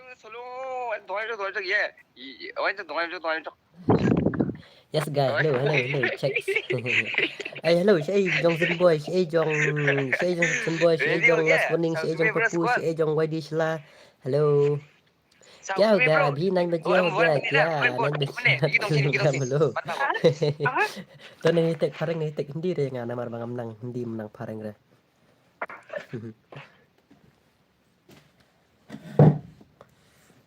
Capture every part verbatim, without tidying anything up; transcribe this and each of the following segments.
Yes, guy. Hello, hello, hello. Check. Ai, hello, shaei jong Zen Boy, shaei jong, shaei jong Zen Boy, shaei jong Last Warning, shaei jong Kapu, shaei jong Y D Shla. Hello. Kya ho gaya? Abhi nine baje ho gaya kya? Nine baje ho gaya, hello. To nang tek phareng, nang tek Hindi re, nga namar ba ngam nang Hindi, nang phareng re.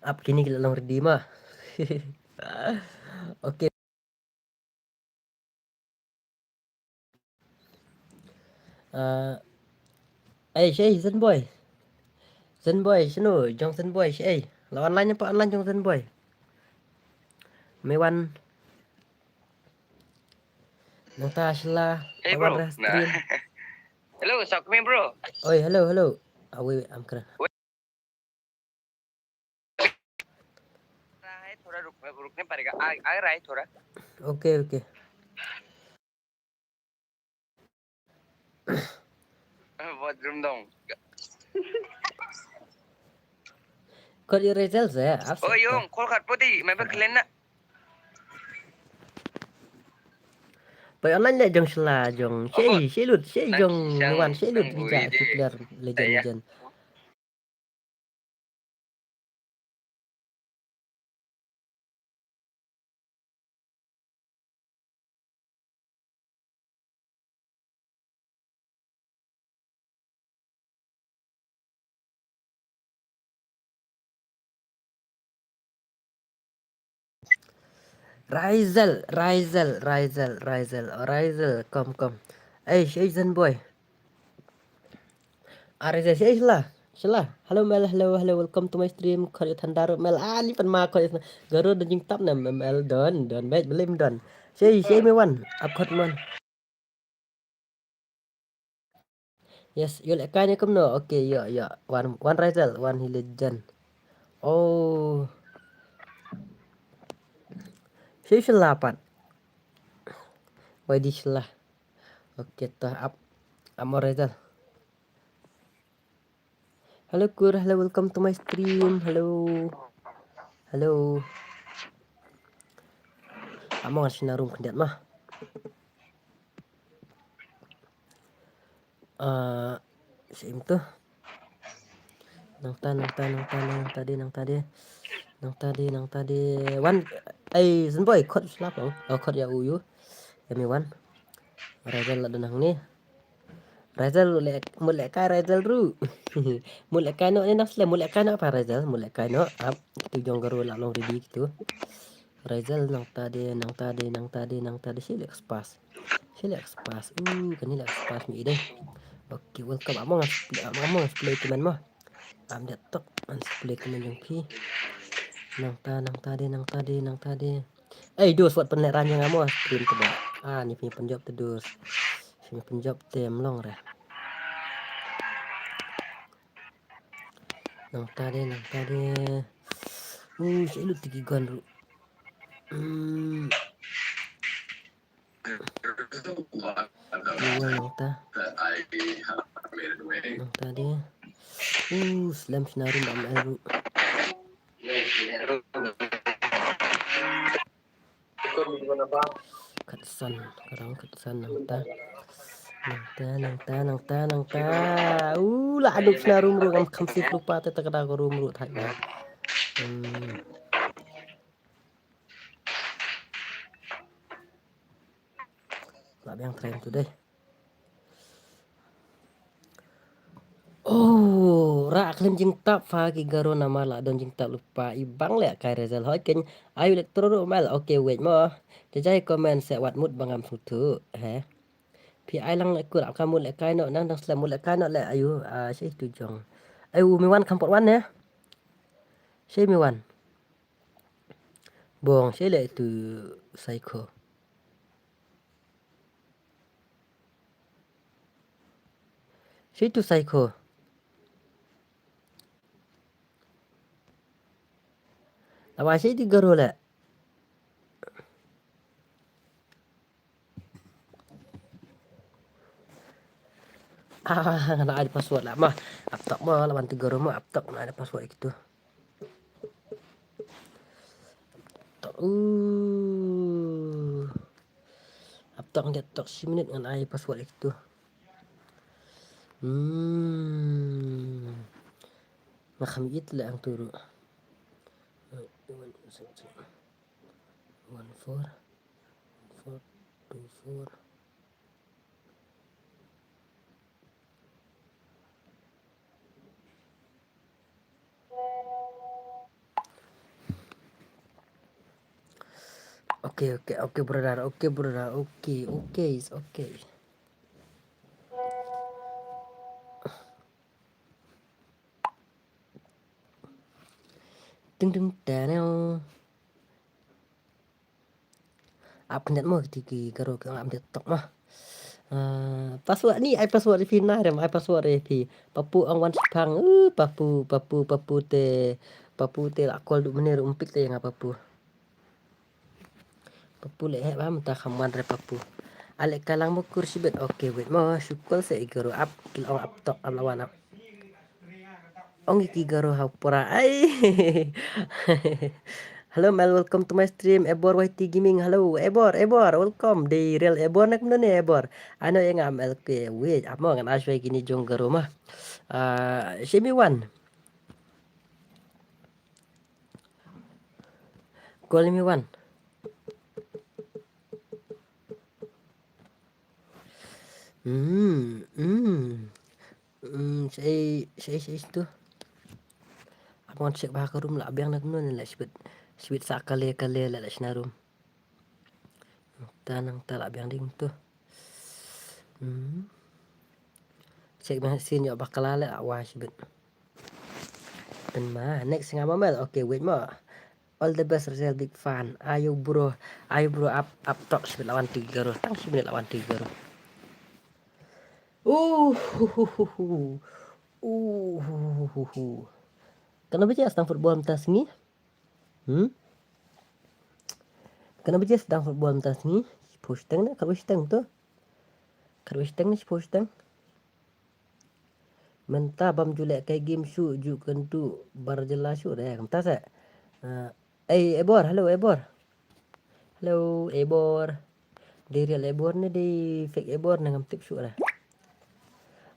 Ap kine ki la long ready ma. Okay. Uh, ai, shaei Zen Boy. Zen Boy, shano jong Zen Boy, shaei? La online pa online jong Zen Boy? Me wan. Nangta Shla, hey, bro. Hello, Sakmi, bro. Oi, hello, hello. Awi, am kra. Thora ruk, rukne parega. Aa, aa raha hai thora. Okay, okay. Bathroom dong. Khot ïa Rachel se, ap se. Oh, yung, call khat poti, mai ba klen na. Poi online le jong Shla, jong. Shaei, shaei lut, shaei jong Nuan, shaei lut, ki ja ki player legend, legend. Raizel, Raizel, Raizel, Raizel, Raizel, come, come. Ei, shaei Zen Boy. Are ze shaei Shla, Shla. Hello Mel, hello, hello, welcome to my stream. Khot ïa Thunder Mel. Ah, ni pan ma khot ïa Garo don jingtap ne Mel don, don beit blim don. Shaei, shaei me wan. Ap khot me wan. Yes, ïoh lehkai ne kumno? Okay, ïoh, ïoh. Wan, wan Raizel, wan hi legend. Oh. Shaei Shla pat. Y D Shla. Okay, to ap. Amo Raizel. Hello Kur, hello, welcome to my stream. Hello. Hello. Amo ngan shna room khyndiat ma. Ah, shaei to. Nangta, nangta, nangta, nangta de, nangta de. Nangta de, nangta de. Wan, ai, Zen Boy, khot Shla pang. Oh, khot ïa u ïu. Ïa me wan. Raizel la don hangne. Raizel mut leh, mut lehkai Raizel ruh. Mut lehkai noh ne nang slem, mut lehkai noh pa Raizel, mut lehkai noh. Ap, kitu jong Garo la long ready kitu. Raizel nangta de, nangta de, nangta de, nangta de, shi leh spas. Shi leh spas. Uh, kane leh spas mi dei. Okay, welcome. Amo ngan play, amo ngan play kmen mo. Am dei tok, ngan play kmen jong phi. Nangta, nangta de, nangta de, nangta de. Ei, dos wat pynleh ran jong nga mo stream te ba. Ah, ni phi pynjop te dos. Phi pynjop te em long re. Nangta de, nangta de. Uh, shaei lut te ki gun ruh. Hmm. Nangta. Nangta de. Uh, slem shna room ba me ruh. Khatsan, ka dang khatsan nangta. Nangta, nangta, nangta, nangta. Uh, la aduk shna room ruh ngam kham sip lypa te ta ka da ka room ruh thait na. Hmm. La biang trend tu dei. Oh, rah khlem jingtap pha ki Garo namar la don jingtap lypa i bang leh kai result hoi ken ayu electro ruh mel. Okay, wait mo. Jajai comment se wat mut ba ngam sngewthuh he. Phi ai lang leh kur ap ka mut leh kai noh nang dang slem mut leh kai noh leh ayu, ah, shi tu jong. Ayu me wan kham pot wan ne. Shi me wan. Bong shi leh tu psycho. Shi tu psycho. Lawa shi tu Garo leh. Ah, nga la ai password lah ma. Ap tok ma, lawan tu Garo ma, ap tok nga ai password kitu. Uh. Ap tok, ngan tok shi minit ngan ai password ïa kitu. Hmm. Nga kham it leh hangtu ruh. One four, four two four. Okay, okay, okay, brother. Okay, brother. Okay, okay, it's okay. Ding, ding, da, da. Ap khyndiat mo kiti ki Garo ki ong ap khyndiat tok mo. Ah, password ni, ai password ïa phi, na rem ai password ïa phi. Papu ong wan shipang. Uh, papu, papu, papu te, papu te la call duh mynne ruh ym pick te ïa nga papu. Papu leh heh ba mynta kham wan re papu. Ale ka lang mo kur shibit. Okay, wait mo, shu call se i Garo ap, ki la ong ap tok, ap la wan ap. Ong ïa ki Garo ha u pura. Ai. Hello, Mel, welcome to my stream. Ebor Y T Gaming. Hello, Ebor, Ebor, welcome. Dei real Ebor ne kumno ne Ebor? Ano ïa nga Mel ke wait. Ap mo ngan ai shwa ïa kine jong Garo ma. Ah, shemi wan. Call me wan. Hmm, hmm. Hmm, shei, shei, shei tu. Ap ngan check ba ha ka room la biang na kumno ne la shibit. Shibit sa kale kale la la shna room. Ta nang ta la biang ding tu. Hmm. Check ba sin ïoh ba kala la wai shibit. Pynma, next nga ma Mel. Okay, wait mo. All the best, Razel, big fan. Ayo bro, ayo bro, ap, ap tok shibit la wan ti Garo. Tang shibit la wan ti Garo. Uh, hu, hu, hu, hu. Uh, hu, hu, hu, hu. Kano ba jia sdang football mynta sngi? Hmm? Kano ba jia sdang football mynta sngi? Shiphew shiteng ne, khatwei shiteng to. Khatwei shiteng ne shiphew shiteng. Mynta bam ju leh kai game shuh ju kyntu bar jylla shuh re, kumta se. Ah, ei, Ebor, hello, Ebor. Hello, Ebor. Dei real Ebor ne dei fake Ebor ne ngam tip shuh re.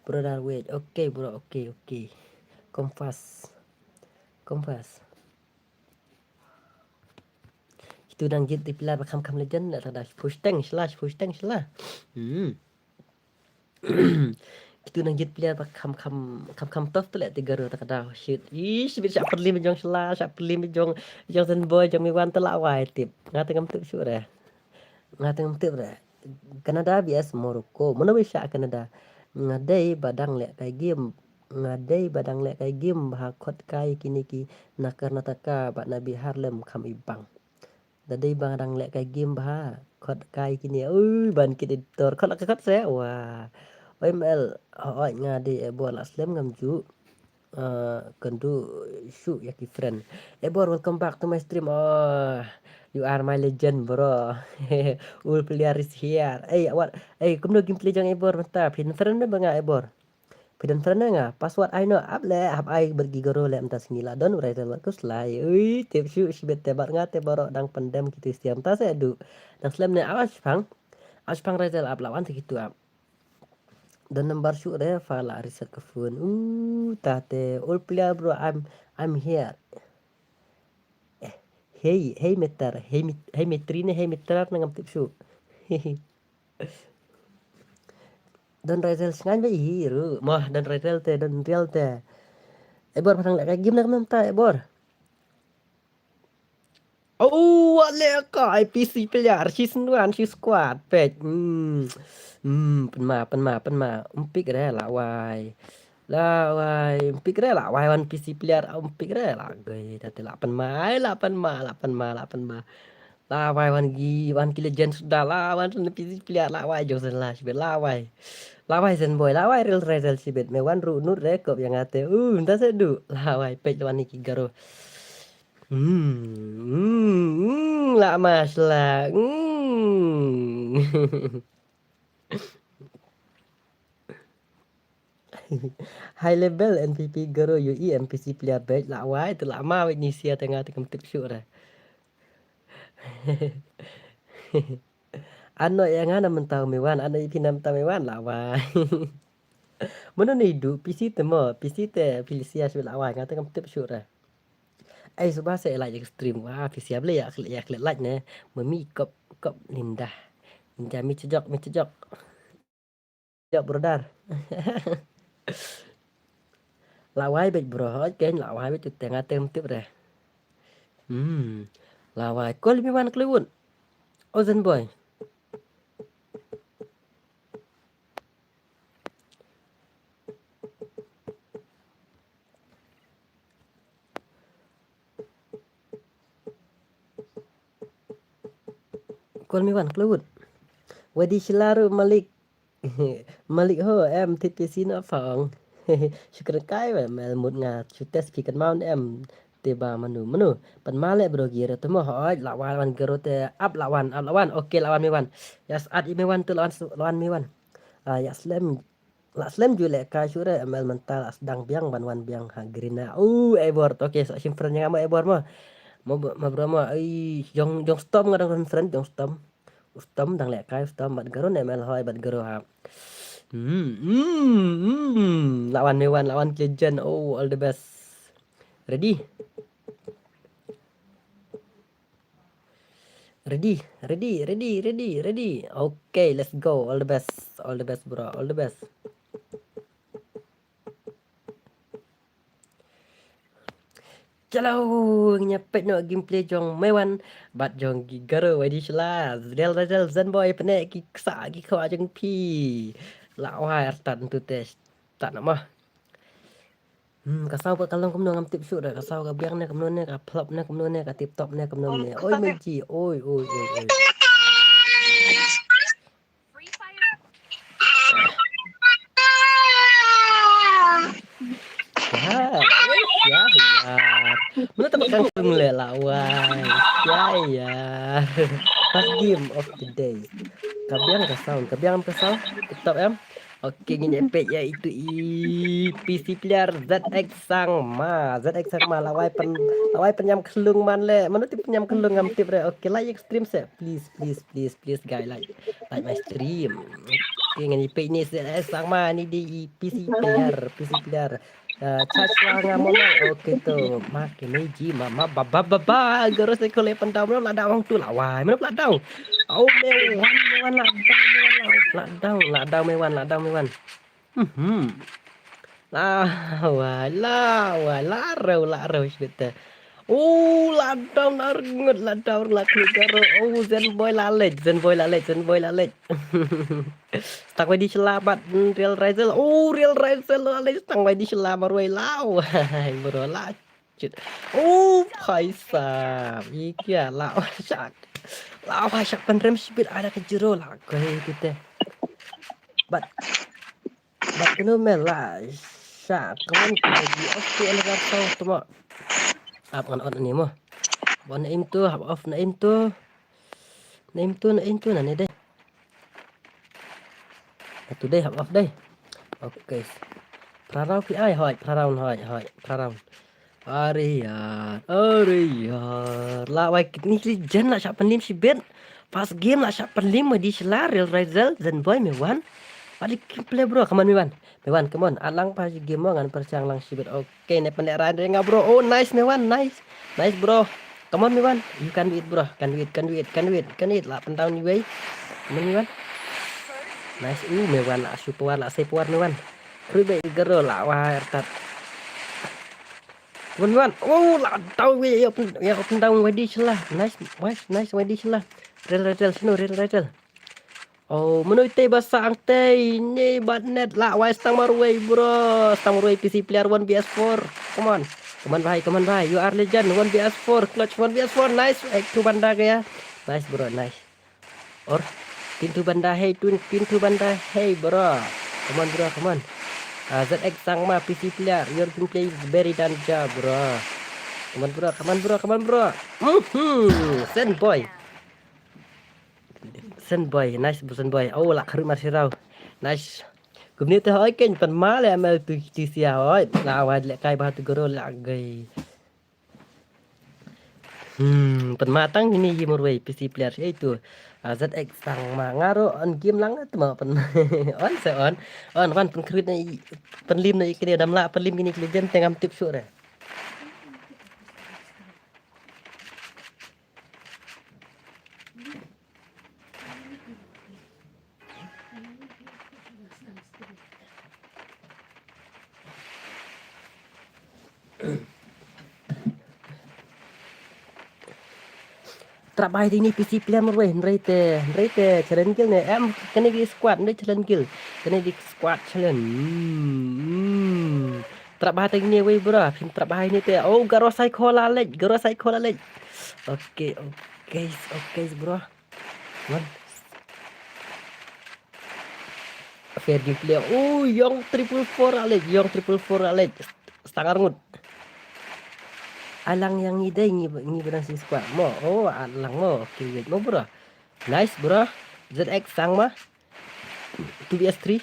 Brother, wait. Okay, bro, okay, okay. Come fast. Come fast. Kitu dang jied te player ba kham kham legend la ta da shiphew shiteng shylla, shiphew shiteng shylla. Hmm. Kitu dang jied player ba kham kham kham kham tough te leh te Garo ta ka da shit. Ih, shibit shah pyrlim jong shylla, shah pyrlim jong jong Zenboy jong Miwan te la wai tip. Nga te ngam tip shuh re. Nga te ngam tip re. Canada V S Morocco. Mano ba shah Canada? Nga dei ba dang leh kai game. Nga dei ba dang leh kai game ba ha khot kai kine ki na Karnataka bad na Bihar lem kham i bang. Da dei ba dang leh kai game ba ha khot kai kine. Ui, ban kit editor. Khot la ka khot se. Wah. O M L. Oi, nga dei Ebor la slem ngam ju. Uh, kyntu shuh ïa ki friend. Ebor, welcome back to my stream. Oh, you are my legend, bro. All player is here. Ei, what? Ei, kumno gameplay jong Ebor mynta? Phi don friend ba nga Ebor? Phi don friend nga? Password ai noh. Ap leh, hap ai bad ki Garo leh mynta sngi la don Razel wat khuslai. Ui, tip shuh shibit te bad nga te baroh dang pyndem kitu stia mynta se du. Dang slem ne ap shipang. Ap shipang Razel ap la wan te kitu ap. Don number shuh re, fa la reset ka phone. Uh, ta te, all player bro, I'm, I'm here. Eh, hey, hey meter, hey met-, hey metri ne, hey meter ne ngam tip shuh. Don Razel sngan ba i ruh. Mo, don Razel te, don real te. Ebor pha dang leh kai game na kumno mynta, Ebor? Oh, wat leh kai P C player, shi sngewthuh, shi squad, peit. Hmm. Hmm, pynma, pynma, pynma. Ym pick re, la wai. La wai, ym pick re, la wai wan P C player, ym pick re, la goi, ta te la pynma, ai, la pynma, la pynma, la pynma. La wai wan ki, wan ki legend suda, la wan P C player, la wai jong Zen la, shibit, la wai. La wai Zenboy, la wai real Razel shibit, me wan ruh nud re, kop ïa nga te, uh, mynta se du, la wai, peit wan ki Garo. Hmm, hmm, hmm, la mas la. Hmm. High level N P P Garo U E N P C player bad la wai te la ma wai ni sia te nga te kam tip shuh re. Ano ïa nga na mynta me wan, ano ïa phi na mynta me wan, la wai. Mano ne du, P C te mo, P C te Felicia shu la wai, nga te ngam tip shuh re. Ai suba se like stream, wa Felicia ble ïa klik, ïa klik like ne, mami kop, kop Linda. Linda mi chejok, mi chejok. Jok brother. La wai beit bro, hoj ken la wai beit tu te nga te ngam tip re. Hmm. La wai kol mi wan Hollywood. Ozen boy. Kol mi wan Hollywood. Wedi selaru Malik. Malik ho em thit phi sino phong. Shukran kai wa mel mut nga chu test phi kan maun em. Te ba manu manu. Pan male bro giro te mo hoj la wan wan giro te ap la wan ap la wan. Oke la wan mi wan. Yas at i mi wan tu la wan la wan mi wan. Ah, ya slem. La slem ju le ka shure mel mental as dang biang ban wan biang ha grina. Uh, ebor. Oke so sim friend nga mo ebor mo. Mo bro mo ai jong jong stom nga dang friend jong stom. Ustom dang leh kai ustom bad garo ne mel hoi bad garo ha. Hmm, hmm, hmm. Lawan Mewan, lawan Kejen. Oh, all the best. Ready? Ready, ready, ready, ready, ready. Okay, let's go. All the best. All the best, bro. All the best. Chalo, ngin ïa peit noh gameplay jong Mewan bad jong ki Garo Wai Dishla. Zrel Rajal Zenboy pyneh ki ksa ki khwa jong phi. La wai artat ntu te. Tat nama. Hmm, ka saw ka long kumno ngam tip shuh da, ka saw ka biang ne kumno ne, ka flop ne kumno ne, ka tip top ne kumno ne. Oi meji, oi oi oi oi. Free Fire. Wah, wah, ya, ya. Mula tak kang kung le la wai. Ya, ya. First game of the day. Ka biang ka sound, ka biang ka sound. Tip top em. Okay, ngin ïa peit ïa itu i P C player Z X Sangma. Z X Sangma la wai pen, la wai pen ñiam khlung man le. Mano tip ñiam khlung ngam tip re. Okay, like stream se. Please, please, please, please, guys, like, like my stream. Okay, ngin ïa peit ni se, eh, Sangma ni di i P C player, P C player. Eh, charge la nga mo na. Okay tu, ma ke meji, ma, ma, ba, ba, ba, ba, Garo se kole pen daw, la daw tu la wai, mana la daw. Oh, Mewan, Mewan la daw, Mewan la, la daw, la daw Mewan, la daw Mewan. Mhm. La wai, la wai, la rau, la rau shibit te. Oh, la down, la rngut, la down, la klik Garo. Oh, Zenboy la leit, Zenboy la leit, Zenboy la leit. Tang Wai Dishla bad, mm, Real Rizel. Oh, Real Rizel la leit, tang Wai Dishla marwei la. Hai, bro, la chit. Oh, bhai sahab. Ye kya, la wai shak. La wai shak pynrem shibit ada ka jero la. Koi kite. Bad Bad kano me la sha kawan ka ji off tu ala ka tau tu mo. Ap ngan on ni mo. Bon na im tu, hap off na im tu. Na im tu, na im tu na ni dei. Na tu dei, hap off dei. Okay. Prarau pi ai hoi, prarau hoi, hoi, prarau. Are yaar, are yaar. La wai kidney ki jen la shah pynlim shibit. First game la shah pynlim Wai Dishla, Real Rizel, Zenboy, Mewan. Padi ki play bro, come on Mewan. Mewan, come on. Alang pa game mo ngan pyrshang lang shibit. Okay, ne pynleh rai nga bro. Oh, nice Mewan, nice. Nice bro. Come on Mewan. You can do it bro. Can do it, can do it, can do it, can do it. La pyndown ni wei. Come on Mewan. Nice. Uh, Mewan la shu power, la save power Mewan. Khrui bai Garo la wai artat. Wan wan. Oh, la down wei, ya open, ya open down Wai Dishla. Nice, nice, nice Wai Dishla. Real Rizel, sino Real Rizel. Oh, mano ite ba sa ang tei ni bat net la wai stang marwei bro. Stang marwei P C player one V S four. Come on. Come on bhai, come on bhai. You are legend. One V S four. Clutch one V S four. Nice. Ek tu banda gaya. Nice bro, nice. Or, pintu banda hai, tun, pintu banda hai, bro. Come on, bro, come on. Ah, Z X Sangma, P C player, your gameplay is very danger, bro. Come on, bro, come on, bro, come on, bro. Mhm, Sen Boy. Sen Boy, nice, bro, Sen Boy. Oh, la kharu mar sirau. Nice. Kumne te hoi ken pan ma le M L tu ti sia hoi. La wad le kai ba tu goro la gai. Hmm, pynma tang ini yi marwei P C player ei tu. Ah, Z X tang ma nga ro on game lang tu ma pyn on se on. On wan pynkhrit na i pynlim na i kine dam la pynlim ini kine jen tengam tip sure. Trap bai dini P C player marwei, hynrei te, hynrei te challenge guild ne, em, kane di squad, hynrei challenge guild, kane di squad challenge. Hmm. Trap bai dini wei bro, phin trap bai ni te. Oh, Garo Psycho la lej, Garo Psycho la lej. Okay, okay, okay bro. One. Fair gameplay. Oh, Young triple four alej, Young triple four alej. Stangar ngut. Alang yang ngi dei ngi ngi berang si squad mo. Oh, alang mo. Okay, wait mo bro. Nice bro. Z X sang ma. Two V S three.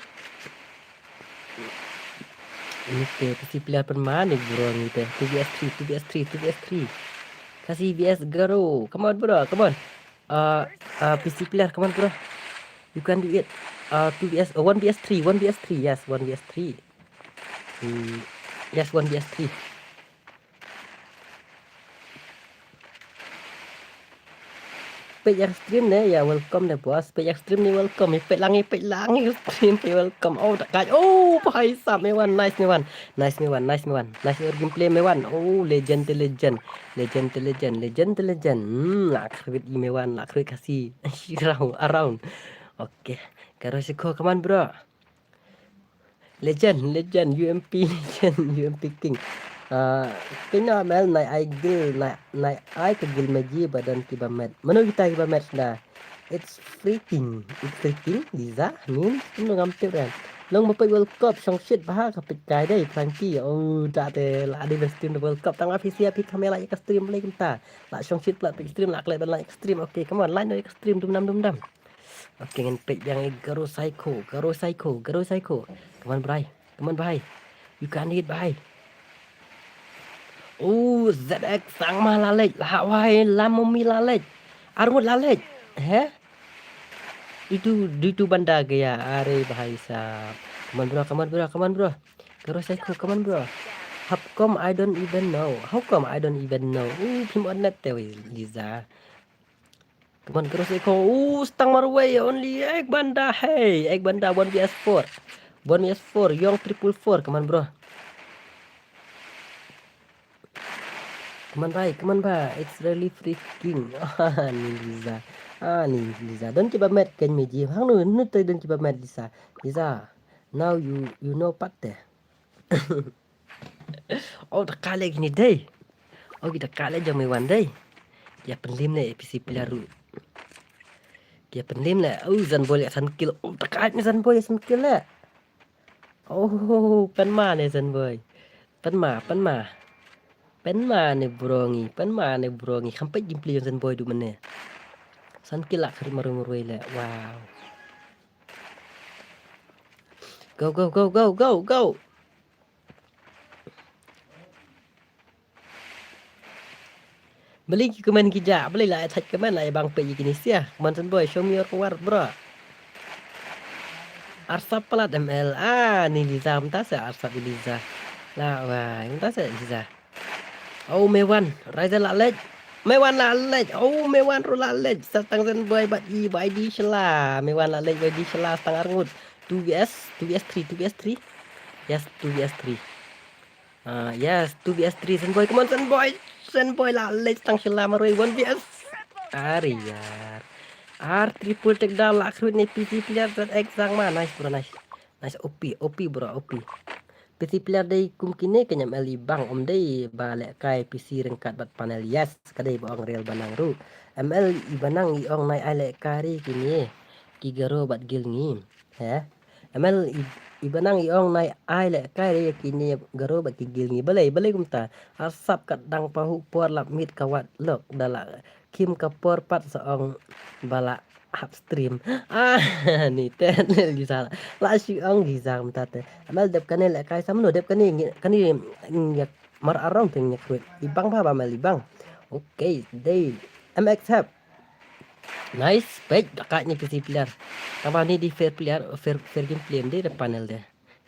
Ini te P C player pun mana bro ni te. Two V S three, two V S three, two V S three. Kasi V S Garo. Come on bro, come on. Uh, uh, P C player, come on bro. You can do it. Uh, two V S, uh, one V S three, one V S three. Yes, one V S three. Hmm, yes, one V S three. Peit ïa stream ne, ya welcome ne boss. Peit ïa stream ne welcome. Peit lang, peit lang stream, peit welcome. Oh, da kai. Oh, bhai sab, Mewan, nice Mewan. Nice Mewan, nice Mewan. Nice your gameplay Mewan. Oh, legend te legend. Legend te legend, legend te legend. Hmm, la khrwit i Mewan, la khrwit kasi. Around, around. Okay. Garo Psycho, come on bro. Legend, legend, U M P, legend, U M P king. Ah, kena mel nai ai gil, nai, nai ai ka gil meji ba don kiba met. Mano kita kiba met da? It's freaking, it's freaking, Liza, min, kunu ngam tip ran. Long ba peit World Cup, shong shit bah, ka peit kai dei, Frankie. Oh, da te, la dei ban stream da World Cup, tang api sia, api kamera ïa ka stream, boleh kita. La shong shit, la peit stream, la klet ban la ïa ka stream. Okay, come on, line ïa ka stream, dum dam, dum dam. Okay, ngan peit biang ïa Garo Psycho, Garo Psycho, Garo Psycho. Come on, bhai. Come on, bhai. You can hit, bhai. Oh, Z X sang ma la lej, la wai, la momi la lej. Armut la lej. He? Itu, itu banda gaya. Are, bhai sab. Come on, bro, come on, bro, come on, bro. Garo Psycho, come on, bro. How come I don't even know? How come I don't even know? Uh, phim on net te, wei, Liza. Come on, Garo Psycho. Uh, stang marwei. Only ek banda. Hey, ek banda. One V S four. One V S four. Young triple four. Come on, bro. Come on, bhai. Come on, bhai. It's really freaking. Ah, ni Liza. Ah, ni Liza. Don kiba met kan meji. Hang nu, nu te don kiba met Liza. Liza. Now you, you know pat te. Oh, da kale gini dei. Oh, kita kale jong Mewan dei. Kia penlim le P C player ru. Kia penlim le. Oh, Zanboy le san kill. Oh, da kale ni Zanboy san kill le. Oh, pen ma ne Zanboy. Pen ma, pen ma. Pen ma ne brongi, pen ma ne brongi. Khampet gameplay jong Zanboy du mane. San kill la khari maru maru le. Wow. Go, go, go, go, go, go. Beli ki comment ki ja, beli la attack comment la bang pe ki ni sia. Come on Zanboy, show me your power, bro. Arsap palat M L. Ah, ni Liza, mynta sa arsap Liza. La wai, mynta sa Liza. Oh, Mewan, Ryzen la lej. Mewan la lej. Oh, Mewan ru la lej. Sa tang Zanboy bad i, bad i di shela. Mewan la lej, bad i di shela, sa tang arngut. Two V S, two V S three, two V S three. Yes, two V S three. Ah, yes, two V S three, Zanboy, come on, Zanboy. Zanboy la lej tang shela marwei, one V S. Are yar. Ar triple takedown la khruit ne P C player Z X sang ma. Nice, bro, nice. Nice, O P, O P, bro, O P. P C player dei kum kine ka nyam el i bang, um dei ba leh kai P C ryngkat bad panel. Yes, ka dei ba ong real banang ru. M L i banang i ong nai ai leh kai ri kine. Ki Garo bad gil ngi. He? M L i, i banang i ong nai ai leh kai re kine Garo bad ki gil ngi. Balei, balei kumta. Arsap kat dang pahu por lap mit ka wat lok da la kim ka por pat sa ong ba la hap stream. Ah, ni te Liza. La shi ong Liza kumta te. M L dep kane leh kai sa mano dep kane ngi, kane ngi mar arong te ngi khruit. I bang ba ba M L i bang. Okay, dei. M X F. Nice, peit, da ka ni P C player. Tang ba ni dei fair player, fair, fair gameplay, dei da panel de.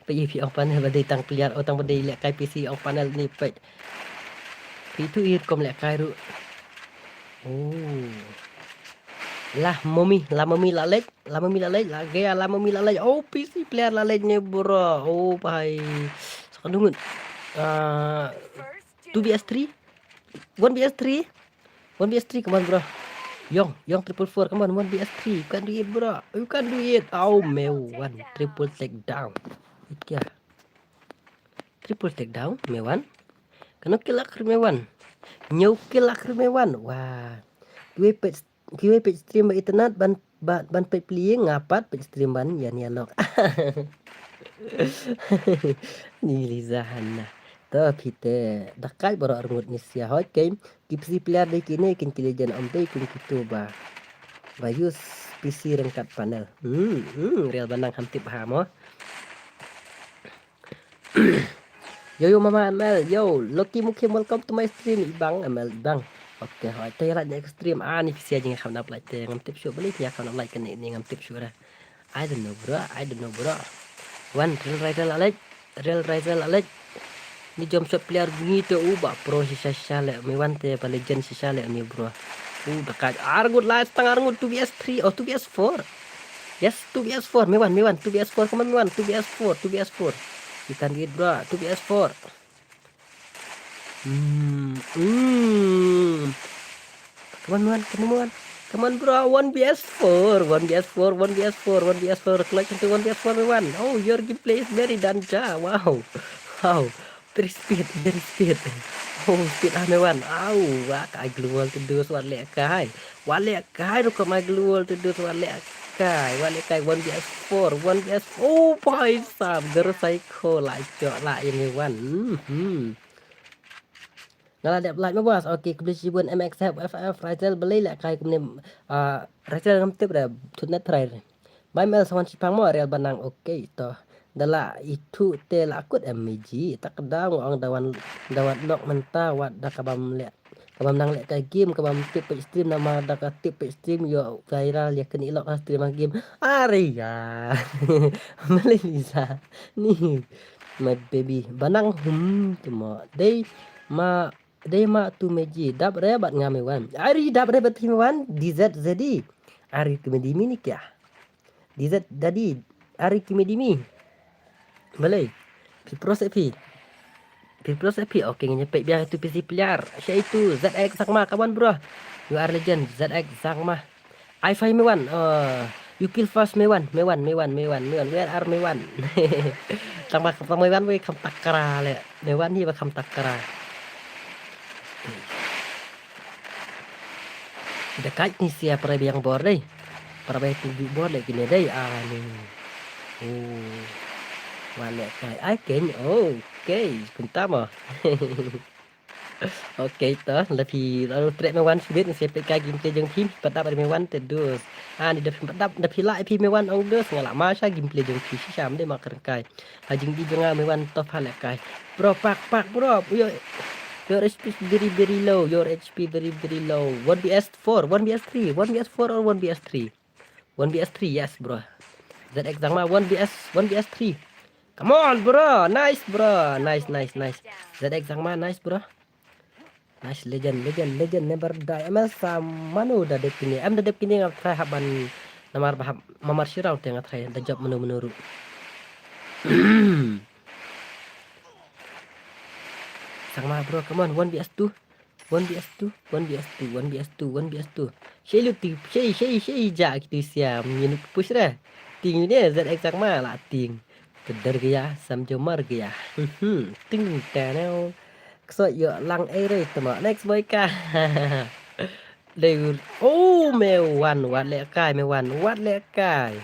Peit ïa phi ong panel ba dei tang player, oh tang ba dei lehkai P C ong panel ni peit. Phi tu ir kom lehkai ruh. Oh. Lah momi, lah momi la leit, lah momi la leit, lah gaya lah momi la leit. Oh, P C player la leit ni bro. Oh, bhai. Sa ka dungut. Ah, two V S three. One V S three. One V S three, come on, bro. Yong, Yong triple four, come on, one V S three. You can do it, bro. You can do it. Oh, Mewan. Triple takedown. Ikya. Triple takedown, Mewan. Kano kill akhir Mewan. New kill akhir Mewan. Wah. Kiwei page, kiwei page stream ba internet ban, ban, ban page playing nga pat page stream ban yan ya lok. Ni Liza Hana. To phi te da kai bro arngut ni sia hoi ke. Ki P C player dei kine kin ki legend om dei kin kitu ba. Ba use P C rengkat panel. Hmm, hmm, real banang ham tip ha mo. Yo, yo, Mama M L, yo, Loki Mukim, welcome to my stream, Ibang, M L Ibang. Okay, hoi, te rat nya stream, ah, ni pisia jing kham nap like te, ngam tip shu beli, nya kham nap like kene ni ngam tip shu ra. I don't know, bro, I don't know, bro. Wan, Real Rider Alex, Real Rider Alex. Ni jom shot player ngi te u ba pro shisha shisha le, Mewan te ba legend shisha le ni, bro. U da ka arngut la tang arngut two V S three, oh, two V S four. Yes, two V S four, Mewan, Mewan, two V S four, come on, Mewan, two V S four, two V S four. You can do it, bro, two V S four. Hmm, hmm. Come on, Mewan, come on, Mewan. Come on, bro, one V S four, one V S four, one V S four, one VS four, clutch into one V S four, Mewan. Oh, your gameplay is very danger. Wow. Wow. Very speed, very speed. Oh, speed ah, Mewan. Au, wa ka global tu dus wa le kai. Wa le kai ru ka ma global tu dus wa le kai. Wa le kai one V S four, one V S four. Oh, bhai sahab, garo psycho la cho la ini Mewan. Hmm, hmm. Nga la dep like ma bas. Okay, khublei shibun M X F F F Rachel balei le kai kumne, ah, Rachel ngam tip re, thut net trai re. Bai mel sawan shipang mo Real banang, okay to. Da la itu te la kut M G, tak da ngong da wan, da wan nok menta wat da kabam le. Kabam nang le ka game, kabam tip page stream namar da ka tip page stream yo viral ya keni lok ha stream ha game. Are ya. Melisa. Ni. My baby. Banang hum tu mo. Dei ma, dei ma tu meji. Dap re bat nga Mewan. Ari dap re bat Mewan. D Z Z D. Ari tu medi mini kya? D Z Daddy, ari ki medi mi. Balei? Phi pro se phi. Phi pro se phi. Okay, ngin pek biar tu P C player. Sha itu Z X Sangma, come on, bro. You are legend, Z X Sangma. I find Mewan. Uh, you kill first, Mewan. Mewan, Mewan, Mewan, Mewan. Where are Mewan? Tang ba, tang Mewan wei kham takra le. Mewan hi ba kham takra. Da kai ni sia para biang bor dei. Para bai tu bor le kine dei ani. Oh. Wa le kai ai ken. Okay, kunta mo. Okay to, la phi la trek Mewan shibit ni sepet ka gameplay jong phi, pat dap Mewan te dus. Ani da phi pat dap, da phi la phi Mewan ong dus, nga la ma sha gameplay jong phi shisha mde ma kren kai. Ha jingdi jong nga Mewan tough ha le kai. Bro, pak, pak, bro. Yo, your H P is very, very low. Your H P very, very low. One V S four, one V S three, one V S four or one V S three? One V S three, yes, bro. Z X Sangma, one V S, one V S three. Come on, bro. Nice, bro. Nice, nice, nice. Z X Sangma, nice, bro. Nice, legend, legend, legend, never die. M L Sam, mano da dep kine. Em da dep kine nga try hap ban namar ba hap mamar shirau te nga try da job mano mano ru. Sangma bro, come on, one V S two. One V S two, one V S two, one V S two, one V S two. Shei lu ti, shei, shei, shei ja kitu sia, minute push re. Ting ne, Z X Sangma la ting. Teder gaya, sam jomar gaya. Hmm, ting tanau. Kso yo lang ai re tama. Next boy ka. Dei ur. Oh, Mewan, wat le kai, Mewan, wat le kai.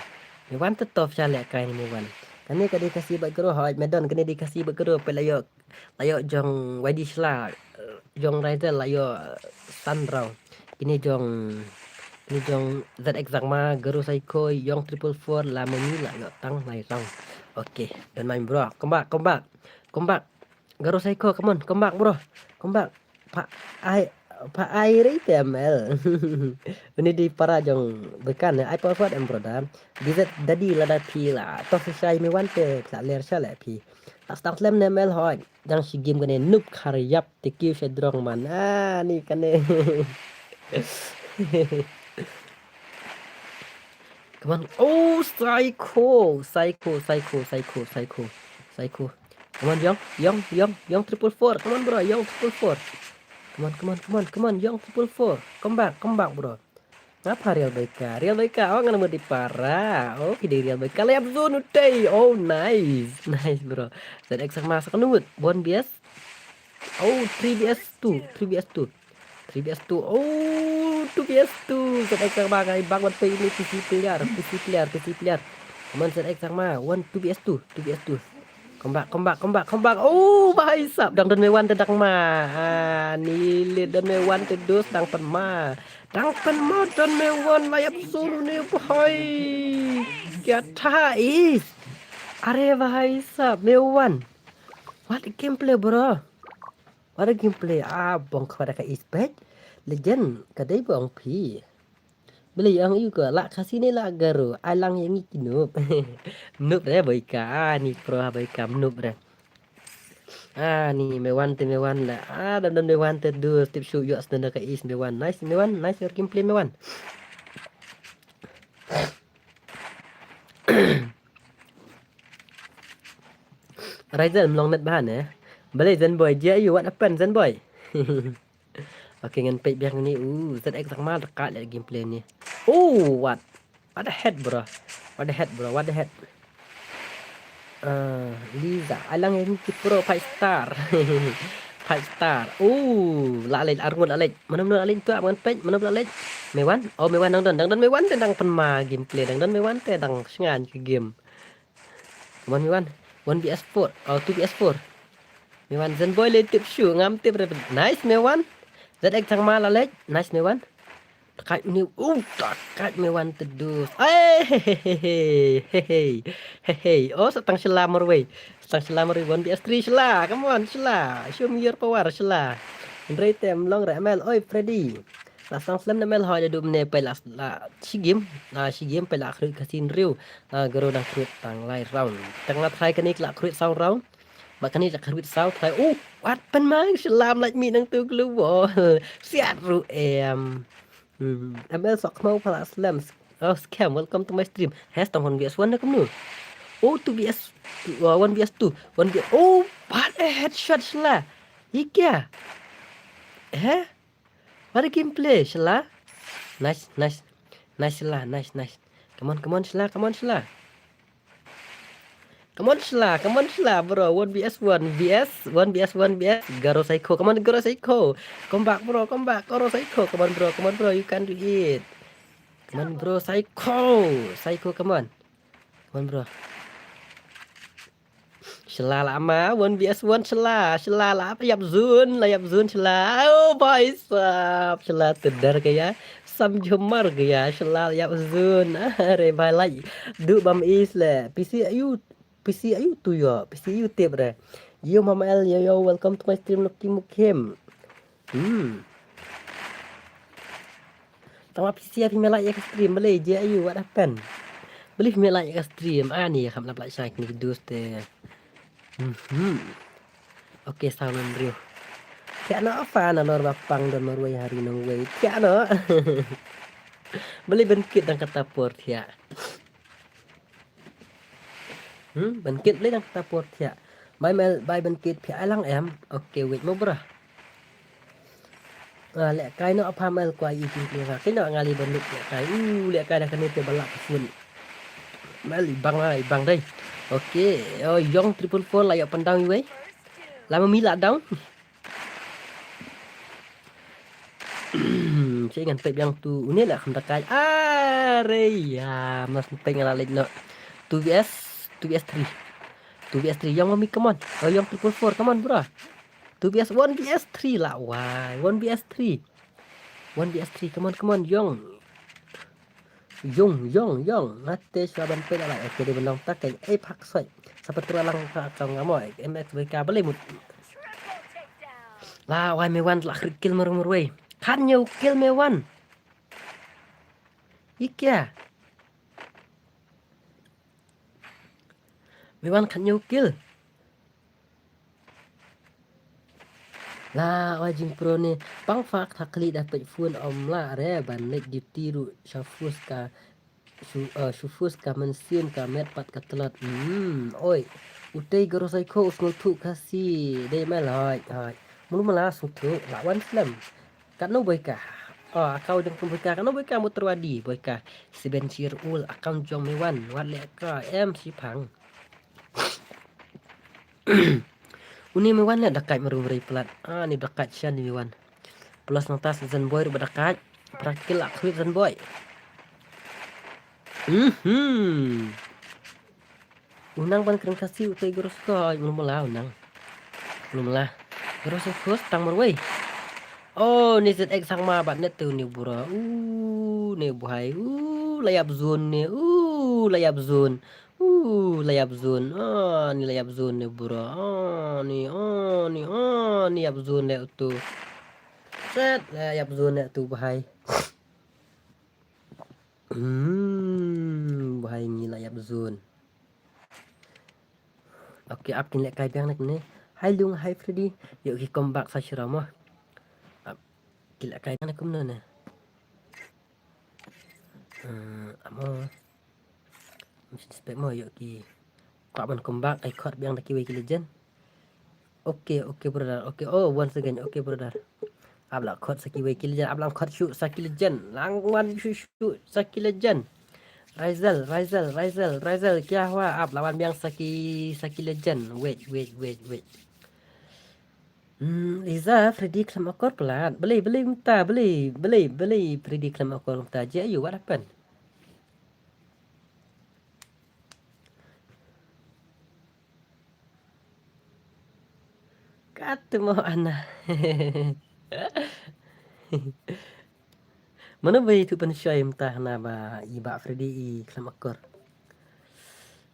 Mewan tetop sha le kai ni Mewan. Kane ka dei ka si bat gero, hoi, Medon, kane dei ka si bat gero, pela yo, la yo jong Y D Shla, jong Raizel, la yo Sandrau. Kine jong, kine jong Z X Sangma, Gero Saikoi, Yong triple four, la Mami, la yo tang, lai tang. Okay, don't mind bro. Come back, come back. Come back. Garo Saiko, come on, come back, bro. Come back. Pa, ai, Pha ai rei te M L. Uni dei para jong Boika ne, ai password em brother. D Z Daddy lada phi la to shisha ïa Meiwan te phi la ler sha leh phi. La start slem ne M L hoi. Dang shi game kane noob khar ïap te kiew sha drong man. Ah, ni kane. Come on. Oh, psycho, psycho, psycho, psycho, psycho, psycho. Come on, Young, Young, Young, Young triple four. Come on, bro, Young triple four. Come on, come on, come on, come on, Young triple four. Come back, come back, bro. Ngapa Real Boika? Real Boika, oh, ngan mudi para. Oh, phi dei Real Boika. Layap zone utei. Oh, nice. Nice, bro. Z X sama sa kanu. One B S. Oh, three B S two. Three B S two. Three B S two. Oh, two B S two. Z X sama ngai bang wan pei ini P C player. P C player. P C player. Come on, Z X sama. One, two B S two. Two B S two. Come back, come back, come back, come back. Oh, bahai sap. Dang don Meiwan te dang ma. Ah, ni le don Meiwan te dus dang pen ma. Dang pen ma don Meiwan layap sulu ni bahai. Kya tha is. Are bahai sap Meiwan. What a gameplay, bro. What a gameplay. Ah, bong khwa da ka is pet. Legend, ka dei bong phi. Beli ang yu ka la Khasi ne la Garo, alang yang iki noob. Noob re Boika, ah, ni pro Boika noob re. Ah, ni Meiwan te Meiwan la. Ah, dam dam Meiwan te dus tip shu yok senda ka is Meiwan. Nice Meiwan, nice your gameplay Meiwan. Ryzen long net bahan eh. Beli Zen Boy, dia you what happened Zen Boy? Okay, ngan peit biang ni. Uh, Z X sama dekat le gameplay ni. Oh, what? What the heck, bro? What the heck, bro? What the heck? Uh, Liza, alang yang ki pro five star. Five star. Oh, la leit arngut la leit. Mana mana la leit tu ngan peit, mana la leit. Meiwan. Oh, Meiwan dang don, dang don Meiwan te dang pen ma gameplay, dang don Meiwan te dang sngan ki game. Come on, Meiwan. One B S four. Oh, two B S four. Meiwan Zen Boy le tip shu ngam tip re. Nice Meiwan. Z X sama la leit. Nice Meiwan. Takat ni. Uh, takat Meiwan tedus. Hey, hey, hey. Oh, setang shela marwei. Setang shela marwei. One B S three shela. Come on, shela. Show me your power, shela. Ndrei tem long re M L. Oi, Freddy. La sang slem na mel hoi da dum ne pela la shi game. La shi game pela khrut ka sin riu. La garo dang khrut tang lai round. Tang la try kane la khrut sound round. Ba kane la khrut sound try. Oh, wat pen mai shlam lait mi nang tu glue wall. Siat ru em. Hmm. M L sok mau pala slem. Oh, scam, welcome to my stream. Has tang one B S one na kamnu. Oh, two B S, uh, one B S two. One B S, oh, what a headshot shla. Ikya. Eh? What a gameplay, shla. Nice, nice. Nice shla, nice, nice. Come on, come on, shla, come on, shla. Come on, shla, come on, shla, bro. One B S one, B S, one B S one, B S. Garo Psycho, come on, Garo Psycho. Come back, bro, come back, Garo Psycho. Come on, bro, come on, bro, you can do it. Come on, bro, Psycho. Psycho, come on. Come on, bro. Shla la ma, one B S one shla, shla la yap zun, la yap zun shla. Oh, bhai sahab, shla tedar gaya, sam jhumar gaya, shla la yap zun. Are bhai lai, du bam is le. P C ayu, P C ayu tu yo, P C ayu tip re. Yo Mama El, yo, yo, welcome to my stream, Lucky Mukim. Hmm. Tang ma P C phi me like ïa ka stream, balei je ayu, what happened? Balei phi me like ïa ka stream, ani kham lap like shang ni dus te. Mhm. Okay, sound on review. Thiah noh fan alor ba pang don marwei ha ri nongwei. Thiah noh. Balei ban kit dang kata por thiah. Hmm, ban kit lei dang kata por thiah. Bai mel, bai ban kit phi ai lang em. Okay, wait mo bro. Ah, leh kai noh pha mel kwai i phi phi kai noh ngali ban lut leh kai. U leh kai da kane te balak ka phone. Mel i bang ai bang dei. Okay, oh, Yong triple four la ïa pan down iwei. Lama mi la down. Che ngan peit biang tu une la kham dakai. Are ya, mas peit ngan la leit noh. Two B S, two B S three. Two B S three, Young Mami, come on. Oh, Young triple four, come on, bro. Two B S, one B S three la wai. One B S three. One B S three, come on, come on, Young. Yong, yong, yong. Ngate shwa ban pela la. Eke de benong tak ke. Eh, phak soi. Sapa tu lang ka kau ngamo. M X B K boleh mut. La wai me wan la khrik kill maru maru wei. Khatñiew kill Mewan. Ïa ki. Mewan khatñiew kill. La, oi jingpro ne. Pang fak thak kali da pek phone om la re ban lek duty ru sha fus ka Shu, eh, shu fus ka mynsiem ka met pat ka tlot. Hmm, oi. Utei garo saikho u sngewthuh Khasi. Dei mel hoi, hoi. Mulu mala sngewthuh, la wan slem. Katno boi ka. Oh, akau jong kum boi ka. Katno boi ka muter wadi boi ka. Siben sir ul akau jong Mewan. Wat le ka em si phang. Uni Mewan le dakai maru meri pelat. Ah, ni dakai sian ni Mewan. Plus nang tas zan boy ruba dakai. Prakil la khuit zan boy. Mhm. Unang ban kren Khasi utei gros ko, belum lah unang. Belum lah. Gros ko tang marwei. Oh, ni zet ek sang ma bat net tu ni bura. Uh, ni buhai. Uh, layap zone ni. Uh, layap zone. Uh, layap zone. Ah, ni layap zone ni bura. Ah, ni, ah, ni, ah, ni layap zone le tu. Set, layap zone le tu buhai. Hmm, buhai ngi layap zone. Okay, ap kin leh kai biang nak ni. Hai Lung, hai Freddy. Yuk ki comeback sa shira mo. Ap ki leh kai biang nak kumno ne. Hmm, amo. Mesti spek mo yuk ki. Kau ban comeback ai khot biang da kiwei ki legend. Okay, okay brother. Okay, oh, once again. Okay brother. Ap la khot sa kiwei ki legend. Ap la khot shu sa ki legend. Lang wan shu shu sa ki legend. Razel, Razel, Razel, Razel. Kya hua? Ap la wan biang sa ki sa ki legend. Wait, wait, wait, wait. Hmm, Liza, Freddy khlem akor pelat. Beli, beli mynta, beli, beli, beli Freddy khlem akor mynta. Ji ayu, what happened? Katu mo ana. Mano ba itu pynshoi mynta hana ba i ba Freddy i khlem akor.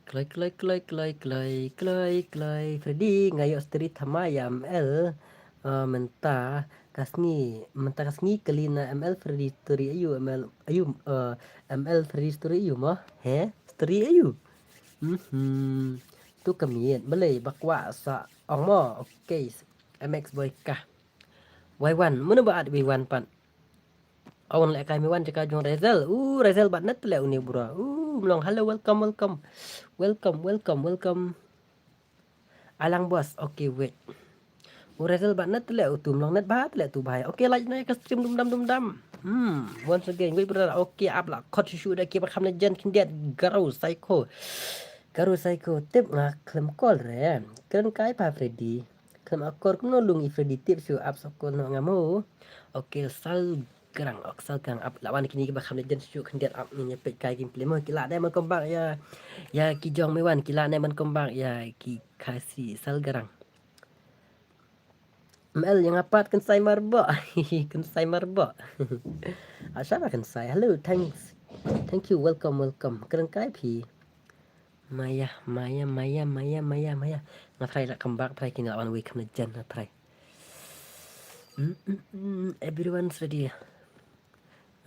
Kloi, kloi, kloi, kloi, kloi, kloi, kloi. Freddy, nga ïoh story thymmai ïa M L. Eh, mynta ka sngi, mynta ka sngi kali na M L Freddy story ayu, M L ayu, eh, M L Freddy story ayu mo? He? Story ayu? Mhm. Tu ka miet, balei ba kwah sa ong mo? Okay, M X boy ka. Wai wan, mano ba at wai wan pat? Awan leh kai mi wan jaka jong Razel. Uh, Razel bat net leh uni bro. Uh, mlong hello, welcome, welcome. Welcome, welcome, welcome. Alang boss, okay, wait. U Razel bat net leh utu mlong net bat leh tu bai. Okay, like na ka stream dum dam dum dam. Hmm, once again, wait brother. Okay, ap la khot shu shu da ki ba kham na jen khyndiat garo psycho. Garo psycho tip nga khlem call re. Kren kai pa Freddy. Khlem akor kumno lung i Freddy tip shu ap sokol no nga mo. Okay, sal garang, ok sal garang ap lawan kini ki ba kham legend shu khyndiat ap ngin ïa peit kai gameplay mo ki la dei man comeback ïa, ïa ki jong Mewan ki la dei man comeback ïa ki Khasi sal garang. M L ïa nga pat kynsai marbok. Kynsai marbok. Asha ba kynsai. Hello, thanks. Thank you, welcome, welcome. Kren kai phi. Maya, Maya, Maya, Maya, Maya, Maya. Nga try la comeback, try kini la wan wei kham na jen, nga try. Mm, mm, mm, everyone's ready.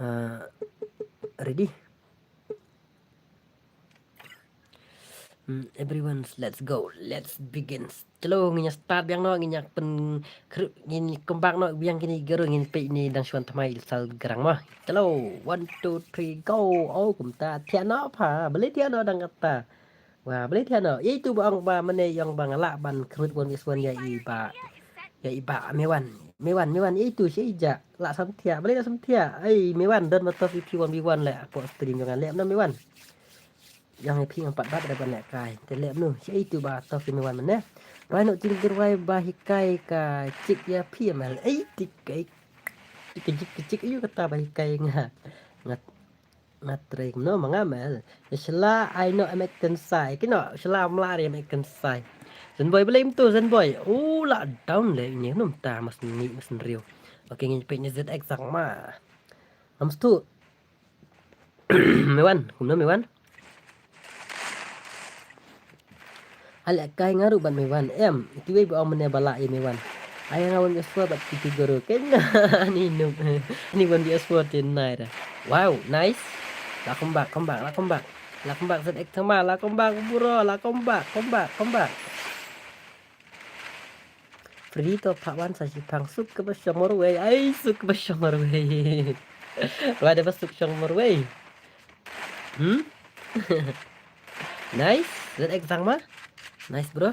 Uh, ready? Mm, everyone's, let's go. Let's begin. Chalo, ngin ïa start biang noh, ngin ïa pyn-, kru-, ngin comeback noh biang kini garo, ngin peit ni dang shuan thymmai sal garang mo. Chalo, one, two, three, go. Oh, kumta thiah noh pha. Balei thiah noh dang kata. Wa, balei thiah noh. Ïa itu ba ong ba mane ïa ong ba nga lah ban khrut one versus one ïa i ba. Ïa i ba Mewan. Mewan, Mewan, ïa itu shi ija. Lah sam thiah. Balei lah sam thiah. Ai, Mewan, don ba tough ïa phi one v one leh. Hapoh stream jong nga leh noh Mewan. Ïa nga phi ngam pat bat da ban leh kai. Te leh mano. Shi itu ba tough ïa Mewan mane. Rwai noh jingkyrwai ba hikai ka chik ïa phi M L. Ai, tik kai. Tik ka chik ka chik ayu kata ba hikai nga. Nga Nga trei kumno ma nga M L. Ïa shala ai noh em ek kynsai. Kino shala mla ri em ek kynsai. Zen boy balei mtu zen boy. U la down le ngi num ta mas ni mas nriu. Okay ngin peit ni Z X sang ma. Am stu. Mewan, kumno Mewan? Ale kai nga ruh ban Mewan em. Kiwei ba ong mane bala ïa Mewan. Ai nga one V S four bad Kitty Guru. Kena ni noob. Ni one V S four tin nai da. Wow, nice. La come back, come back, la come back. La come back Z X Thangma, la come back bro, la come back, come back, come back. Freddy to part one sa shipang suk kaba shong marwei. Ai suk kaba shong marwei. Wada ba suk shong marwei. Hmm? Nice, Z X Thangma. Nice bro.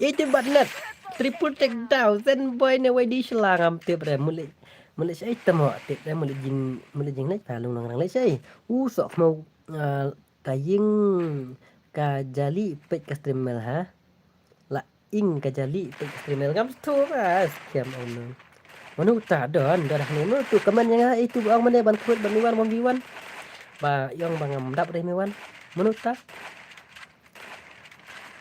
Ite bat net. Triple takedown. Zen boy ne wai di shla ngam tip re. Mule. Mule shai tamo tip re. Mule jing, mule jing lek ta lung nang rang lek shai. U sok mo, ah, ka ing ka jali pet ka stream mel ha. La ing ka jali pet ka stream mel ngam tu ba scam ong no. Manu ta don dah ni manu tu kaman yang ha itu ong mane ban kut ban Miwan one V one. Ba yong ba ngam dap re Miwan. Manu ta.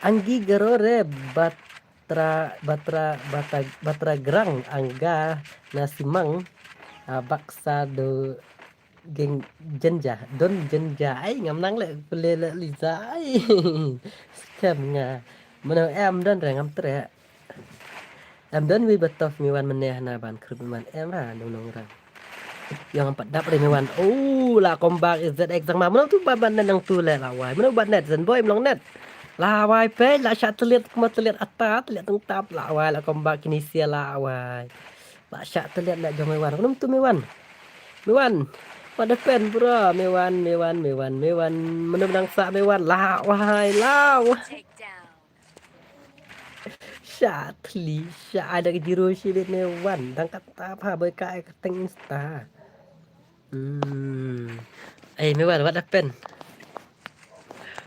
Anggi garo re batra batra batra batra grang angga na simang, ah, baksa do geng jenja don jenja ai ngam nang le pele le Liza ai. Scam nga. Mano em don re ngam tre. Em don wi batof Miwan meneh na ban krup Miwan em ha nong nong rang. Yang empat dap re Miwan. Oh, la kombak Z X Thangma. Mano tu bat bat net nang tu le la wai. Mano bat net Zen boy mlong net. La wai pe la sha telit kema telit ata telit tengtap la wai la kombak kini sia la wai. La sha telit na jong Miwan. Mano tu Miwan. Miwan. What happened bro? Miwan, Miwan, Miwan, Miwan. Mano nang sa Miwan. La wai, la wai. Sha thli sha ai da ka jiro shi bit Miwan dang kata pha boy ka ai ka teng insta. Hmm. Ai Miwan what happened?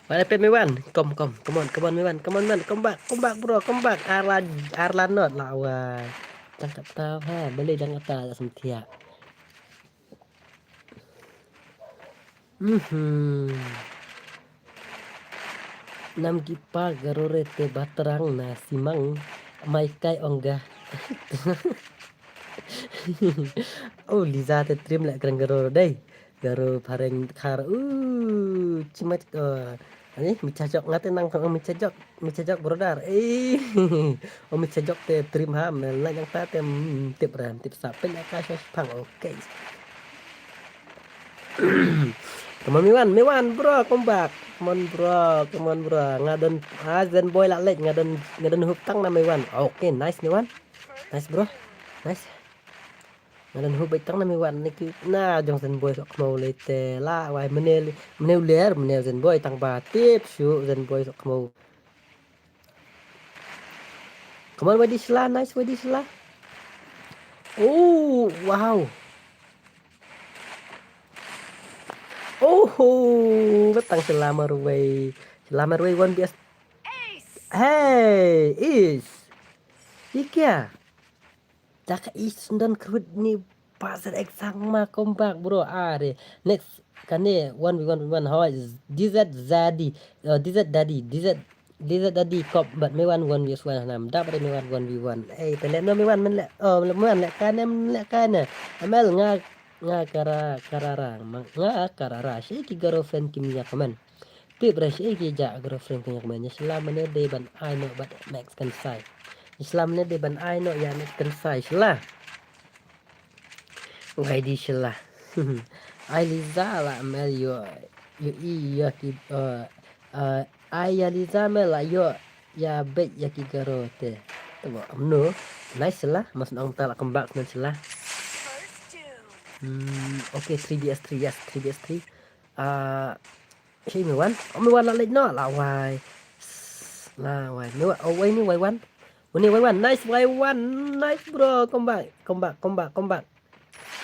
What happened Miwan? Come come come on come on Miwan come on man come back come back bro come back arla arla not la wai. Dang kata pha beli dang kata la sempia. Mhm. Nam ki pa garore te batrang na simang mai kai ongga. Oh Liza te trim le grang garore dai. Garo phareng khar. Uh, chimat. Uh, ani michajok ngate nang michajok. Michajok brother. Eh. Oh michajok te trim ha mel na jang ta te tip ram tip sapel ka shos pang. Okay. Come on Miwan, Miwan bro, come back. Come on bro, come on bro. Nga don ah Zen boy la lek nga don nga don hook tang na Miwan. Okay, nice Miwan. Nice bro. Nice. Nga don hook bai tang na Miwan ni ki na jong Zen boy sok khmo le te la wai mene mene uler mene Zen boy tang ba tip shu Zen boy sok khmo. Come on, Wadi Shla, nice Wadi Shla. Oh, wow. Oh, ho, batang Shla marwei. Shla marwei one B S. Hey, is. Ikia. Dak is dan krut ni. Pasal ek sang ma kombak bro are. Next kane one v one v one hoi. D Z Zadi. Oh, D Z Dadi. D Z D Z Dadi kop bat Miwan one v one nam. Dap re Miwan one v one. Eh, tele no Miwan men le. Oh, Miwan le kane men le kane. Amel nga nga kara karara nga karara shi ki girlfriend ki miya komen. Tip re shi ki ja girlfriend ki miya komen. Islam ne de ban ai no bat Max kan sai. Islam ne de ban ai no ya Max kan sai sila. Ngai di shila. Ai Liza la mel yo yo i yo ki eh eh ai ya Liza mel la yo ya bet ya ki garo te. Tebo amno. Nice shila mas nong ta la kembak men shila. Hmm, okay three B S three yes three B S three. Ah Hey, Miwan. Oh, Miwan la lek no, la wai. La wai. Miwan, oh, wai ni wai wan. Uni wai wan. Nice wai wan. Nice bro. Come back. Come back. Come back. Come back.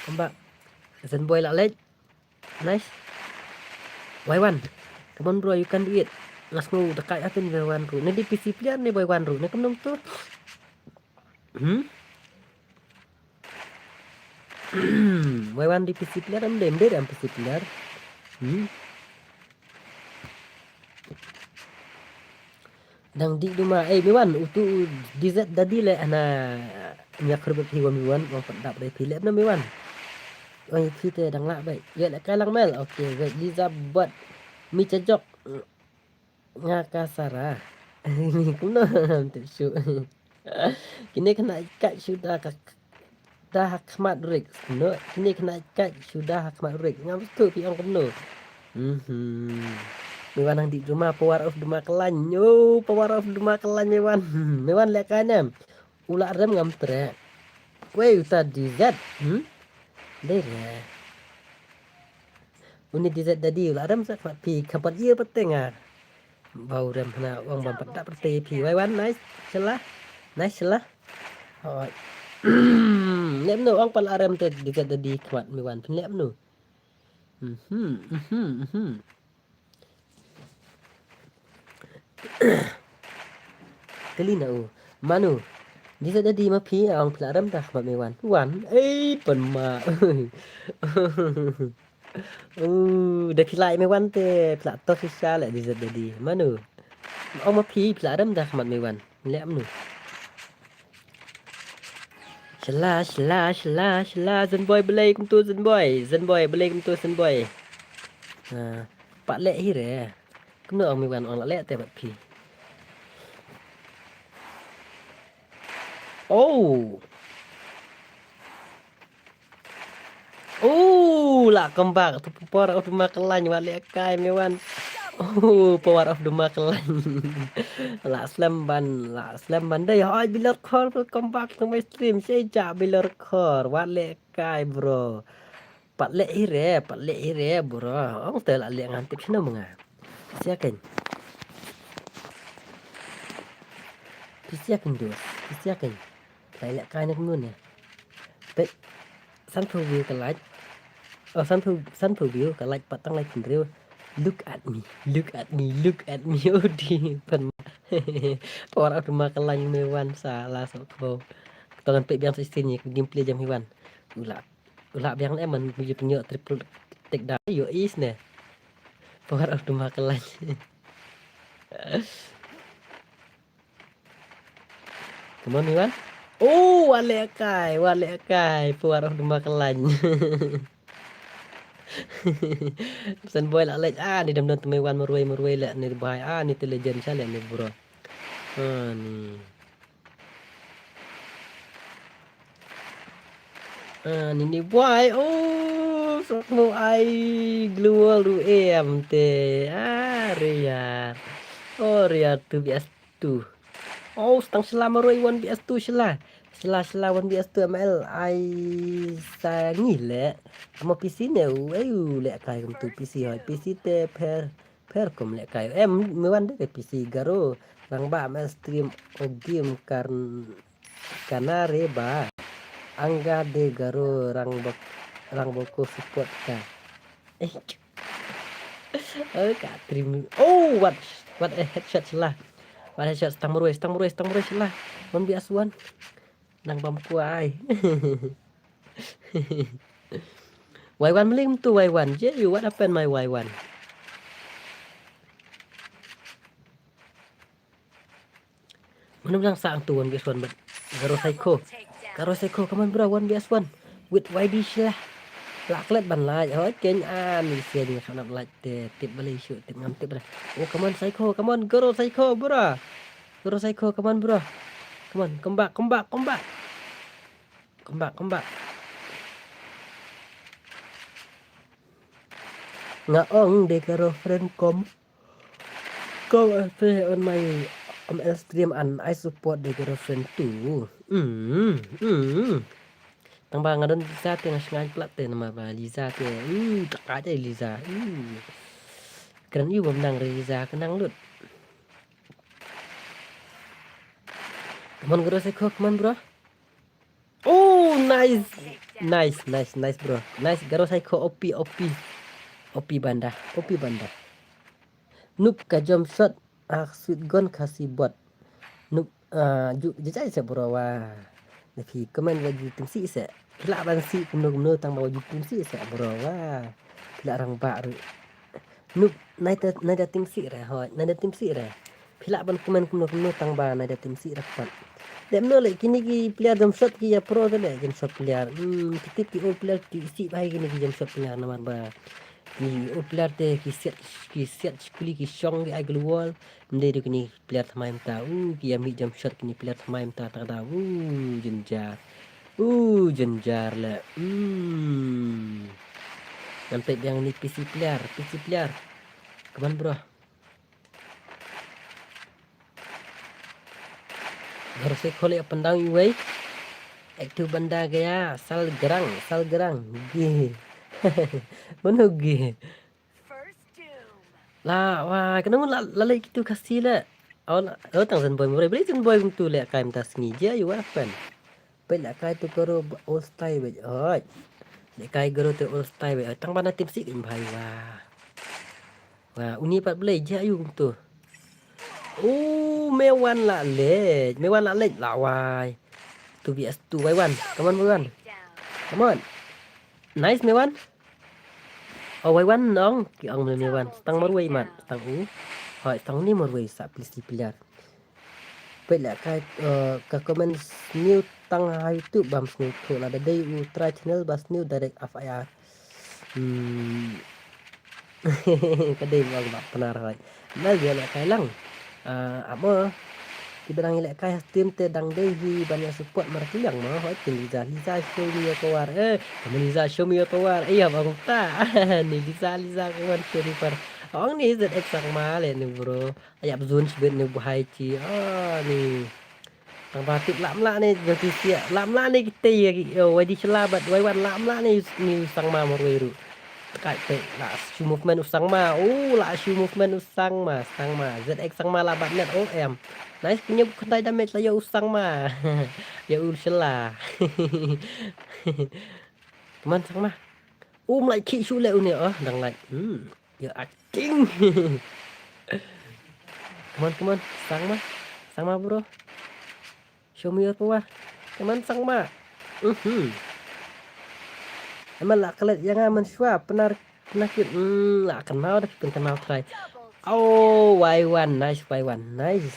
Come back. Zen boy la lek. Nice. Wai wan. Come on bro, you can do it. Ngas ngu dekat atin wai wan ru. Ni di P C player ni wai wan ru. Ni kemnum tu. Hmm? Wai wan di P C player am dem dem P C player. Hmm. Dang di duma eh Miwan utu D Z Dadi le ana nyak rebut hi wan Miwan wan pat dap dai pi le na Miwan. Wan pi te dang lak bai. Ye le kai lang mel. Okay, wait Liza bot mi chajok. Nga ka Sarah. Kumno ngam tip shuh. Kine khynnah kat shu da ka da ha khmat rik. No, kine khynnah kat shu da ha khmat rik. Ngam sngewthuh phi ong kumno. Mhm. Mewan nang dih duma, power of duma khlaiñ. Yo, power of duma khlaiñ Mewan. Mewan leh kai ne em. U lah rem ngam treh. Wei uta D Z. Hmm? Dei re. Uni D Z Daddy u lah rem sa khmat phi, kham pat ïa pat te nga. Bau rem hana ong bam pat da pat te phi. Wai wan, nice. Shala. Nice shala. Hoi. Lem no ong pat lah rem te D Z Daddy khmat Mewan phin lem no. Mhm, mhm, mhm. Kali na u. Manu. D Z Daddy ma phi ong phi lah rem da khmat Mewan. Wan. Ei pan ma. U, da phi lah Mewan te phi lah to shisha leh D Z Daddy. Manu. Ong ma phi phi lah rem da khmat Mewan. Leh manu. Shala, shala, shala, shala, Zenboy balei kumto Zenboy. Zenboy balei kumto Zenboy. Ah, pat leh hi re. Kumno ong Mewan ong lah leh te bad phi. Oh. Oh, lah comeback. Tu power of duma khlaiñ, wat leh kai Mewan. Oh, power of duma khlaiñ. Lah slem ban, lah slem ban dei. Hoi Bilor Khor, welcome back to my stream. Sei ja Bilor Khor, wat leh kai bro. Pat leh hi re, pat leh hi re bro. Ong te lah leh ngan tip shano ma nga. Phi sia kein. Phi sia kein dos. Phi sia kein. Lai leh kai na kumno ne. Peit. Sanphew view ka like. Oh, sanphew, sanphew view ka like pat tang lai phew hynriew. Look at me. Look at me. Look at me. Oh di pan. Power of duma khlaiñ Mewan sa la sa ko. Tang ngan peit biang sa stin ni gameplay jong Mewan. U lah. U lah biang em man ngi pynïoh triple take down. Ïoh is ne. Power of duma khlaiñ. Come on, Mewan. Oh, wat leh kai, wat leh kai. Power of duma khlaiñ. Zenboy lah leh, ah, ni dam don te Mewan marwei, marwei leh, ni bai, ah, ni te legend sha leh, ni bro. Ah, ni. Ah, ni ni bai, oh, sok mo ai, global ru em te, ah, Riyar. Oh, Riyar tu bias tu. Oh, stang shala marwei one B S two shala. Shala, shala one B S two M L ai sa ngi leh. Amo P C ne u, ai u leh kai kum tu P C hoi. P C te pher, pher kum leh kai. Em, Mewan de P C Garo. Rang ba M L stream o game kan kanare ba. Anga de Garo rang bok, rang boko support ka. Eh. Oh, ka trim. Oh, what, what a headshot shala. What a headshot, stang marwei, stang marwei, stang marwei shala. One B S one. Nang bam kuai. Y one mling tu Y one. Je you, what happened my Y one? Mano bilang sa ang tu one B S one bad Garo Psycho. Garo Psycho, come on bro, one B S one. With Y D shala. Lah klet ban lai. Oh, ken an ni sia ni khanap lai te tip balai shu tip ngam tip bro. Oh, come on Psycho, come on Garo Psycho bro. Garo Psycho, come on bro. Come on, come back, come back, come back. Come back, come back. Nga ong de Garo friend kom. Come and play on my M L stream and I support the girlfriend too. Mm, mm. Tang ba nga don Liza te nga sngain plat te namar ba Liza te. Mm, tak aja Liza. Mm. Kren yu bam nang Liza kenang lut. Come on, Garo Psycho, come on, bro. Oh, nice. Nice, nice, nice, bro. Nice, Garo Psycho, O P, O P. O P banda, O P banda. Noob ka jump shot, ah, sweet gun ka si bot. Noob, ah, ju, ju jai se, bro, wa. Na phi comment wa ju tim si se. Phi lah ban si kumno kumno tang ba wa ju tim si se, bro, wa. Phi lah rang ba ru. Noob, nai ta, nai da tim si re, hoi, nai da tim si re. Phi lah ban comment kumno kumno tang ba nai da tim si re pat. Dep no le, kini ki player jump shot ki ya pro te le, jump shot player. Hmm, ki tip ki old player ki si bai kini ki jump shot player namar ba. Ki u player te ki siat, ki siat shkuli ki shong ki ai global. Mdei du kini player thymmai mynta. U ki ïa mih jump shot kini player thymmai mynta ta da. U jynjar. U jynjar le. Hmm. Ngan peit biang ni P C player, P C player. Come on bro. Baru se khole pandang iwei. Ek tu banda gaya, sal gerang, sal gerang. Gi. Mano gi. La wa, kena mun la, la lei kitu kasi le. Aw, la, oh, tang Zenboy Murray. Beli Zenboy kumtu le kai mynta sngi je ayu wa pen. Peit la kai tu garo ba all style beit. Oi. Le kai garo tu all style beit. Oi, tang bana tim si kin bhai wa. Wa, uni pat beli je ayu kumtu. Oh, Mewan la leit. Mewan la leit la wai. Two V S two, Y one. Come on, Y one. Come on. Nice, Mewan. Oh, Y one nong. Ki ong Mewan. Stang marwei mat. Stang u. Hoi, stang ni marwei sa P C player. Peit la ka, eh, ka comment new tang ha YouTube bam sniew tu la da dei u try channel ba sniew direct F I R. Hmm. Ka dei ba ba pnar hoi. Nal dia la kai lang. Ah, amo. Ki ba dang ïalehkai ha stream te dang dei hi ban ïa support markylliang mo. Hoi, tin Liza, Liza show me your power. Eh, kamu Liza show me your power. Eh, ïa bang ta. Ni Liza, Liza kawan show me power. Ong ni Z X Sangma le ni bro. Ïa bzun shibit ni buhai chi. Ah, ni. Tang ba tip lam la ni jong ti sia. Lam la ni kita ya ki. Yo, wai di shela bat, wai wan lam la ni ni Sangma marwei ru. Kai pe la show movement u Sangma. Oh, la show movement u Sangma, Sangma. Z X Sangma la bat net, oh em. Nice, kini bukan dai damage la ya u Sangma. Ya u shela. Teman Sangma. Um, like ki shu le uni, oh, dang like. Hmm. Ya acting. Come on, come on. Sangma. Sangma bro. Show me your power. Come on, Sangma. Mhm. Emang la kelet yang aman shwa penar, penar kit. Hmm, la kenal dah, pun kenal try. Oh, Y one, nice, Y one, nice.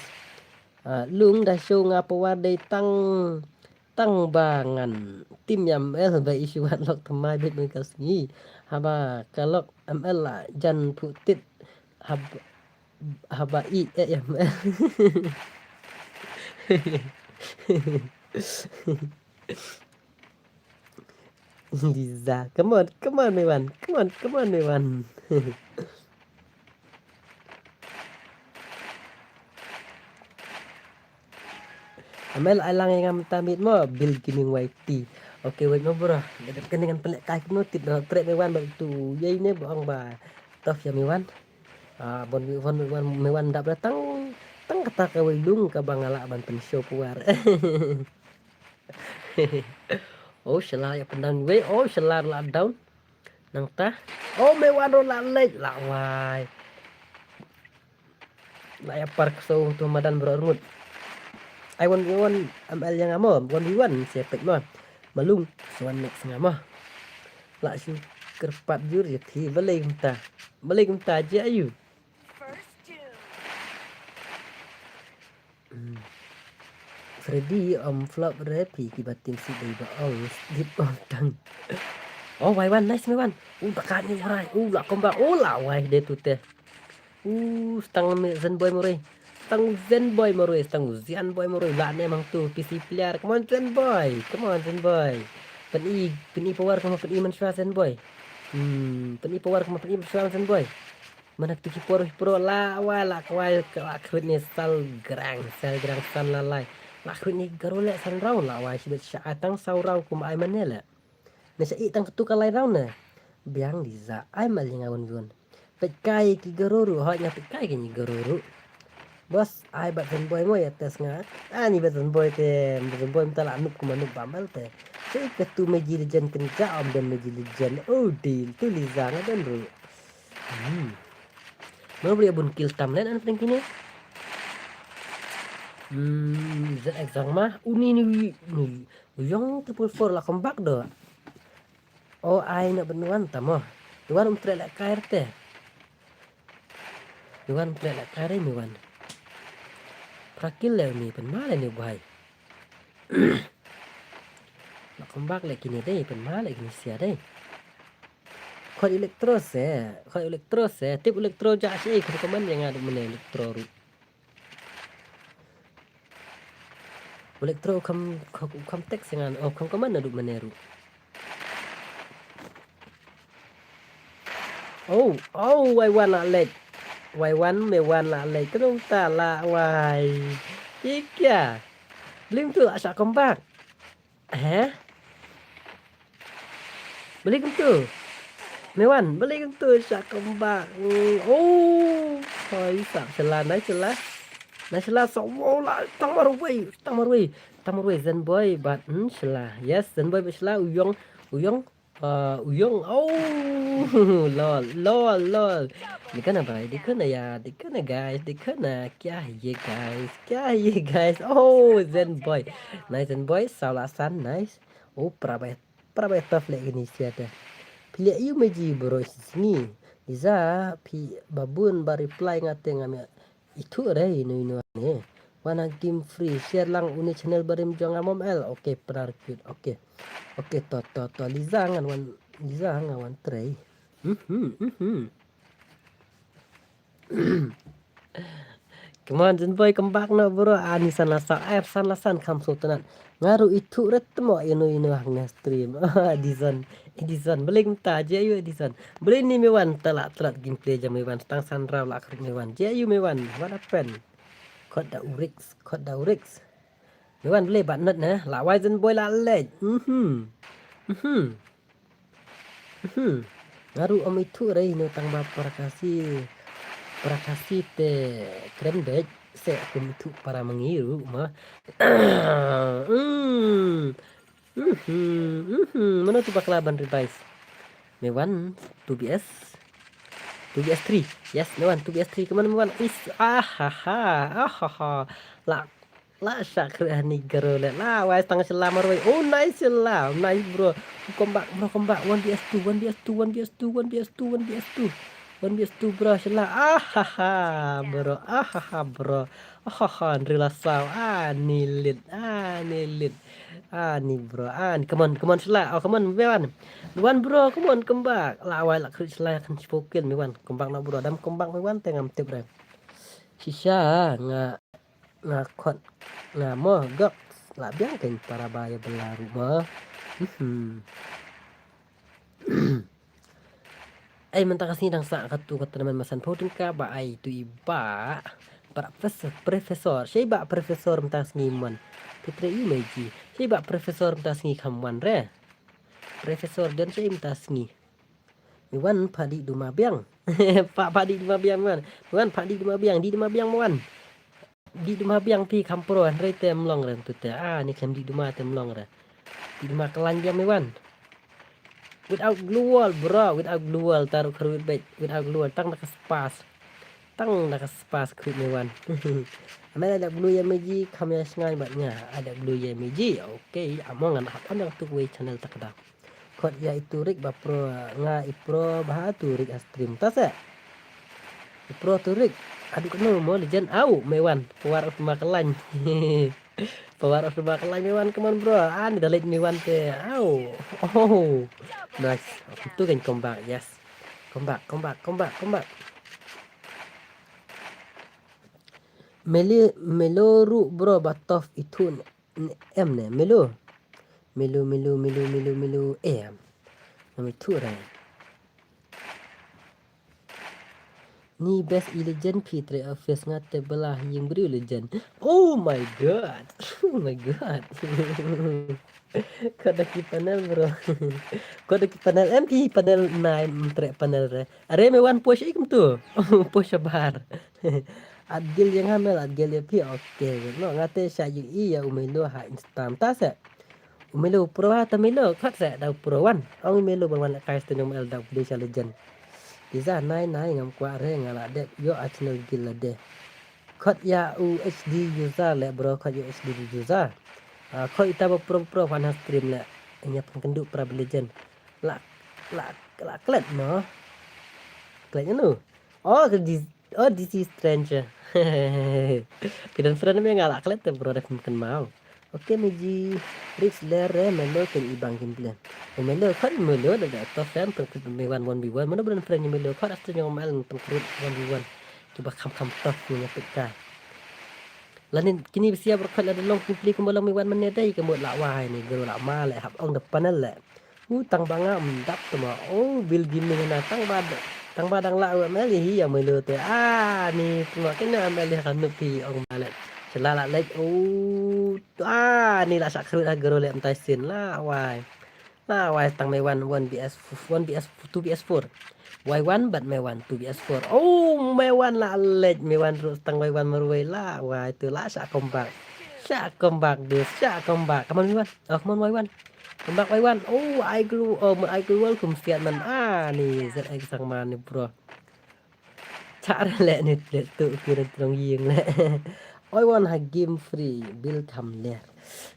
Ah, lung da show nga power dei tang, tang ba ngan tim ïa M L ba issue wat lok thymmai beit mynta ka sngi. Haba ka lok M L la jan phuh tit hab-, haba i eh ïa M L. Liza, come on, come on, Mewan. Come on, come on, Mewan. Amel ai lang ïa nga mynta miet mo, Bill Gaming Y T. Okay, wait mo bro. Kane ngan pynlehkai kumno tip na trek Mewan bad tu. Ïa ine ba ong ba tough ïa Mewan. Ah, bon Mewan, Mewan, Mewan dap da tang, tang kata kawei lung kaba nga lah ban pynshow power. Oh, shela ïa pyndown wei. Oh, shela la down. Nangta. Oh, Mewan ruh la leit la wai. La ïa par kso tu madan bro rngut. Ai one v one M L ïa nga mo, one v one sia pek mo. Malung, swan next nga mo. La shu kyrpad jur ïa thi, balei kumta. Balei kumta je ayu. Hmm. Freddy, um, flop re phi kiba tim si dei ba ong slip of tongue. Oh, wai wan, nice me wan. Uh, bakat ni wai. Uh, la komba. Uh, la wai de tu te. Uh, stang me Zenboy Murray. Stang Zenboy Murray, stang Zenboy Murray. La ne mang tu P C player. Come on Zenboy. Come on Zenboy. Pyn i, pyn i power, come on, pyn i man shwa Zenboy. Hmm, pyn i power, come on, pyn i man shwa Zenboy. Mana tu ki por pro la wai la kwai la khrut ni sal grang, sal grang san la lai. La khrut ni garo le san rau la wai shibit sha atang sau rau kum ai mane le. Ne sha i tang tu ka lai rau ne. Biang di za ai mal nga won won. Pet kai ki garo ru, hoi nga pet kai ki ni garo ru. Bos, ai bat Zenboy mo ya tes nga. Ani bat Zenboy te, Zenboy mta la nup kuma nup bamal te. Te ke tu meji lejen kenja om den meji lejen. Oh deal, tu Liza nga den ru. Hmm. Mano bri abun kill tam len an pring kini. Hmm, Z X Sangma. Uni ni wi, ni. Uyong triple four la comeback do. Oh, ai na benuan tamo. Tuan um trek la kair te. Tuan um trek la kair ni wan. Prakil le ni pen male ni buhai. La comeback le kini dei, pen male kini sia dei. Khot Electro se, khot Electro se, tip Electro ja shi, kham comment ïa nga naduh mynne Electro ruh. Electro kham, kham, kham text ïa nga, oh, kham comment naduh mynne ruh. Oh, oh, wai wan la leit. Wai wan, me wan la leit. Kano ta la wai. Ki kia. Blim tu la shah comeback. Heh? Beli kumtu. Me wan, beli kumtu shah comeback. Oh, hoi sa shela, nai shela. Nai shela sa, wow, la tang marwei, tang marwei. Tang marwei Zen Boy bad, hmm, shela. Yes, Zen Boy bad shela, u Yong, u Yong, uh, u Yong. Oh, lol, lol, lol. Di kana bai, di kana ya, di kana guys, di kana. Kya ye guys, kya ye guys. Oh, Zen Boy. Nice Zen Boy, saw la san, nice. Oh, para bai, para bai tough leh kini sia te. Phi leh ïu me ji bro sngi. Iza phi babun ba reply nga te ngam ïa ithuh re ino ino ne. Wan ha game free, share lang une channel barim jong nga mom el. Okay, Pnar Cute. Okay. Okay, to, to, to. Liza ngan wan, Liza ngan wan try. Mhm, mhm. Come on, Zen Boy, come back noh, bro. Ani san la san, eh, san la san, kham sngewtynnat. Nga ruh ithuh re te mo, ino ino ha nga stream. Edison, Edison, beli kumta, je ayu Edison. Beli ni me wan, te la tlat gameplay jong me wan, tang san round la khrut me wan. Je ayu me wan, what happened? Khot da u Rix, khot da u Rix. Me wan beli bat not ne, la wai Zen Boy la leit. Mhm. Mhm. Mhm. Nga ruh ym ithuh re ino tang ba para Khasi, para Khasi te kren beit, se kum ithuh para Mangi ruh ma. Hmm. Mhm. Mhm. Mano tu bakla ban revise? Me wan two B S. Two B S three. Yes, me wan two B S three. Come on, me wan. Is, ah, ha, ha. Ah, ha, ha. La La shah khreh hani garo le. La wai tang shela marwei. Oh, nice shela. Nice, bro. Come back, bro, come back. One V S two, one V S two, one V S two, one V S two, one V S two. One V S two, bro, shela. Ah, ha, ha, bro. Ah, ha, ha, bro. Ah, ha, ha, ndri la saw. Ah, ni lit. Ah, ni lit. Ah, ni, bro. Ah, ni, come on, come on, shela. Oh, come on, me wan. Me wan, bro, come on, come back. La wai la khreh shela kan shipokil, me wan. Come back na, bro. Dam come back, me wan, te ngam tip re. Shisha nga Nga khot, nga mo gok. La biang kein para ba ïa bela ruh mo. Mhm. Ai mynta ka sngi dang sah katu ka tournament ma san phew tyngka ba ai tu i ba. Para professor, professor. Shei ba professor mynta sngi mon. Petre i meji. Shei ba professor mynta sngi kham wan re. Professor don shei mynta sngi. Mi wan pha dih duma biang. Pha, pha dih duma biang mi wan. Mi wan pha dih duma biang, dih duma biang mi wan. Dih duma biang phi kham pro, hynrei te mlong ren tu te. Ah, ni khlem dih duma te mlong re. Dih duma klan biang mi wan. Without glue wall, bro, without glue wall, taruh kharwit bait, without glue wall, tang da ka spas. Tang da ka spas kharwit mi wan. Amel ada glue ïa meji, kham ïa sngai bat nga. Ada glue ïa meji. Okay, among ngan hap on da tu wei channel tak da. Khot ïa i Turik ba pro, nga i pro ba ha Turik a stream ta se. I pro Turik. Aduh kano mo legend au me wan. Power of Makalany. Power of Makalany me wan, come on bro. Ani da late me wan te. Au. Oh. Nice. Tu kan comeback. Yes. Comeback, comeback, comeback, comeback. Meli, melo ru bro ba tough itu. Em ne, melu. Melu, melu, melu, melu, melu. Em. Ngam ithuh re. Ni best i legend phi tre office nga te bela ïing briew legend. Oh my god. Oh my god. Kata ki panel bro. Kata ki panel em ki panel nine tre panel re. Are me wan push ikum tu. Push bar. At gel ïa nga mel, at gel ïa phi, okay. No, nga te sha ïohi ïa u Melo ha Insta mynta se. U Melo pro ha ta Melo, kat se da u pro wan. Ong u Melo ban wan kai sten ong mel da u Blue Sha Legend. Iza nai nai ngam kwah re nga la dep ïoh a channel gil la de. Kot ïa u H D user le bro, kot ïa u H D user. Ah, kot ita ba pro pro wan ha stream le. Nya pengkendu pra Blue Legend. La, la, la klet no. Klet no. Oh, ke di, oh, D C Stranger. Pidon friend me nga la klet te bro, dep mungkin mau. Okay, me ji Rix ler re Melo ken i bang kin ble. O Melo kan Melo da da to fan pengkut me wan one v one. Mano bran friend Melo kan asta jong mal pengkut one v one. Kiba kham kham tough ni nga pika. Lanin kini bisia berkhat la da long kin ble kumba long me wan mane dai kemut la wai ni guru la ma le hap ong da panel le. U tang ba nga mdap tuma. O bil giming na tang ba tang ba dang la u M L hi ya melu te. Ah ni tuma kena M L hi ka nup hi ong ba le. Sela la lek. O ah ni la sak khrut ha guru le mtai sin la wai. La wai tang me wan one B S one B S two B S four. Wai wan bat me wan two B S four. O me wan la lek me wan ru tang wai wan marwai la wai tu la sak kombak. Sak kombak dus sak kombak. Come on me wan. Oh come on wai wan. Kembak wai wan. Oh, ai glue. Oh, mun ai glue wal kum siat man. Ah, ni Z X sang man ni bro. Chak re le ni le tu kiran trong ying le. Oi wan ha game free bil kam le.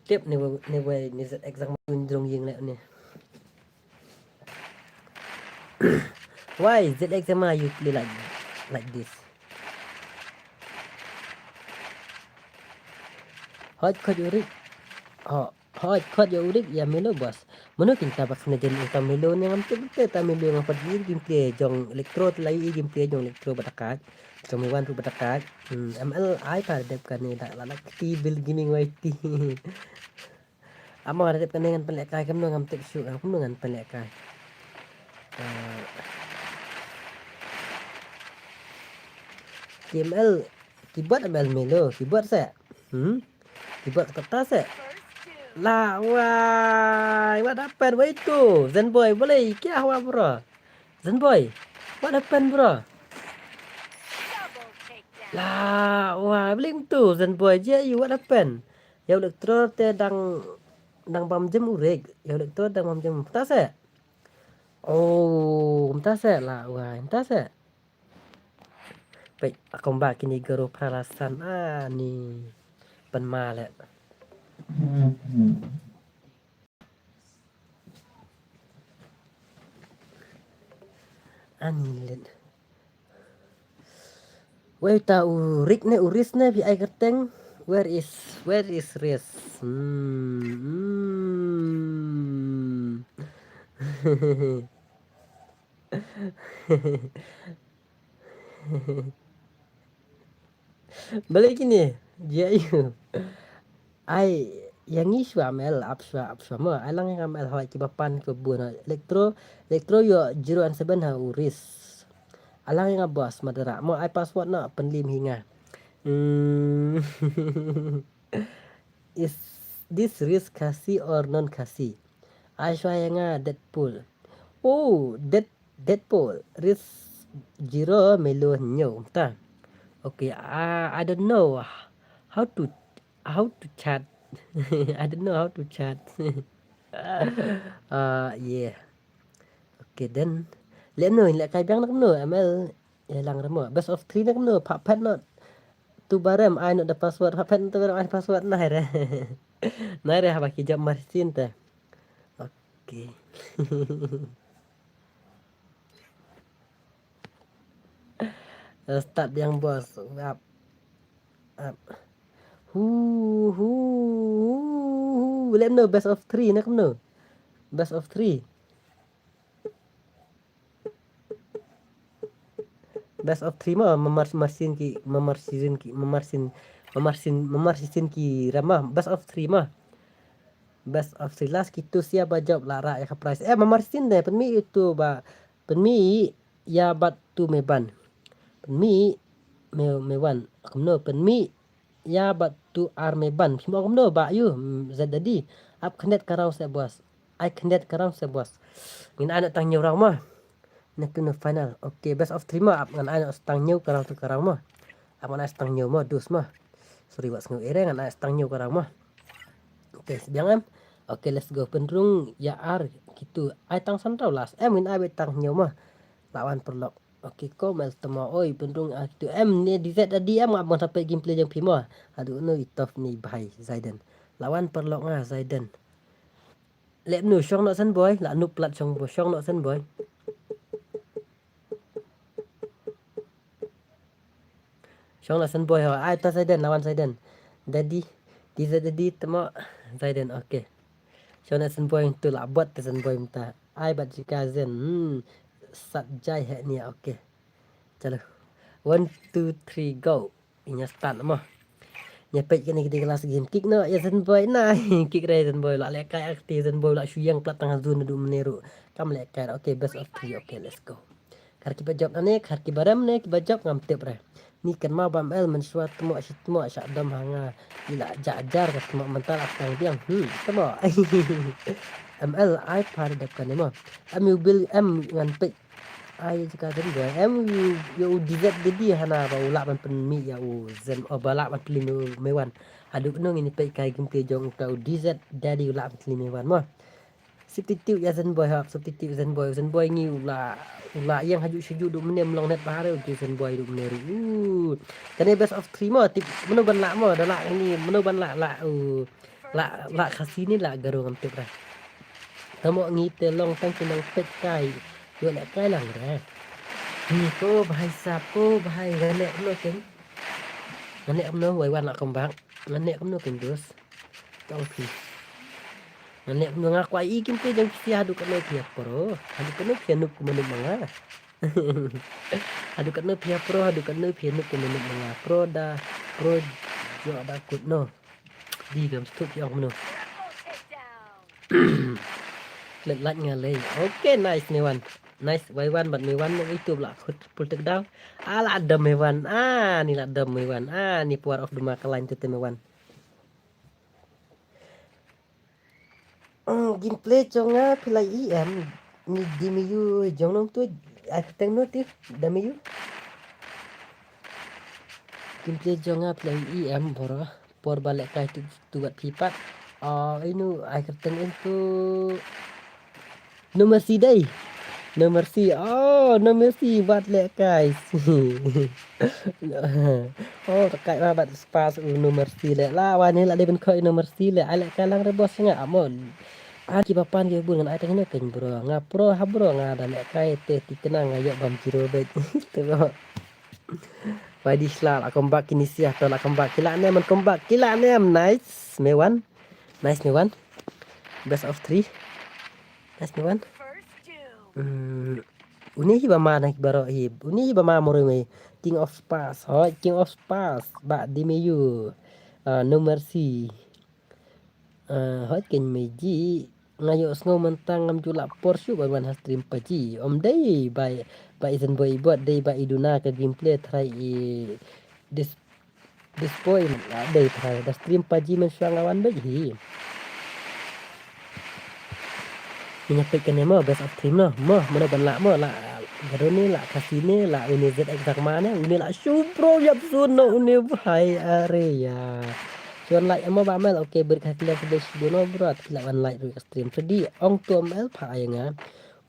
Tip ni wai ni wai ni Z X sang man trong ying le ni. Why Z X sang man you play like like this? Hot kod urik. Oh. Hoi, khot ya urik ya Melo boss. Mano kin ta bak na jen uta Melo ne ngam tip te ta Melo ngam pat yir gameplay jong Electro te la yu gameplay jong Electro batakat. Jong me wan ru batakat. Hmm, M L ai pa dep kane da la la kti bil gaming wai ti. Amo da dep kane ngan pele kai kam no ngam tip shu ngam no ngan pele kai. Eh, K M L keyboard M L Melo keyboard se. Hmm? Keyboard kata se. La wai, what happened? Wai tu, Zenboy, boleh kya hua bro? Zenboy, what happened bro? La wai, bling tu, Zenboy, je you what happened? Ya Electro te dang dang bam jem urek, ya Electro dang bam jem. Kata se. Oh, kata se la wai, kata se. Pek akomba kini guru pralasan ani penmale. Ani lit. Wei ta urik ne uris ne bi ai kerteng. Where is where is Ris? Hmm. Hmm. Balik kini, J U. Ai, yang ngi shwa M L, ap shwa, ap shwa mo. Ai lang yang M L hoi kiba pan ke bun. Electro, Electro yo zero and seven ha uris. Ai lang yang boss madara. Mo ai password na penlim hinga. Hmm. Is this Ris Khasi or non Khasi? Ai shwa yang Deadpool. Oh, Dead Deadpool, Ris zero Melo hynñiew ta. Okay, uh, I don't know how to how to chat. I don't know how to chat. Uh, yeah. Okay then. Let no, let kai biang nak no M L. Ya lang remo. Best of three nak no. Pak pet not. Tu barem ai not the password. Pak pet tu barem ai password nai re. Nai re haba ki jam marsin te. Okay. Start yang boss. Up. Up. Hu hu hu hu. Let no best of three nak no. Best of three. Best of three ma mamar marsin ki mamar season ki mamar sin mamar sin mamar season ki rama best of three ma. Best of three last kitu sia ba jop la ra ya ka prize. Eh, mamar sin de penmi itu ba penmi ya bat tu me ban. Penmi me me wan. Kumno penmi ya bat tu ar me ban. Phim ong kumno ba yu zat dadi. Ap khndet karau se boss. Ai khndet karau se boss. Ngin ano tang nyu rau ma. Nek tu no final. Okay, best of three ma ap ngan ai stang nyu karau tu karau ma. Ap ngan ai stang nyu ma dus ma. Sorry wat sngew ere ngan ai stang nyu karau ma. Okay, sebiang em. Okay, let's go. Penrung ya ar kitu. Ai tang san rau last. Em ngin ai bet tang nyu ma. Lawan perlok. Okay, ko mel temo oi penrung ar kitu. Em ne di zet adi em ngap mon sampai gameplay jong phi ma. Aduh no itof ni bahai Zaiden. Lawan perlok nga Zaiden. Lep nu shong no sen boy, la nu plat shong boy, shong no sen boy. Shong no sen boy ho, ai ta Zaiden, lawan Zaiden. Daddy, Ti za dadi tamo Zaiden, okay. Shona Zenboy tu la bot te Zenboy mynta. Ai bat jika Zen. Hmm. Sat jai he ni, okay. Chalo. One, two, three, go. Inya start mo. Nya peit kane ki di kelas game kick no ya Zenboy na. Kick re Zenboy la leh kai akti Zenboy la shuyang plat tang hazun du mene ru. Kam leh kai. Okay, best of three. Okay, let's go. Khar ki ba jop na ne, khar ki ba rem ne, ki ba jop ngam tip re. Ni kan ma bam el men shwa tmo shi tmo sha dom hanga. Ila ja jar ka tmo mental ak tang biang. Hmm, tmo. M L ai par dep kane mo. Em yu bil em ngan peit. Ai jaka Zenboy. Em yu yu D Z dadi hana ba u lah ban pynmih ya u Zen o ba lah ban pynmih me wan. Haduh kano ngin peit kai game te jong uta u D Z dadi u lah ban pynmih me wan mo. Substitute ya Zenboy hap, substitute Zenboy. Zenboy ngi u la u la yang haju shaju du mene mlong net bahare u Zenboy du mene ru. Kane best of three mo tip mano ban lah mo da lah ni mano ban lah lah u lah lah Khasi ni lah Garo ngam tip ra. Tamo ngi te long tang ki nang pet kai. Yo leh kai lang re. Ni ko bahai sap ko bahai ngane no ken. Ngane no wai wan lah kembang. Ngane no ken dos. Tong phi. Ngane no nga kwai i kim te jang phi hadu kano phi pro. Hadu kano phi nuk kuma nuk manga. Hadu kano phi pro hadu kano phi nuk kuma nuk manga. Pro da pro jo da kut no. Di gam stuk yong mano. Let like nga lei. Okay, nice me wan. Nice, wai wan bat me wan no itu la khut pultek daw. Ah, la dam me wan. Ah, ni la dam me wan. Ah, ni power of the mark line tu te me wan. Hmm, gameplay jong nga phi la i em ni di mi yu jong nong tu ai kyrteng no ti da mi yu. Gameplay jong nga phi la i em bro por ba leh kai tu tu bat phi pat. Ah, inu ai kyrteng in tu. No mercy dei. No mercy. Oh, no mercy wat leh kai. Oh, kai ba bat spas u no mercy leh. La wan ni la dei ben khoi no mercy leh. Ai leh kai lang re boss nga amon. An ki ba pan ki bun ngan ai tang no ken bro. Nga pro ha bro nga da leh kai te ti kena nga yok bam zero bet. Te bro. Bai di sla la comeback kini sia to la comeback kila nem man comeback kila nem nice me wan. Nice me wan. Best of three. Nice me wan. Hmm. Uni hi ba ma na ki baro hi. Uni hi ba ma moro me. King of Spars. Hoi, King of Spars. Ba di me yu. Ah, no mercy. Ah, hoi ken me ji. Nga yo sngo mentang ngam ju la por shu ba wan ha stream paji. Om dei ba ba i Zenboy bot dei ba i duna ka gameplay try i dis disappointment la dei try da stream paji men shuwa nga wan bej hi. Minya pek kene mo best of three no mo mano ban la mo la Garo ne la Khasi ne la une Z X Dagma ne une la shu pro yap sun no une bhai are ya. Chuan like mo ba mel okay ber kha kila kila shu no bro at kila ban like ru stream tadi ong tu mel pha ai nga.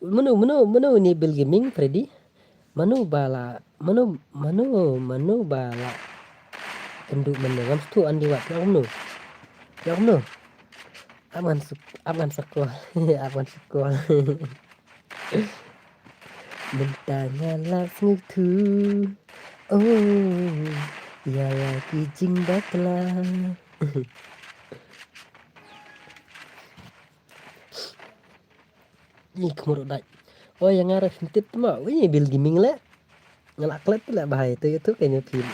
Mano mano mano ni Bill Gaming Freddy. Mano ba la mano mano mano ba la. Kendu mano ngam stu andi wat ngam no. Ngam no. Aman suk aman sakol aman sakol. Mynta nga la sngewthuh. Oh, ïa la ki jingbakla. Ni khmur dai. Oh, ïa nga rek sentip ma. Wi Bill Gaming le. Nga la klet le bahai tu tu kene pil.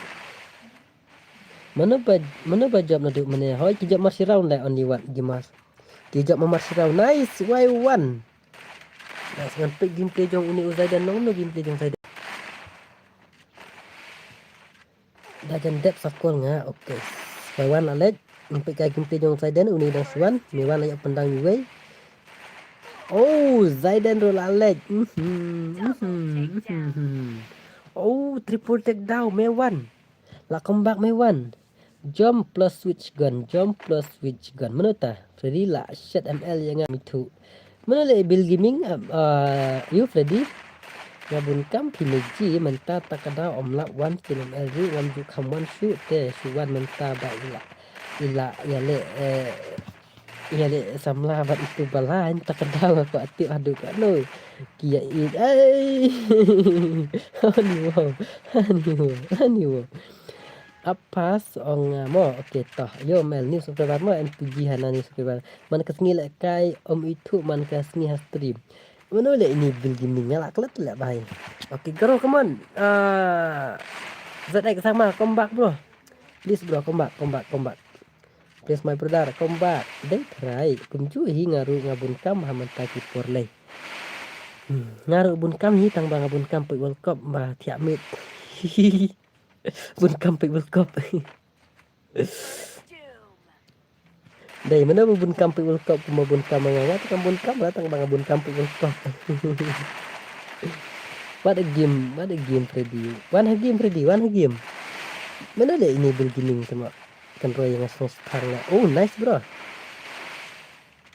Mano ba mano ba jop na duk mane. Hoi ki jop mar si round le only one gimas. Ki jop mar si round. Nice, wai one. Nice ngan pek gameplay jong uni u Zaidan nong no gameplay jong Zaidan. Da jan dep sakol nga, okay. Wai wan la lek, ngan pek ka gameplay jong Zaidan uni dang swan, mi wan la yak pendang mi wei. Oh, Zaidan ro la lek. Mhm, mhm, mhm. Oh, triple take down, me wan. La comeback me wan. Jump plus switch gun, jump plus switch gun. Mano ta? Freddy la shet M L ïa nga mithu. Mano le Bill Gaming, uh, you Freddy? Nga bun kam phi meji mynta ta ka daw om lak wan kin M L ri ngam ju kham wan shu te shu wan mynta ba ila ila ïa le eh ïa le samla ba itu bala in ta ka daw nga ko atip hadu ka no. Ki ïa i ai. Ani wow. Ani wow. Ani wow. Apas ong nga mo. Okay, toh. Yo, mel, new subscriber mo, M P G hana new subscriber. Man ka sngi lehkai, om itu man ka sngi ha stream. Mano leh ini build gaming, nga lah klet leh bahai. Okay, Garo, come on. Ah, Z X sama, come back, bro. Please, bro, come back, come back, come back. Please, my brother, come back. Dei trai, kumjuh hi nga ruh nga bun kam ha mynta ki por lei. Hmm, nga ruh bun kam hi tang ba nga bun kam peit World Cup ba thiah miet. Bun kam peit World Cup. Dei, mano ba bun kam peit World Cup, kumba bun kam nga, nga tang bun kam, nga tang ba nga bun kam peit World Cup. What a game, what a game, Freddy. Wan ha game, Freddy, wan ha game. Mano leh ini build gaming sama. Kan roi nga song star nga. Oh, nice, bro.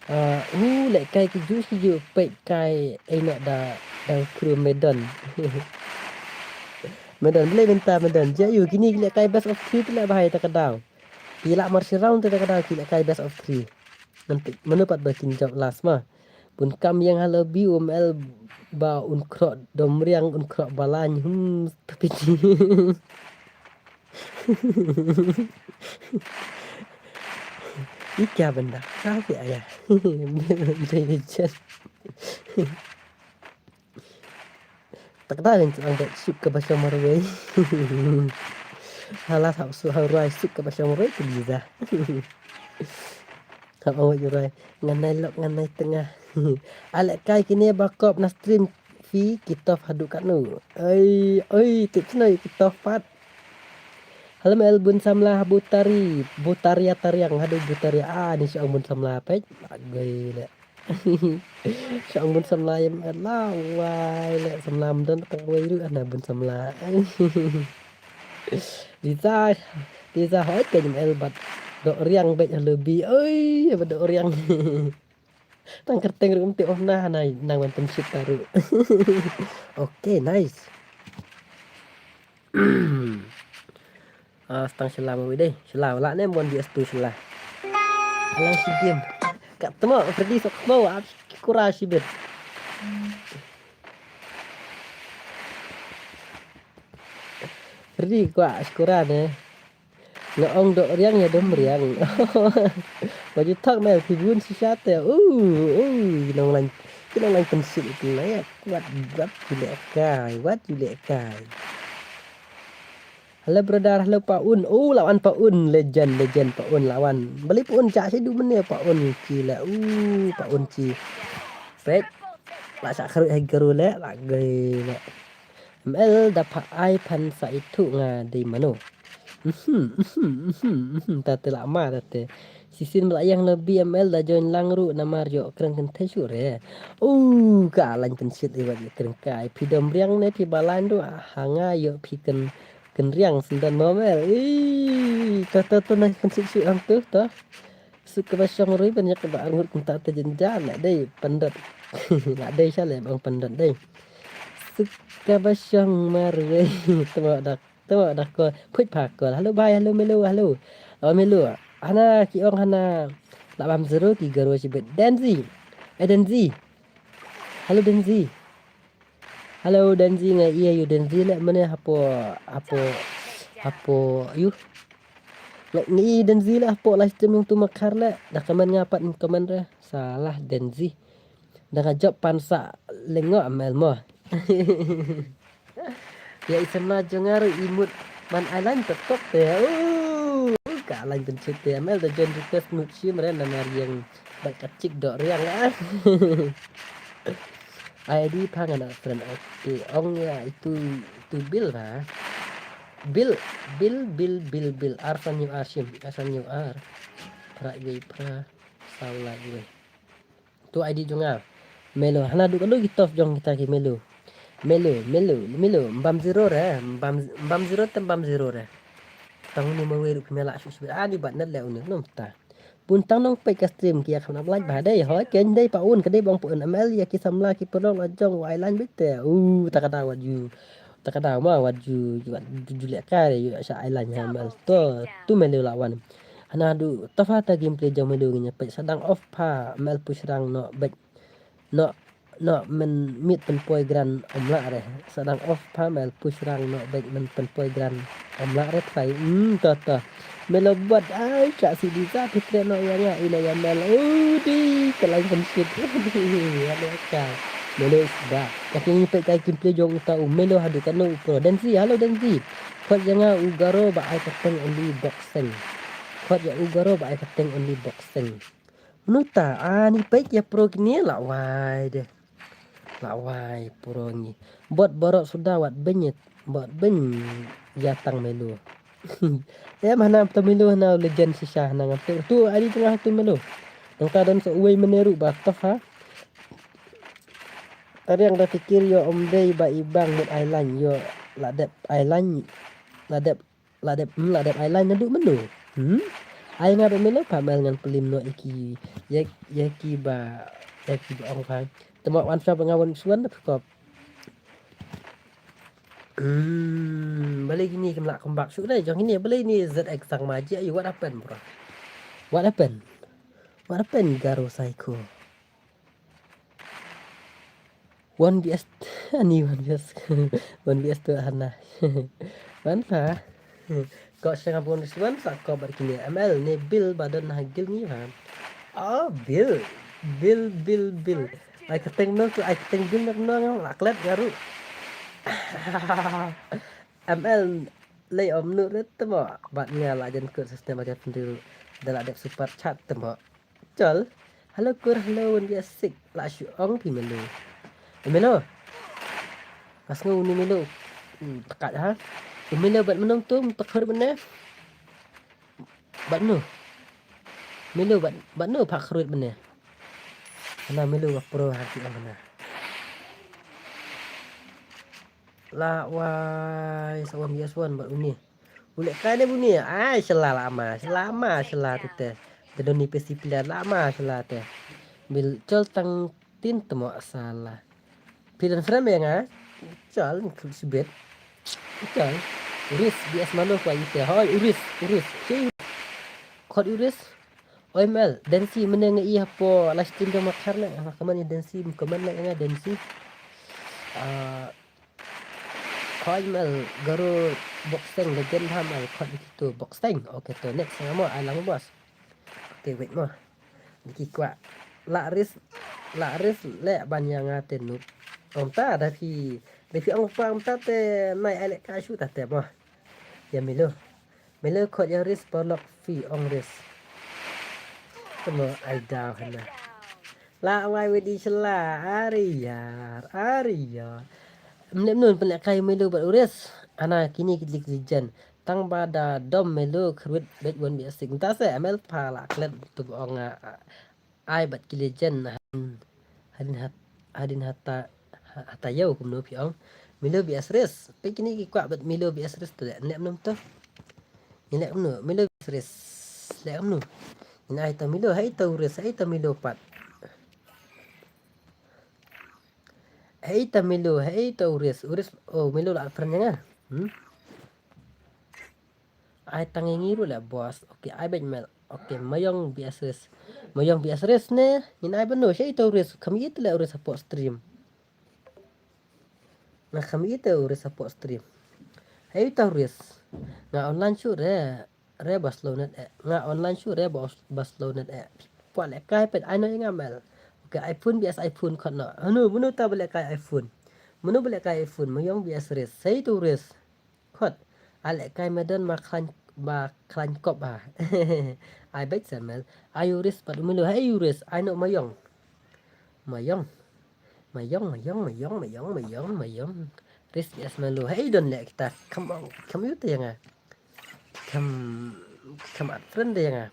Ah, u lehkai ki ju ki ju peit kai ei na da da kru medon. Medon, beli minta medon. Ja yu, kini lehkai best of three tu leh bahai ta ka daw. Ki lah mar shi round ta ka daw ki lehkai best of three. Nanti mano pat ba kin jop last ma. Bun kam ïeng ha lobby, um el ba un krok dom riang, un krok balai, hmm, tapi. Ye kya banda? Kya hai? Jai jai. Tak da rin ang da suk ka ba shong marwei. Hala hap su ha ruai suk ka ba shong marwei, please ah. Hap awai ruai. Ngan nai lok, ngan nai tengah. A lehkai kine ba kop na stream phi, ki tough haduh katno? Oi, oi, tip shnoi ki tough pat. Hello, mel bun samla ha Butari, Butaria Tariang, haduh Butaria. Ah, ni shong bun samla peit. Agoi leh. Shong bun samla ïa mel la wai leh samla mdon tang wai ruh ana bun samla. Lisa, Lisa hoi ka mel bad dok riang beit ha lobby. Oi, bad dok riang. Tang kyrteng ruh um tip oh na, na nang wan pynshit ta ruh. Okay, nice. Ah, stang shala mo dei. Shala wala ne mon di astu shala. Alang shi game. Ka tmo Freddy sok mo ap kura shi bit. Freddy kwa skura ne. Nga ong dok riang ïa dom riang. Ba ju thok mel phi bun shisha te. Uh, uh, ki nong lain, ki nong lain pynshit ki na ïa. Wat, wat ju leh kai, wat ju leh kai. Hello brother, hello Pa Un. Oh, lawan Pa Un, legend, legend Pa Un lawan. Bali Pa Un ja shi du mene Pa Un ki la. Uh, Pa Un ki. Pek. La sa kharu hai garu le, la gai le. M L da pha ai phan sa itu nga dei mano. Mhm, mhm, mhm, mhm. Ta te la ma ta te. Sisin bla yang le B M L da join lang ruh namar ïoh kreng kynthei shuh re. U ka lain pynshit i wat ïoh kreng kai. Phi dom riang ne phi ba lain ruh ha nga ïoh phi kyn kynriang syndon mo mel. Ih, ta ta ta na pynshit shuh ang tu ta. Suk kaba shong rui ban ïak kaba arngut kumta te jynjar la dei pyndot. La dei sha le bang pyndot dei. Suk kaba shong marwei. Temo dak, temo dak ko. Phuit pha ko. Halo bhai, halo Melo, halo. Oh Melo. Hana ki ong hana. La bam zero ki garo shibit. Denzi. Eh Denzi. Halo Denzi. Halo Denzi, nga ïa ïa u Denzi le mane hapo, hapo, hapo ïa u. Nga ïa Denzi le hapo live stream ïa u tu makhar le. Da comment nga pat comment re. Salah Denzi. Da nga jop pan sa lengo amel mo. Ïa i samla jong nga ruh i mut man ai lain tok te. Uh, ka lain pynshit te amel da join request mut shim re namar ïeng bad ka chik dok riang ah. I D pha nga na friend. Okay, ong ïa itu, itu Bill ba. Bill, Bill, Bill, Bill, Bill. Arsan yu ar shim, arsan yu ar. Pra iwei pra, saw la iwei. Tu I D jong nga. Melo, hana duk duk ki tough jong kita ki Melo. Melo, Melo, Melo, mbam zero re, mbam, mbam zero te mbam zero re. Tang uni ma wei ruh ki mela shu shu. Ani bat net le uni, nom ta. Bun tang nong peit ka stream ki ïa kham nap like ba dei hoi ken dei Pa Un ka dei bang Pa Un M L ïa ki samla ki pynlong la jong wai lain beit te. U ta ka daw wat ju. Ta ka daw ma wat ju wat ju leh kai yu sha ai lain ha M L. To tu Melo la wan. Hana du ta fa ta gameplay jong Melo ngi ïa peit sa dang off pha M L push rang no beit. No Noh men mit pynpoi gran ym lah re. Sa dang off pha mel push rang noh bek men pynpoi gran ym lah re trai. Hmm, to to. Melo bot ai ka si di sa phi tre noh ïa nga ina ïa mel. Udi ka lain pynsit. Udi ïa ka. Melo is back. Ka king pe kai kim ple jong uta u melo hadu ka no u pro. Denzi, halo Denzi. Khot ïa nga u Garo ba ai ka teng only boxing. Khot ïa u Garo ba ai ka teng only boxing. Mano ta ani peit ïa pro kine la wai de. La wai pro ngi. Bot borok suda wat benyet. Bot beny ïa tang melu. Em hana ta melu hana legend shisha hana ngam peit. Tu ari tengah tu melu. Nang ta don so uwei meneru ba toh ha. Tariang da fikir yo om dei ba ibang mut ai lain yo la dep ai lain la dep la dep hmm, la dep ai lain nadu menu. Hmm? Ai nga ba melo pa mel ngan pelim no iki yak yaki ba yaki ba ong pa. Temo wan sa ba nga wan suan da kop. Hmm, bale gini kem la kembak su dai jong ini bale ni Z X sang maji ayu what happened bro? What happened? What happened Garo Psycho? One B S ani one B S one B S tu hana. Wan pa. Kok sanga pun suan sa kok bar kini M L ne Bill badon ha gil ni ha. Oh Bill. Bill Bill Bill. Ai keteng no tu ai keteng Bill nak no ngam laklet garu. M L lei om nu ret temo bat nga la jen kut sistem aja pendiru. Dala dep super chat temo. Chol. Halo kur halo wan bia sik la shu ong pi melo. Melo. Pas ngu ni melo. Tekat ha. Melo bat menung tu tekhur bene. Bat nu. Melo bat bat nu pak khrut bene. Ana melo ba pro ha ki ong na. La wai sa wan bia swan bat uni. Uleh kai ne buni ai sela lama sela ma sela tete. Tedon ni pesi pilihan lama sela te. Bil chol tang tin temo sala. Pilan frame ya nga. Chol sibet. Chol. Uris B S Mano kwa ite. Hoi uris uris. Chei. Kot uris. Oi mel densi meneng i hapo last team dong makar ne. Kaman ya densi kaman ne nga densi. Ah, Khoi mel garo boxing legend ham al khot itu boxing. Okay to next nga mo alang bos. Okay wait mo. Diki kwa. La ris la ris le ban ya nga te nup. Ong ta da phi da phi ong pa ong ta te nai ale ka shu ta te mo. Ya milo. Melo khot ya ris parlok phi ong ris. Temo ai daw hana. La wai wedi sela ari yar ari yar. Mlep nun pynlek kai melo bat uris. Ana kini kidlik lijan. Tang ba da dom melo khrwit bet wan bi asik. Nta se M L pa la klet tu ong a. Ai bat ki lijan hadin hat hadin hata hata yau kumno phi ong. Melo bi asris. Pe kini ki kwak bat melo bi asris tu lek nem nem tu. Ni lek kumno melo bi asris. Lek kumno. Ni ai ta melo hai ta uris hai ta melo pat. Hei ta melo hei ta uris uris oh melo la friend nga. Hmm. Ai tang ngi ru la boss. Okay ai bej mel. Okay mayong biasris. Mayong biasris ne. Ngin ai beno hei ta uris kam it la uris hapoh stream. Nga kam it ta uris hapoh stream. Hei ta uris. Nga online shu re. Re ba slow net eh. Nga online shu re ba slow net eh. Pwa le kai pet ai no nga mel. Okay iPhone bias iPhone khot no. Anu munu ta ba le kai iPhone. Munu ba le kai iPhone mayong bias res. Sei tu res. Khot. Ale kai medan ma klan ba klan kop ha. Ai bet sa mel. Ayu res pat melu hai ayu res. Ai no mayong. Mayong. Mayong mayong mayong mayong mayong mayong. Res bias melu. Hai don le kita. Kam kam yu te nga. Kam kam at friend de nga.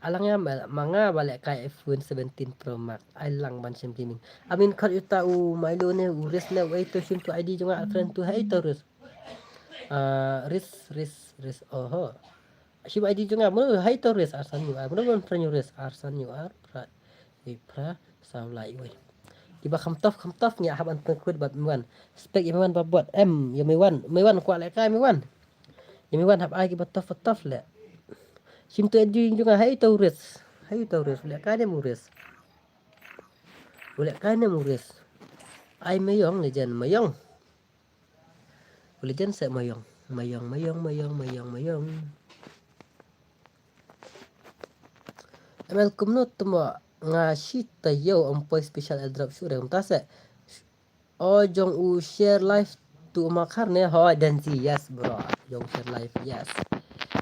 Alang ya ma nga ba le kai iPhone seventeen Pro Max. Ai lang ban shem gaming. Amin khot yuta u Milo ne u res ne u ai to shim tu ID jong nga at friend tu hai to res. Ah res res res oho. Shim ID jong nga munu hai to res arsan yu ar munu ban friend yu res arsan yu ar pra. Ipra saw lai wei. Kiba kham tof kham tof ngi hap an tengkut bad Miwan. Spek ya Miwan ba bot em ya Miwan Miwan kwak le kai Miwan. Ya Miwan hap ai kiba tof tof le. Shim tu edu jong nga hai to res. Hai to res le kai ne mu res. Ule kai ne mu res. ai Mayong, legend Mayong. U legend se Mayong. Mayong, Mayong, Mayong, Mayong, Mayong. Em el kumno tmo nga shi taïew ym poi special airdrop shuh re kumta se. O jong u share live tu ma khar ne ho dan si yes bro. Jong share live yes.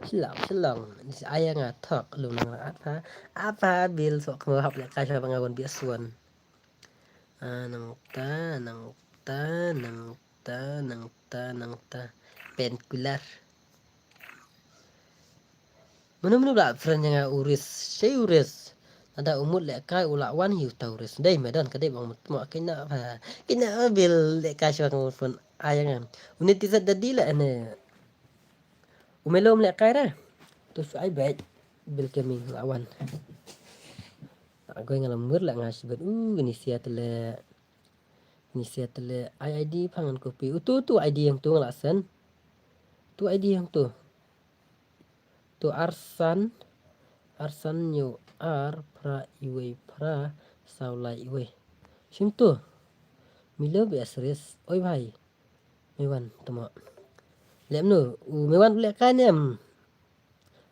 Shilong shilong. Ni si aya nga thok lu nang rat ha. Apa bil sok mo hap le ka sha ba nga won bi aswon. Ah, nang ta, nang ta, nang ta, nang ta, nang ta. Painkiller. Mano mano ba friend ïa nga u Ris, shei u Ris. Lada u mut lehkai u la wan hi uta u Ris. Dei me don ka dei bang mut mo kina ba. Kina ba bil lehkai shwa ka mut phone. Ai ïa nga. Une T Z Daddy la ene. U Melo um lehkai re. Tu shu ai beit. Bil keming la wan. Agoi nga la mur la nga shibat. Uh, ini sia tele. Ini sia tele. Ai I D phangan kopi. Utu tu I D yang tu nga la sen. Tu I D yang tu. Tu arsan, arsan nyu ar phra iwei phra saw lai iwei. Shim tu. Milo be asris. Oi bhai. Mewan tama. Lem nu. U mewan lek kai nem.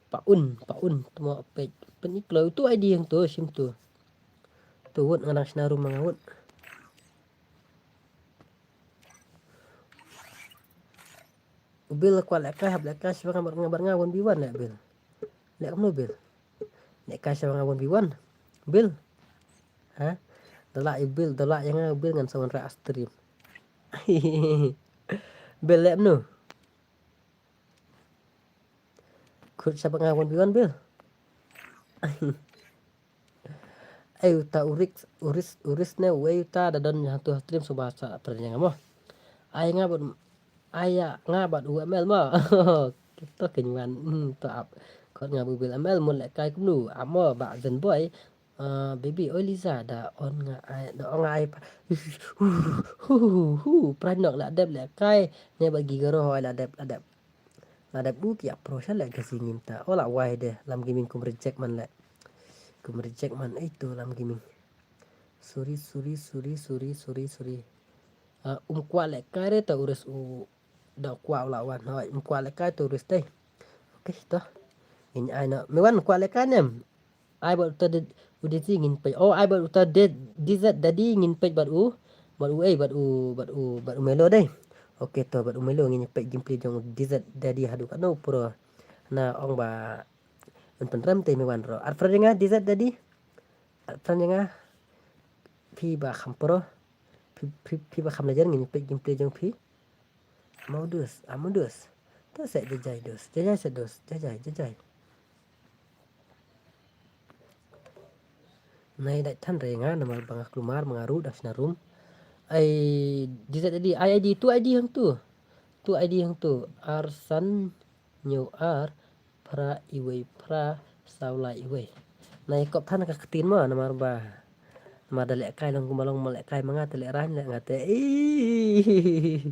Pa un, pa un tama pek. Pen iklo tu I D yang tu shim tu. Tu wut nganang sina rumah ngawut. U Bil kwah lehkai hap lehkai sha ba nga bad nga bad nga one v one leh Bil. Leh kumno Bil? Lehkai sha ba nga one v one. Bil. Ha? Da lah ïa Bil, da lah ïa nga Bil ngan sa wanrah stream. Bil leh kumno? Khut sha ba nga one v one Bil. Ai uta u Ris, u Ris, u Ris ne uei uta da don ha tu ha stream suba sa pren ïa nga mo. Ai nga bad, ai ïa nga bad u M L mo. Kito kein wan, hmm, to ap. Khot nga bad u Bil M L mo lehkai kumno, ap mo ba Zen Boy. Ah, baby, oi Liza, da on nga ai, da on nga ai pa. Hu, hu, hu, hu, pran nok la dep lehkai. Ne ba Gigaro oi la dep, la dep. La dep u ki ap pro sha leh ka singim ta. O la wai de, Lam Gaming kum reject man leh. Kum reject man, ei tu Lam Gaming. Sorry, sorry, sorry, sorry, sorry, sorry. Ah, um kwah lehkai re ta u Ris u da kwah u la wan. Hoi, um kwah lehkai ta u Ris te. Okay, to. Ngin ai no. Me wan kwah lehkai nem. Ai bad uta de, u D Z ngin peit. Oh, ai bad uta de, D Z Daddy ngin peit bad u. Bad u ei, bad u, bad u, bad u Melo dei. Okay, to bad u Melo ngin peit gameplay jong u D Z Daddy haduh katno pro. Na ong ba un pynrem te me wan ro. Ar friend nga D Z Daddy. Ar friend nga. Phi ba kham pro. Phi, phi, phi ba kham lajer ngin peit gameplay jong phi. Amau dus, amau dus. Ta seh jajai dus, jajai seh dus, jajai, jajai. Nai dai than re nga namar ba nga klumar ba nga ruh dang shna rum. Ai D Z I D, ai I D tu I D hang tu. Tu I D hang tu. Arsan nyu ar phra iwei phra saw lai iwei. Nai kop than ka ktien mo namar ba. Namar da lehkai long kumba long mo lehkai ma nga te lehrain leh nga te. Ih.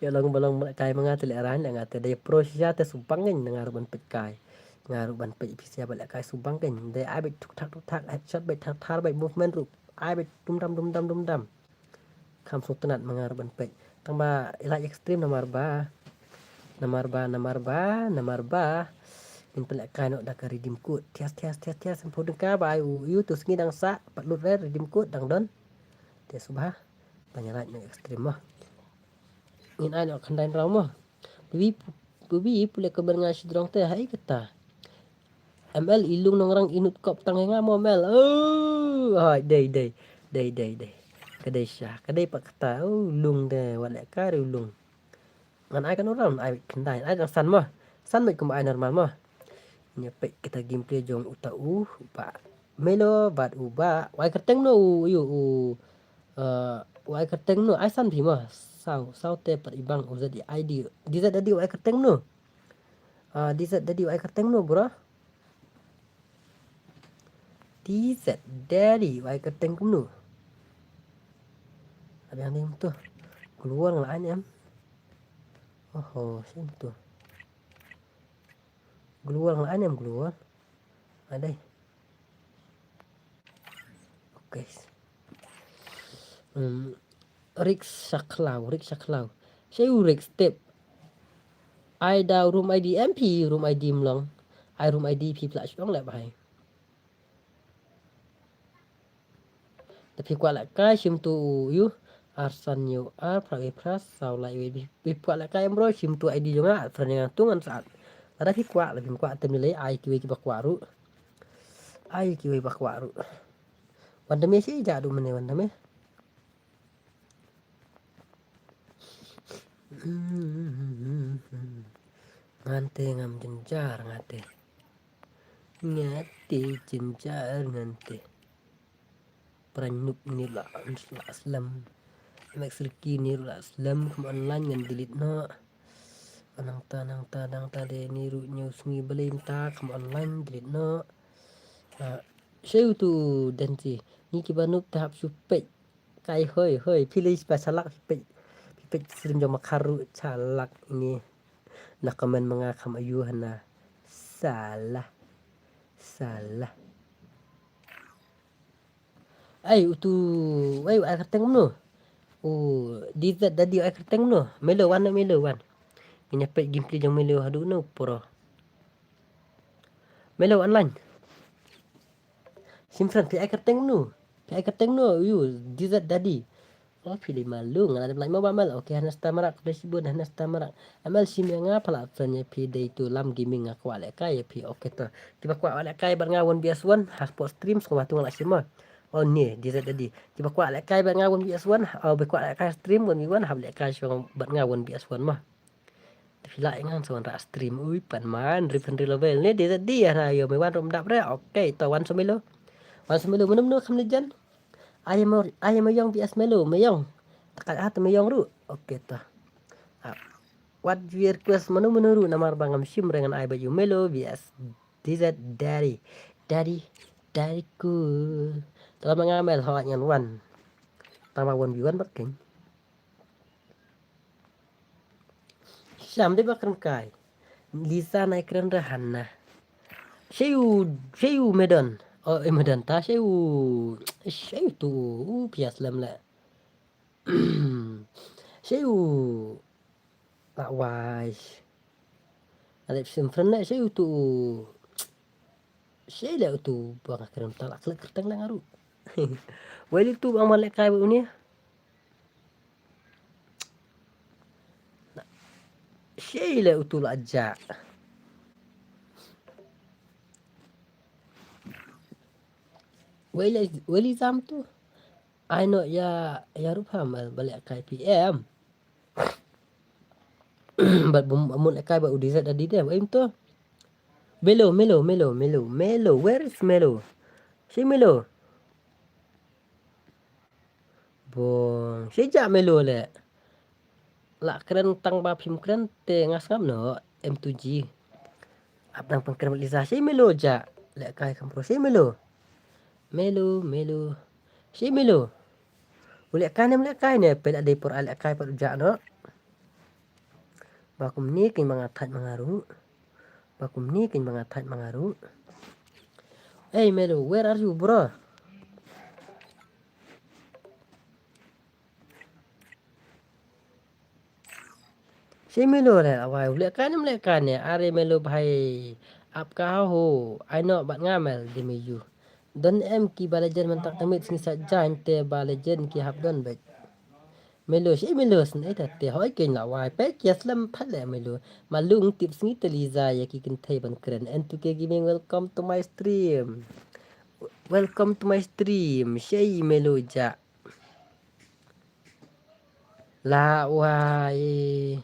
Ïa long ba long ba lehkai ma nga te lehrain leh nga te dei pro shisha te subang kein nga ruh ban peit kai. Nga ruh ban peit phi shisha ba lehkai subang kein. Dei ai beit thuk thak thuk thak, headshot beit thar thar beit movement ruh. Ai beit dum dam dum dam dum dam. Kham sngewtynnat ma nga ruh ban peit. Tang ba i la extreme namar ba. Namar ba, namar ba, namar ba. Ngin pynlehkai noh da ka redeem code. Thias thias thias thias. Em phu dengka ba ai u yu tu sngi dang sah pat lut re redeem code dang don. Te subha. Panyalait na extreme mo. Ngin ai na khandai raw mo. Bibi, bibi pule ko ben nga shidrong te hai kata. M L i lung nongrang inut kop tang nga mo M L. Oh, hai dei dei. Dei dei dei. Ka dei sha, ka dei pa kata. Oh, lung de wat leh ka ri lung. Ngan ai ka nongrang ai khandai ai dang san mo. San mo kum ai normal mo. Nya pek kita gameplay jong uta u ba Melo bad u ba wai kerteng no u yu u uh, wai kerteng no ai san phi ma saw saw te pat ibang u zat I D D Z I D wai kerteng no. Ah, D Z Daddy wai kerteng no bro. D Z Daddy wai kerteng kumno. Abi yang ding tu. Keluar ngelah ni em. Oho, sini tu. Global ngelah ni em global. Adai. Okay. Hmm, Rick Shaklau, Rick Shaklau. Shei u Rick step. Ai da room I D em phi room I D mlong. Ai room I D phi pla shong lep hai. Da phi kwah lehkai shim tu u yu. Arsan yu ar pra wi pra saw lai wi. Phi kwah lehkai em bro shim tu I D jong nga. Friend nga tu ngan saat. Lada phi kwah la phi kwah tem ni lei ai kiwi kiba kwah ru. Ai kiwi ba kwah ru. Wan da me shi ja du mene wan da me. Ngante ngam jynjar ngante. Ngante jynjar ngante. Pranuk ni la la slem. Max Ricky ni la slem kam online ngan delete no. Nangta nangta nangta de ni ru nyu sngi beli mta kam online delete no. Sheu tu denti ni kiba nup tahap supek. Kai hoi hoi phi lei ba salak phi peit phi peit srim jong ma kharu salak ini. Na comment ma nga kham ayu hana. Salah. Salah. Ai utu ai ai kerteng mno. U dizat dadi ai kerteng mno. Melo wan melo wan. Ini peit gameplay jong melo hadu no pro. Melo online. Simfran phi ai kerteng mno. Phi ai kerteng mno yu dizat dadi. Oh phi dei malu nga la dep lai mo ba mel. Okay hana sta marak phi dei shibun hana sta marak. Amel shim ya nga pala friend ya phi dei tu lam gaming nga kwah lehkai ya phi okay to. Kiba kwah lehkai bad nga one V S one ha sport stream sngwa tu nga la shim mo. Oh ni dizat dadi. Kiba kwah lehkai bad nga one V S one. Oh be kwah lehkai stream one V one hap lehkai shong bad nga one V S one mo. Te phi lah ïa ngan sa wan rah stream ui pan man rip hynriew level ne dei dei hana ïa me wan rum dap re. Okay to wan sa melo. Wan sa melo meno meno kham lejan. Ai mo ai mo yong V S melo me yong. Takat hat me yong ru. Okay to. What you request meno meno ru namar ba ngam shim re ngan ai ba yu melo V S D Z daddy. Daddy daddy cool. Tama nga mel hawat ngan wan. Tama wan bi wan baking. Sham dei ba kren kai. Lisa nai kren ra Hana. Sheu sheu medon. Oh eh medon ta sheu sheu tu u pias lem le. Sheu la wai. Alep sim friend le sheu tu. Shei le utu ba nga kren ta la khlek kerteng le nga ru. Wei le utu ba nga lehkai ba uni. Shei le utu la ja. Wei le wei le zam tu. Ai no ya ya rup ham ba lehkai P M. But bum amun ekai ba u dizat adi de em to. Melo melo melo melo melo where is melo? Si melo. Bong si ja melo le. La kren tang ba phim kren te ngas ngam no M two G. Ap dang pengkren Liza si melo ja le kai kampro si melo. Melo melo si melo. U le kai ne le kai ne pela dei por ale kai pat u ja no. Ba kumni kin ba nga thait ma nga ruh. Ba kumni kin ba nga thait ma nga ruh. Hey Melo, where are you bro? Si Melo le awai u le kai ne le kai ne are Melo bhai ap ka ho ai no bat nga mel di me yu. Don em ki ba legend man tak temit sngi sa jain te ba legend ki hap don bet. Melo si Melo sn ai ta te hoi ken la wai pe ki slem phat le Melo. Malung tip sngi te Liza ya ki kin thei ban kren. N two K Gaming welcome to my stream. Welcome to my stream. Si Melo ja. La wai.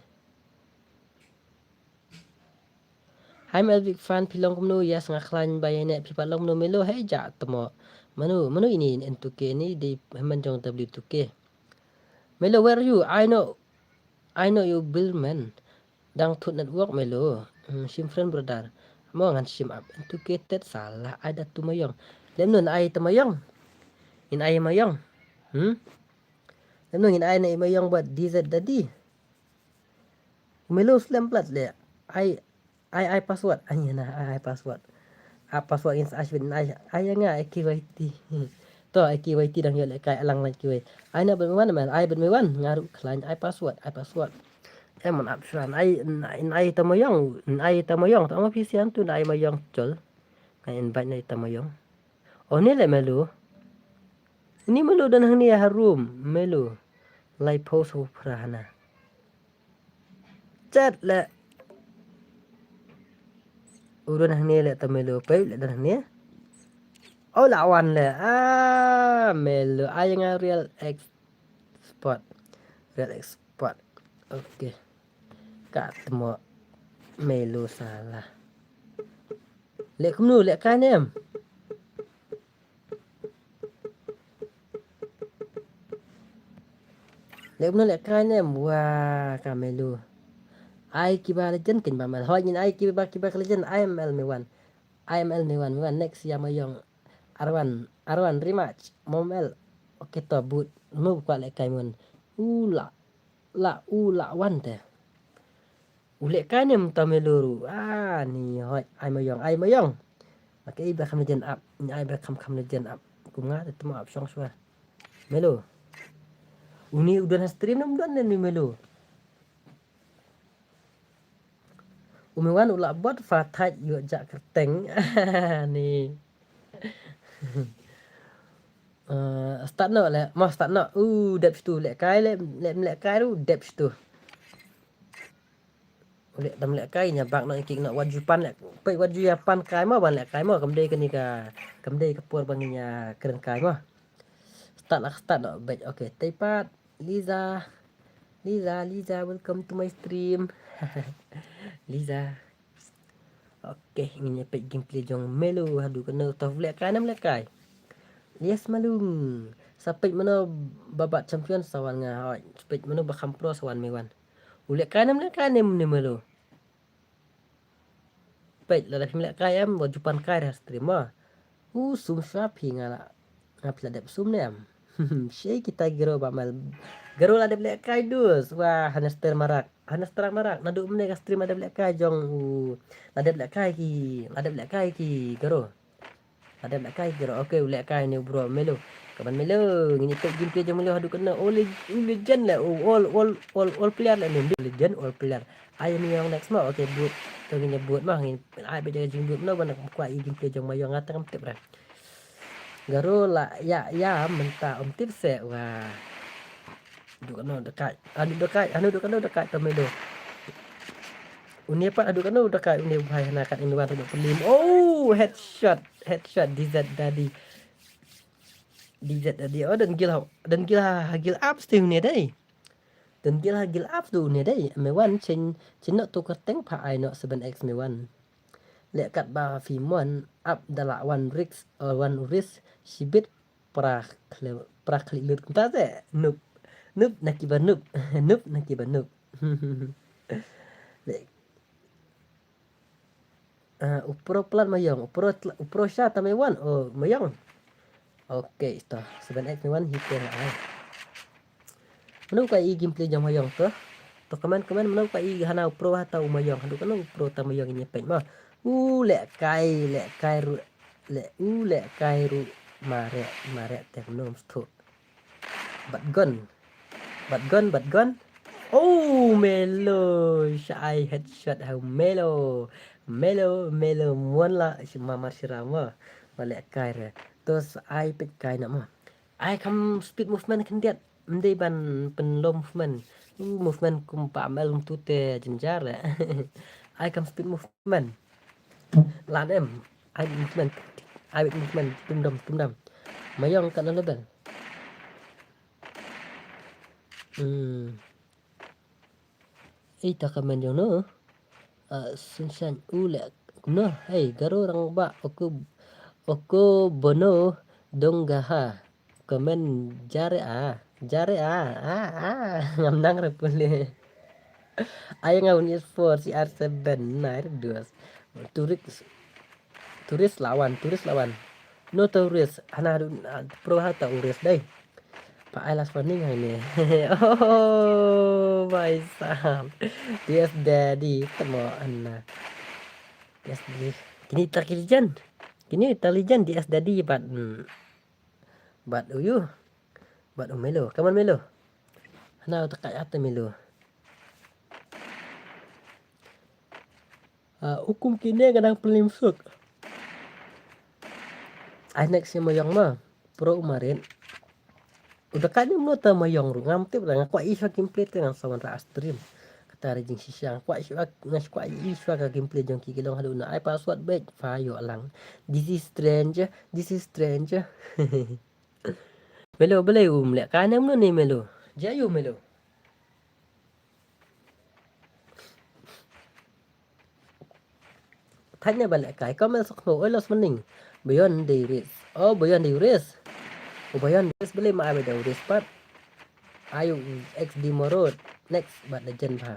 Hi Mel big fan phi long kumno yes nga khlaiñ ba ïa ne phi pat long kumno Melo hei ja tmo. Mano mano ini N two K ini di hemen jong W two K. Melo where are you? I know I know you Bill man. Dang thut network Melo. Hmm, shim friend brother. Mo ngan shim up N two K tet salah ai da tu mayong. Lem nun ai tu mayong. In ai mayong. Hmm? Lem nun in ai na mayong bad D Z daddy. Melo slem plat le. Ai ai ai password. Ai na ai ai password. A password in sa ashwin ai ai nga ai K Y T. To, ai kiwei te dang ïoh lehkai, alang lait kiwei. Ai na bad me wan, ai bad me wan, nga ruh khlaiñ, ai password, ai password. Em, yn ap shuwa, ai, ai, ai ta Mayong, ai ta Mayong, ta ma phi sian tu, ai Mayong chol. Nga invite na ta Mayong. Oh, ni le Melu. Ni Melu don hangne ha room, Melu. Lai pho so phra hana. Chat le. U don hangne le ta Melu, pei le don hangne. Oh, la wan le. Ah, Melu. Ai nga real expert. Real expert. Okay. Ka tmo Melu sala. Le kumno le ka nem. Le kumno le ka nem wa ka Melu. Ai kiba legend kin ba mel. Hoi ngin ai kiba kiba legend. I M L me wan. I M L me wan. Me wan next ya Mayong. Arwan, Arwan rematch. Momel. Okay to but. Mo kwa le kai mon. U la. La u la wan te. U lehkai ne mynta Melu ruh. Ah, ni hoi, ai Mayong, ai Mayong. Ake i ba kham legend up, ni ai ba kham kham legend up. Kum nga te temo up shong shuwa. Melu. Uni u don ha stream ne ym don ne ni Melu. U Mewan u la bot fa thait ïoh jak kyrteng. Ni. Eh, start noh le, mo start noh. U dep shitu lehkai le, le lehkai ruh dep shitu. Leh dam lehkai nya bak noh kik noh wat ju pan leh, peit wat ju ïa pan kai mo ban lehkai mo, kam dei kane ka, kam dei ka por ba ngin ïa kren kai mo. Start lah start noh beit. Okay, tei pat Liza. Liza, Liza, welcome to my stream. Liza. Okay, ngin ïa peit gameplay jong Melu haduh kano, to lehkai ne ym lehkai. Yes Malung. Sa peit mano ba bat champion sa wan nga hoi. Sa peit mano ba kham pro sa wan me wan. U lehkai ne ym lehkai ne, ne Melu. Peit lada phim lehkai em, wat ju pan kai ha stream mo. U sum shuwa phi nga la. Nga phi la dep sum ne em. Shei kita Gero ba mel. Gero la dep lehkai dus. Wah, Hanester Marak. Hanester Marak. Naduh mynne ka stream la dep lehkai jong u. La dep lehkai ki. La dep lehkai ki Gero. La dep lehkai Gero. Okay, u lehkai ne u bro Melu. Kaban Melu. Ngin ïa peit gameplay jong Melu haduh kano. Oh, le-, u legend le. Oh, all, all, all, all player le ne. Legend, all player. Ai Mayong next mo. Okay, bot. To ngin ïa bot mo. Ngin ai beit jong bot mo. Ban kwah i gameplay jong Mayong nga tang tip re. Garo la ïa ïa mynta ym tip se wa. Duk ano dekat. Anu dekat, anu duk ano dekat to Melu. Une pat adu kano dekat une bhai hana kat in wan tu pelim. Oh, headshot, headshot D Z Daddy. D Z Daddy. Oh, dan gil ha, dan gil ha, ha gil up sti une dei. Dan gil ha gil up tu une dei. Me wan chen, chen nok tu kyrteng pha ai nok seven X me wan. Leh kat ba phi mon ap da la wan risk, uh, wan risk shibit pra khle, pra khli lut kumta te. Nup. Nup na kiba nup. Nup na kiba nup. Leh. Ah, u pro plan Mayong. U pro tla-, u pro sha ta me wan. Oh, Mayong. Okay, to. Seven X me wan hi te ai. Mano ka i gameplay jong Mayong to? To comment, comment mano ka i hana u pro ha ta u Mayong. Haduh kano u pro ta Mayong ini pek ma. U leh kai, leh kai ru, leh u leh kai ru mare, mare te mano msthu. Bat gun. Bat gun, bat gun. Oh, Melo. Sha ai headshot ha Melo. Melo, Melo mon la shi mamar shira ma. Ba leh kai re. To sa ai pek kai na ma. Ai kham speed movement khyndiat. Ym dei ban pynlow movement. Uh, movement kum pa mel kum tu te jynjar eh. Ai kham speed movement. Lan em. Ai movement. Ai movement. Tum dam, tum dam. Mayong kat na level. Hmm. Ei, ta comment jong no. Ah, Sunshine u leh kumno. Hey, Garo rangbah, oko, oko bono dong ga ha. Comment jare a, jare a, a, a, ngam nang re pule. Ai nga un is four C R seven, nine dos. Turik Tourist lawan, tourist lawan. No tourist, hana du, ah, pro ha ta tourist dei. Pa ai last warning hai ne. Oh, bhai sahab. D S Daddy, tamo anna. D S Daddy. Kini ta ki legend. Kini ta legend D S Daddy bat. Hmm. Bad u yu. Bad u Melo. Come on, Melo. Hana u ta kai ata Melo. Ah, u kum kine ka dang plim suk. Ai next ïa Mayong ma. Pro u marit. U da kai ne mno ta Mayong ruh. Ngam tip da nga kwah i sha gameplay te ngan sa wanrah stream. Kata re jingshisha nga kwah i sha, nga kwah i sha ka gameplay jong ki ki long haduh na ai password bad fa ïoh lang. This is strange. This is strange. Melo balei um leh kai ne mno ne Melo. Ja yu Melo. Thait ne ba leh kai, Kamel Sokho, oi los maning. Bayon Deiris. Oh, Bayon Deiris. Oh, Bayon Deiris, balei ma ai ba Deiris pat. Ayu X D Morot. Next, bad legend bha.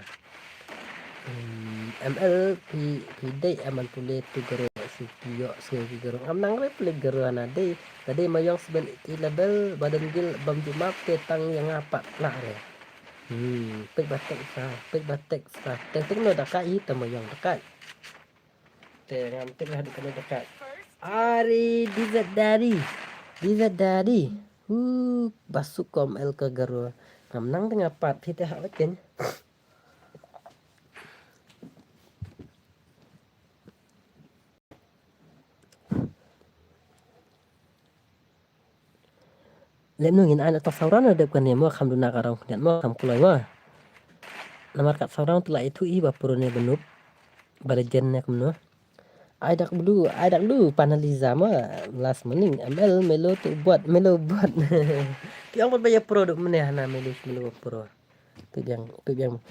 Hmm, M L P, P dei M L pule tu garo, suki yo, suki garo. Ngam nang re pule garo na dei. Tadi Mayong seven eighty level, badan gil bam jumap te tang yang apa nak re. Hmm, pek batek sa, pek batek sa. Tek tek no dakai hi ta Mayong dakai. Te ngam tip lah dikena dekat. Ari, D Z Daddy. D Z Daddy. Hu, basuk kom el ke garo. Ngam nang tengah pat phi te hak leken. Lem nu ngin ai na ta saw round na dep kane mo kham duna ka rong khyndiat mo kham kloi mo. Namar kat saw round tu la ithuh i ba pro ne ba noob. Ba legend ne kumno. Ai dak blu, ai dak blu panaliza mo last morning. M L Melo tu bot, Melo bot. Ki ong bot ba ïa pro duk mene hana Melo, Melo pro. Tu biang, tu biang.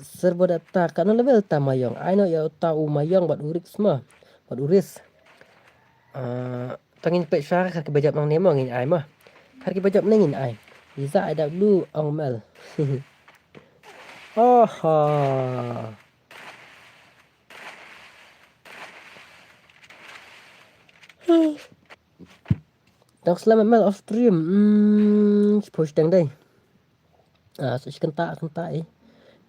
Serbo data kano level ta Mayong. Ai no ïa uta u Mayong bad u Riz ma. Bad u Riz. Ah, tang ngin peit sha kar ki bajap nang ne mo ngin ai ma. Kar ki bajap nang ngin ai. Iza ai dak blu ong M L. Oho. Dang slem M L off stream. Hmm, post dang dai. Ah, so shi kynta kynta eh.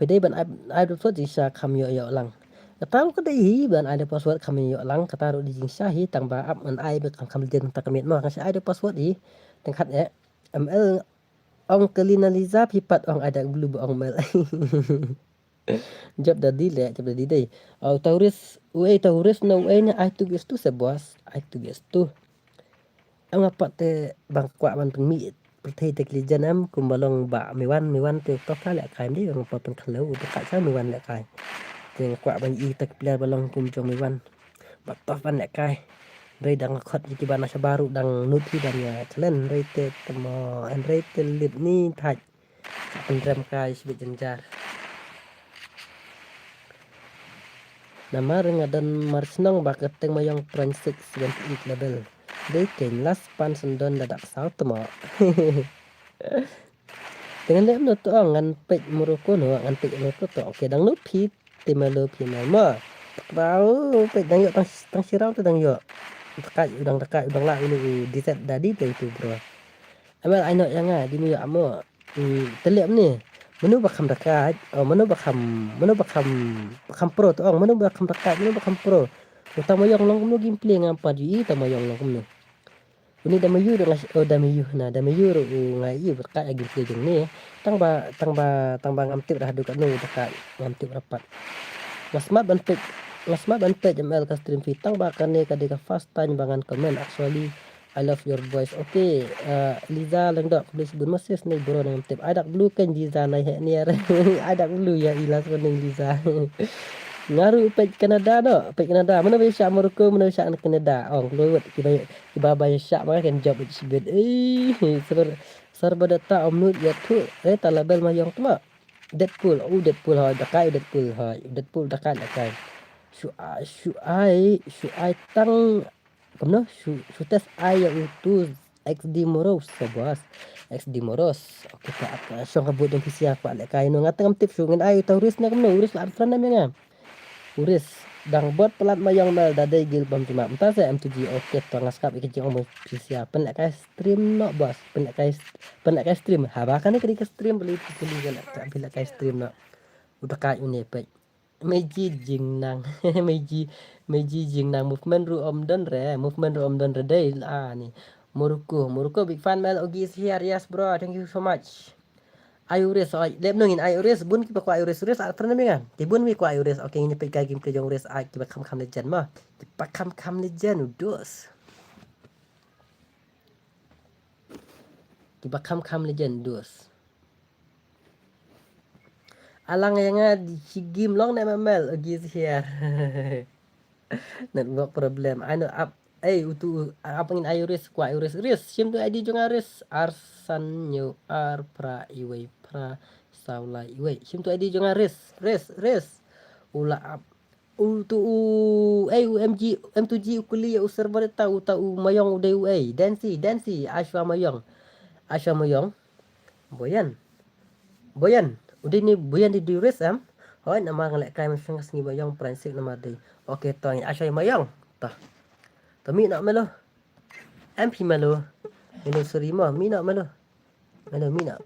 Phi dei ban ai, ai da password jingshisha kham ïoh ïoh lang. Kata ruh ka dei hi ban ai da password kham ïoh lang. Kata ruh dei jingshisha hi tang ba ap ngan ai ba kham kham legend kynta ka miet mo. Ngan sa ai da password hi. Tang khat eh. M L ong Kalina Liza phi pat ong ai dak blu ba ong M L. Jop da di le, jop da di dei. Au Tauris, uei Tauris na uei ne ai tu bias tu se bos. Ai tu bias tu. Em nga pat te bang kwah ban pynmih pyrthei te ki legend em kum ba long ba Miwan, Miwan te to ka leh kai em dei bang pat pynkhlew u ka cha Miwan leh kai. Te nga kwah ban i te ki player ba long kum jong Miwan. Ba tough ban leh kai. Hynrei dang khot ïa ki ba na shabar ruh dang nud hi ban ïa challenge hynrei te temo hynrei te lit ni thait. Pynrem kai shibit jynjar. Namar nga don mar shnong ba ka teng Mayong Prank six seventy eight level. Dei kein last pan sendon da dak saw temo. Te ngan leh mno to ong ngan peit Morocco no ngan peit Morocco to. Okay dang no phi te Melo phi Mel mo. Tau peit dang ïoh tang tang shirau te dang ïoh. Dekat u dang dekat u dang lah uni u D Z Daddy te itu bro. Amal ai no ïa nga di mu ïoh amo. Hmm, te leh mne. Mano ba kham dekat. Oh mano ba kham mano ba kham ba kham pro to ong mano ba kham dekat mano ba kham pro. Uta Mayong long kumno gameplay ngam pat ju i ta Mayong long kumno. Uni da Mayu da nga, oh da Mayu na da Mayu ruh u nga ïoh ba ka agi ke jong ne. Tang ba tang ba tang ba ngam tip dah duk anu ba ka ngam tip rapat. Nga smat ban peit nga smat ban peit M L ka stream phi tang ba kane ka dei ka first time ba ngan comment. Actually I love your voice. Okay, uh, Liza Lengdok khublei shibun moses nei bro ngam tip. Ai dak blu ken Liza nai he niar. Ai dak blu ïa i last warning Liza. Nga ruh peit Canada no, peit Canada. Mano ba ïa shah Morocco, mano ba ïa shah Canada. Ong kloi wet kiba kiba ba ïa shah ma ken jop bit shibit. Eh, sar sar ba data om nud ïa thu. Eh, ta label Mayong tma. Deadpool, u Deadpool hoi, dakai u Deadpool hoi. Deadpool dakai dakai. Shu ai shu ai shu ai tang kumno shu shu test ai ïa u tu X D Moros sa bos. X D Moros. Okay, ta ap ka shong ka bud dong P C R kwah leh kai no nga tang tip shu ngin ai u Tauris ne kumno Uris la friend ne nga. Uris dang bot pelat Mayong Mel da dei gil bam juma mynta se M two G. Okay, to nga skap ïa ka jingong P C R pen leh kai stream no bos. Pen leh kai pen leh kai stream. Haba kane ka dei ka stream beli beli ka leh kai stream no. Udah kai une pek. Meji jingnang. Meji meji jingnang movement ruh om don re, movement ruh om don re dei la ni. Morocco, Morocco, big fan Mel Ogi is here. Yes bro, thank you so much. Ai u Riz, oi, lem nong in ai u Riz, bun kiba kwah ai u Riz, Riz, ah, friend mi nga. Te bun mi kwah ai u Riz, okay, ngin peit ka gameplay jong u Riz, ah, kiba kham kham legend ma. Kiba kham kham legend, u dos. Kiba kham kham legend, dos. Alang ïa nga di shi game long ne Mel, Ogi is here. Network problem. Ai no ap. Ei, utu ap ngin ai u Riz, kwah ai u Riz. Riz, shim tu I D jong nga Riz. Ar san hynñiew ar phra iwei phra saw lai iwei. Shim tu I D jong nga Riz. Riz, Riz. U la ap. Utu u, ei, u M G, M two G u kylli ïa u server ta, uta u Mayong u dei u ei. Dancy, Dancy, Ashwa Mayong. Ashwa Mayong. Boyan. Boyan. U dei ni Boyan dei u Riz em. Hoi, namar nga lehkai mynsiem nga sngew Mayong, Princess namar dei. Okay, to ngin ai shuwa ïa Mayong. To. To mih noh Melo. Em phi Melo. Melo, sorry mo, mih noh Melo. Melo, mih noh.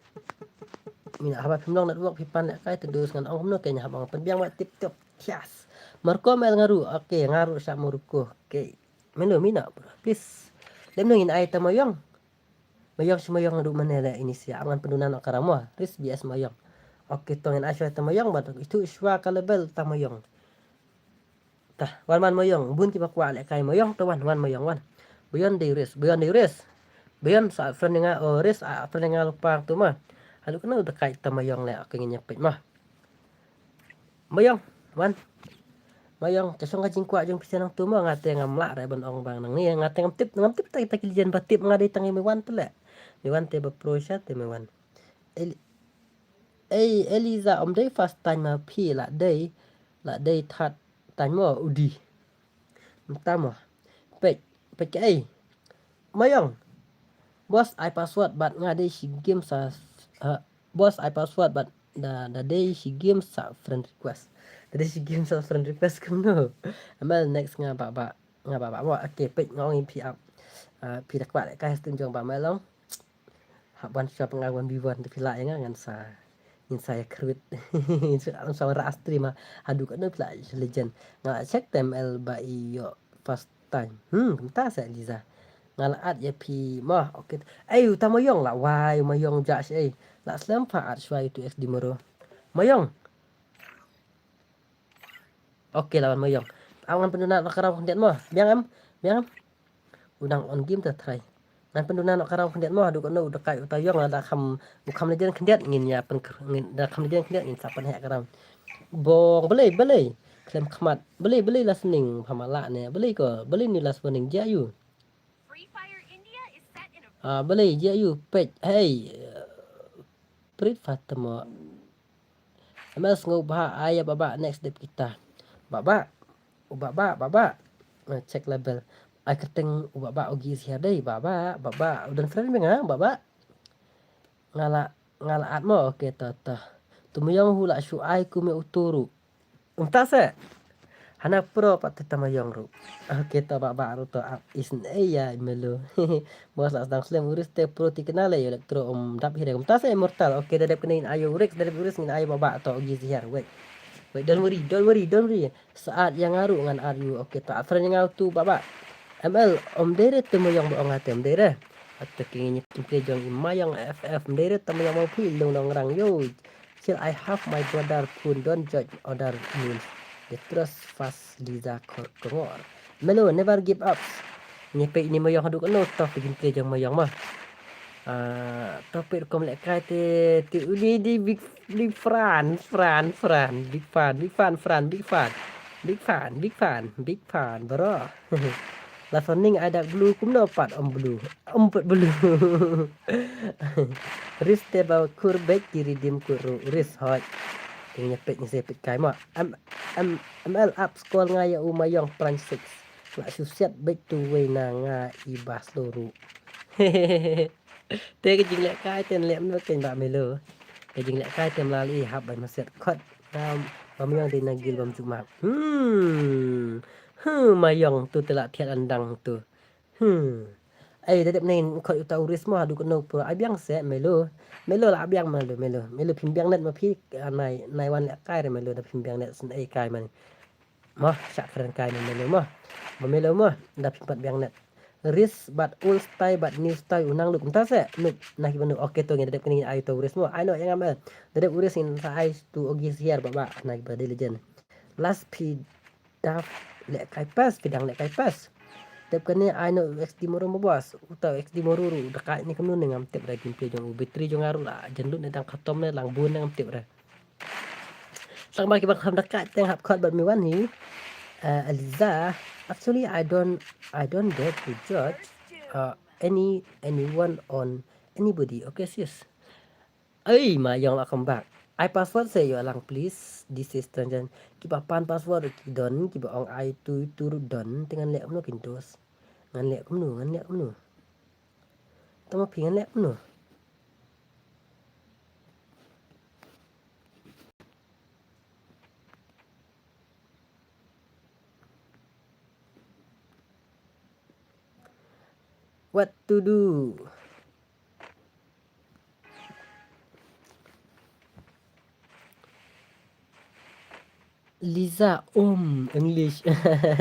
Mih noh, haba phim long network phi pan lehkai te dus ngan ong kumno, keiñ haba nga pynbiang ba tip top. Yes. Marco Mel nga ruh. Okay, nga ruh sha Marco. Okay. Melo, mih noh bro, please. Lem nong in ai ta Mayong. Mayong shi Mayong ruh mane leh ini sia. Ngan pynduna noh ka ram mo. Riz B S Mayong. Okay, to ngin ai shuwa ta Mayong bad itu shuwa ka level ta Mayong. Tah, wan wan Mayong. Bun kiba kwah lehkai Mayong, to wan wan Mayong wan. Beyond the Riz, Beyond the Riz. Beyond sa friend nga, oh, Riz, ah, friend nga lypa tu ma. Haduh kano da kai ta Mayong leh, okay, ngin ïa peit ma. Mayong, wan. Mayong, ta shong ka jingkwah jong phi sha nangtu mo, nga te ngam lah re ban ong bang nangne, nga te ngam tip, ngam tip ta kita ki legend ba tip, nga dei tang ïa Meiwan te leh. Meiwan te ba pro sha te Meiwan. Eli-, ei, Eliza, ym dei first time ma phi, la dei, la dei third time mo, u dei. Mynta mo. Peit, peit kaei. Mayong. Boss, ai password bad nga dei shi game sa, ha, boss, ai password bad da, da dei shi game sa friend request. Da dei shi game sa friend request kumno. Amal next nga Bah Bah. Nga Bah Bah mo. Okay, peit nga ong ïa phi ap. Ah, phi da kwah lehkai stream jong Bah Mayong. Hap wan shuwa pyngai one v one te phi lah ïa nga ngan sa, ngin sa ïa kyrwit. Ngin sa wanrah stream ha. Haduh katno phi lah legend. Nga lah check te M L ba ïoh first time. Hmm, kumta se Eliza. Nga lah add ïa phi mo. Okay. Ei, uta Mayong lah wai, Mayong jah shi ei. Lah slem pha add shuwa ïa u X D Moro. Mayong. Okay, la wan Mayong. Aw ngan pynduna noh ka round khyndiat mo. Biang em? Biang em? U dang on game ta trai. Ngan pynduna noh ka round khyndiat mo. Haduh katno u da kai uta Mayong, lada kham, u kham legend khyndiat ngin ïa pyn, ngin, da kham legend khyndiat ngin sa pynheh ka round. Bong, balei, balei? Khlem khmat. Balei, balei last warning? Pha ma lah ne. Balei ko? Balei ni last warning? Jia ïu. Ah, balei jia ïu peit. Hey. Prit Fatima. M L sngew bha, ai ïa Bah Bah next dep kita. Bah Bah. U Bah Bah, Bah Bah. Ah, check level. Ai kyrteng u Bah Bah, Ogi is here dei. Bah Bah, Bah Bah. U don friend me nga, Bah Bah. Nga la, nga la add mo, okay, to, to. Tu Mayong hu la shu ai kum ïa utu ruh. Mynta se. Hana pro pat te ta Mayong ruh. Okay, to Bah Bah ruh to ap isn't ei ïa Melo. Boss la sdang slem u Riz te pro ti kena le Electro ym dap hi re. Mynta se Immortal. Okay, da dep kane ngin ai ïa u Riz, da dep u Riz ngin ai ïa Bah Bah to Ogi is here. Wait. Wait, don't worry, don't worry, don't worry. Sa add ïa nga ruh ngan add ïa u. Okay, to add friend ïa nga utu Bah Bah. M L, ym dei re te Mayong ba ong ha te ym dei re. Ate ki ngin ïa pynplie jong i Mayong F F, ym dei re te Mayong ba phi lung nong rang yo. Till I have my brother phone, don't judge other means. The trust fast Liza Kor Kongor. Melo, never give up. Ngi peit ni Mayong haduh kano, to peit jingplie jong Mayong ma. Ah, to peit rukom lehkai te, te uni di big, big fan, fan, fan, big fan, big fan, fan, big fan. Big fan, big fan, big fan, bro. Last warning ai dak blue kumno pat ym blue. Ym pat blue. Riz te ba kur beit ki redeem kur ruh Riz hoi. Te ngi peit ngi se peit kai ma. M, M, M L up scroll nga ïa u Mayong Prime six. La shu siat beit tu wei na nga i ba slow ruh. Te ka jinglehkai te leh mynno kein Bah Melo. Ka jinglehkai te mlal i hap bai maset khot. Ba Mayong dei na guild bym ju map. Hmm. Hmm, Mayong tu te la thiat andang tu. Hmm. Ai da dep nein khot uta u Riz mo haduh kano pro ai biang se Melo. Melo la biang Melo, Melo. Melo phim biang net ma phi, ah, nai, nai wan lehkai re Melo da phim biang net shen ai kai mane. Mo, shah kren kai ne Melo mo. Ba Melo mo, da phim pat biang net. Ris bad old style bad new style u nang luk mynta se. Nuk na kiba nuk. Okay, to ngin da dep kane ngin ai to u Ris mo. Ai no ïa nga M L. Da dep u Ris ngin sa ai to Ogi Siar baba na kiba dei legend. Last phi dap leh kai pas, phi dang leh kai pas. Dep kane ai no X D Moro mo boss. Uta X D Moro ruh da kai ni kumno ne ngam tip da gameplay jong u, battery jong nga ruh la jan lut ne dang khatom ne lang bun ne ngam tip da. Tang ba kiba kham da kai teng hap khot bad mi wan hi. Uh, Eliza, actually I don't I don't dare to judge uh, any anyone on anybody. Okay sis. Ei, Mayong, welcome back. Ai password se ïoh lang please. This is Tranjan. Kiba pan password ki don, kiba ong ai tu tu ruh don, te ngan leh kumno kin dos. Ngan leh kumno, ngan leh kumno. Tama phi ngan leh kumno. What to do? Liza um English.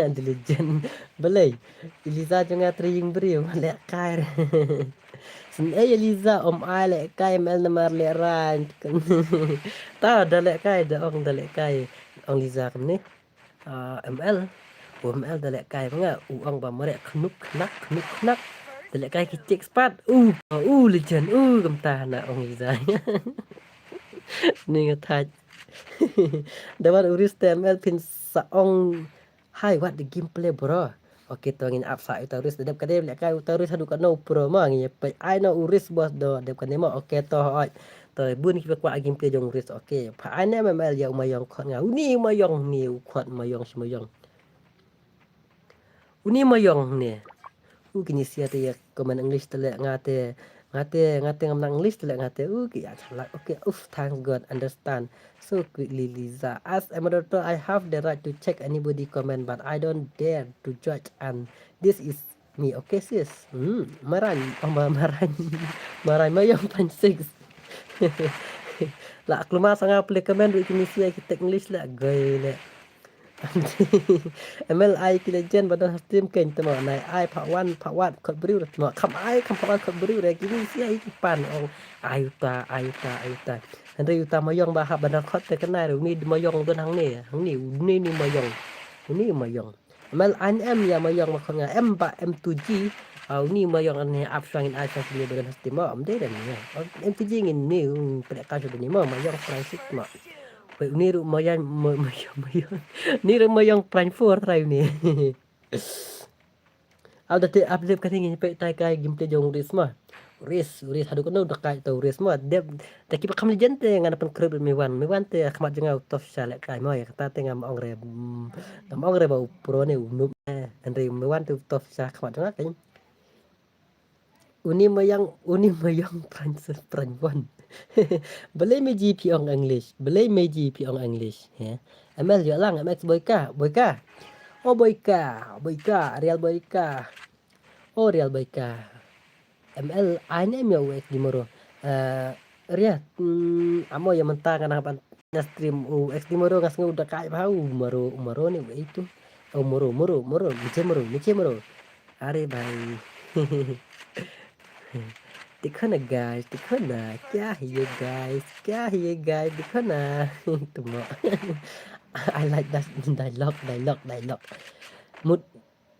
Diligent. Balei? Liza jong nga trei ïing briew leh kai. Sen ei Liza um ai leh kai M L namar leh ran. Ta da leh kai da ong da leh kai. Ong Liza kumne. Ah, M L. U M L da leh kai ba nga u ong ba mareh khnuk khnak khnuk khnak. Da leh kai ki chik spat. U u legend u kumta na ong Liza. Ni nga thaj. Da wan u Ris te M L phin sa ong hi what the gameplay bro. Okay to ngin ap sa uta u Ris da dep kane leh kai uta u Ris haduh kano pro ma ngin peit ai no u Ris boss do dep kane ma okay to oi. To bun kiba kwah gameplay jong u Ris okay. Pha ai ne M L ïa u Mayong khot nga. Uni u Mayong ni u khot Mayong shi Mayong. Uni Mayong ne. U kini sia te ïa comment English te leh nga te nga te nga te ngam nang English te leh nga te u ki ïa chalak. Okay, uff, thanks God, understand. So quickly Liza. As a moderator, I have the right to check anybody comment, but I don't dare to judge and this is me. Okay sis. Hmm, maran, oh ma maran. Maran Mayong Pran six. La kluma sanga play comment wi kini sia ki tek English la goi le. M L ai ki legend ba don ha stream kein te mo nai ai part one part one khot briew te mo kham ai kham part one khot briew re kini si ai ki pan ong ai uta ai uta ai uta. Hynrei uta Mayong ba hap ban khot te kane re uni Mayong don hangne hangne uni ni Mayong uni Mayong. M L ai em ïa Mayong ma khot nga em ba M two G. Uni Mayong ne ap shwa ngin ai shwa sini ba don ha stream mo em dei da ni em two G ngin ni pede ka shwa ni mo Mayong Francis mo. Wei uni ruh Mayong Mayong Mayong. Ni ruh Mayong Prime four trai uni. Au da te update ka thing peit tai kai gameplay jong Ris ma. Ris Ris haduh kano da kai to Ris ma. Dep da kiba kham legend te ngan pynkrut me wan me wan te khmat jong nga u tof sha leh kai ma ïa kata te ngam ong re ngam ong re ba u pro ne u noob ne. Hynrei me wan te u tof sha khmat jong nga kai. Uni Mayong, uni Mayong Pran Pran Wan. Balei meji phi ong English? Balei meji phi ong English? He. M L ïoh lang M X Boyka, Boyka. Oh Boyka, Boyka, Real Boyka. Oh Real Boyka. M L ai ne em ïa u X D Moro. Eh, Ria, mm, amo ïa mynta nga nang ban na stream u X D Moro nga sngew da kai bha u Moro, u Moro ne u itu. Oh Moro, Moro, Moro, Miche Moro, Miche Moro. Are bhai. Tikho na guys, tikho na. Kya hai ye guys, kya hai ye guys, tikho na. Tumo. I like that dialogue, dialogue, dialogue. Mut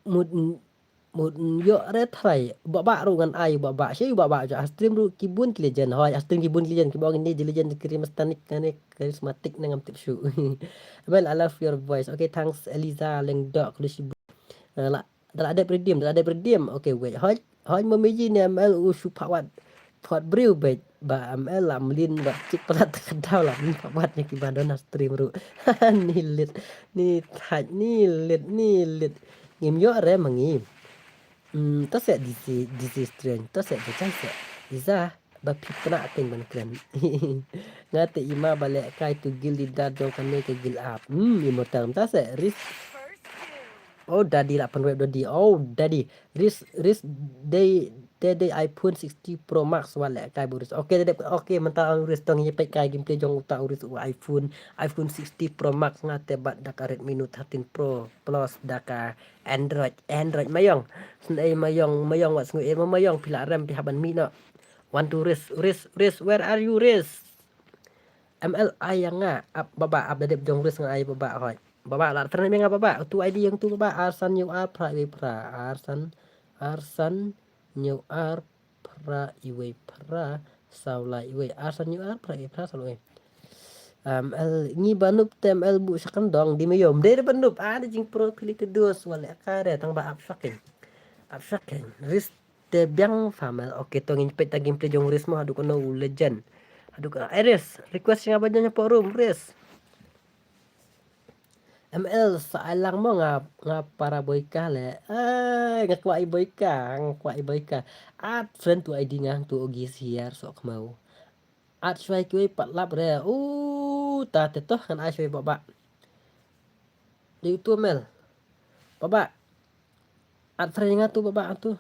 mut mut ïoh re trai. Baba ruh ngan ai baba. Shi baba ja stream ruh ki bun ki legend. Hoi stream ki bun ki legend ki bong ni di legend charismatic ne charismatic ne ngam tip shu. Well, I love your voice. Okay, thanks Eliza Lengdok. Khublei shibun. La Da la dep redeem, da la dep redeem. Okay, wait. Hoi, hoi mo meji ne M L u shu phawat. Phawat briew bej. Ba M L la mlin ba chik palat ka daw la mlin phawat ne ki ba don ha stream ruh. Ni lit, ni thaj, ni lit, ni lit. Ngim ïoh re ma ngi. Hmm, to se disi, disi strange, to se da chai se. Iza. Ba phi pynah teng ban kren. Nga te i ma ba leh kai tu gil di dad jong kane ka gil ap. Hmm, immortal mynta se Ris. Oh daddy la pynweb daddy. Oh daddy. Ris Ris dei Te dei iPhone sixty Pro Max wat leh kai ba u Ris. Okay, te dei, okay, mynta u Ris tong ngi peit kai gameplay jong uta u Ris u iPhone, iPhone sixty Pro Max nga te bad da ka Redmi Note thirteen Pro Plus da ka Android, Android mayong. Sngewei mayong, mayong wat sngewei mayong phi la rem phi hap ban mih noh. One two Ris, Ris, Ris, where are you Ris? M L ai ïa nga, ap baba, ap da dep jong Ris nga ai baba hoi. Baba la friend me nga baba, tu I D ïa nga tu baba, arsan hynñiew ar phra iwei phra, arsan, arsan hynñiew ar phra iwei phra, saw lai iwei, arsan hynñiew ar phra iwei phra, saw lai iwei. M L ngi ba nup te M L bu sha kan dong di me yom, dei re ba nup, ah, da jingpro phi li te dos, wat leh kai re, tang ba ap shocking. Ap shocking. Ris te biang famel. Okay, to ngin peit ta gameplay jong Ris mo, haduh kano u legend. Haduh ka, eh, Ris, request nga ba jong hapoh room, Ris. M L sa ai lang mo nga, nga para boika le. Ai, nga kwah i boika, nga kwah i boika. Add friend tu I D nga tu Ogis Hiar sok mau. Add shwai kiwei pat lap re. U, ta te toh ngan ai shwai baba. Dei utu M L. Baba. Add friend nga tu baba tu.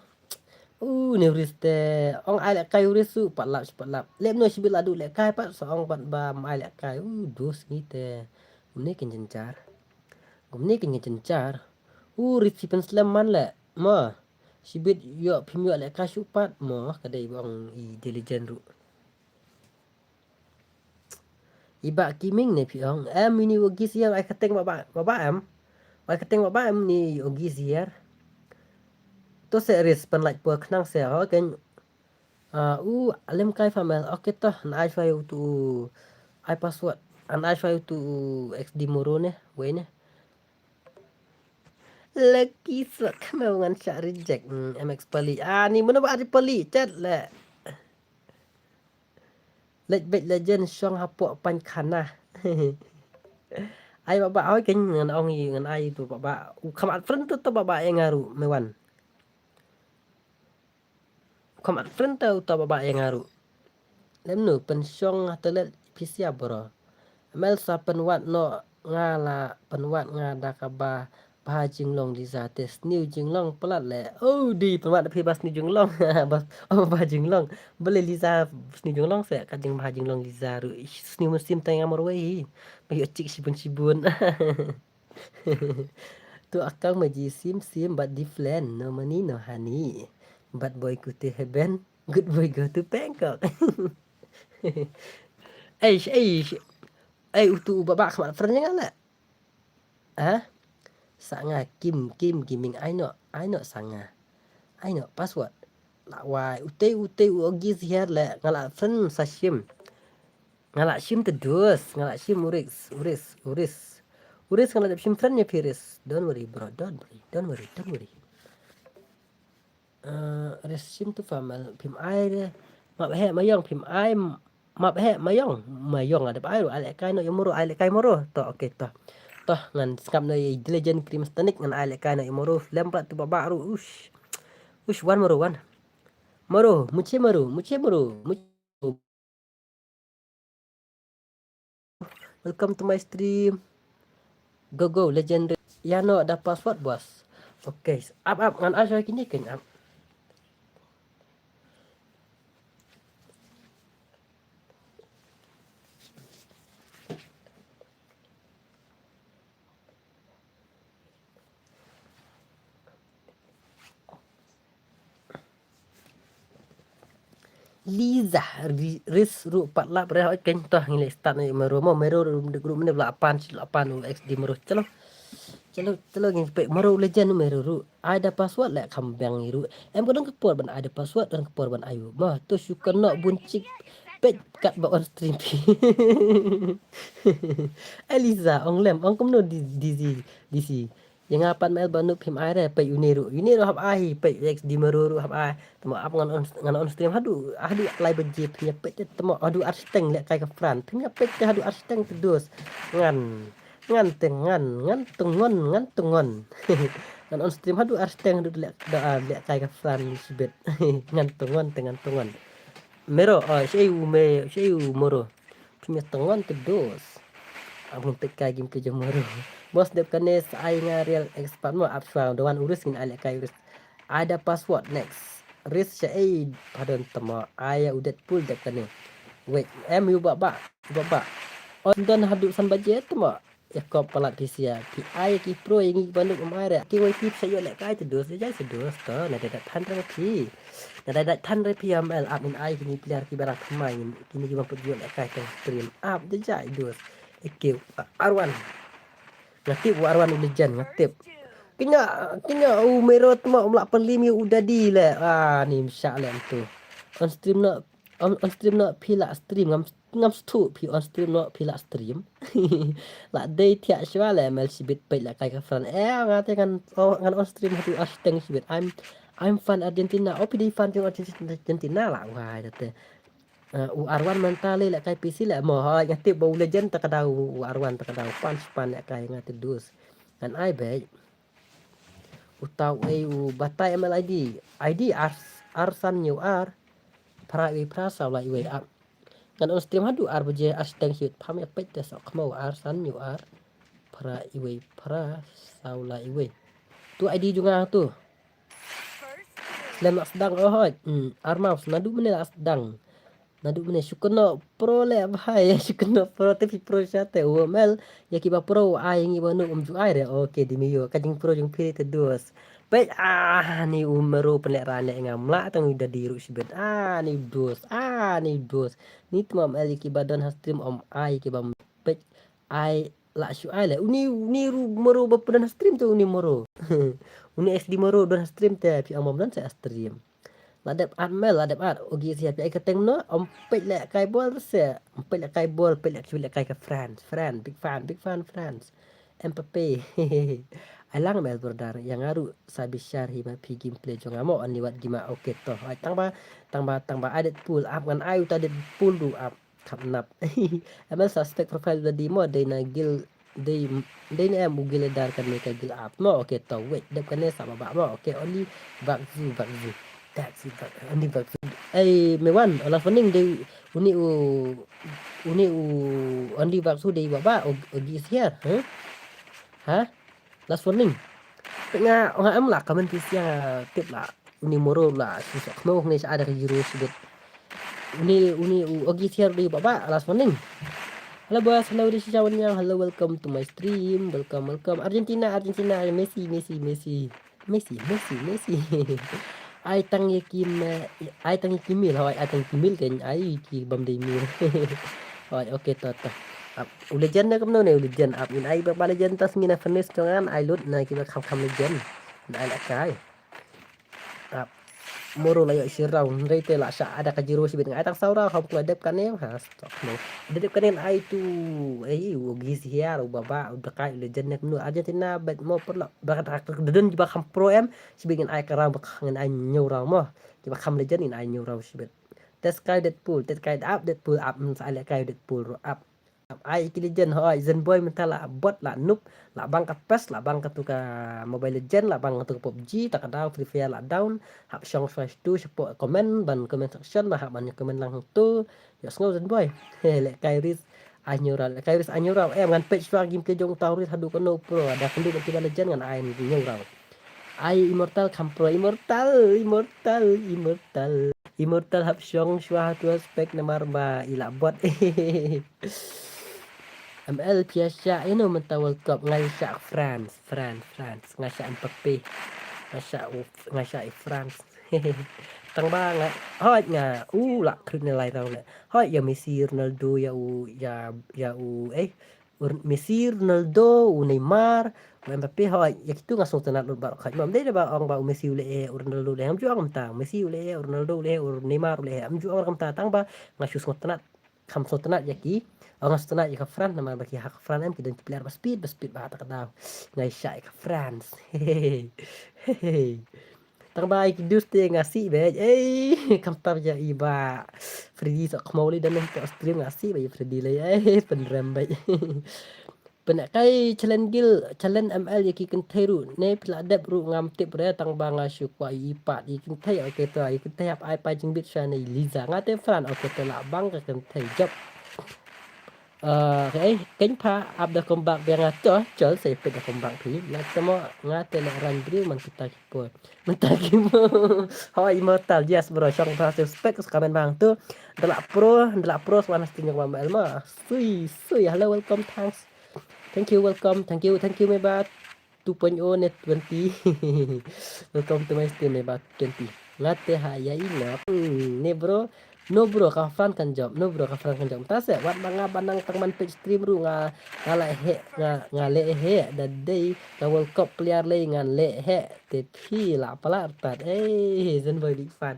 U, ne u Ris te. Ong ai leh kai u Ris su pat lap, pat lap. Lep no shibit la du leh kai pat sa ong pat ba m ai leh kai. U, dus ngi te. Gumne kin jynjar. Gumne kin jynjar. U, Ris phi pynslem man leh. Ma. Shibit ïoh phim ïoh leh kai shu pat. Ma, ka dei ba ong i diligent ruh. I Bah Kiming ne phi ong. Em, ini Ogis Hiar ai kyrteng baba, baba em. Ai kyrteng baba em ni Ogis Hiar. To se Ris pynlait por khnang se ho ken. Ah, u, alem kai famel. Okay to, na ai shwai utu u. Ai password. An ai shwai utu u X D Moro ne, wei ne. Lucky sok mau ngan shah reject. Hmm, M X Pali. Ah, ni mano ba ari Pali, chat le. Lej bej legend shong hapoh pan khana. Ai baba, oi ken ngan ong i ngan ai tu baba. U kham add friend tu to baba ïa nga ruh me wan. Kham add friend tu to baba ïa nga ruh. Lem nu pynshong ha toilet pisia bro. M L sa pynwad noh nga la pynwad nga da kaba bha jinglong Liza te sniew jinglong palat le. Oh, di pynwad phi ba sniew jinglong. Ba, oh, bha jinglong. Bale Liza sniew jinglong se ka jingbha jinglong Liza ruh. Ish, sniew mynsiem tang nga marwei hi. Ba ïoh chik shibun shibun. Tu akang ma ji sim sim but different. No money, no honey. Bad boy go to heaven. Good boy go to Bangkok. Eish, eish. Ei, utu u baba khmat friend nga le. Ha? Sa nga Kim, Kim Gaming, ai no, ai no sa nga. Ai no password. La wai, utei, utei u Ogis Hiar le, nga la friend sa shim. Nga la shim te dus, nga la shim u Ris, u Ris, u Ris. U Ris nga la dep shim friend ïa phi Ris. Don't worry bro, don't worry, don't worry, don't worry. Eh, Ris shim tu famel, phim ai de. Map he mayong, phim ai, map he mayong. Mayong ada ai ru, ai leh kai no ïa moro, ai leh kai moro. To, okay, to. To, ngan sngap no ïa diligent krim stanik, ngan ai leh kai no ïa moro. Lem plat tu baba ru, ush. Ush, wan moro, wan. Moro, muche moro, muche moro, muche. Welcome to my stream. Go, go, legendary. Ïa no da password, boss. Okay, up, up, ngan ai shwa kine ken up. Liza, Ri-, Ris ruh pat lap re hoi keng toh ngi leh start na mero mo, mero ruh dek ruh mene bla pan, si la pan u X D mero. Chalo. Chalo, chalo ngi pek mero legend mero ruh. Ai da password leh kham bang ruh. Em ko dang ka por ban ai da password, dang ka por ban ayu. Ma, to shu kan nok bun chik pek kat ba on stream pi. Ai Liza, ong lem, ong kumno di, di, di, di si. Ïa nga pat mel ba nup phim ai re, peit une ruh. Une ruh hap ai, peit X D mero ruh hap ai. Tamo ap ngan on, ngan on stream haduh, haduh lai baje phim ïa peit te tamo haduh ar shiteng leh kai ka fran. Phim ïa peit te haduh ar shiteng te dos. Ngan, ngan te ngan, ngan te ngon, ngan te ngon. Ngan on stream haduh ar shiteng haduh leh, da, ah, leh kai ka fran shibit. Ngan te ngon te ngan te ngon. Mero, oh, shei u me, shei u moro. Phim ïa te ngon te dos. Abun te kai gim te jong moro. Bos dep kane sa ai nga real expert mo ap shwa. Dawan u Ris ngin ai leh kai u Ris. Ai da password next. Ris sha ei pardon tama ai u Deadpool dep kane. Wait, em yu ba ba ba ba. On don haduh san baje tama. Ya kop palat pisia. Pi ai ki pro yang ngi banuk um ai re. Ki wai tip sha yo le kai te dos le jai se dos to. Na dai dat than re pi. Na dai dat than re pi M L ap in ai kini player ki barang thamai kini ki bang put yo le kai teng stream ap de jai dos. Ekiu arwan. Ngatip u arwan u legend ngatip. Kenya kenya u mero tama um la pelim yu u dadi le. Ah ni msha le tu. On stream no on, on stream no pi la stream ngam ngam stu pi on stream no pi la stream. La dei tiak shwa le M L sibit peit la kai ka fan. Eh ngate ngan oh, ngan on stream hatu asteng sibit. I'm I'm fan Argentina. Oh pi dei fan jong Argentina la wai date. Uh, u arwan mental le kai P C le mo hoi ngatip ba u legend ta ka dau u arwan ta ka dau pan span le kai ngatip dus. Ngan ai beit. U tau ei u batai M L I D. I D ar ar san nyu ar. Pra iwei pra saw la iwei ap. Ngan on stream hadu ar baje ar steng hiut pam ya pet te sok mo ar san nyu ar. Pra iwei pra saw la iwei. Tu I D junga tu. Slem lak sedang oh hoi. Hmm, ar mouse nadu mene lak sedang. Nadu mene shukono pro le bhai shukono pro te pi pro shate U M L ya ki ba pro ai ngi ba nu um ju ai re. Okay di miyo ka jing pro jing piri te dos. Peit ah ni u meru pen le rane ngam la tang da di ru sibet ah ni dos ah ni dos. Ni tmam el ya ki ba don ha stream om ai ki ba peit ai la shu ai le uni uni ru meru ba pen ha stream te uni meru. Uni S D meru don ha stream te pi amam don sa stream. La dep at mel la dep at ogi sia pi ai ka teng no om peit le kai bol se om peit le kai bol peit le kai ka France France big fan big fan France. Mbappe. Ai lang mel brother yang aru sa bishar hi ma pi gameplay jong amo ani wat gima okay to ai tang ba tang ba tang ba ai Deadpool ap ngan ai uta Deadpool du ap. Kap nap. Em el suspect profile da di mo dei na gil dei dei na em u gil dar kan ne ka gil ap mo okay to wait dep kan ne sa ba ba mo okay only back zu back zu. That's it back only back zu. Ai me wan ola foning dei uni u uni u only back zu dei ba ba ogi is here huh? Ha? Last warning. Nga nga em la comment pi siang tip la. Uni moro la susok mo ngi sa ada ka jiro sibit. Uni uni u ogi tiar di baba last warning. Hello boss, hello di sisa wanyang, hello welcome to my stream, welcome welcome. Argentina Argentina Messi Messi Messi Messi Messi Messi. Ai tang ye kim ai tang ye kimil hoi ai tang kimil ken ai ki bam dei mil. Hoi okay to to. Ap u legend na kamno ne u legend ap in ai ba legend tas ngina finish tongan ai lut na ki ba kham kham legend. Na ai la kai. Ap moro la yo shirau ndai te la sha ada ka jiro sibit ngai tang saura kham kula dep kane ha stok no. Dep kane ai tu ai u gis hiar u baba u dakai u legend ne kamno Argentina bet mo perlo ba ka dun ba kham pro em sibit ngin ai karau ba ngin ai nyau rau mo. Ki ba kham legend ngin ai nyau rau sibit. Tes kai Deadpool tes kai ap Deadpool ap sa ai le kai Deadpool ro ap. Ai ki legend hoi zen boy mynta la bot la noob la bang ka pes la bang ka tu ka Mobile Legend la bang ka tu ka PUBG ta ka daw Free Fire la down hap shong shwa tu shapo comment ban comment section ba hap ban comment lang tu. Yo sngew zen boy. He le kai ris anyura le kai ris anyura em ngan page shwa game ke jong tau ris hadu kono pro da kundu ba ki ba legend ngan ai nyura. Ai immortal kham pro immortal immortal immortal immortal hap shong shwa hatu aspect namar ba ila bot. M L pia sha ino mynta World Cup ngai sha France France France ngai sha Mbappe ngai sha ngai sha France. Tang ba ngai hoi nga u la krit ne lai rau le hoi ya Messi Ronaldo ya u ya ya u eh Messi, Ronaldo, u Neymar, u Mbappe hoi ya kitu nga sngewtynnat lut baroh khoit. Mam dei da ba ong ba u Messi u leh eh, u Ronaldo u leh eh, am ju ong kumta. U Messi u leh eh, u Ronaldo u leh eh, u Neymar u leh eh, am ju ong kumta tang ba nga shu sngewtynnat. Kham sngewtynnat ya ki. Ong nga sngewtynnat ya ka France namar ba ki ha ka France em ki don ki player ba speed ba speed ba ha ta ka daw. Nga ïa shah ya ka France. Tang ba ai ki dus te nga sih bad ei kam tam ja i ba Freddy sok khmau li dan to stream nga sih ba i Freddy le ei pynrem bad. Pynkai challenge gil challenge M L ya ki kynthei ruh ne phi la dep ruh ngam tip re tang ba nga shu kwah i pat i kynthei okay to i kynthei hap ai pa jingbit sha ne Liza nga te Fran okay to la bang ka kynthei jop. Uh, okay, kein pha ap da comeback biang nga to, chol sa ipit da comeback phi. Nga temo, nga te le ran briew man kita ki por. Mynta ki por. Hoi, Immortal, yes bro, shong pha respect, comment bang tu. Dala pro, dala pro swan hosting yang mama Elma. Sui, sui, hello, welcome, thanks. Thank you, welcome, thank you, thank you, Mebat. Two point oh ne twenty. Welcome to my stream, Mebat twenty. Nga te ha ya i no. Hmm, ne bro. No bro, ka Fran kan jop. No bro, ka Fran kan jop. Ta se, wat ma nga ba nang tang man page stream ru nga, nga la he, nga, nga le he. Da dei, nga World Cup player le ngan le he. Te phi la pala tat. Eh, Zen Boy big fan.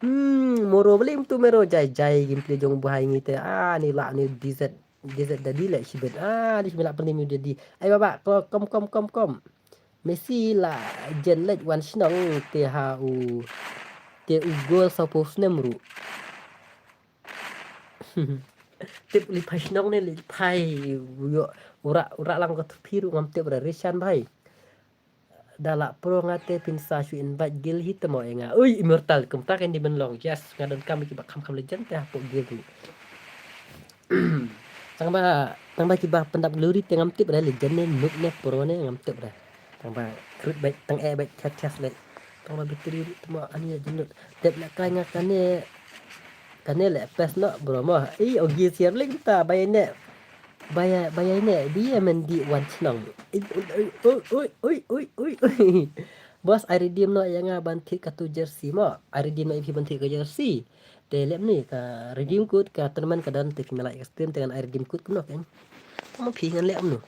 Hmm, moro beli tu mero jai jai gameplay jong buhai ngi te. Ah, ni la ni D Z, D Z dadi le shibet. Ah, di shibet la pernah dadi. Ai baba, ko-, kom, kom, kom, kom. Messi la jen leit wan shnong te ha u, te u gol saw phew snem ru. Tip li phai shnong ne li phai u yo, ura, ura lang ko thupi ru ngam tip ra Rishan bhai. Da la pro nga te phin sa shu invite gil hi te mo e nga. Ui, Immortal, kumta kan di ben long. Yes, nga don kam ki ba kham kham legend te hapoh gil ru. Tang ba, tang ba ki ba pyndap glory te ngam tip ra legend ne, noob ne, pro ne, ngam tip ra. Tang ba, krut bait, tang e bait, chat chat bait. Tang ba battery ru te mo ani ya jenut. Dep la kai nga kane, kane le pes no, bro mo. I, ogi siar link ta, bai ne. Bai, bai ne, di ya men di wan shnong. Ui, ui, ui, ui, ui, ui. Boss, I redeem no ya nga ban thik katu jersey mo. I redeem no ya phi ban thik ka jersey. Te lem ni ka redeem code ka tournament ka don te ki melai ka stream te ngan I redeem code kumno keng. Tang ma phi ngan lem nu.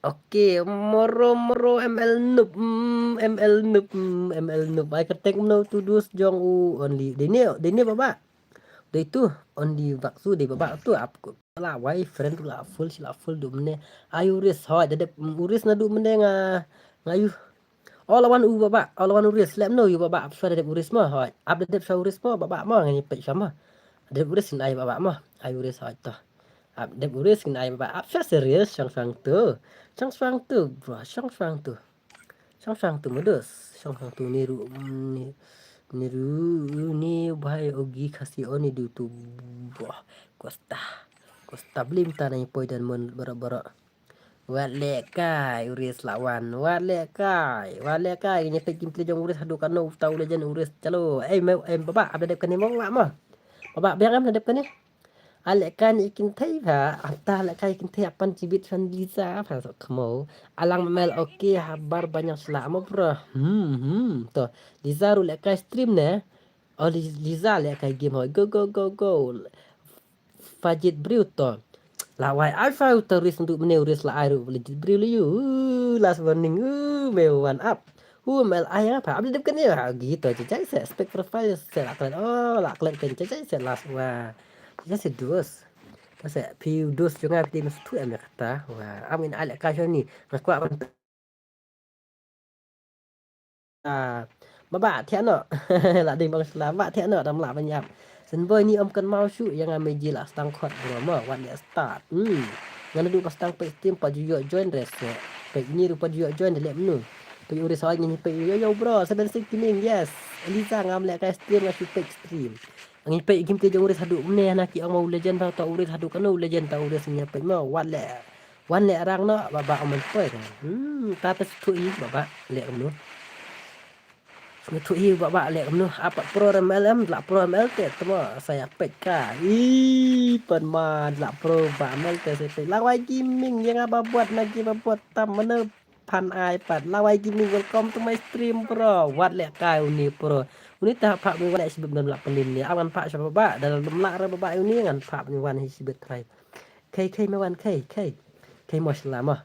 Okay, moro, moro, M L Noob, mm, M L Noob, mm, M L Noob. Ai kyrteng mno tu dus jong u only. Dei ne, dei ne baba. Dei tu, only bak tu, dei baba tu ap ku. La wai friend tu la full, si la full du mne. Ai Uris, hoi, da dep, mm, Uris na du mne nga, nga yu. All one u baba, all one Uris, lem no yu baba, ap swa da dep Uris mo, hoi. Ap da dep swa Uris mo, baba mo, ngan ipet swa mo. Dep Uris ngan ai baba mo, ai Uris hoi to. Ap dep Uris ngan ai baba, ap swa serious, shong shong tu. Shong shong tu, bro, shong shong tu. Shong shong tu modus, shong shong tu ni ru, ni, ni ru, ni bhai ogi khasi oni du tu, bro. Costa, Costa blim ta nai poi dan mon bro bro. Wat leh kai, Uris lawan. Wat leh kai. Wat leh kai. Ngi pek gameplay jong Uris, haduh kano uta u legend Uris. Chalo. Eh, me, eh, baba, ap da dep kane mo, baba mo. Baba, biang am da dep kane. A leh kai ni kin thei pha. Ata leh kai kin thei apan jibit fan Liza pha so kamo. Alang mel okay, habar banyak sela mo bro. Hmm, hmm. To. Liza ru leh kai stream ne. Oh, Li-, Liza leh kai game hoi. Go, go, go, go. Fajit briew to. La wai ai fa u terrorist ndu mene Uris la ai ru legit briew le yu. Last warning. Uh, me one up. Hu mel ai apa? Abdi dep kene ha gi to jai se spek profile se la klet. Oh, la klet ken jai se last wa. Jai se dos. Pas se piu dos jong ai pdi mas tu em kata. Wa, am in ai le ka shoni. Ngakwa ban Ah, baba thiah noh. La ding bang sla, baba thiah noh dam la ban ïap. Sen boy ni ym kynmaw shuh ïa nga, meji la stang khot bro mo, wat leh start. Hmm. Ngan duh ba stang peit stream pa ju ïoh join re se. Peit ni ruh pa ju ïoh join de leh menu. Peit Uris hoi ngi peit yo yo bro, seven six gaming, yes. Eliza ngam leh kai stream, nga shu peit stream. Ngi peit game te jong Uris haduh mne na ki ong ma u legend tau tau Uris haduh kano u legend tau Uris ngi peit mo, wat leh. Wan leh rang noh, baba amen poi. Hmm, ta ta suthu i, baba leh kumno. Suthu i, baba leh kumno. Apa pro M L em, la pro M L te, temo, saya pek ka. I, pen ma, la pro, ba M L te, saya pek. Lawai gaming, yang apa buat lagi, apa buat tam, mana pan ai pat. Lawai gaming, welcome to my stream, bro. Wat leh kai uni, bro. Uni ta phak mi wan leh sibit dalam lak pelim ni. Awan phak siapa baba, dalam lak re baba uni, ngan phak mi wan hi sibit trai. Khei, khei, me wan, khei, khei. Khei mo sla mo.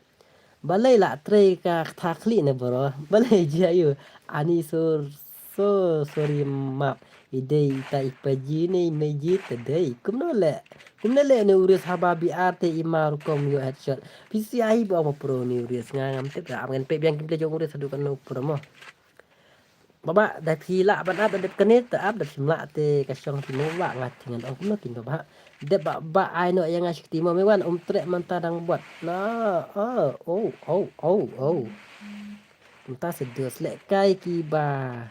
Balei la trei ka kata khlieh ne bro. Balei ji ayu. Ani so, so, sorry map. I dei ita i paji ne i meji te dei. Kumno leh. Kumno leh ne Uris haba B R te i ma rukom yo headshot. P C I bo mo pro ne Uris nga ngam tip da. Am ngan peit biang gameplay jong Uris haduh kano pro mo. Baba, da phi lah ban ap da dep kane, te ap da phim lah te ka shong phi mo baba, nga te ngan ong kumno kin baba. Dep baba ai noh ïa nga shi kti mo, me wan um treh mynta dang bot. Na, oh, oh, oh, oh, oh. Mynta se dos leh kai ki ba.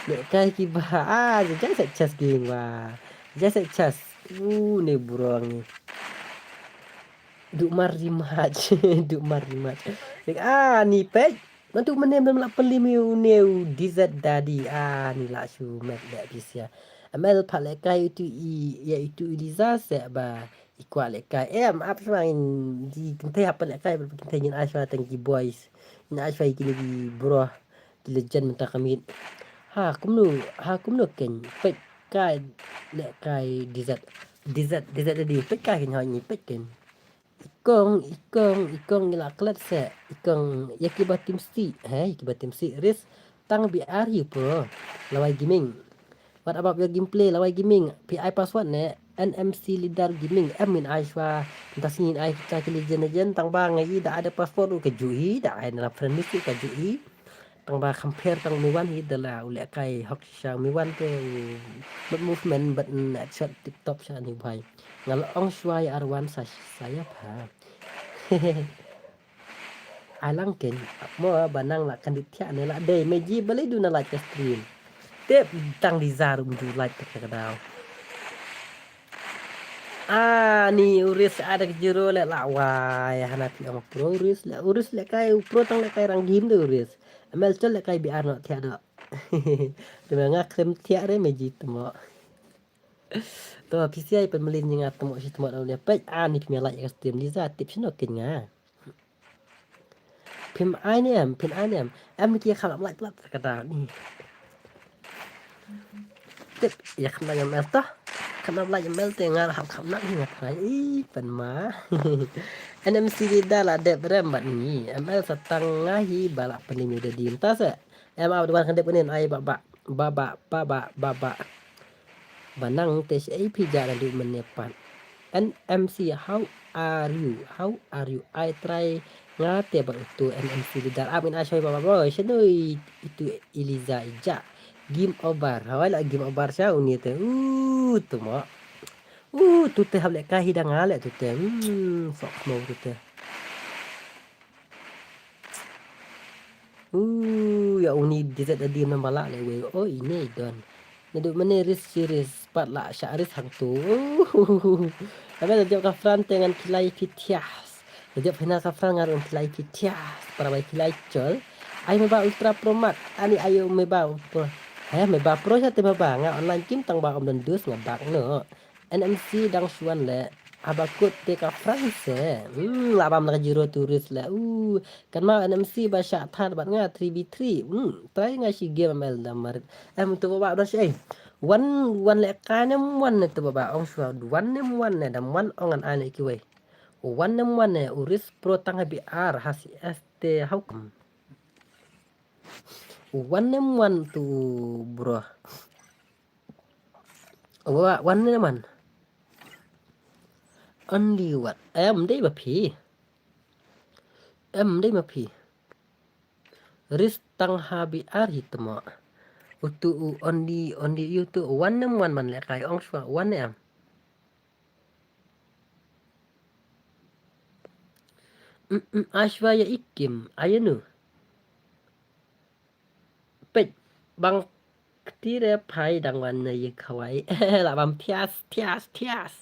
Leh kai ki ba. Ah, jai se chas ging ba. Jai se chas. Uh, ne burong ni. Du mar ri mach. Du mar ri mach. Dek, ah, ni peit. Matu mane mem la peli mi u neu D Z Daddy. Ah, ni la shu met dek pisia. M L pha lehkai itu i, ya itu i Liza se ba i kwah lehkai. Em, ap sma in di kynthei hap lehkai, ba kynthei ngin ai sma tang ki boys. Ngin ai sma kini ki bro. Ki legend mynta ka miet. Ha, kumno, ha, kumno ken. Peit kai lehkai D Z. D Z, D Z Daddy. Peit kai ken ha ni peit ken. Ikong, ikong, ikong ila klet se. Ikong ya ki ba tim si. He, ya ki ba tim si. Ris tang B R hi pro. Lawai Gaming. What about your gameplay? Lawai Gaming. P I password ne. N M C leader gaming. Em min ai shwa. Ntas ngin ai kita ki legend legend. Tang ba ngai da ada password u ka ju i. Da ai na friend list u ka ju i. Tang ba compare tang mi wan hi da la u lehkai hok shisha mi wan te u, but movement but net shot tip top sha ni bhai. Nga la ong shwa ya arwan sa sa ya pha. Ai lang ken mo ba nang la kan di thiah ne la dei me ji balei du na live ka stream. Tip tang di zarum du live ka ka daw. Ah, ni u Ris ada ka jiro le la wai hana phi ong pro u Ris le u Ris lehkai u pro tang lehkai rang game de u Ris. M L chol lehkai B R no thiah do. Te me nga krem thiah re me ji tmo. To phi siai pen melin ni nga tmo shi tmo do le peit ah ni phi me like ka stream ni za tip shino kin nga. Phim ai ne em, phim ai ne em. Em ki kham lap lap ka da ni. Tip ya kham lap M L to. Kham lap M L te nga kham kham nak ni nga phai. Ih pen ma. N M C di da la dep rem bat ni. M L sa tang nga hi ba la pen ni de dim ta se. Em au duan kan dep ni ai ba ba ba ba ba ba ba ba. Ba nang te shi A P ja la du men ne pat. N M C, how are you? How are you? I try nga te ba utu N M C leader. Am in ashoi ba ba ba. Shenoi itu Eliza ija. Game over. Hawai la game over sha uni te. Uh, tu mo. Uh, tu te hap lehkai hi da nga le tu te. Hmm, sok mo tu te. Uh, ya uni dizet da dim nang bala le wei. Oh, ine don. Nadu mane ris siris pat la sha ris hang tu. Uh, abe la jop ka fran te ngan kilai pitias. La jop hina ka fran ngan kilai pitias. Para bai kilai chol. Ai me ba ultra pro max. Ani ayo me ba pro. He me ba pro sha te me ba nga online kim tang ba om don dus nga bak no. N M C dang shuan le. Abakut te ka France. Hmm, la bam la ka jiro turis le. Uh, kan ma N M C ba sha thar bat nga three v three. Hmm, try nga shi game M L da marit. Em tu ba ba da shi. Wan wan le ka nem wan ne tu ba ba ong shwa. Wan nem wan ne dam wan ong an ane kiwei. Wan nem wan ne uris pro tang B R ha C S te haukum. Wan nem wan tu bro. Wa wan ne man. Only what? Em dei ba phi. Em dei ma phi. Ris tang ha bi ar hi tmo. Utu u only only you tu wan nem wan man le kai ong shwa wan em. Mm, mm, ashwa ya ikim ayanu. Peit bang kti re phai dang wan na ye khawai. La bam thias thias thias.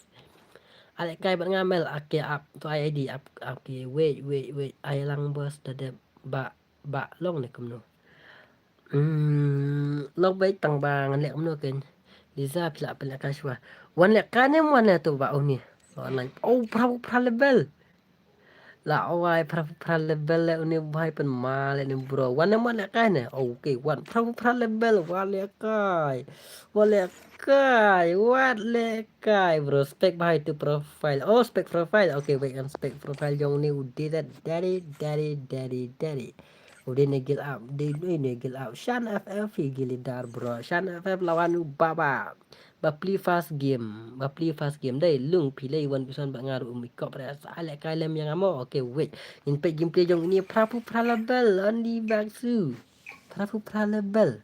Ale kai bat nga mel ake ap tu ai I D ap ap ke wait wait wait ai lang bos da de ba ba long ne kumno. Hmm, long bai tang ba ngan le kumno ken. Liza phi la pele ka shwa. Wan le ka ne wan le tu ba uni. Online. Oh, pra pra level. La owai pra pra level le uni bai pen ma le ni bro. Wan ne wan le kai ne. Okay, wan pra pra level wa le kai. Wa le kai. Wa le kai bro. Spec bai tu profile. Oh, spec profile. Okay, wait, kan spec profile jong ni u did that daddy daddy daddy daddy. U did ne gil up. Did ne gil up. Shan F F hi gil dar bro. Shan F F lawan u baba. Ba pli fast game, ba pli fast game dei lung phi lei wan bison ba nga ru umi kop re sa ale kai lem yang amo. Okay, wait. In pe game play jong ini prapu pralabel on di back su. Prapu pralabel.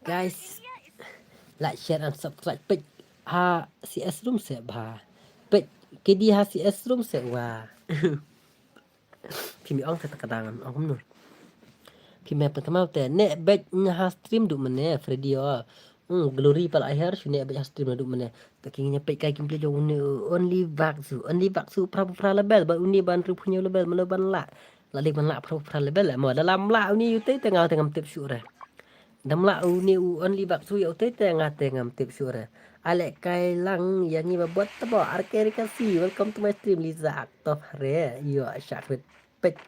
Guys, like, share and subscribe page ha C S room se ba. Page kidi ha C S room se wa. Phi mi ong te ta ka dang ong kumno. Phi me pynthmau te ne bej nga ha stream du mene Freddy o. Hmm, Glory pala aher, shune bad ha stream naduh mynne. Ta ki ngin peit kai gameplay jong une, Only Baksu, Only Baksu phra phra level, bad une ban hynriew phew hynñiew level, mano ban lah. La dei ban lah phra phra level, mo da lam lah une ïa utei te nga te ngam tip shuh re. Da lam lah une u Only Baksu ïa utei te nga te ngam tip shuh re. Ale kai lang ïa ngi ba bot te mo, R K Rikasi, welcome to my stream, Liza Aktov re, ïa shakrit. Peit.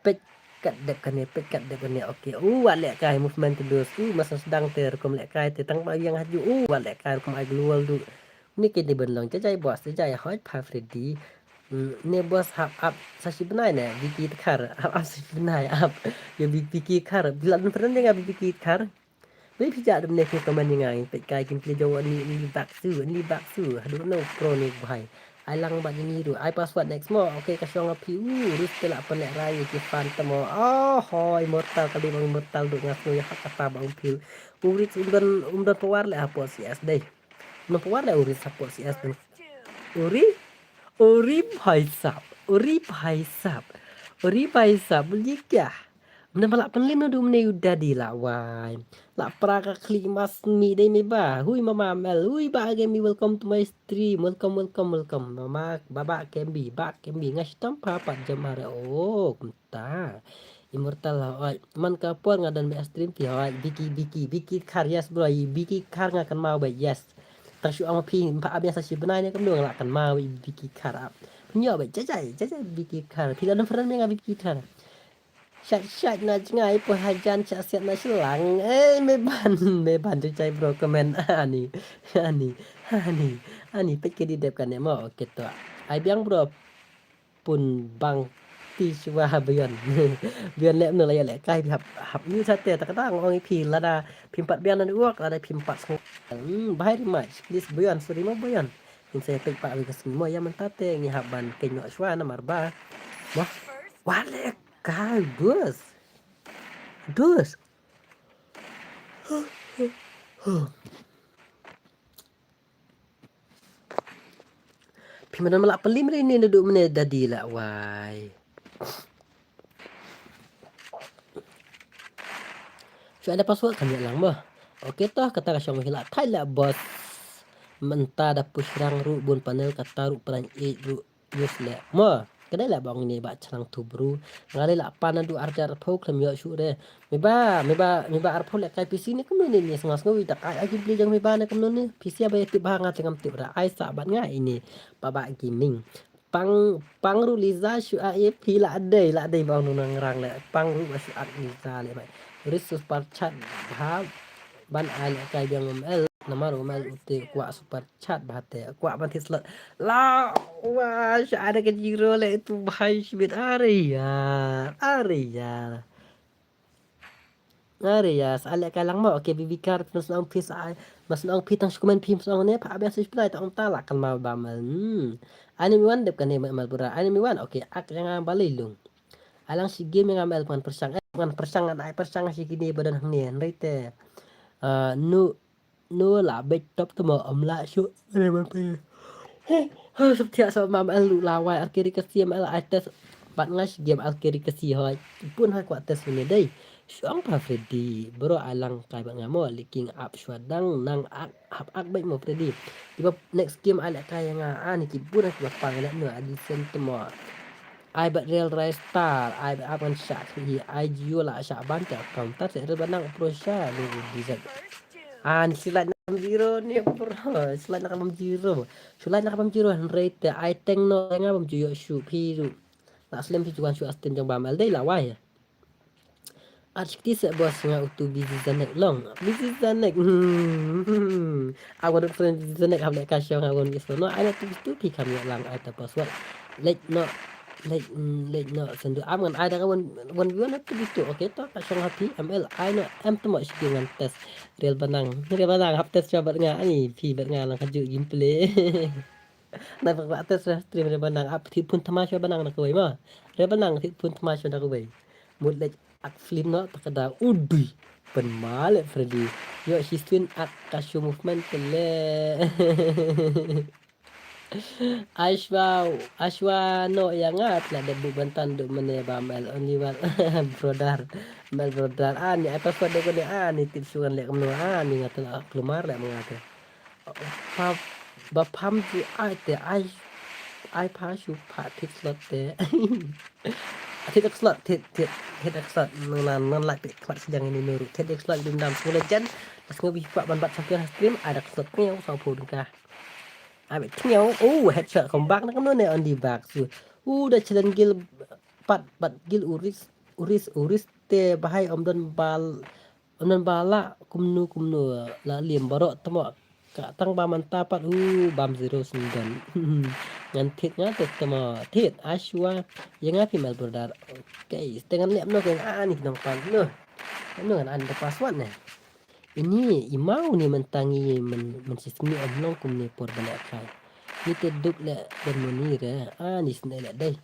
Peit kat dep kane, peit kat dep kane. Okay. U wat leh kai movement te dus. U masa sdang te rukom leh kai te tang ba ïeng haju. U wat leh kai rukom ai global du. Ni ke di ben long jajai boss, jajai hoi pa Freddy. Hmm, ne boss hap ap sa shi bnai ne, Vicky Tkar. Hap ap sa shi bnai, ap. Ïa Vicky Tkar. Bila dun pernah dengar Vicky Tkar. Wei phi jah dum ne phi comment ïa nga, peit kai gameplay jong Only, Only Baksu, Only Baksu. Haduh no pro ne bhai. Ai lang bad ïa ngi ruh. Ai password next mo. Okay, ka shong ha phi. U Ris te lah pynlehrain ïa ki fan te mo. Oh hoi, Immortal, ka dei bang Immortal duh nga sngew ïa ha kata bang phi. U Ris um don, um don power leh hapoh C S dei. Um don power leh u Ris hapoh C S dei. U Ris, u Ris bhai sab, u Ris bhai sab, u Ris bhai sab, beli kya? Mne ba lah pynlem naduh mne u daddy lah wai. Lah pra ka khlieh mas mi dei me ba. Hui mama M L. Hui ba again me, welcome to my stream. Welcome, welcome, welcome. Mama, baba Kembi, ba Kembi. Nga shitom pha pat jam hare. Oh, kumta. Immortal ha oi. Man ka por nga don me stream phi ha oi. Biki, biki, biki khar, yes bro. Biki khar nga kan mau ba, yes. Tang shu ang phi, pha abia sa shi bnai ne kam dong lah kan mau biki khar ap. Phi nyo ba, jajai, jajai biki khar. Phi la don friend me nga biki khar. Shat shat na jngai, poi hajan shat siat na shlang. Eh, me ban, me ban tu chai bro comment. Ani, ani, ani, ani peit ke di dep kane mo. Okay to. Ai biang bro. Pun bang ti shwa ha bion. Bion leh mno la ïa leh kai hap, hap ni sa te ta ka dang ong i phi lada phim pat biang nan uok lada phim pat sngew. Hmm, bhai ri mach. Please bion, sorry mo bion. Ngin sa ïa peit pat wi ka sngi mo ïa mynta te ngi hap ban kynnoh shwa namar ba. Wah, wat leh kai dus. Dus. Phi madan ma lah pynlem ri ni naduh mynne daddy lah wai. Shu ada password kan ïa lang mo. Okay to kata ka shong hi lah thai lah boss. Mynta da push rang ruh bun panel kata ruh pran eight ruh use leh mo. Ka dei lah ba ong ni ba chang tu bru. Nga dei lah pan naduh arjar pho khlem ïoh shu re. Me ba, me ba, me ba arphew leh kai P C ne kumno ne, ne sngew sngew wi da kai agi bli jong me ba ne kumno ne. P C ba ïa tip ba nga te ngam tip ra ai sa bad nga ini. Baba Gaming. Pang, pang ruh Liza shu a e phi la dei, la dei ba nang rang leh. Pang ruh ba shu at Liza leh bai. Ris super chat ba ban ai leh kai biang M L. Namar M L u te kwah super chat ba te. Kwah ban thit slot. La wa sha ada ka zero leh tu bhai shibit are ya. Are ya. Are ya, sa leh kai lang mo. Okay, B B Car, mas nang phi sa, mas nang phi tang shu comment phi mas nang ne, pha abia sa shu pynai tang ta lah kan ma ba mal. Hmm. Ani mi wan dep kane mal pura. Ani mi wan, okay, ak yang am balei lung. Alang shi game yang am el pan persang, eh, pan persang an ai persang shi kini badan hangne, hynrei te. Ah, nu No la beit top tu mo am la shu re ma pe. Ho, ho sub thiah sa mam el lu la wai alkeri kasi am el ai test. Bat ngai shi game alkeri kasi hoi. Pun hai kwah test ni dei. Shong pa Freddy. Bro ai lang kai bat nga mo liking up shwa dang nang ak hap ak beit mo Freddy. Kiba next game ai leh kai nga ani ki bun hai kiba pang leh no adi sen tu mo. Ai bat real rai star ai bat ap ngan shak hi ai jiu la shak ban te kam tat se re banang pro sha lu di zat. An slide na kam zero ni bro. Slide na kam zero. Slide na kam zero hynrei te ai teng no nga bam ju yo shu phi ru. La slem phi juan shu astin jong bam al dei la wai. Architect se bos nga utu busy zanek long. Busy zanek. Hmm. Awan friend busy zanek hab lek ka shong awan is no. Ai na tu tu phi kam yo lang ai ta password. Lek no. Lek, mm, lek no sendu am ngan ai da ka wan, wan wan tu tu. Okay to ka shong happy M L ai no em tu mo shi ngan test. Real banang. Real banang hap test coba nga ani phi ber nga lang kaju gameplay. Na ba ba test stream Real banang ap ti pun tama coba nang na kawai ma. Real banang ti pun tama coba na kawai. Mut lek ak film no ta ka da udui. Pen ma lek Freddy. Yo shi stream ak ka show movement ke le. Ashwa, Ashwa no ïa nga, pla de bu bantan du mene ba mel only one brother. Mel brother. Ani ai password de ko ne ani tip suan le kemno ani nga tela klumar le menga te. Pa ba pam ju ai te ai ai pa shu pa tip slot te. Thit ek slot, thit, thit, thit ek slot. Nang, nang, nang, lak pik kmat sejang ini nuru. Thit ek slot dum dam sepuluh jan. Pas ngobi pak ban bat champion stream, ada slot ni yang sa pun ka. Abit tniaw, oh, headshot comeback na kamno ne on the back. So, uh, da challenge gil pat, pat gil uris, uris, uris te bahai om don bal, Unan bala kumnu kumnu la lim barok tamo ka tang ba manta pat u bam zero sendon. Ngan thit nga te tamo thit Ashwa ya nga female brother. Okay, te ngan lep no ke nga ani nong pan no. No ngan an the password ne. Ini imau ni mentang i men men sismi om nong kumne por balik kai. Ni te duk le ben moni re. Ani sne le dai.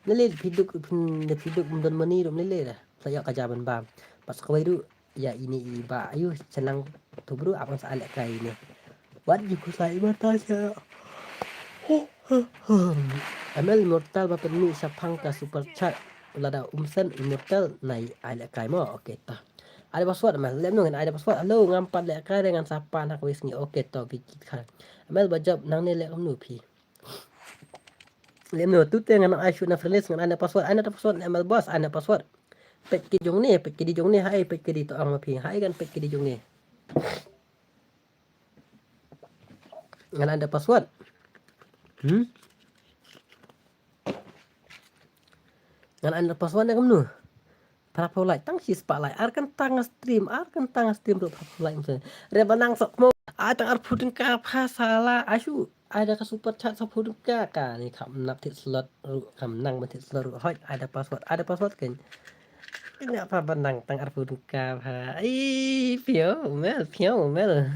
Nele piduk pin de piduk ben moni rum nele re. Saya ka jaban bam. Pas kawai ru ya ini i ba ayu senang tu bru apa sa alek kai ini. Wat ju ku sai mata sa. M L Immortal ba peni sa pang ka super chat. Lada umsen Immortal nai alek kai mo. Okay ta. Ada password M L. Lem nung ada password. Hello ngam pat lek kai dengan sapa nak wis ngi. Okay to bikit kan. M L ba jawab nang ne lek nu pi. Lem no tu te ngan ai shoot na friend list ngan ai na password, ai na password na M L boss, ai na password. Pet ki jong ni, pet ki di jong ni, hai pet ki di to ang ma phi, hai kan pet ki di jong ni. Ngan ai na password. Hmm? Ngan ai na password na kamnu. Para pau like tang shi spah like ar kan tang stream, ar kan tang stream tu para pau like mse. Re banang sok mo, ai tang ar phu tengka pha sala, asu. Ai da ka super chat sa phu dengka ka ni kam nap thit slot ru kam nang ban thit slot ru hoi ai da password ai da password kan. Ina pa ban nang tang ar phu dengka ha ai pio mel pio mel.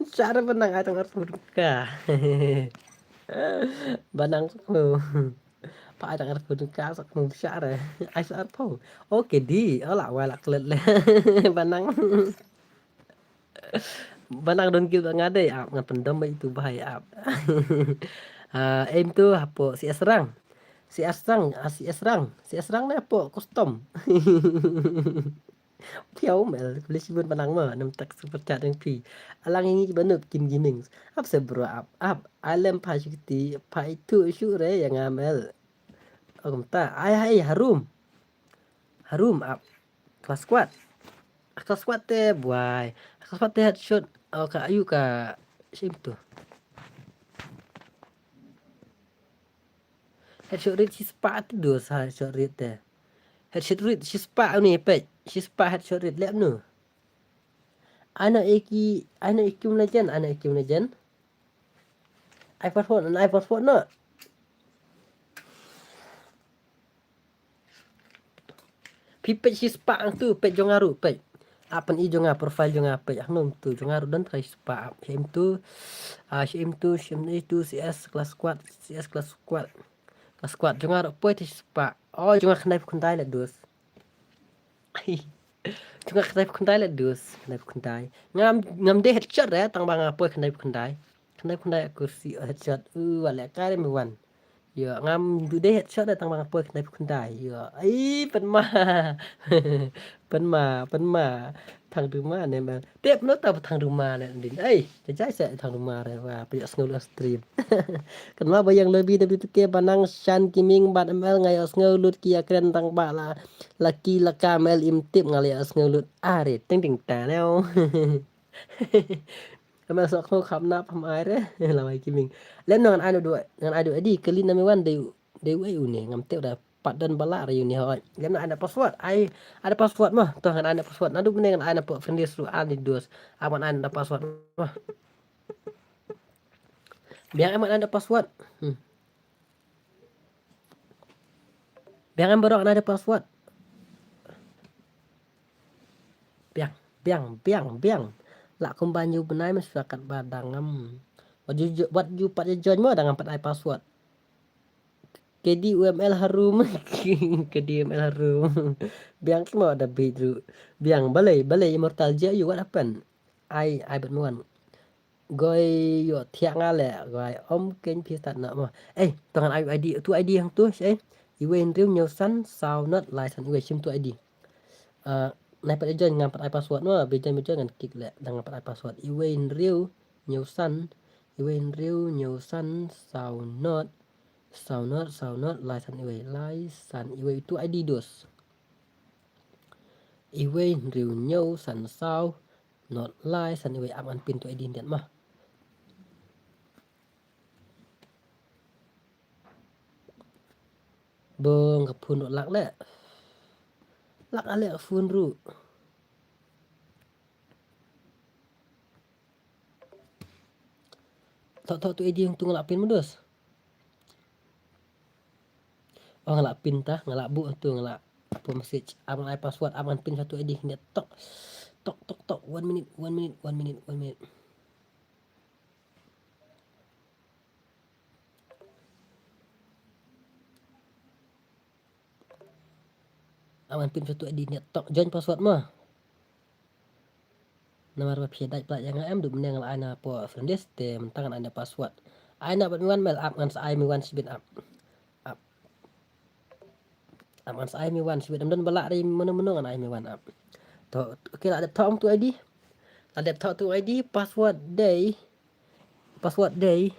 Sa da ban nang ai tang ar phu dengka. Ban nang sa phu pa ai tang ar phu dengka sa phu sa da ai sa ar phu. Okay di ola wala klet le ban nang. Banang don gil ba nga dei ap ngan pyndom ba itu bahai ap. Ah, em tu hapo si Esrang. Si Esrang, ah, si Esrang. Si Esrang ne hapo custom. Piau mel, boleh sibun banang ma, nem tak super chat yang pi. Alang ini banup Kim Gaming. Ap se bro ap, ap. Alem pa shukti, pa itu shure yang amel. Om ta, ai hai harum. Harum ap. Class squad. Class squad te buai. Class squad te headshot. Oh ka ayu ka shim tu. Headshot rate shi spah tu dos ha headshot rate te. Headshot rate shi spah ni pet. Shi spah headshot rate lep nu. Ano eki, ano eki legend, ano eki legend. Ai password, ai password no. Phi peit shi spah tu, peit jong nga ruh, peit. Apan i jong nga, profile jong nga, peit. Ah, nom tu, jong nga ruh don trai shi spah. Shim tu, ah, shim tu, shim ni tu, C S class squad, C S class squad. Class squad, jong nga ruh poi shi spah. Oh, jong nga khyndai phew khyndai le dus. Jong nga khyndai phew khyndai le dus, khyndai phew khyndai. Ngam, ngam dei headshot re, tang ba nga poi khyndai phew khyndai. Khyndai phew khyndai aku si headshot. Uh, ale kare mi wan. Yo, ngam du dei headshot re, tang ba nga poi khyndai phew khyndai. Yo, ai, pynma. Pynma, pynma. Thang duma ne ma. Tep no ta thang duma ne din. Ai, jajai se thang duma re wa, pynjak sngew lu stream. Kan ma ba yang lobby W two K banang shan kiming bad M L nga ïohsngew lut ki ïa kren tang ba la laki la ka M L im tip nga la ïohsngew lut are ting ting ta neu. M L sok snow khap nap ham ai re la mai kiming. Lem ngan adu dua ngan adu adi kali na mi wan dei dei wei une ngam tip da pat don bala re une hoi. Lem na ada password ai ada password mah to ngan ada password nadu mene ngan ada friend list lu ani dos aman ada password mah. Biang aman ada password. Hmm. Biang em barok na ada password. Biang, biang, biang, biang. Lah kumba nyu benai masyarakat badang em. Wat ju, ju, wat ju pat ju join mo dang em pat ai password. K D U M L harum. K D U M L harum. Biang kimo ada bidru. Biang balai, balai immortal je you what happened? Ai, ai bat muan. Goi ïoh thiah nga leh, goi ym khein phi stad noh mo. Ei, to ngan ai u I D, tu I D hangtu, ei. Iwei hynriew hynñiew san saw not lai san iwei, shim tu I D. Ah, nai pat join, ngam pat ai password mo, ba join ba join ngan kick leh, dang ngam pat ai password. Iwei hynriew hynñiew san, iwei hynriew hynñiew san saw not, saw not, saw not, lai san iwei, lai san iwei, tu I D dos. Iwei hynriew hynñiew san saw not lai san iwei, ap ngan pin tu I D hyndiat mo. Bong ka phone ruh lak leh. Lak leh ka phone ruh. Thoh thoh tu I D hangtu nga lah pin mo dos. Oh, nga lah pin ta, nga lah buh tu, nga lah buh message. Ap ngan ai password, ap ngan pin satu I D hyndiat. Tok. Tok, tok, tok. One minute, one minute, one minute, one minute. Ap ngan pin satu I D hyndiat. Tok, join password mo. Namar ba phi dait plat ïa nga em, duh mynne nga la ai na poh friend list te mynta ngan ai na password. Ai na bad Miwan Mel, ap ngan sa ai Miwan shibit ap. Ap. Ap ngan sa ai Miwan shibit, ym don ba lah ri mano mano ngan ai Miwan ap. To, okay, la dep thoh tu I D. La dep thoh tu I D, password dei. Password dei.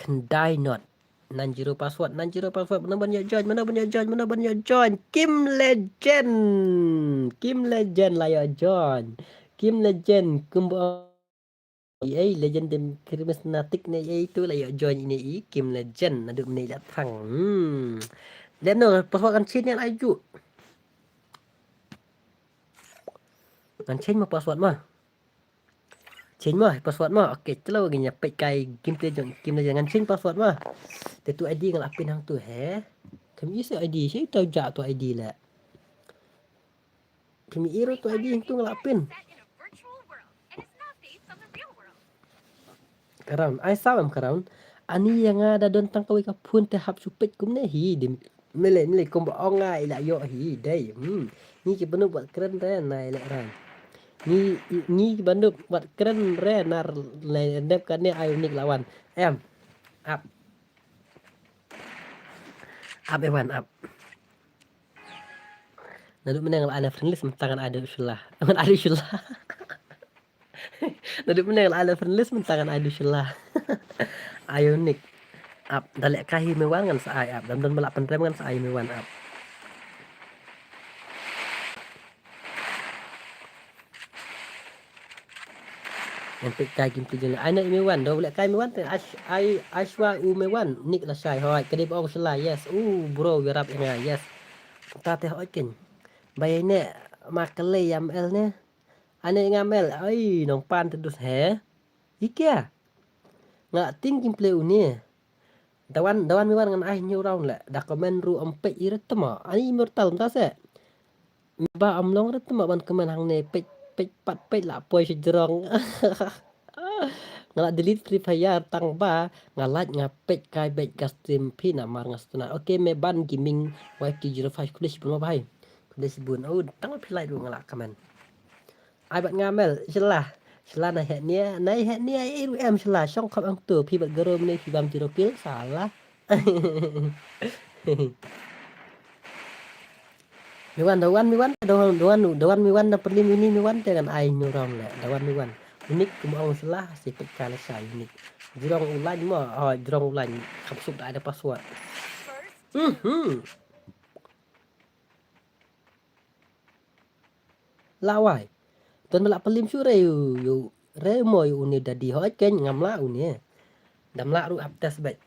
Khyndai not. Nine zero password, nine zero password. Mano ban ïoh join, mano ban ïoh join, mano ban ïoh join. Kim Legend. Kim Legend la ïoh join. Kim Legend, kumba ei, Legend dem Christmas fanatic ne ei tu la ïoh join ine i Kim Legend. Naduh mynne la thrang. Hmm. Lem no, password kan change ne ai ju. Kan change mo password mo. Change mo password mo. Okay, chalo, ngin ïa peit kai gameplay jong Kim Legend, ngan change password mo. Te tu I D nga la pin hangtu he. Kam i se I D, se tu ja tu I D leh. Kam i ruh tu I D hangtu nga la pin. Karon, ai sa em karon. Ani ïa nga da don tang kawei ka phone te hap shu peit kumne hi, dim. Mele, mele, kumba ong nga i la ïoh hi, dei. Hmm. Ngi ki bandup wat kren re na i leh ran. Ngi, ngi ki bandup wat kren re na le dep kane ai unik lawan. Em. Ap. Ap Ewan, ap. Naduh mynne nga la ai na friend list mynta ngan ai da u Shulla. Ngan ai da u Shulla. Naduh mynne nga la ai na friend list mynta ngan ai da u Shulla. Ai unik. Ap, da leh kai hi Miwan ngan sa ai ap. Dam don ba lah pynrem ngan sa ai Miwan ap. Ngan peit kai gameplay jong nga. Ai na i Miwan, da leh kai Miwan te, Ash-, ai, Ashwa u Miwan, Nick lashai, hoi, ka dei ba ong Shulla, yes. U, bro, ïarap ïa nga, yes. Ta te hoi ken. Ba ïa ne, ma ka lei ïa M L ne. Ane nga mel, ai, nong pan te dus he. Ikia. Nga ting kim play uni. Dawan, dawan Miwan ngan ai hynñiew round le. Da comment ruh ym peit i rit tama. Ani immortal mynta se. Ba ym long rit tama ban comment hangne peit, peit pat peit la poi shi jrong. Nga la delete Free Fire tang ba nga like nga peit kai beit ka stream phi namar nga sngewtynnat. Okay, me ban gaming Y T zero five khublei shibun ma bhai. Khublei shibun. Oh, tang ba phi like ruh nga la comment. Ai bad nga mel, Shylla. Shylla na heh nia, na heh nia, eh, ruh em Shylla, shong khop ang tu, phi bad garo mene phi bam zero kill, salah. Miwan, dawan, Miwan, dawan, dawan, dawan, Miwan, na perli mini, Miwan, te ngan ai hynñiew round le, dawan, Miwan. Unik, kum ong Shylla, si peit ka la shai, unik. Jrong u lain mo, oh, jrong u lain, kham suk da ai da password. Mhm. Lawai. Don ba la pynliem shuh re ïa u, ïa u, re mo ïa une daddy hoi ken ngam lah une. Dam lah ruh hap test beit.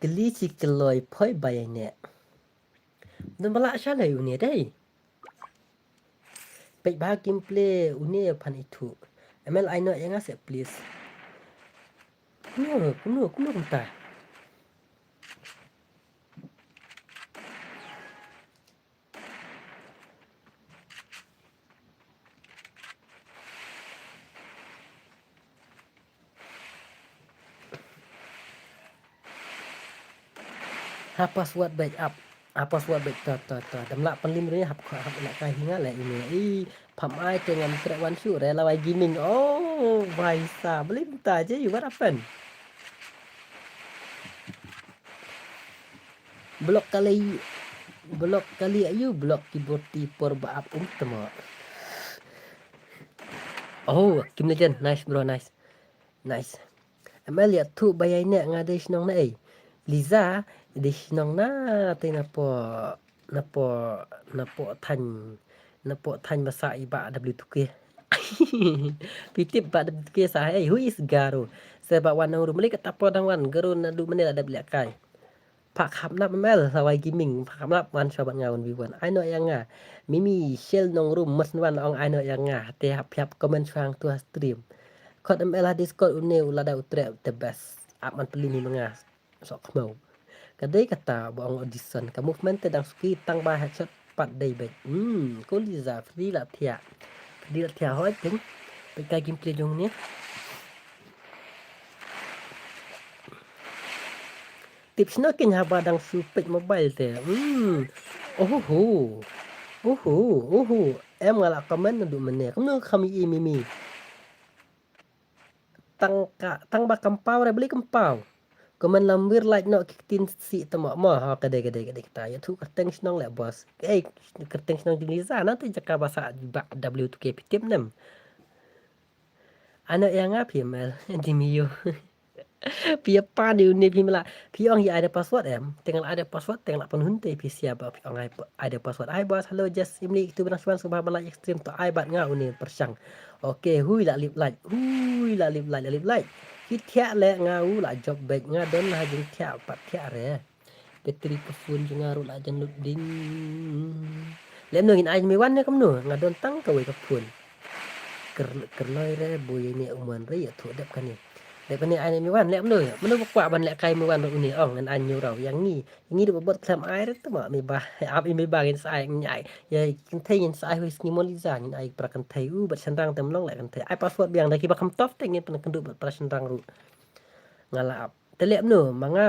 Kylli shi kloi phoi ba ïa ne. Don ba la shalei une dei. Peit ba gameplay une phan ithuh. M L ai noh ïa nga se please. Kumno, kumno, kumno kumta. Ha password backup. Ah, password beit, to, to, to. Dam lah pynlim ruh ïa, hap, hap lehkai hi nga leh ine. Ih, pham ai te ngam treh wan shuh re, Lawai Gaming. Oh, bhai sa, beli mynta je, what happened? Block kali, block kali ayu, block keyboard ti por ba ap um temo. Oh, Kim Legend, nice bro, nice. Nice. M L ïathuh ba ïaineh nga dei shnong na ei. Liza, dei shnong na te napoh, napoh, napoh thaiñ, napoh thaiñ ba sah i Bah W two K. Phi tip Bah W two K sah ei, who is Garo? Sa Bah Wan Nongrum, lei kata por dang wan, Garo naduh mynne la dep lehkai. Phah khapnap M L, Lawai Gaming, phah khapnap wan shuwa bad nga one v one. Ai noh ïa nga. Mimi, Shell Nongrum, must wan ong ai noh ïa nga. Te hap, hap comment shuwa hangtu ha stream. Khot M L ha Discord une u lada u treh the best. Ap man pynlim hi ma nga. Sok khmiew. Ka dei kata ba ong audition. Ka movement te dang suki tang ba headshot pat dei beit. Hmm, ko Liza, Freddy la thiah. Freddy la thiah hoi ping. Peit ka gameplay jong ne. Tip shano kin haba dang shu peit mobile te. Hmm. Oho. Oho, oho. Em nga la comment naduh mynne. Kumno kham i Mimi. Tang ka, tang ba kam paw re beli kam paw. Comment lam wir like noh ki ktien si temo mo. Ha, ka dei, ka dei, ka dei kata. Ïathuh kyrteng shnong leh boss. Eh, kyrteng shnong jong Liza na te jaka ba sah Bah W two K phi tip nem. Ai noh ïa nga phi M L. Di miu. Phi ïa pan di une phi mela. Phi ong ïa ai da password em. Te nga la ai da password, te nga la pynhun te phi sia ba phi ong ai, ai da password. Ai boss, hello, just imli tu ba dang shuwa sngewbha ban like stream to ai bad nga une pyrshang. Okay, hui la lip like. Hui la lip like, la lip like. Ki thiah leh nga u la jop beit nga don ha jingthiah pat thiah re. Battery ka phone jong nga ruh la jan lut ding. Lem no ngin ai me wan ne kumno, nga don tang kawei ka phone. Ker, kerloi re, boi ne uman re, ïathuh dep kane. Dep kane ai ne me wan, lem no, mano ba kwah ban lehkai me wan ruh une, ong, ngan ai ne u rau, ïa ngi, ïa ngi ruh ba bot khlem ai re, tama me ba, ap i me ba ngin sa ai, ngin ai. Ïa kynthei ngin sa ai, hui sngi mo Liza, ngin ai para kynthei, u, bad shynrang te mlong leh kynthei. Ai password biang, da kiba kham tough te ngin pynkynduh bad para shynrang ruh. Nga la ap. Te leh mano, ma nga,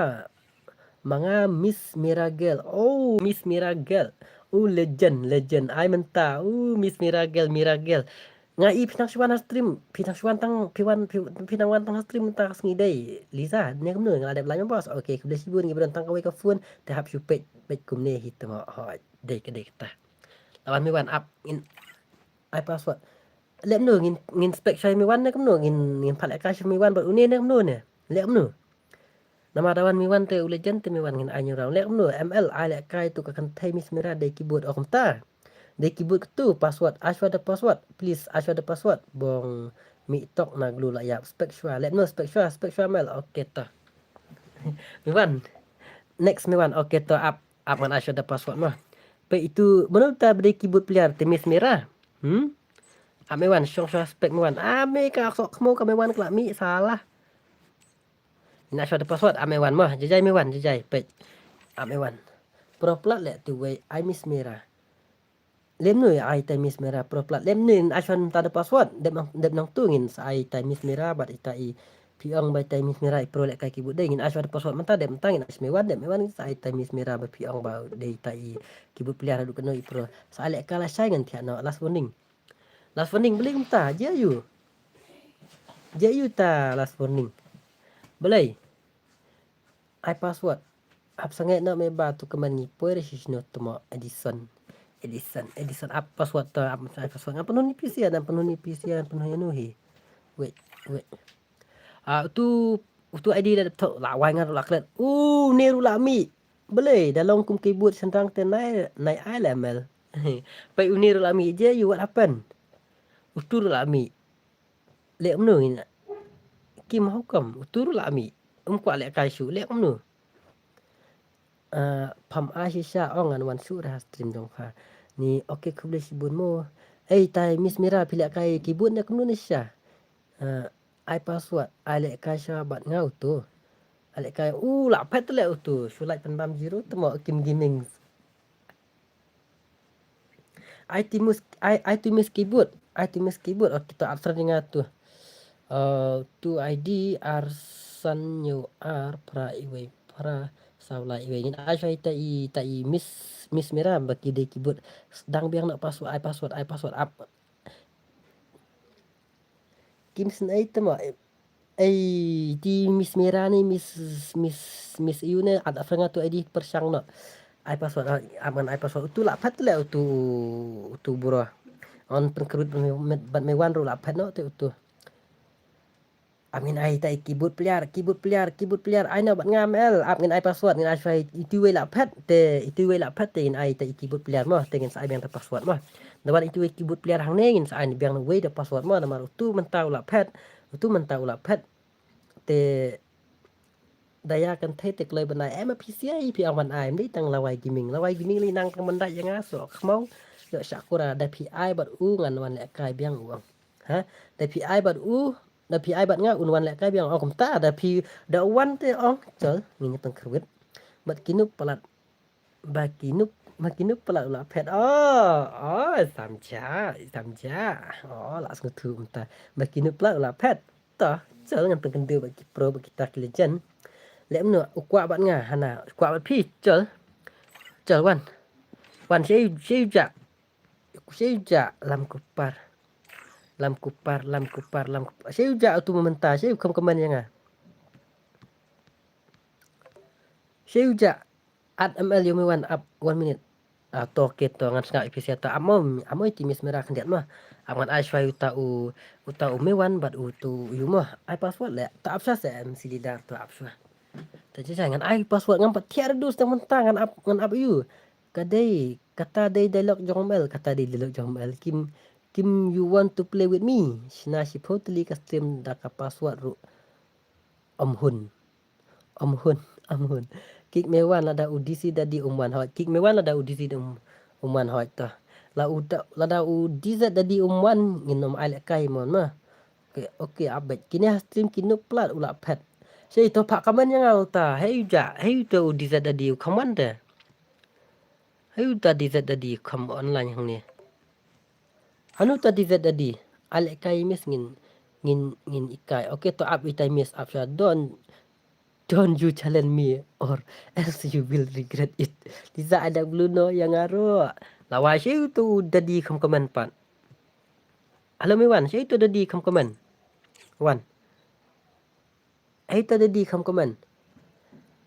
ma nga Miss Mira Girl. Oh, Miss Mira Girl. Oh, legend, legend. Ai mynta. Oh, Miss Mira Girl, Mira Girl. Nga i phi nang shu wan ha stream, phi nang shu wan tang, phi wan, phi, phi nang wan tang ha stream mynta ka sngi dei. Liza, ne kumno nga la dep line ma boss. Okay, khublei shibun ngi ba don tang kawei ka phone, te hap shu peit, peit kumne hi tama. Hoi, dei ka dei kata. Lawan me wan ap ngin ai password. Leh mano ngin, ngin spek shai me wan ne kumno, ngin, ngin pat lehkai shai me wan bad une ne kumno ne. Leh mano. Namar da wan me wan te u legend te me wan ngin ai ne u rau. Leh mano, M L ai lehkai tu ka kynthei Miss Mira dei keyboard, oh kumta. Dei keyboard katu, password, ai shuwa da password, please, ai shuwa da password. Bong mih tok na glu la ïap, spek shuwa. Leh mano, spek shuwa, spek shuwa M L. Okay to. Me wan. Next me wan. Okay to, ap, ap ngan ai shuwa da password mo. Peit itu, mano ta ba dei keyboard player te Miss Mira. Hmm? Ap me wan, shong shuwa spek me wan. Ah, me ka sok khmo ka me wan ka la mih, salah. Ngin ai shuwa da password, ap me wan mo, jajai me wan, jajai, peit. Ap me wan. Pro plat leh tu wei, ai Miss Mira. Leh mano ai tai Miss Mira, pro plat. Leh mano ngin ai shuwa mynta da password, dep nang, dep nangtu ngin sa ai tai Miss Mira, bad ita i phi ong bai tai Miss Mira i pro lehkai keyboard dei, ngin ai shuwa da password mynta, dep mynta ngin ai shuwa me wan, dep me wan ngin sa ai tai Miss Mira ba phi ong ba dei tai i keyboard player haduh kano i pro. Sa ai lehkai lashai ngan thiah noh, last warning. Last warning, balei kumta, je ayu. Je ayu ta last warning. Balei. Ai password. Hap sangeh noh me ba tu kmen ngi poi re shi shino tmo Edison. Edison, Edison, ap password to, ap ai password. Ngan pynhun i P C, ngan pynhun i P C, ngan pynhun ïa nu hi. Wait, wait. Ah, utu, utu I D da thok la wai ngan ruh la klet. U, ne ruh la mih. Balei, da long kum keyboard shynrang te nai, nai ai le M L. Peit une ruh la mih je, you what happened? Utu ruh la mih. Leh mano ngin. Kim, how come? Utu ruh la mih. Um kwah lehkai shuh, leh mano. Ah, pham ai shisha ong ngan wan shuh re ha stream jong pha. Ni, okay, khublei shibun mo. Ei, tai Miss Mira phi lehkai keyboard ne kumno ne shisha. Ah, ai password, ai lehkai shuwa bad nga utu. Ai lehkai, u, la phet leh utu. Shu like pynbam zero tmo Kim Gaming. Ai tu Miss, ai, ai tu Miss keyboard, ai tu Miss keyboard. Okay, to ap shuwa nga tu. Uh, tu I D ar san hynñiew ar phra iwei phra Saw lai iwei ngin ai shwa ita i, ita i Miss, Miss Mira ba ki dei keyboard. Dang biang noh password, ai password, ai password ap. Kim sngewthuh mo. Ei, ti Miss Mira ne, Miss, Miss, Miss Iu ne, at afranga tu I D pyrshang noh. Ai password, ah, ap ngan ai password. Utu la phet le utu, utu bro. On pynkrut bad me, bad me wan ruh la phet noh te utu. Ap ngin ai ta i keyboard player, keyboard player, keyboard player. Ai noh bad nga M L. Ap ngin ai password, ngin ai shwa itu wei la phet. Te itu wei la phet te ngin ai ta i keyboard player mo. Te ngin sa ai biang ta password mo. Da wan itu wei keyboard player hangne ngin sa ai biang wei da password mo. Namar utu mynta u la phet. Utu mynta u la phet. Te da ïa kynthei te kloi ban ai, em, phi siai phi ong ban ai, em dei tang Lawai Gaming. Lawai Gaming lei nang tang ban dai ïa nga, so khmong. Ïoh Shakura, da phi ai bad u ngan wan lehkai biang, u ong. Ha? Da phi ai bad u, da phi ai bad nga un wan lehkai biang. Ong kumta, da phi, da wan te ong. Chol, ngin ïa pynkhyrwit. Bad kinu palat. Ba kinu, ba kinu palat u la phet. Oh, oh, samja, samja. Oh, la sngewthuh mynta. Ba kinu palat u la phet. To, chol ngan pynkynduh bad ki pro, bad kita ki legend. Leh mno, u kwah bad nga, hana, u kwah bad phi, chol. Chol wan. Wan, shei, shei u ja. Shei u ja, lam kupar. Lam kupar, lam kupar, lam kupar. Shei u ja, utu mynta, shei u kham kmen ïa nga. Shei u ja, at M L ïa u me wan ap one minute. Ah, to, okay, to, ngan sngap ïa phi sha ta. Amo, amo iti Miss Mira khyndiat ma. Ap ngan ai shwa uta u, uta u me wan bad utu u yu ma. Ai password le. Ta ap shwa se em si leader to ap shwa. Ta jai ngan ai password ngam pat thiah reduce tang mynta ngan ap, ngan ap yu. Ka dei, kata dei dialogue jong M L, kata dei dialogue jong M L. Kim, Kim, you want to play with me? Shna shiphew tylli ka stream da ka password ruh. Om hun. Om hun, om hun. Kik me wan lada u D C dadi um wan hoi. Kik me wan lada u D C um, um wan hoi ta. La u da, lada u D Z dadi um wan ngin um ai lehkai mon ma. Okay, okay, abet. Kine ha stream kinu plat u la phet. Sei to phah comment ïa nga uta. Hei u ja, hei uta u D Z dadi u kham wan te. Hei uta D Z dadi u kham online hangne. Anu ta D Z dadi. Ai lehkai Miss ngin, ngin, ngin ikai. Okay, to ap itai Miss ap sha. Don't, don't you challenge me or else you will regret it. Liza ada bluno ïa nga ruh. Lawai shei utu dadi kham comment pat. Hello me wan, shei utu dadi kham comment. Wan. Hei ta dadi kham comment.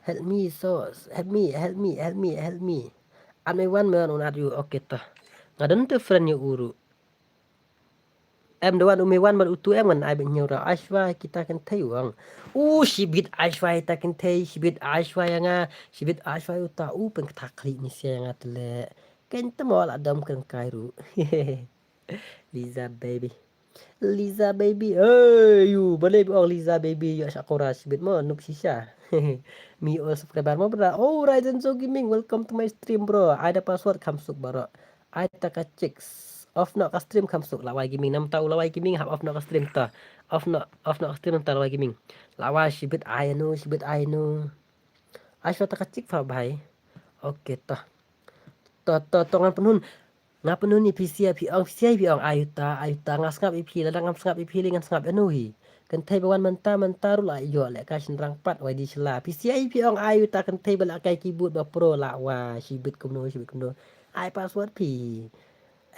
Help me, so, help me, help me, help me, help me. At me wan me wan un at yu, okay ta. Nga don te friend ïa u ruh. Em da wan u me wan bad utu em ngan ai bad hynñiew rau. Ai shwa kita kynthei u ong. U shibit ai shwa ita kynthei, shibit ai shwa ïa nga, shibit ai shwa ïa uta u pynktha khlieh ni sia ïa nga te leh. Kein te mo la dom kren kai ruh. Liza baby. Liza baby. Hey, yu, balei ba ong Liza baby, yu Shakura shibit mo, nuk shisha. Me all subscriber mo bra. Oh, Ryzen Zo Gaming, welcome to my stream, bro. Ai da password kham suk baroh. Ai ta ka chicks. Off noh ka stream kham suk. Lawai Gaming, namta u Lawai Gaming, hap off noh ka stream ta. Off noh, off noh ka stream namta Lawai Gaming. Lawai shibit ai anu, shibit ai anu. Ai shwa ta ka chick pha bhai. Okay, ta. Ta, ta, ta ngan pynhun. Nga pynhun ïa phi sia phi ong, phi sia phi ong, ai uta, ai uta, nga sngap ïa phi, lada ngam sngap ïa phi, lei ngan sngap ïa no hi. Kynthei ba wan mynta, mynta ruh la ïoh lehkai shynrang pat, wai di sla. Phi sia phi ong, ai uta kynthei ba lehkai keyboard ba pro la, wa, shibit kumno, shibit kumno. Ai password phi.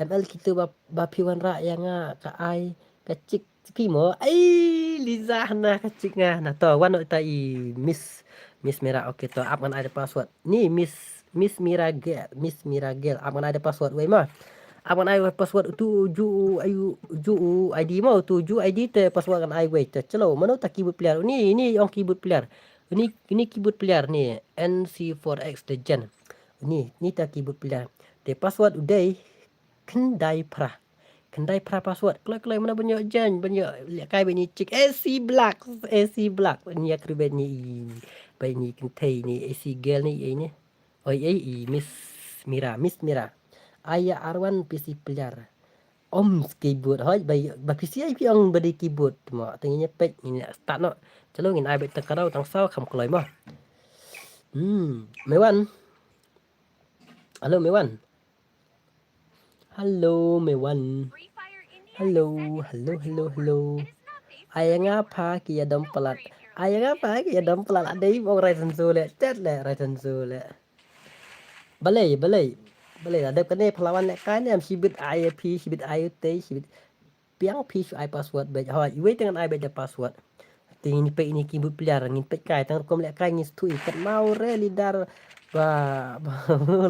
M L kito ba, ba phi wanrah ïa nga ka ai, ka chick phi mo. Ai, Liza hana ka chick nga hana. To, wan noh ita i Miss, Miss Mira, okay to, ap ngan ai da password. Ni Miss, Miss Mira girl, Miss Mira girl, ap ngan ai da password wei ma. Ap ngan ai password utu ju u ayu, ju u I D mo, utu ju I D te password ngan ai wei te. Chalo, mano ta keyboard player. Ni, ni ong keyboard player. Ni, ni keyboard player ni N C four X Legend. Ni, ni ta keyboard player. Te password u dei khyndai phra. Khyndai phra password. Kloi kloi mano ban ïoh jan, ban ïoh lehkai bad ni chick. A C Black, A C Black. Ni ïa kri bad ni i, bad ni kynthei ni A C girl ni i ni. Oi, ei, i Miss Mira, Miss Mira. Ai ïa R one P C player. Om keyboard hoi, ba, ba P C I P ong ba dei keyboard. Mo, tang ïa pek, ïa start noh. Chalo ngin ai bad tang kadaw tang saw kham kloi mo. Hmm, me wan. Hello, me wan. Hello, me wan. Hello, hello, hello, hello. Ai nga pha ki ïa dom palat. Ai nga pha ki ïa dom palat. Adei bong rai tenso le. Chat le rai tenso le. Balei, balei. Balei la dep kane phlawan le kai ne am shibit ai phi, shibit ai u tei, shibit piang phi shu ai password bej. Hoi, iwei te ngan ai bej da password. Te ngin peit ini keyboard player, ngin peit kai tang rukom lehkai ngin stui kat mau re lidar. Ba, ba,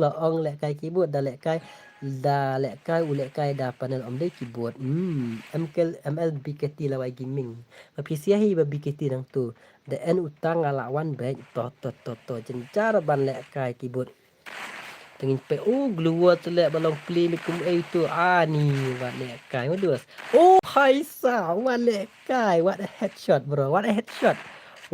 la ong lehkai keyboard da lehkai, da lehkai u lehkai da panel om dei keyboard. Hmm, M K, M L B K T lawai gaming. Ba P C hi ba B K T nang tu. Da en utang ala wan bej. To, to, to, to. Jenjar ban lehkai keyboard. Tengin pe u glue wall te leh ba long pli mit kum ei tu ani wat lehkai ma dus. Oh hai sa wat lehkai, what a headshot bro, what a headshot.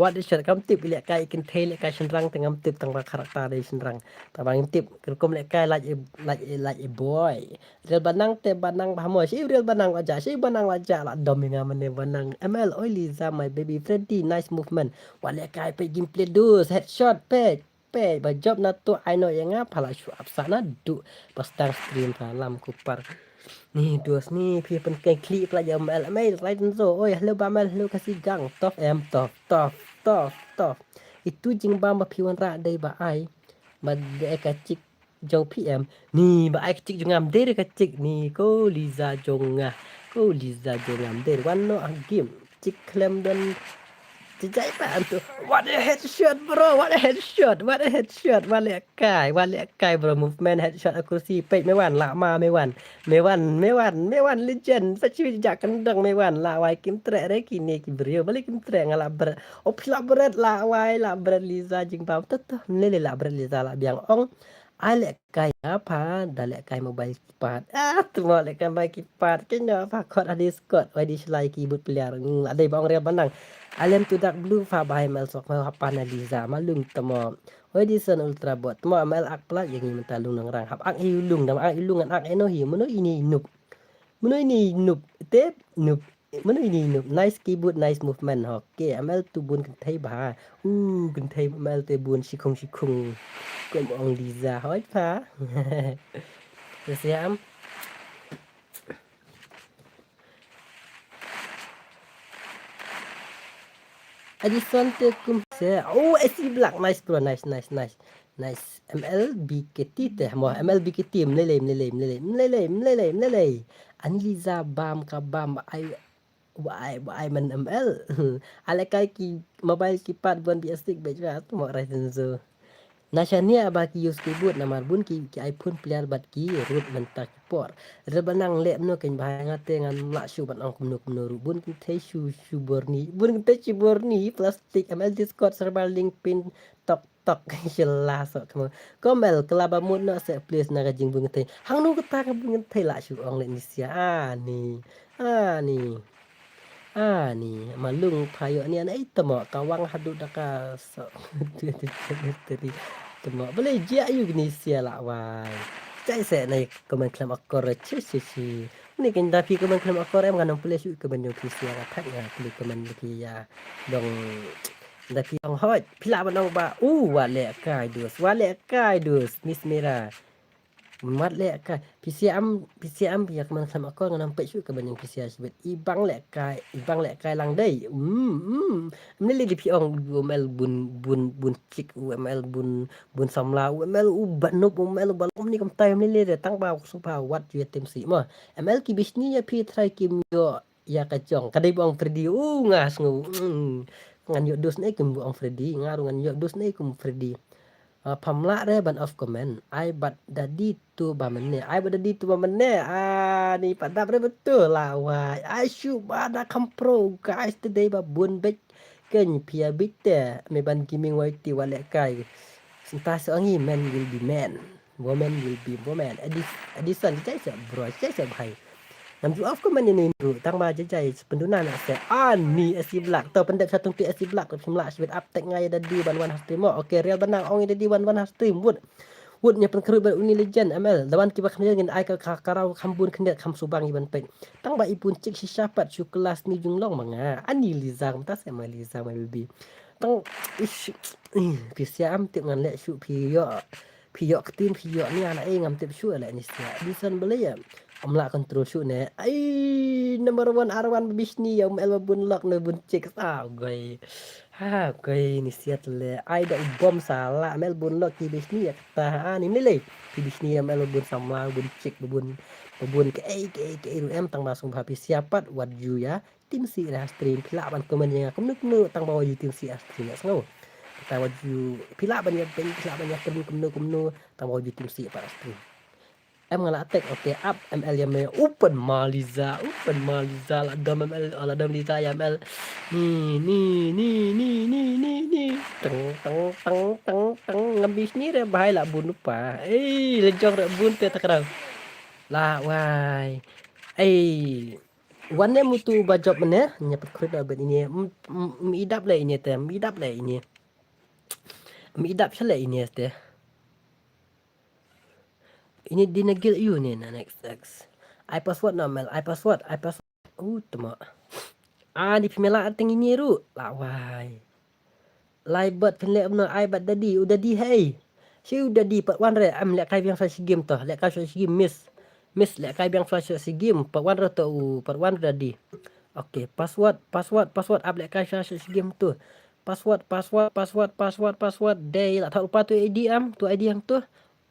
What a shot, kam tip lehkai kin thei lehkai shenrang te ngam tip tang ba karakter dei shenrang. Tang ba ngam tip rukom lehkai like a, like a, like a boy. Real banang te banang ba mo, shi real banang waja, shi banang waja la dom nga mane banang. M L oi Liza my baby Freddy nice movement. Wat lehkai pe gameplay dus, headshot pe. Pe ba job na tu ai no ïa nga pha la shu ap sa na du ba stang stream pha lam ku par. Ni dus ni phi pen kai kli pla ïa M L M L rai tenso. Oi hello ba M L hello kasi gang tof em tof tof tof tof. Itu jingbam ba phi wan ra dei ba ai ba dei ka chik jong P M. Ni ba ai ka chik jong ngam dei ka chik ni ko Liza jong nga. Ko Liza jong ngam dei wan no ang game. Chik klem don. Jai pa antu. What a headshot bro, what a headshot, what a headshot. Wat lehkai, wat lehkai bro, movement headshot accuracy. Peit me wan la ma me wan. Me wan, me wan, me wan legend. Sa chi ja kendang me wan la wai kim treh re kine ki brio. Balik kim treh nga la bret. Op la bret la wai la bret Liza jingbam. Tuh tuh. Lele la bret Liza la biang ong. Ai lehkai apa da lehkai mobile keypad. Ah, tu mo lehkai mobile keypad. Kenya apa kot hadis kot. Wai di selai keyboard player. Hmm, la dei ba ong real banang. Alem tu dak blue fa bai mel sok mel hapa na Liza malung temo. Wai di son ultra bot temo mel ak plat yang ngi menta lung nang rang hap ak hi lung dam ak hi lung ak eno hi meno ini nup. Meno ini nup. Tep nup. Mano ini nup? Nice keyboard, nice movement. Okay, M L tu bun kynthei bha. Uh, kynthei M L te bun shikhung shikhung. Kum ong Liza hoi pha. Te siam. Adison te kum se. Oh, S C Black, nice bro, nice, nice, nice. Nice. M L B K T te mo, M L B K T mlelei mlelei mlelei mlelei mlelei mlelei. Ani Liza bam ka bam ai. Wai wai man M L. Ale kai ki mobile keypad bon bi astik bej wa tu mo rai tenso. Na shania ba ki use keyboard namar bun ki ki iPhone player bad ki root mynta ki por. Re banang le mno ken bahai nga te ngan la shu ban ong kumno kumno root bun ki thei shu shu borni bun ki thei shu borni plastik M L Discord server link pin tok tok shela so kmo. Komel kelaba mut no se please na ka jingbun kynthei. Hangno kata ka bun kynthei la shu ong le ni sia ani. Ani. Ani malung phayo ni an ai tamo ka wang hadu daka so. Teri tamo bele jia yu ni sia la wai. Chai se nai komen klam akor chi chi chi. Ni ken da phi komen klam akor em ngan pule shu komen jong phi sia ka thak nga pule komen phi ya. Dong da phi ong hoi phi la ban ong ba u wa le kai dus wa le kai dus Miss Mira. Mat le kai phi sia am phi sia am phi ya komen klam akor ngan pek shu komen jong phi sia shibit i bang le kai i bang le kai lang dei. Hmm hmm. Mne le di phi ong u M L bun bun bun chik u M L bun bun samla u M L u banup u M L u balom ni kam tai mne le de tang ba u supa wat ju ya tem si mo. M L ki bisni ya phi trai kim yo. Ïa ka jong ka dei bong Freddy u nga sngew. Ngan ïoh dus ne kum bong Freddy nga ru ngan ïoh dus ne kum Freddy. Phamla re ban off comment ai bat dadi tu ba mene ai bat dadi tu ba mene. Ani padap re betul la wai ai shu ba da kam pro guys today ba bun bek. Ken pia bik te me ban gaming wai ti wale kai. Senta se angi men will be men. Woman will be woman. Adison jai se bro jai se bhai. Nam ju off comment ini ru tang ba jai jai sependuna na se ani esi black to pendek satu ti esi black to pimla sibit up tek ngai dadi wan wan hastim mo. Okay real benang ong dadi wan wan hastim wut. Wut nya pengkerut ber uni legend M L lawan kiba khmir ngin ai ka karau khambun khndet kham subang iban pek. Tang ba ipun cik shisha pat shu kelas ni jung long manga ani Liza kumta se ma Liza ma baby. Tang ish ih pisia am tip ngan lek shu pio. Phi ïoh ktin phi ïoh nia na ei ngam tip shuh leh ni sia. Dison bele ya. Ym lah control shuh ne. Ai, number one, ar wan ba bishni, ïa um el ba bun lok ne bun chicks. Ah, goi. Ha, goi, ni siat le. Ai, da u bom sala, um el bun lok ki bishni, ïa kata, ha, ni mlei lei. Ki bishni, um el ba bun samla, bun chick, ba bun, ba bun, kaei, kaei, kaei, ruh em, tang ba sngewbha phi siapat, wat ju ïa tim sih re ha stream, phi lah ban comment ïa nga kumno kumno, tang ba wat ju tim sih ha stream, ïa sngew. Kata wat ju, phi lah ban ïa pyn, phi lah ban ïa comment kumno kumno, tang ba wat ju tim sih pat ha stream. Em nga la tek, okay, ap M L ïa me, open ma Liza, open ma Liza, la dom M L, la dom Liza ïa M L. Ni, ni, ni. Teng, teng, teng, teng, teng, ngam bishni re bhai la bun pa. Ei, le jong re bun te takraw. La, wai. Ei, wan ne mutu ba jop ne, nya pat khrip da ben ini, m, m, m idap le ini te, m idap le ini. M idap sha le ini te. Ini di na gil yu ne na next, next. Ai password na mel, ai password, ai password. Uh, tama. Ah, di phi me la teng ini ruh. La wai. Lai bad phin leh mno ai bad dadi, u dadi hei. Shi u dadi pat wan re, am leh kai biang sa shi game to, leh kai sa shi game miss. Miss leh kai biang sa shi game, pat wan re to u, pat wan re dadi. Okay, password, password, password, ap leh kai sa shi game to. Password, password, password, password, password. Dei la thau pa tu I D am, tu I D hang tu.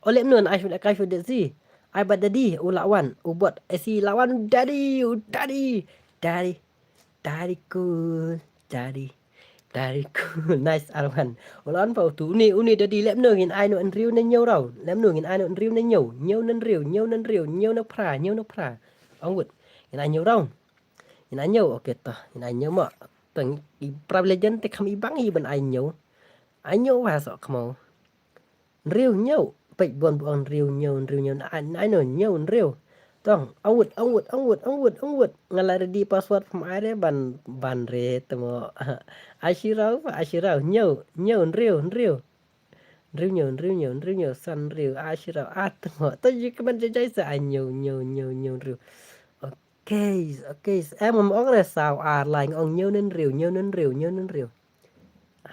O leh mno ai shu leh kai shu det si. Ai bad dadi, u la wan, u bot, ai si la wan, dadi, u dadi. Dadi, dadi cool, dadi. Dadi cool, nice Arwan. U la wan pa u tu, uni, uni dadi leh mno ngin ai no nriu ne nyau rau. Leh mno ngin ai no nriu ne nyau, nyau ne nriu, nyau ne nriu, nyau ne pra, nyau ne pra. Ong wut, ngin ai nyau rau. Ngin ai nyau, okay to, ngin ai nyau mo. Teng, i pra legend te kham i bang i ban ai nyau. Ai nyau wa so khmau. Nriu nyau. Peit bon buang nriu nyau, nriu nyau. Na, na, no, nyau nriu. Tong, awut, awut, awut, awut, awut. Nga la ready password pem ai re ban, ban re temo. Ai shi rau, ai shi rau. Nyau, nyau, nriu, nriu. Nriu nyau, nriu nyau, nriu nyau, san nriu. Ai shi rau, ah, temo. To ji kemen jai jai sa, ai nyau, nyau, nyau, nyau, nriu. Okay, okay. Em, em ong re saw ar lai ong nyau ne nriu, nyau ne nriu, nyau ne nriu.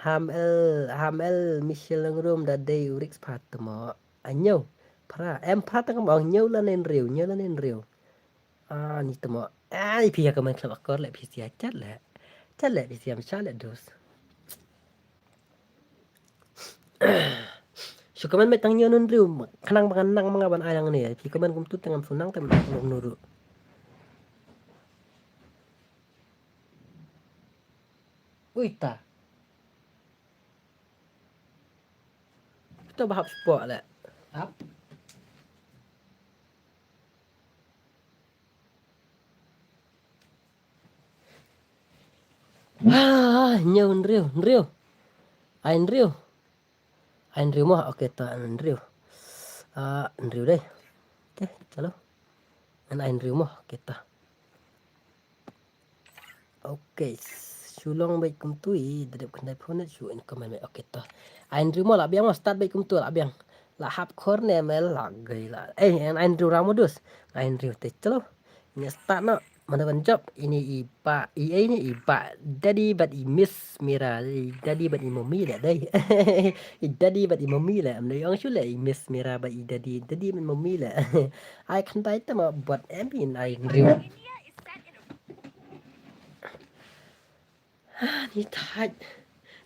Ham el, ham el, Michelle Langrum da dei u Rix Pat mo. A nyau. Pra, em pra tang mo nyau la nen riu, nyau la nen riu. Ah, ni tamo. Ai, phi ya kaman klap akor le phi sia chat le. Chat le phi sia chat le dus. Shu kaman me tang nyau nun riu, khnang ba ngan nang ma nga ban ai lang ne. Phi kaman kum tu tang am sunang te man nuru. Ui ta. Kita ba hap spot le. Hap. Ah, nyau nriu, nriu. Ai nriu. Ai nriu mo, okay ta nriu. Ah, nriu dei. Okay, chalo. An ai nriu mo, okay ta. Okay, shu long beit kumtu i, da dep khyndai phew minit shu in comment beit. Okay to. Ai nriu mo la biang mo, start beit kumtu la biang. La hap khor ne mel la gei la. Eh, an ai nriu ra modus. Ai nriu te chalo. Ini start no. Mana ban jop. Ini i ba, i, eh, ini i ba. Daddy bad i Miss Mira. I daddy bad i mommy le dei. I daddy bad i mommy le. Am dei ong shu le i Miss Mira bad i daddy. Daddy bad mommy le. Ai khyndai te mo bot em in ai nriu. Ah, ni thait.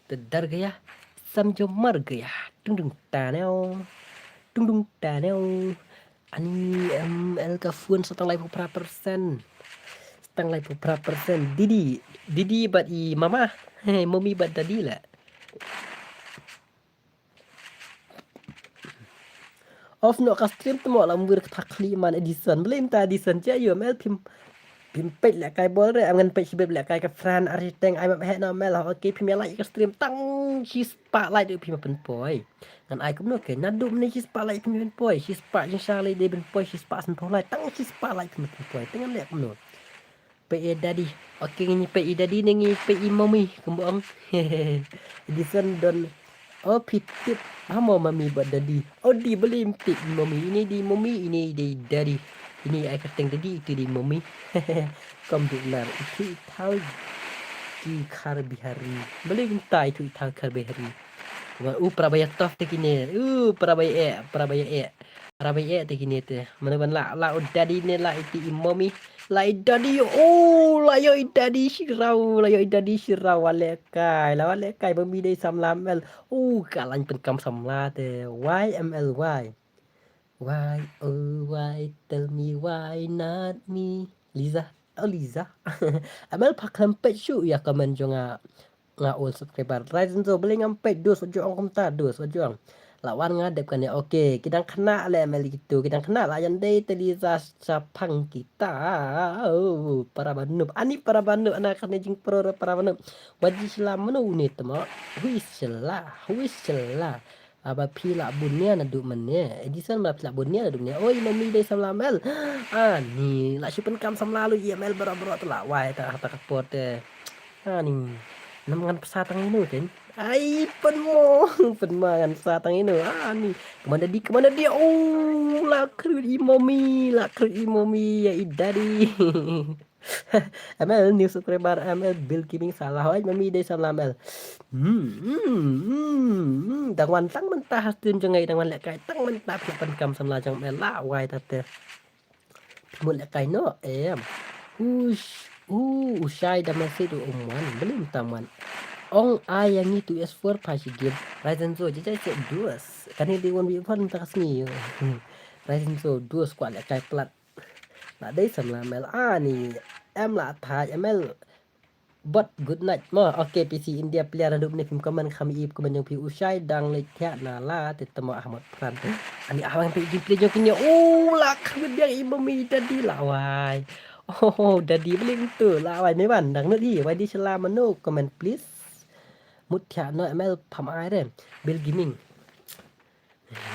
Te dar gaya. Sam jo mar gaya. Tung tung ta neo. Tung tung ta neo. Ani em el ka phone sa tang lai phew phra persen. Sa tang lai phew phra persen. Didi. Didi bad i mama. Hey, mommy bad daddy la. Off noh ka stream te mo la mwir ka thak khlieh man Edison. Blame ta Edison che yu mel phim. Phim peit leh kai bol re, am ngan peit shibit leh kai ka Fran Arjiteng ai map heh no mel. Okay, phim ïa like ka stream tang shi spah like de phim pynpoi. Ngan ai kumno ke, naduh mynne shi spah like phim pynpoi, shi spah jingshah like de pynpoi, shi spah san phew like, tang shi spah like phim pynpoi. Te ngan leh kumno. Peit i daddy. Okay, ngi peit i daddy ne ngi peit i mommy, kumba ong. Edison don. Oh, phi tip. Ha mo mommy bad daddy. Oh, di beli tip i mommy. Ini di mommy, ini di daddy. Ini ai kyrteng daddy, itu di mommy. Kom duk nar. Itu i thau ki khar bihari. Beli nta itu i thau khar bihari. Kumba u prabaya tof te kine. U prabaya e, prabaya e. Rabai eh te kine te. Mano ban la la u daddy ne la iti i mommy. La i daddy, oh, la ïoh i daddy shiraw, la ïoh i daddy shiraw, wa lehkai, la wa lehkai, ba mi dei samla M L. Oh, ka lain pynkam samla te. Why M L, why? Why, oh, why, tell me why not me? Liza, oh, Liza. M L pha khlem peit shuh ïa comment jong nga, nga old subscriber. Ryzen Zo, balei ngam peit, dus, wa jong kumta, dus, wa jong. La wan nga dep kane, okay, ki dang khynnah leh M L kitu, ki dang khynnah la ïa dei te Liza shaphang kita. Oh, para ba noob, ani para ba noob, ana kane jingpro para ba noob. Wa ji slam mano une tmo, hui sela, hui sela. Aba phi la bun nia naduh mynne. Edison, ba phi la bun nia naduh mynne. Oi, i mommy dei samla M L. Ani, la shu pynkam samla lu i M L bro bro te la wai ta ta ka por te. Ani, nam ngan psa tang inu ken. Ai, pynmo, pynmo ngan psa tang inu. Ani, come on daddy, come on daddy. Oh, la khrut i mommy, la khrut i mommy ïa i daddy. M L new subscriber, M L Bill Gaming salah. Hoi, mommy dei samla M L. Hmm, hmm, hmm, hmm. Dang wan tang mynta ha stream jong nga, dang wan lehkai tang mynta, phi la pynkam samla jong M L, la wai ta te. Phi mut lehkai noh em. Ush, u, u shai da message u um wan, blim tam wan. Ong ai ïa ngi tu S four pha shi game. Ryzen Zo, jajai se dus. Kane dei one v one ta ka sngi. Ryzen Zo, dus kwah lehkai plat. La dei samla M L, ani em la thait M L. Bot good night mo. Okay, P C India player, haduh mynne phim comment kham ïohi comment jong phi, u shai dang leit thiah na la te tmo ah mot pran. Ani ah wan phi gameplay jong kine. Oh, la khrut biang i mommy daddy la wai. Oh, daddy bling tu la wai, me wan dang nud hi, wai di shala mano comment please. Mut thiah noh M L pham ai re. Bill Gaming.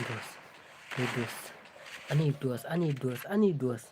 Dos. Ni dos. Ani dos, ani dos, ani dos.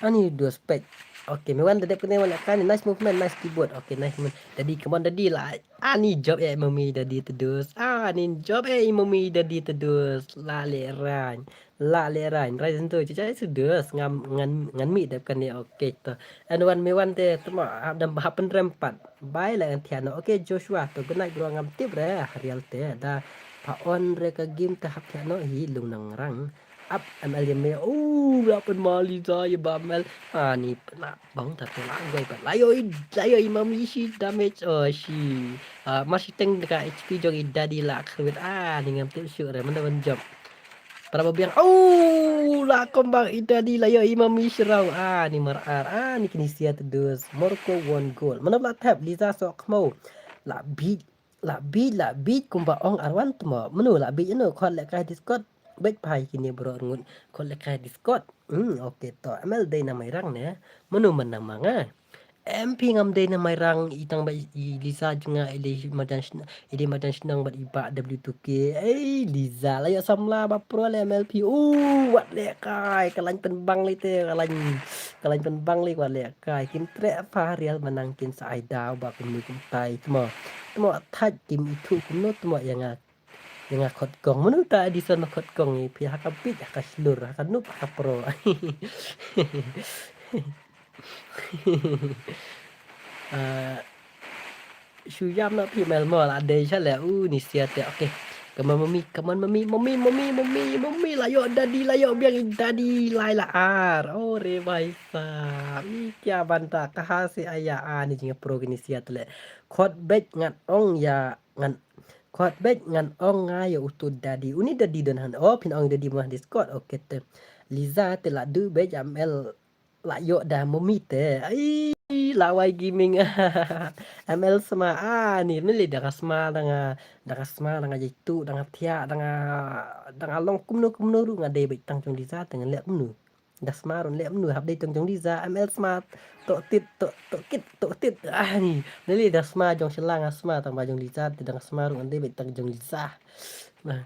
Ani dos pek. Okay, me wan da dep kane wan ka ni, nice movement, nice keyboard. Okay, nice movement. Daddy, come on daddy, la. Ani job eh mommy daddy te dos. Ani job eh mommy daddy te dos. La le ran. La le ran. Ran tu, cica itu dos. Ngam ngan ngan mi dep kane. Okay to. And wan me wan te tmo hap dam hap pen rem pat. Bai la ngan thiah noh. Okay, Joshua, to good night bro, ngam tip re ha rial te. Da pha on re ka game te hap thiah noh hi lung nang rang. Ap M L ïa me. Oh, la pynma Liza ïa ba M L. Ani pynna bang ta te la goi pat. La ïoh i, la ïoh i mommy shi damage. Oh, shi. Ah, mar shi teng ka H P jong i daddy la khrut. Ani ngam tip shuh re, mynta ban jump. Para ba biang. Oh, la kombang i daddy la ïoh i mommy shiraw. Ani mar ar. Ani kine sia te dos. Morocco one goal. Mano la thep, Liza sok khmo. La beat. La beat, la beat kumba ong arwan tmo. Mano la beat ino, khot lehkai Discord. Beit phai kine bro ngut. Khot lehkai Discord. Hmm, okay to. M L dei na Mairang ne. Mano man na manga. M P ngam dei na Mairang, i tang ba i Liza jnga i dei madan shna, i dei madan shnong bad i ba W two K. Ei, Liza la ïoh samla ba pro le M L P. U, wat lehkai, ka lain pynbang le te, ka lain, ka lain pynbang le, wat lehkai. Kin treh pha rial manang kin sa ai daw ba kumno kumtai. Tmo, tmo thait kim ithu kumno tmo ïa nga. Ïa nga khot kong. Mano ta Edison ma khot kong i phi ha ka bit ha ka shlur, ha ka nup ha ka pro. Ah, shu ïam na phi mel mo la dei sha le u ni sia te. Okay. Come on mommy, come on mommy, mommy, mommy, mommy, mommy, la ïoh daddy, la ïoh biang i daddy, lai la ar. Oh re bhai sahab. I kya banta kaha se aaya ani jingpro ki ni sia te le. Khot beit ngan ong ïa ngan khot beit ngan ong nga ïa utu daddy. Uni daddy don han. Oh phin ong daddy ma Discord. Okay te. Liza te la du beit ïa M L. La ïoh da mommy te. Ai, Lawai Gaming. M L sma, ah, ni, ni le da nga sma da nga, da nga sma da nga jaitu, da nga thiah, da nga, da nga long kumno kumno ruh nga dei beit tang jong Liza te ngan leh kumno. Da sma ruh leh kumno hap dei tang jong Liza, M L sma to tit, to, to kit, to tit. Ah, ni, ni le da sma jong shylla nga sma tang ba jong Liza te da nga sma ruh ngan dei beit tang jong Liza. Nah,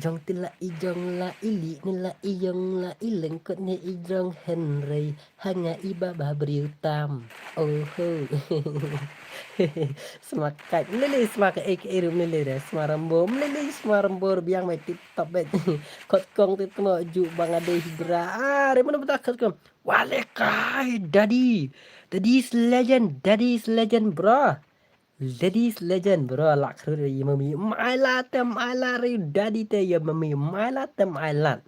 jong te la i jong la i li ne la i jong la i lengkot ne i jong Henry hanga i ba ba briew tam. Oh ho. Sma ka lele sma ka ek eru lele re sma rambo lele sma rambo biang mai tip top bet. Kot kong te tmo ju bang ade hidra. Ah, re mana betak kot kong. Wale kai daddy. Daddy is legend. Daddy is legend bro. Ladies legend bro, la khrut ïa mami. Mai la tem ai la ri daddy te ïa mami. Mai la tem ai la.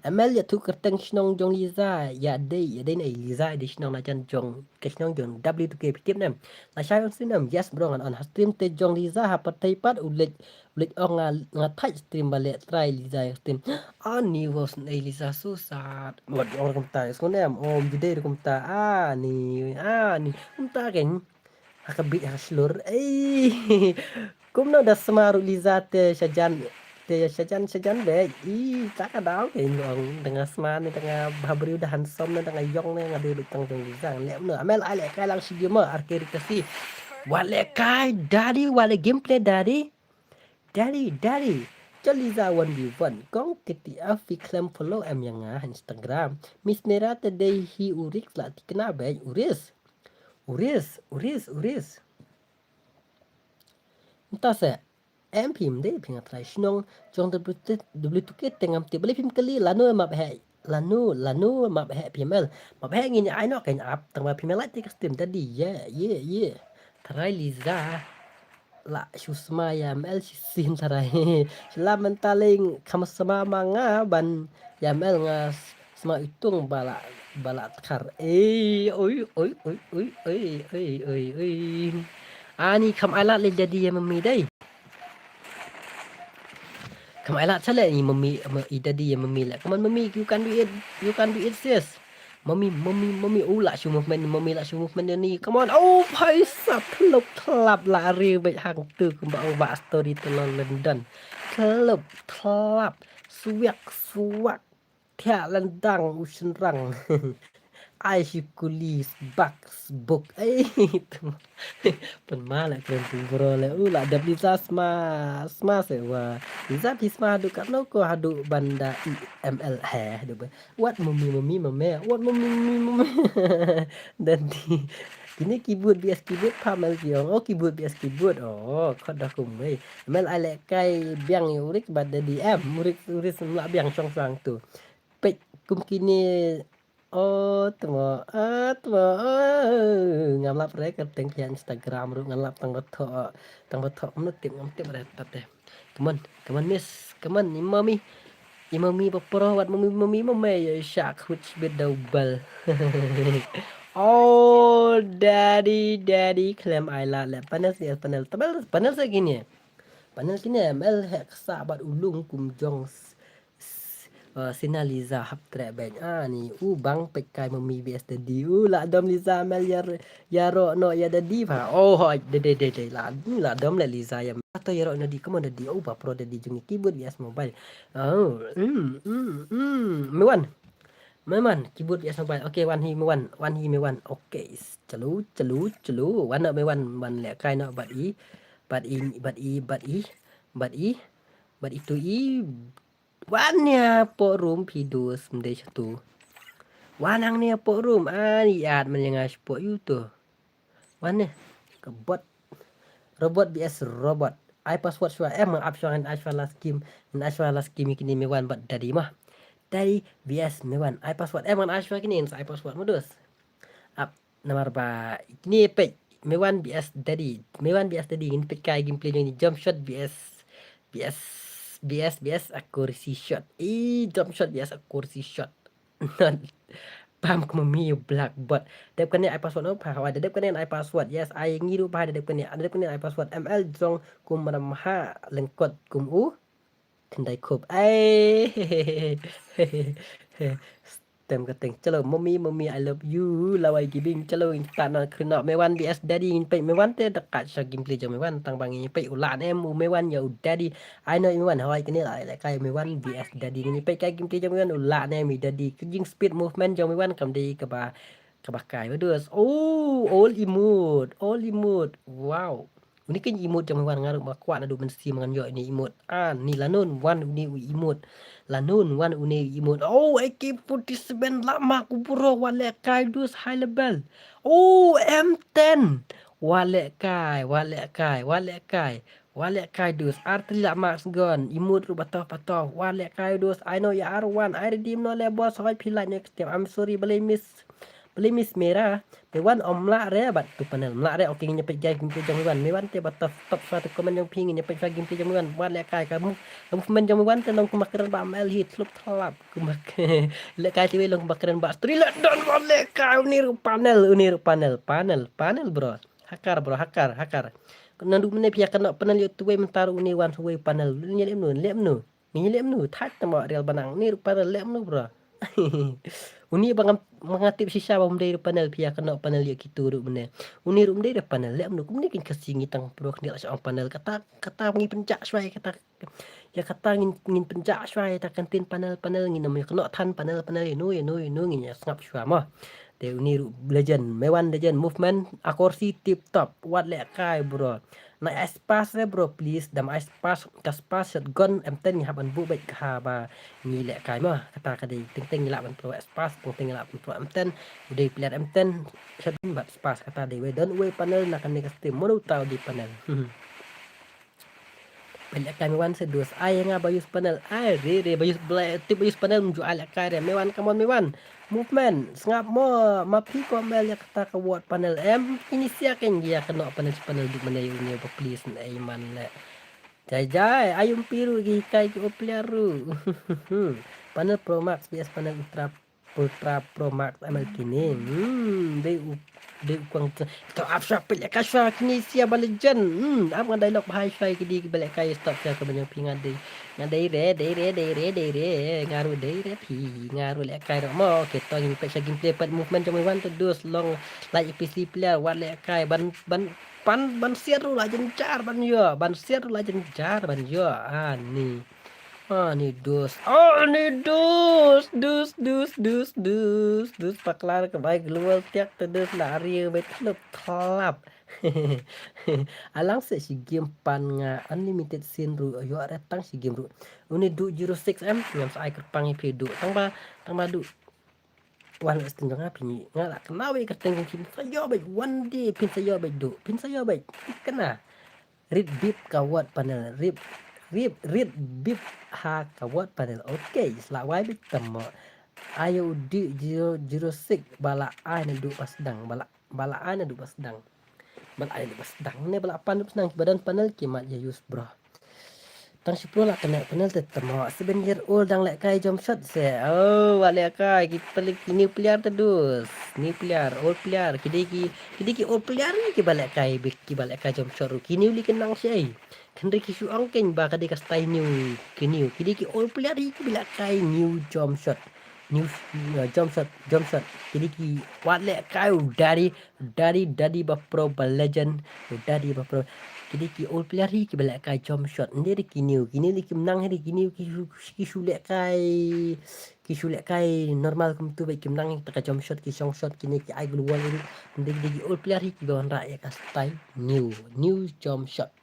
Amel ïa tu kerteng shnong jong Liza, ïa dei, ïa dei na Liza, ïa dei shnong na jan jong, ke shnong jong W two K pitip nem. La shai on sinem, yes bro, ngan on ha stream te jong Liza, ha patei pat, u leit, u leit ong nga, nga thait stream ba leh try Liza ïa stream. Ani was nei Liza susat. Wat ong kumta, is kunem, om jidei kumta, ani, ani, kumta keng. Ha ka bit ha shlur. Ei. Kumno da sma ruh Liza te shajan. Te shajan shajan be. I ta ka daw ke ong da nga sma ne da nga bhabriew da handsome ne da nga ïong ne nga dei bit tang jong Liza. Le no Amel ai le kai lang shi game ar ke ri ka si. Wa le kai daddy wa le gameplay daddy. Daddy daddy. Cho Liza one v one. Kong kiti a fi klem follow em ïa nga ha Instagram. Miss Nera te dei hi urik la tikna be uris. Uris, uris, uris. Nta se em phim de phim nga trai shnong jong W two K te ngam tip bale phim kali lano map he lano lano map he phim el map he ngin ai no kan ap tang ba phim el te ka stream daddy ye ye ye trai Liza la shu sma ïa M L shi sin trai la menta leng kham sma ma nga ban ïa M L nga sma itung bala bala tkar. Ei oi oi oi oi oi oi oi oi. Ani kham ai lad le daddy ïa mami dei. Kham ai lad sale ni mami i daddy ïa mami le. Come on mami, you can do it. You can do it sis. Mami mami mami, oh la shu movement ni mami, la shu movement ni. Come on. Oh bhai sab thlop thlap la ri beit hang tu kumba ong ba story to London. Thlop thlap. Suwak suwak. Thiah landang u shynrang. Ai shi kuli bak buk ai. Pun ma la kren tu bro le u la dap Liza sma sma se wa Liza phi sma haduh katno ko haduh ban da i M L he haduh ba wat mami mami mame wat mami mami mame. Dan di kini keyboard B S keyboard pha mel ki ong oh keyboard B S keyboard oh khot da kum wei. Mel ai leh kai biang ïa u Rik bad Daddy em. U Rik, u Rik sim lah biang shong shong tu. Peit kum kine. Oh, tmo, ah, tmo, oh. Ngam lap re ka teng phi Instagram ruh ngan lap tang ba thoh, tang ba thoh ngam tip ngam tip re tat de. Come on, come on miss, come on i mami. I mami ba pro wat mami mami mami ïa shak huch bit da u bal. Oh, daddy, daddy, klem ai lad le panel si panel, panel, panel sa kine. Panel kine mel hek sa bad u lung kum jong s-, s-, uh, Sina Liza hap trek beng. Ah, ni u bang pek kai mami B S Daddy. U la dom Liza mel ïa r-, ïa ro no ïa Daddy pha. Oh, hoi, de de de de la, ni la dom le Liza ïa. Ato ïa ro no Daddy, come on Daddy. Oh, ba pro Daddy jong i keyboard B S mobile. Oh, mm, mm, mm. Me wan. Me wan, keyboard B S mobile. Okay, wan hi me wan. Wan hi me wan. Okay. Chalo, chalo, chalo. Wan no me wan, wan le kai no bad i. Bad i, bad i, bad i. Bad i, bad i tu i. Wan nia po room phi dus mde shatu. Wan ang nia po room. Ani at men yang as po yu tu. Wan ne. Ka bot. Robot B S robot. Ai password shwa em ngan ap shwa ngan ai shwa last game. Ngan ai shwa last game kini me wan bad Daddy mah. Daddy B S me wan. Ai password em ngan ai shwa kini ngan ai password modus. Ap namar ba kini pek me wan B S Daddy. Me wan B S Daddy ngin pek kai gameplay jong ni jump shot B S B S B S B S accuracy shot. I jump shot B S accuracy shot. Pam kum mami u black bot. Dep kane ai password no pha wa dep kane ai password. Yes, ai ngi ruh pha dep kane, dep kane ai password. M L jong kum ram ha lengkot kum u. Kendai kop. Ai. Tem ka teng. Chalo, mommy, mommy, I love you. Lawai giving. Chalo, insta na krina. Me wan B S Daddy ngin pek. Me wan te dekat sha gameplay jong me wan tang bang ngin pek u la ne em u me wan ïa u Daddy. Ai no me wan hawai kini la le kai me wan B S Daddy ngin pek kai gameplay jong me wan u la ne em i Daddy. Ka jing speed movement jong me wan kam dei kaba kaba kai ba dus. Oh, all emote, all emote. Wow. Uni kan emote jong me wan nga ruh ba kwah naduh mynsi ma ngan ïoh uni emote. Ah, ni lanun wan uni u emote. Lanun wan uni u emote. Oh, A K forty-seven la ma ku bro wa le kai dus high level. Oh, M ten. Wa le kai, wa le kai, wa le kai. Wa le kai dus, artylli la max gun, emote ruh batoh batoh, wa le kai dus, ai no ïa ar wan, ai redeem no le boss, hoi phi like ne ktem, I'm sorry, balei miss, Please Mira, Mewan ym lah re bad tu panel. Ym lah re, okay, ngin ïa peit gameplay jong Mewan. Mewan te ba top top shuwa tu comment jong phi, ngin ïa peit shuwa gameplay jong Mewan. Wat lehkai ka move, ka movement jong Mewan te long kumba kren ba M L hi, tlup thlap. Kumba lehkai te wei long kumba kren ba stri leh don, wat lehkai, uni ruh panel, uni ruh panel, panel, panel bro. Hakar bro, hakar, hakar. Naduh mynne phi ïa kynnoh panel ïa utu wei, mynta ruh uni wan sa wei panel. Uni leh mano, leh mano. Ngi leh mano, thait tang ba real ba nang, uni ruh panel leh mano bro. Uni ba ngam, ba nga tip shisha ba um dei ruh panel, phi ïa kynnoh panel ïa kitu ruh mynne. Uni ruh um dei ruh panel, leh mano, kumne kin Khasi ngi tang bro, khyndiat la sha ong panel, kata, kata ngi pynjah shuwa, kata, ïa kata ngin, ngin pynjah shuwa, ïa kata kyntien panel, panel, ngin ym ïa kynnoh than panel, panel, ïa no, ïa no, ïa no, ngin ïa sngap shuwa mo. Te uni ruh legend, Mewan legend, movement, akursi tip top, wat lehkai bro. Nai ai spas re bro, please, dam ai spas, ka spas shotgun M ten ngi hap ban buh beit ha ba ngi lehkai mo. Kata ka dei, teng teng ngi lah ban pro ai spas, teng teng ngi lah ban pro M ten, u dei player M ten, shotgun bad spas, kata dei wei, don wei panel na kane ka stream, mano uta u dei panel. Peit lehkai Mewan se dus, ai nga ba use panel, ai re re ba use, ba la tip ba use panel, ym ju ai lehkai re, Mewan, come on Mewan. Movement, sngap mo, ma phi comment ïa kata ka word panel em, ini sia ken ïa kynnoh panel shi panel duh mynne ïa une ba please, ai man le. Jai jai, ai um phi ruh ki hikai ki all player ruh. Panel Pro Max V S panel Ultra, Ultra Pro Max M L kine. Hmm, dei u, dei u kwang tu. To ap sha peit lehkai sha kine sia ba legend. Hmm, ap nga dialogue bha sha kine ki ba lehkai stop sha ka ban ïa phi nga dei. Nga dei re, dei re, dei re, dei re. Nga ruh dei re phi. Nga ruh lehkai ruh mo. Okay, to ngin peit sha gameplay pat movement jong Mewan te dus long like A P C player, wat lehkai ban, ban, ban, ban siat ruh la jynjar ban ïoh, ban siat ruh la jynjar ban ïoh. Ani. Ani dus. Ani dus, dus, dus, dus, dus, dus paklar ka bai global tiak te dus la ari bai tlup thlap. Alang se shi game pan nga unlimited sin ruh ïoh re tang shi game ruh. Uni du zero six em, ngam sa ai kyrpang ïa phi du. Tang ba, tang ba du. Wan sting jong nga phi, nga la kena wei kyrteng jong phi, phin sa ïoh beit one day, phin sa ïoh beit du, phin sa ïoh beit. Kena. Rit bip ka word panel, rip, rip, rit bip ha ka word panel. Okay, sla wai beit tamo. Ayo du zero zero six ba la ai naduh ba sdang, ba la, ba la ai naduh ba sdang. Ba la ai naduh ba sdang ne ba la pan naduh ba sdang, kiba don panel ki mat ïa use bro. Tang shiphew la kane panel te tamo, seven year old dang lehkai jump shot se. Oh, wat lehkai, ki peli-, ki new player te dus. New player, old player, ki dei ki, ki dei ki old player hi kiba lehkai, bi-, kiba lehkai jump shot ruh. Ki new li ki nang shei. Hynrei ki shu ong kein ba ka dei ka style new, ki new. Ki dei ki old player hi kiba lehkai new jump shot. New, uh, jump shot, jump shot. Ki dei ki wat lehkai u daddy, daddy, daddy ba pro ba legend, u daddy ba pro. Ki dei ki old player hi kiba lehkai jump shot. Ym dei ki new, ki new li kim nang hi, ki new ki shu, ki shu lehkai, ki shu lehkai normal kumtu beit, kim nang hi ta ka jump shot, ki shong shot, kine ki ai global ri. Ym dei, ki dei ki old player hi kiba wanrah ïa ka style new, new jump shot.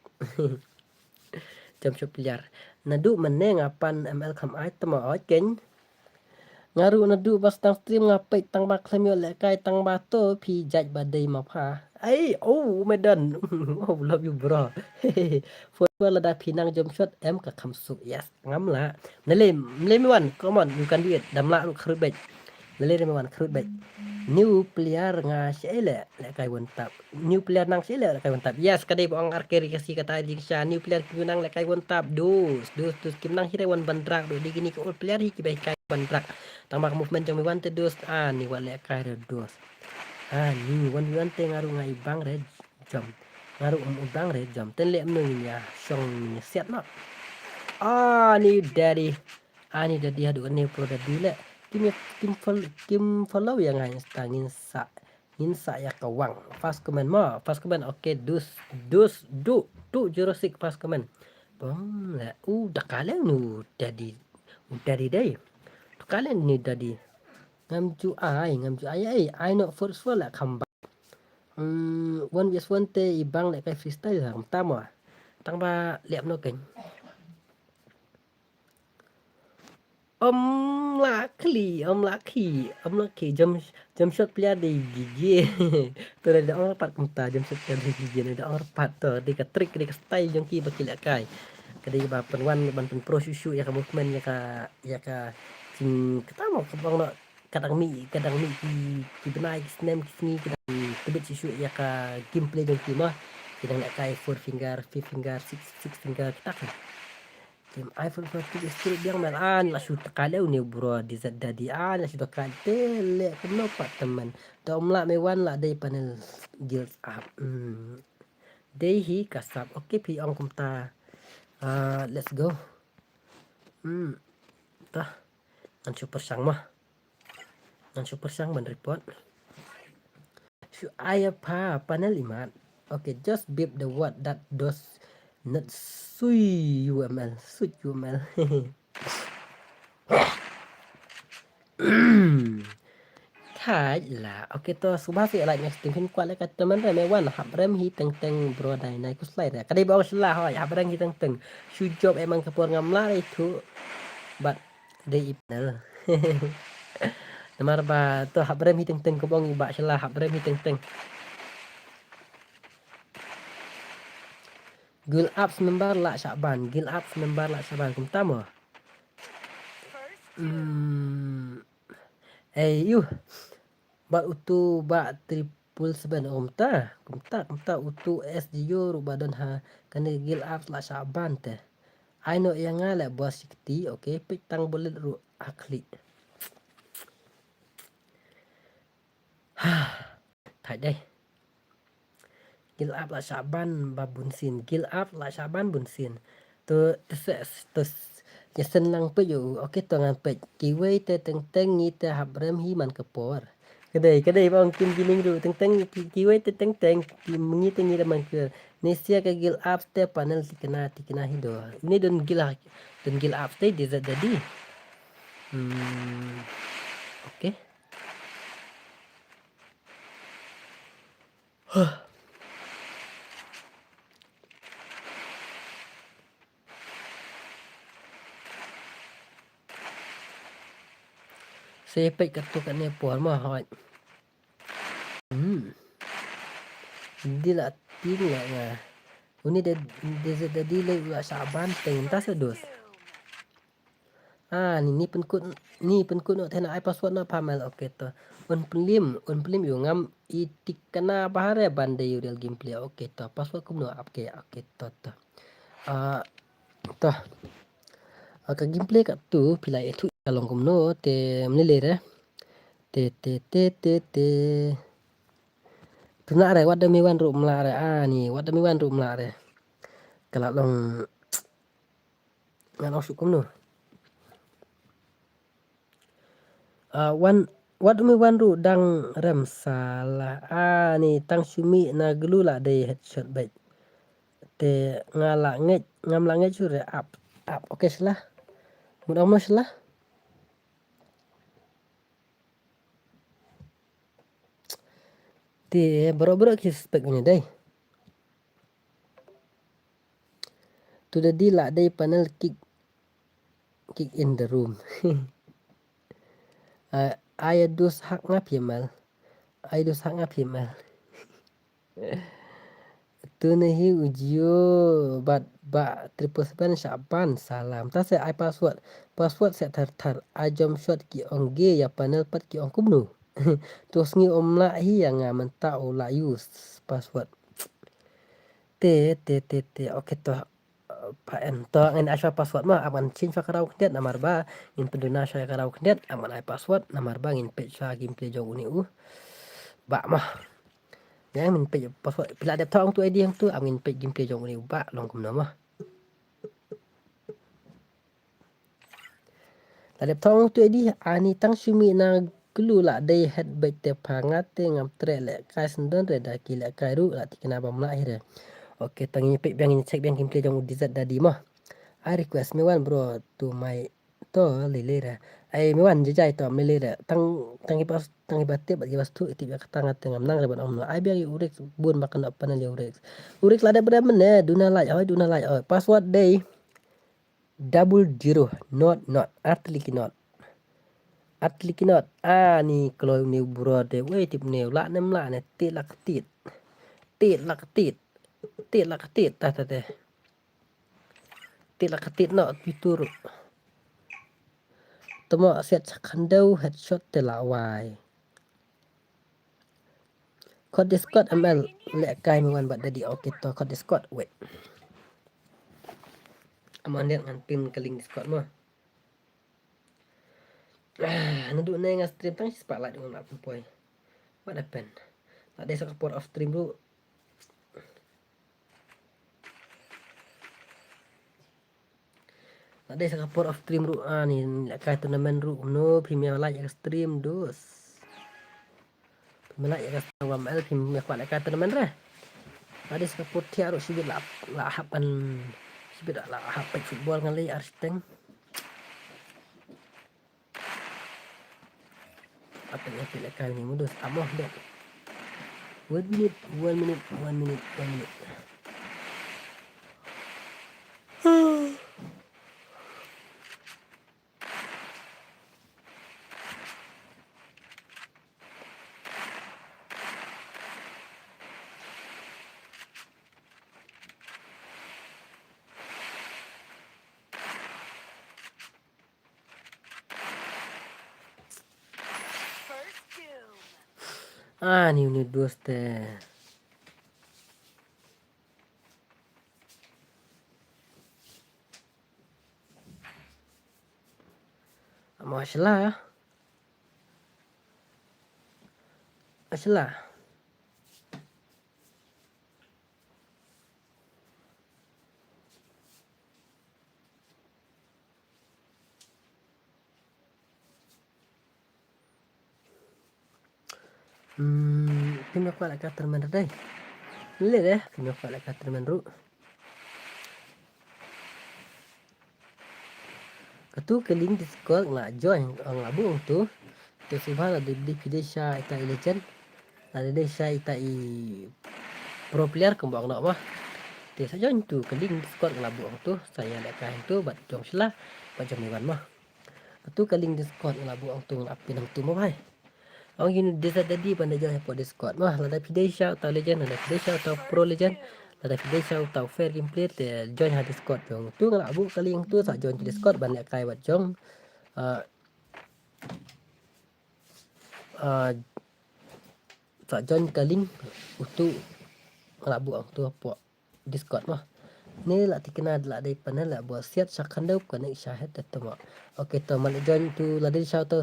Jump shot player. Naduh mynne nga pan M L kham ai tamo oi kein. Nga ruh naduh ba sdang stream nga peit tang ba khlem ïoh lehkai tang ba to phi judge ba dei ma pha. Ai, oh, Medan. Oh, love you bro. For sure lada phi nang jump shot em ka kham suk. Yes, ngam lah. Nalei, nalei Mewan, come on, you can do it. Dam lah ruh khrut beit. Lele re Mewan khrut beit. New player nga shei le, lehkai one tap. New player nang shei le, lehkai one tap. Yes, ka dei ba ong R K Rikasi kata jingshisha. New player ki nang lehkai one tap. Dus, dus, dus. Kim nang hi re wan ban drag. Dei kine ki old player hi kiba hikai ban drag. Tang ba ka movement jong Mewan te dus. Ah, ni wat lehkai re dus. Ah, ni wan wan te nga ruh nga i bang re jump. Nga ruh um u bang re jump. Ten leh mano ngin ïa shong ngin ïa siat noh. Ah, ni daddy. Ani daddy haduh kane pro daddy le. Kim, kim fol-, kim follow ïa nga Insta, ngin sa, ngin sa ïa ka wang. First comment mo, first comment. Okay, dus, dus, du, du zero six first comment. Bom le, u da ka leng nu daddy. U daddy dei. Da ka leng ni daddy. Ngam ju ai, ngam ju ai, ai, ai no first of all la kham ba. Hmm, one versus one te i bang lehkai freestyle ha, kumta mo. Tang ba leh mano kein. Om la khli, om la khi, om la khi, jump, jump shot player dei gigi. To da ong pat kumta, jump shot player dei gigi, da ong pat to, dei ka trick, dei ka style jong ki ba ki lehkai. Ka dei ba pynwan, ban pynpro shuh shuh ïa ka movement, ïa ka, ïa ka jing, kata mo, ka bang no, ka dang mih, ka dang mih ki, ki bnai, ki snem, ki sngi, ki dang tbit shuh shuh ïa ka gameplay jong ki mo. Ki dang lehkai four finger, five finger, six, six finger, kita ki. Kim ai four finger, six finger biang man, ah, la shu tkai leh une u bro, D Z Daddy, ah, la shu tkai te leh kumno pat temen. To ym lah me wan lah dei panel guild up. Hmm. Dei hi ka sap. Okay, phi ong kumta. Ah, let's go. Hmm. Tah. Ngan shu pyrshang mo. Ngan shu pyrshang ban report. Shu ai ïa pha panel imat. Okay, just beep the word that does not suit U M L. Suit U M L. Thait la. Okay, to sngewbha seh like, next time phin kwah leh ka temen re, me wan hap rem hi teng teng bro, dai nai kuslai re. Ka dei ba ong sla hoi, hap rem hi teng teng. Shu jop e man ka por ngam lah re thu. But dei i panel. Namar ba to hap rem hi teng teng, ka bong i ba sla hap rem hi teng teng. Guild Ups member lah shah ban, Guild Ups member lah shah ban, kumta mo. Hmm. Ei, yu. Ba utu ba triple seven, kumta, kumta, kumta utu S G U ruh ba don ha kane Guild Ups lah shah ban te. Ai noh ïa nga leh boss shikti, okay, peit tang bullet ruh ha khlieh. Thait dei. Guild Up lah shah ban ba bun sien. Guild Up lah shah ban bun sien. To, to se, to s-, ïa sen lang peit ïa u. Okay, to ngan peit. Kiwei te teng teng ngi te hap rem hi man ka por. Ka dei, ka dei ba ong Kim Gaming ruh teng teng ki, kiwei te teng teng ki ngi te ngi rem man ka por. Nesia ka Guild Up te panel tikna, tikna hi do. Ni don Guild, don Guild Up te di za dadi. Hmm. Okay. Huh. Sa peit katto katne por mo hoi. Hmm. Di la tieng leh nga. Uni de, de, de, de, di leh u la shah ban teng ta sa dus. Ah, ni, ni pynkut, ni pynkut noh te na ai password noh pha mel, okay to. Un pynlim, un pynlim ïa u ngam i tikna ba hare ban dei u real gameplay, okay to. Password kumno, okay, okay to, to. Ah, to. Ah, ka gameplay katto, phi la ïathuh ka long kumno, te mlei lei re. Te, te, te, te, te. Phim lah re, wat da me wan ruh mlah re, ah, ni, wat da me wan ruh mlah re. Ka la long Ngan ong shu kumno. Ah, wan, wat umi wan ruh dang rem sala. Ah, ni tang shu mih na glu la dei headshot beit. Te nga la ngeit, ngam la ngeit shu re ap, ap. Okay, shala. Mut ong mo shala. Te baroh baroh ki suspect uni dei. Tu da di la dei panel kick, kick in the room. Ah, ai dus hak nga P M L. Ai dus hak nga P M L. Tu ne hi u Jio bad ba triple seven shah ban salam. Ta se ai password. Password se thar thar. Ai jump shot ki ong ge ïa panel pat ki ong kumno. Tu sngi um lah hi ïa nga mynta u la use password. Te, te, te, te. Okay to. Pa en to ngin ai shuwa password ma, ap ngan change shuwa ka raw khyndiat namar ba ngin pynduna shuwa ka raw khyndiat, ap ngan ai password namar ba ngin peit shuwa gameplay jong uni u ba ma. Ïa ngin peit password, phi la dep thoh ong tu I D hangtu, ap ngin peit gameplay jong uni u ba long kumno ma. La dep thoh ong tu I D, ani tang shu mih na glu la dei head beit te pha nga te ngam treh lehkai syndon re da ki lehkai ruh la tikna bam lah hi re. Okay, tang ngin peit biang, ngin check biang gameplay jong u D Z Daddy mo. I request me wan bro to my to lei lei re. Ai me wan jai jai to me lei re. Tang, tang ki pas, tang ki ba tip, ki ba stu, tip ïa kata nga te ngam nang re ban ong no. Ai biang ïa u Rex bun ba kano panel ïa u Rex. U Rex la dep re mene, duna like oi, duna like oi. Password dei double zero, not, not, artylli ki not. Artylli ki not. Ani kloi uni u bro de, wei tip ne, u lah ne, em lah ne, te la ktit. Te la ktit. Te la ktit, ta, ta, te. Te la ktit no, pitur. Tamo siat sa khyndew headshot te la wai. Khot Discord M L, leh kai me wan bad daddy. Okay to, khot Discord. Wait. Am on ngan pin ka link Discord mo. Ah, naduh ne nga stream tang spotlight ngam lah poi. What happened? La dei sa ka por off stream ruh. La dei sa ka por off stream ruh, ah, ni leh kai tournament ruh. No, phim ïa like ïa ka stream dus. Phim ïa like ïa ka stream wa M L, phim ïa kwah leh kai tournament re. La dei sa ka por thiah ruh shibit la, la hap ban, shibit la hap peit football ngan leh ar shiteng. Apa yang pilih kali ni modus? Amoh dek. One minute, one minute, one minute, one minute. Ah, ni ni dos te. Mashallah. Mashallah. Hmm, phim ïa kwah leh ka tournament dei. Leh deh, phim ïa kwah leh ka tournament ruh. Katu ka link Discord nga la join, nga la buh hangtu. Te shuwa la dei, dei phi dei sha ita i legend. La dei sha ita i pro player kumba ong noh bah. Te sa join tu ka link Discord nga la buh hangtu. Sa ïa leh kai hangtu bad jong Shila bad jong Iwan bah. Katu ka link Discord nga la buh hangtu, nga la pin hangtu mo bhai. Ong ïa u Discord daddy ban da join hapoh Discord mo. Lada phi dei sha uta u legend, lada phi dei sha uta u pro legend, lada phi dei sha uta u fair gameplay te join ha Discord jong. Tu nga la buh ka link tu, sa join ki Discord ban leh kai bad jong. Ah, ah, sa join ka link utu nga la buh hangtu hapoh Discord mo. Ne la thikna la dei panel la buh siat sha khyndew connect sha head te mo. Okay to, ma leh join tu la dei sha uta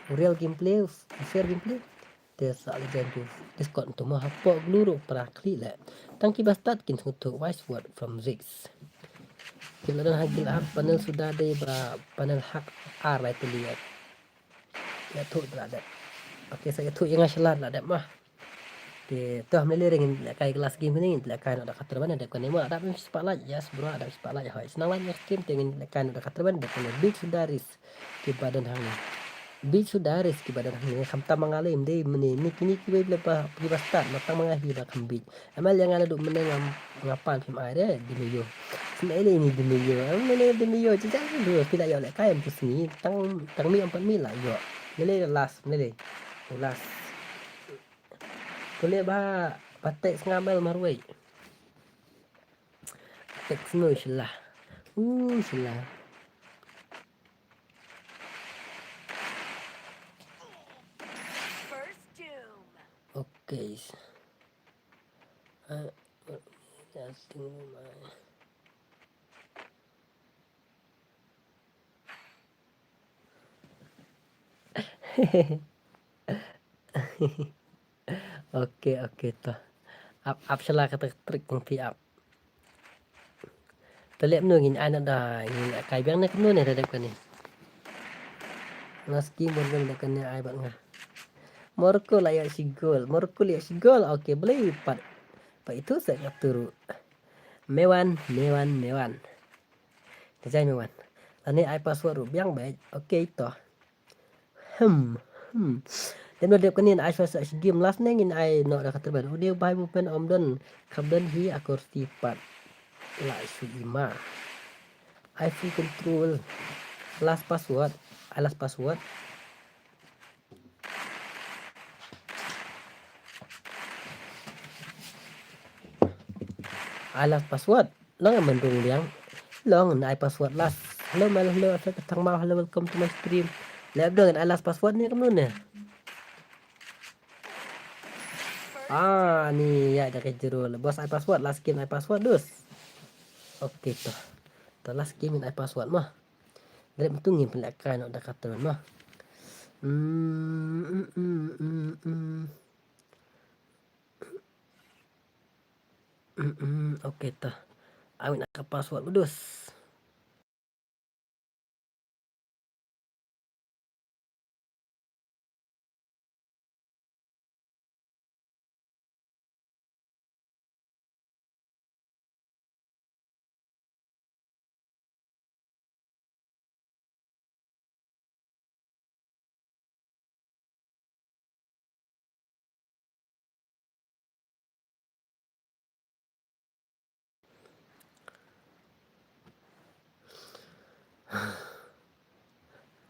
u real gameplay, u fair gameplay. Te sa leh join tu Discord tu mo, hapoh glue ruh para khlieh leh. Tang kiba start kin sngewthuh, wise word from Ziggs. Ki la don ha ki la ha panel suda dei ba panel hak ar lai te liat. Ïathuh te la dep. Okay, sa ïathuh ïa nga sha la dep mo. Te to, ym lei lei re, ngin leh kai last game ne, ngin leh kai noh da ka tournament, dep kane mo. Lada phim spotlight, yes bro, lada phim spotlight, hoi. Shu nang like ïa ka stream te ngin leh kai noh da ka tournament, dep kane. Big Sudaris kiba don hangne. Big Sudaris kiba don hangne, khamtam ma nga lei, ym dei mane, ne kine kiwei ba, kiba start, ma tang ma nga hi ba kham bit. Amal ïa nga naduh mynne nga, nga pan phim ai re, Di Mayo. Sngewbha ïa ini Di Mayo. Em, mynne Di Mayo, jijang dei, phi la ïoh leh kai em tu sngi. Tang, tang mi em pat mi la ïoh. Mynne last, mynne lei. Oh, last. Pule ba, ba text nga mel marwei. Text no shala. Uh, shala. Okay. Uh, nothing. Okay, okay to. Ap, ap shala kata trick kong phi ap. Te leh mano ngin ai noh da, ngin ai kai biang ne kumno ne da dep kane. Nga skim bon da dep kane ai bad nga. Morocco la ïoh shi gol, Morocco la ïoh shi gol. Okay, balei pat. Pat itu sa nga turu. Mewan, mewan, mewan. Te jai mewan. Lane ai password ruh biang bad. Okay to. Hmm, hmm. Te mano dep kane ai sa sa shi game last ne ngin ai noh da ka tournament. Ude bai bu pen om don. Kham don hi akor ti pat. La shu ima. Ai full control. Last password. Ai last password. Ai last password. Long em mendung liang. Long na ai password last. Hello, mal, hello, hello, tang mau, hello, welcome to my stream. Leh bdong ai last password ne kumno ne. Ah, ni ïa da ka jero. Boss ai password, last game ai password dus. Okay to. To last game ai password mo. Dep mynta ngin pynlehkai noh da ka tournament mo. Hmm, hmm, hmm, hmm, hmm. Hmm, hmm, okay to. Awit na ka password mo dus.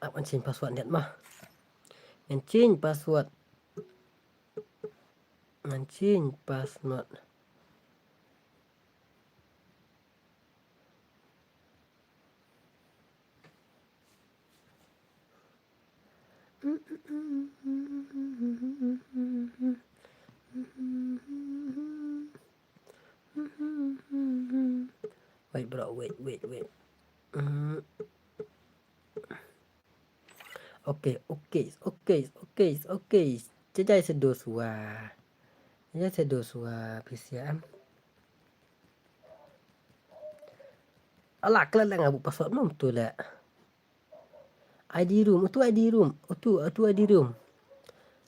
Ap ngan change password net ma. Ngan change password. Ngan change password. Wait bro, wait, wait, wait. Mm. Okay, okay, okay, okay, okay. Jajai sedo sua. Jajai sedo sua P C M. Ala kala nga bu password mo tu le. I D room, utu I D room, utu, utu I D room.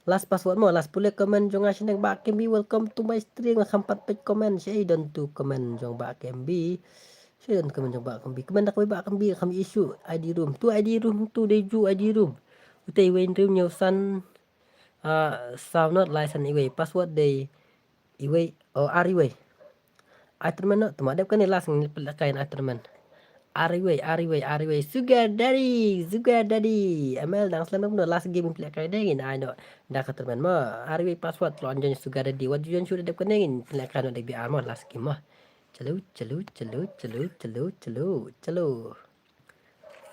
Last password mo, last pule comment jong nga shneng Bah Kembi, welcome to my stream, kham pat peit comment, shei don tu comment jong Bah Kembi. Shei don comment jong Bah Kembi, comment da kawei Bah Kembi, kham issue I D room. Tu I D room, tu dei ju I D room. Utai wei room nyau san, ah, saw not lai san iwei, password dei iwei, oh, ar iwei. Ai tournament noh, tuma dep kane last ngin pynlehkai ai tournament. Ar iwei, ar iwei, ar iwei. Sugar daddy, sugar daddy. M L dang slem noh last game pynlehkai dei ngin ai noh. Da ka tournament mo. Ar iwei password lo anjon sugar daddy. Wat ju jon shu dep kane ngin pynlehkai noh da B R mo last game mo. Chalo, chalo, chalo, chalo, chalo, chalo, chalo.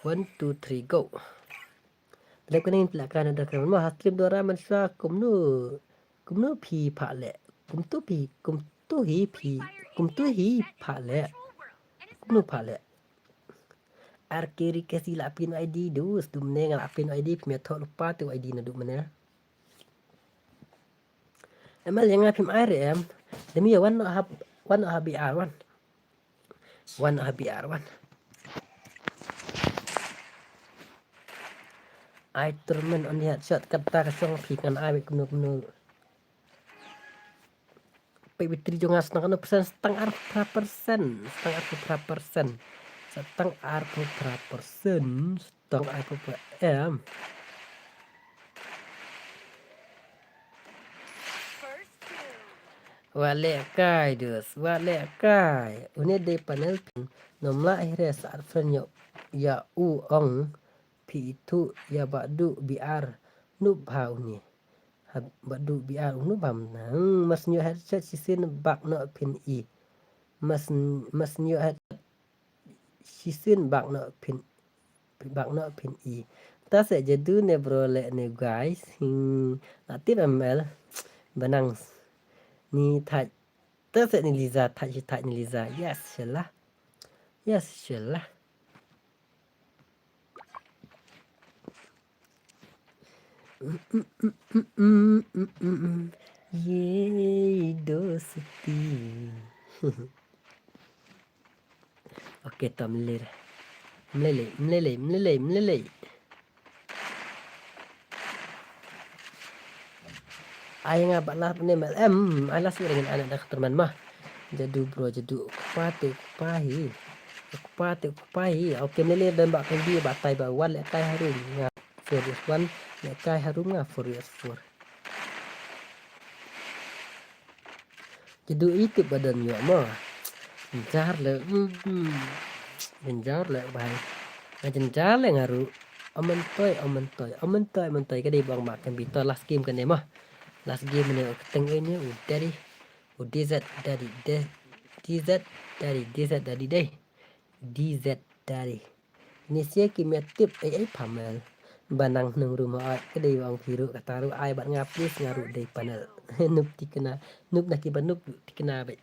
One, two, three, go. Lep kane ngin pynlehkai noh da ka tournament mo, ha stream dora man sha kumno, kumno phi phah leh. Kumto phi, kumto hi phi, kumto hi phah leh. Kumno phah leh. Ar kiri kasi la pin I D dus, dum ne nga la pin I D phi me thok lupa tu I D na du mane. M L ïa nga phim ai re em. Demi ïa wan noh ha, wan noh ha B R wan. Wan ha B R wan. Ai tournament on headshot kata ka shong phi kan ai kumno kumno. Pei battery jong nga sa tang kano persen, sa tang arphew phra persen, sa tang arphew phra persen. Sa tang arphew phra persen, sa tang arphew phra em. Wat lehkai dus, wat lehkai. Une dei panel pin. Nym lah hi re sa ar friend ïa, ïa u ong phi ithuh ïa Bah Duh B R. Nup bha une. Ha Bah Duh B R u nup bha mynta. Hmm, mas nyo headset shisien bak noh phin i. Mas, mas nyo headset shisien bak noh phin, bak noh phin i. Ta se jadu ne bro le ne guys. Hmm, la tip M L. Benang. Ni thait. Ta se ni Liza, thait shi thait ni Liza. Yes, shala. Yes, shala. Ye dosti. Okay, to mlele. Mlele, mlele, mlele, mlele. Ai nga ba la ne mel em, ai la su ring ana da terman mah. Jadu bro, jadu kpa te kpa hi. Kpa te kpa hi. Okay, mlele dan ba kendi ba tai ba wan lehkai harum nga four vs one, lehkai harum nga four vs four. Jadu itu ba don ïoh mo. Jynjar le, mm, jynjar le bhai. Nga jynjar le nga ruh. Amantoi, amantoi, amantoi, amantoi. Ka dei bang ma kan bito last game kane mo. Last game ne u keteng ini u daddy. U D Z daddy, D-, D Z daddy, D Z daddy dei. D Z daddy. Ni sia ki me tip ei ei pamel. Ba nang nung rum hoi, ka dei ba ong phi ruh kata ruh ai bad nga please, nga ruh dei panel. Nup tikna, nup na ki ba nup tikna bad.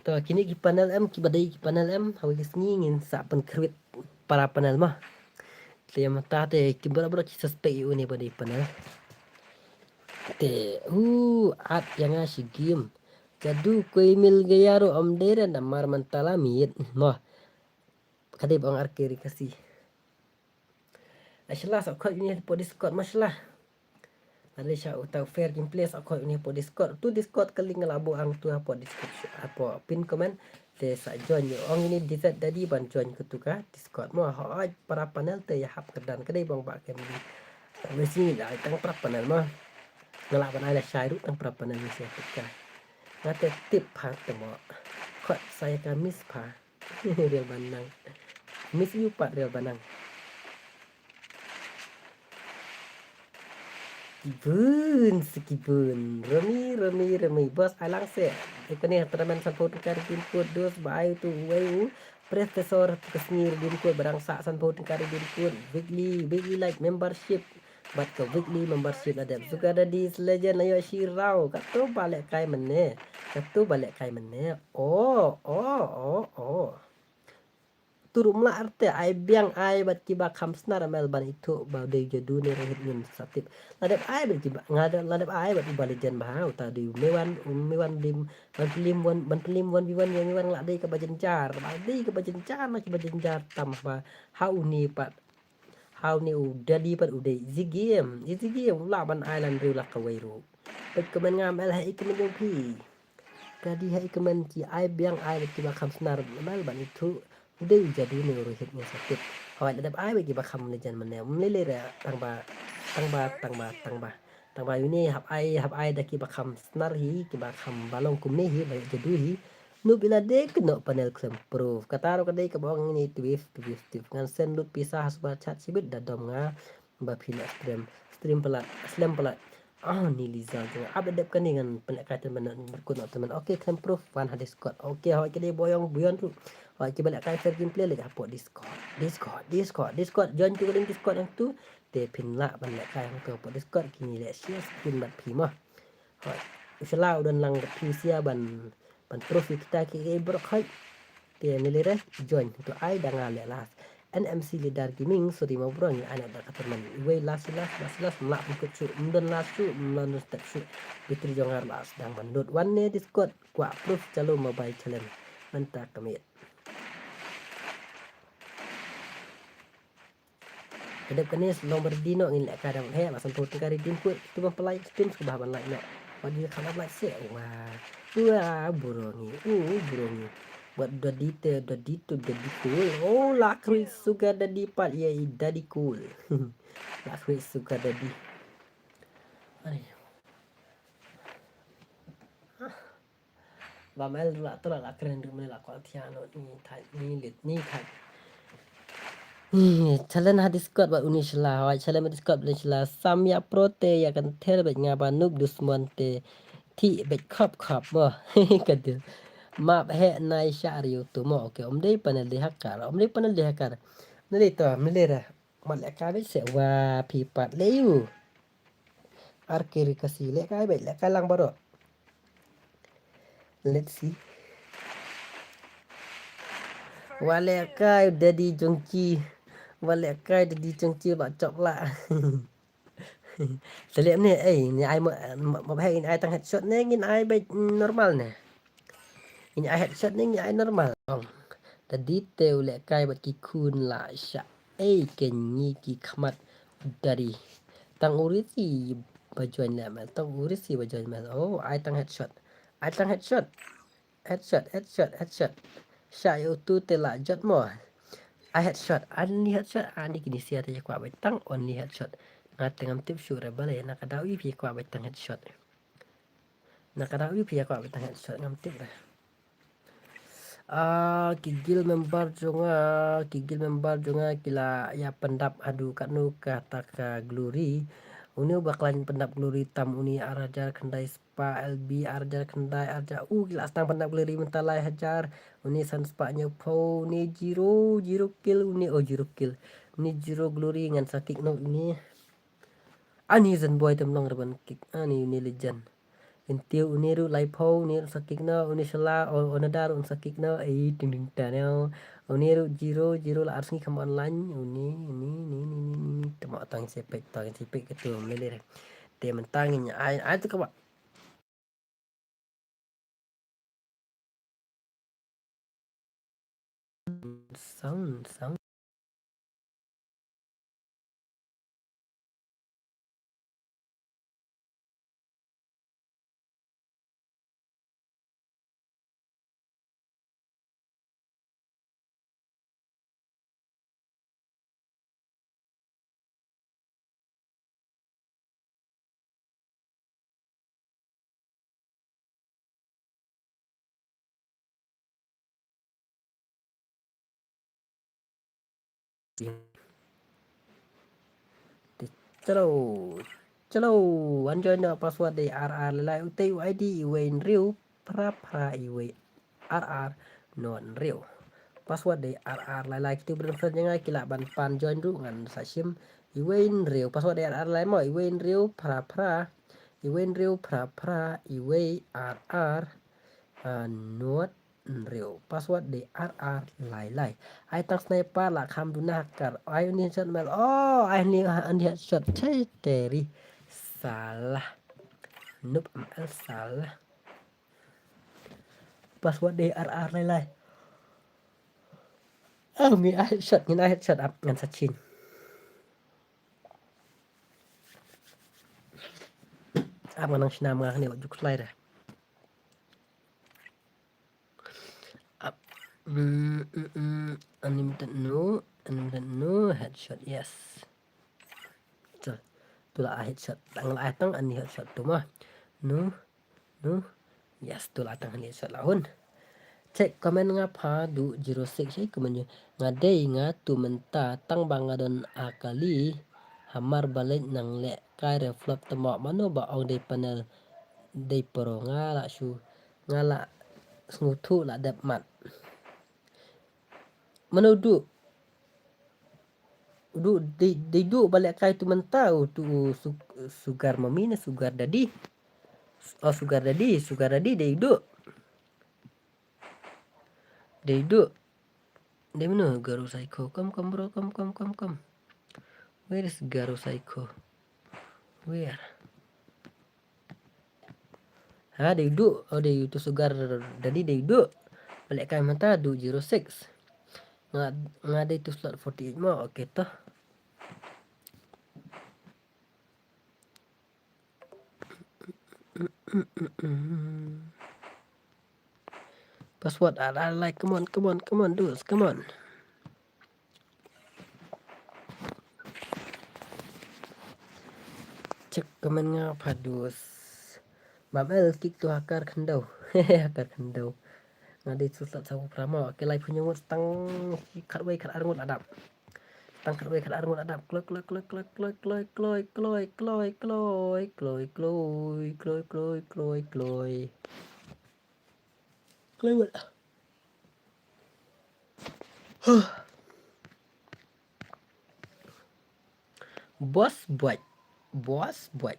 To kini ki panel em, ki ba dei ki panel em, hawi ki sngi ngin sa pynkhruit para panel ma. Te mata te ki bra bra ki suspect ïa une ba dei panel. Te u at ïa nga shi game. Jadu koi mil gaya ruh om dei ren da mar man tala miet ma. Ka dei ba ong ar keri kasi. Ashla sa khot uni hapoh Discord masla. Lada sha uta u fair gameplay sa khot uni hapoh Discord. Tu Discord ka link nga la buh hangtu hapoh description, hapoh pin comment. Te sa join ïa ong uni D Z Daddy ban join ka tu ka Discord mo. Hoi para panel te ïa hap ka dan ka dei bang ba kem ni. Wei sini da ai tang para panel mo. Nga lah ban ai lashai ruh tang para panel ni sa ka. Nga te tip pha te mo. Khot sa ïa ka miss pha. Real Banang. Miss you pat Real Banang. Kibun, si kibun. Remi, remi, remi. Bos, ai lang se. Iko ni tournament sanphew tyngka redeem code dos ba ai tu uwei u. Professor ka sngi redeem code barang sa sanphew tyngka redeem code. Weekly, weekly like membership. Bad ka weekly membership la dep. Sugar Daddy is legend, la ïoh shi raw. Katto ba lehkai mynne. Katto ba lehkai mynne. Oh, oh, oh, oh. Tu ruh mlah arte ai biang ai bad kiba kham snar mel ban ithuh ba dei jadu ne rohit ngin sa tip. La dep ai bad kiba nga da la dep ai bad uba legend ba ha uta dei u Mewan, u Mewan dim ban plim wan ban plim wan bi wan ïa Mewan la dei kaba jynjar, ba dei kaba jynjar na kiba jynjar tam ba ha uni pat. Ha uni u Daddy pat u dei easy game, easy game u lah ban ai lan riew la kawei ruh. Peit comment ngam el ha i comment jong phi. Daddy ha i comment ki ai biang ai bad kiba kham snar mel ban ithuh u dei u jadu ne u rohit ngin sa tip. Hawai la dep ai bad kiba kham legend mynne um lei lei re tang ba tang ba tang ba tang ba tang ba uni hap ai hap ai da kiba kham snar hi kiba kham ba long kumne hi ba jadu hi. Nup ila de kno panel khlem proof. Kata ruh ka dei kaba ong ini twif twif twif. Ngan send lut pisa ha super chat shibit da dom nga. Ba phi la stream. Stream palat. Slem palat. Ah, ni Liza jong. Ap dep kani ngan pynlehkai temen ngan berkut no temen. Okay, khlem proof wan ha Discord. Okay, hoi kini boyong buyon tu. Hoi kiba lehkai fair gameplay leh hapoh Discord. Discord, Discord, Discord. Join tu ka link Discord yang tu. Te phin lah ban lehkai hangtu hapoh Discord kini leh share screen bad phi mah. Hoi, u shala u don lang da phi sia ban ban proof ïa kita ki ki brok hoi. Te mili re join tu ai da nga leh last. N M C leader gaming sorry ma bro ngi anak da katerman. Iwei last last last last mlak pun kut shu mdon last shu mdon step shu. Bitri jongar last dang ban dot wan ne Discord kwa proof chalo mobile challenge. Menta kamit. Kedep kane long berdi no ngin leh ka dang he ba sanphew tyngka redeem code tu ban pelai stream sku bah ban like no. Ba di kham like se wa wa burung ni u burung ni. Ba dadi te dadi tu dadi cool. Oh la kri suka dadi pat ye i dadi cool. La kri suka dadi. Ani. Ba mel la tu la la kren du mel la kwal thia no ni thai ni lit ni thai. Ni challenge ha Discord ba uni shla hoi challenge ha Discord ba uni shla sam ya pro te ya kan ther bet nga ba noob dusmon te thi bet khop khop mo. Ka dil map he nai sha riu tu mo. Okay, um dei panel di hakar um dei panel di hakar. Ni dei to mel ra mat le ka bet se wa phi pat le yu. Ar kiri kasi leh kai bait leh kai lang baroh. Let's see. Wa leh kai daddy jongki. Wa leh kai daddy jongki ba chok la. Te leh ne ei ni ai mo mo ba ngin ai tang headshot ne ngin ai bait normal ne. Ngin ai headshot ne ngin ai normal. Daddy te u leh kai bait ki khun la sha. Ei ken ngi ki khmat dari. Tang urisi ba join le mel. Tang urisi ba join mel. Oh, ai tang headshot. Ai tang headshot. Headshot, headshot, headshot. Sha yo tu te la jot mo. Ai headshot. Ani headshot. Ani kini sia te kwa bai tang only headshot. Nga te ngam tip shu re bale na ka dawi pi kwa bai tang headshot. Na ka dawi pi kwa bai tang headshot ngam tip re. Ah, ki guild member jong nga, ki guild member jong nga ki la ïa pyndap haduh katno kata ka Glory. Uni u ba khlaiñ pyndap Glory tam uni ar hajar khyndai spah L B ar hajar khyndai ar hajar. U ki la sdang pyndap Glory mynta lai hajar. Uni san spah hynñiew phew uni zero, zero kill uni, oh zero kill. Ni Zero Glory ngan sa kick noh uni. Ani Zen Boy te ym long re ban kick. Ani uni legend. Ynte uni ruh laiphew, uni ruh sa kick noh, uni shala, o-, Onada ruh un sa kick noh, ei, ding ding ta neo. Uni ruh Zero, Zero la ar sngi kham online, uni, uni, uni, uni, uni, uni. Tama tang sepek, tang sepek katu, mele re. Te mentang ini, ai, ai tu kaba. Sound, sound. Chalo, chalo, wan join noh, password dei ar ar lai lai, utei u I D iwei hynriew phra phra iwei ar ar nod hynriew. Password dei ar ar lai lai, kitu brin friend jong nga ki lah ban pan join ruh ngan sa shim. Iwei hynriew, password dei ar ar lai mo, iwei hynriew phra phra, iwei hynriew phra phra, iwei ar ar, ah, nod hynriew. Password dei ar ar lai lai. Ai tang sniper la kham duna hacker. Ai uni headshot mel. Oh, ai uni, uni headshot. Chai teri. Salah. Noob M L salah. Password dei ar ar lai lai. Oh, ngi ai headshot, ngi ai headshot ap ngan sa chin. Ap ngan nang shnam nga ne wat juk slide. Ap. Mm, mm, mm. Unlimited no, unlimited no, headshot, yes. Tu, tu la headshot. Tang la tang ani headshot tu mah. No, no. Yes, tu la tang ani headshot la hun. Check comment nga pha du zero six, eh, comment ju. Nga dei nga tu mynta tang ba nga don akali. Hamar balej nang leh kai re flop temo mano ba ong dei panel dei pro nga la shu. Nga la sngewthuh la dep mat. Mano du. Du, dei, dei du ba leh kai tu mynta, u tu u su-, sugar mommy ne sugar daddy. Oh, sugar daddy, sugar daddy dei du. Dei du. Dei mano Garo Psycho? Come, come, bro, come, come, come, come. Where is Garo Psycho? Where? Ha, dei du. Oh, dei tu sugar daddy dei du. Ba leh kai mynta du zero six. Nga, nga dei tu slot forty eight mo. Okay toh. Password ar ar lai, come on, come on, come on, dudes, come on. Check comment nga pha dudes. Bam el kick tu hacker khyndew. Hacker khyndew. Nga dei tu slot saw phra mo. Ki lai phew ngut tang khatwei khatar ngut la dap. Tang khatwei khatar ngut la dap. Kloi, kloi, kloi. Kloi wat. Boss boy. Boss boy.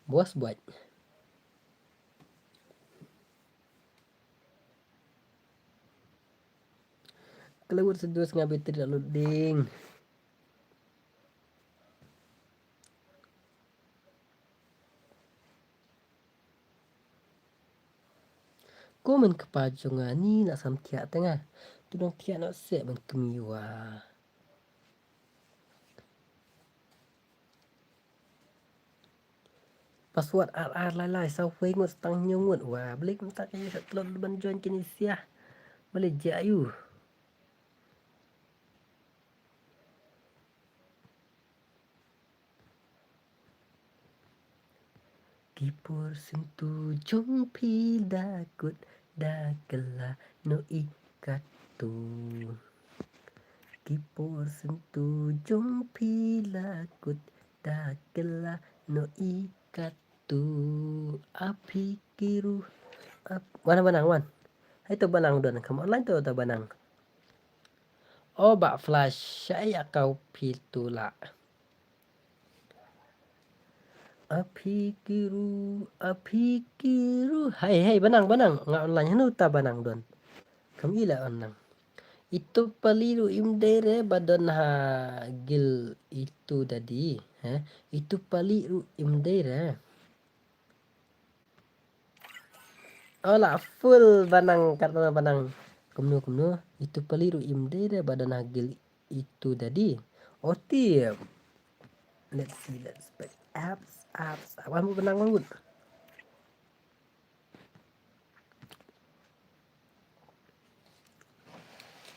Boss boy. Kloi wat, sedu snga battery la loading. Ko men kpa jong nga ni la sam thiah te nga. Tu dang thiah na se men kmi wa. Password ar ar lai lai, saw wei ngut tang hynñiew ngut wa. Blik mta ka yu sa tlot ban join kini sia. Balik ja yu. Ki por syntu jong phi da kut da kylla no i katu. Ki por syntu jong phi la kut da kylla no i katu. Aphi kiru. Ap-, wan, wan, wan. Hai to banang don. Come online to, to banang. O Bah Flash, shaei ïa ka phi tu la. Aphikiru, aphikiru. Hai, hai, Banang, Banang. Nga online hanu ta Banang don. Kam ila online. Itu pali ru im dei re ba don ha gil itu dadi. He? Itu pali ru im dei re. Ola full Banang, kat Banang, Banang. Kumno, kumno. Itu pali ru im dei re ba don ha gil itu dadi. Oti. Let's see, let's play. Apps, apps. Wan mut Banang, wan mut.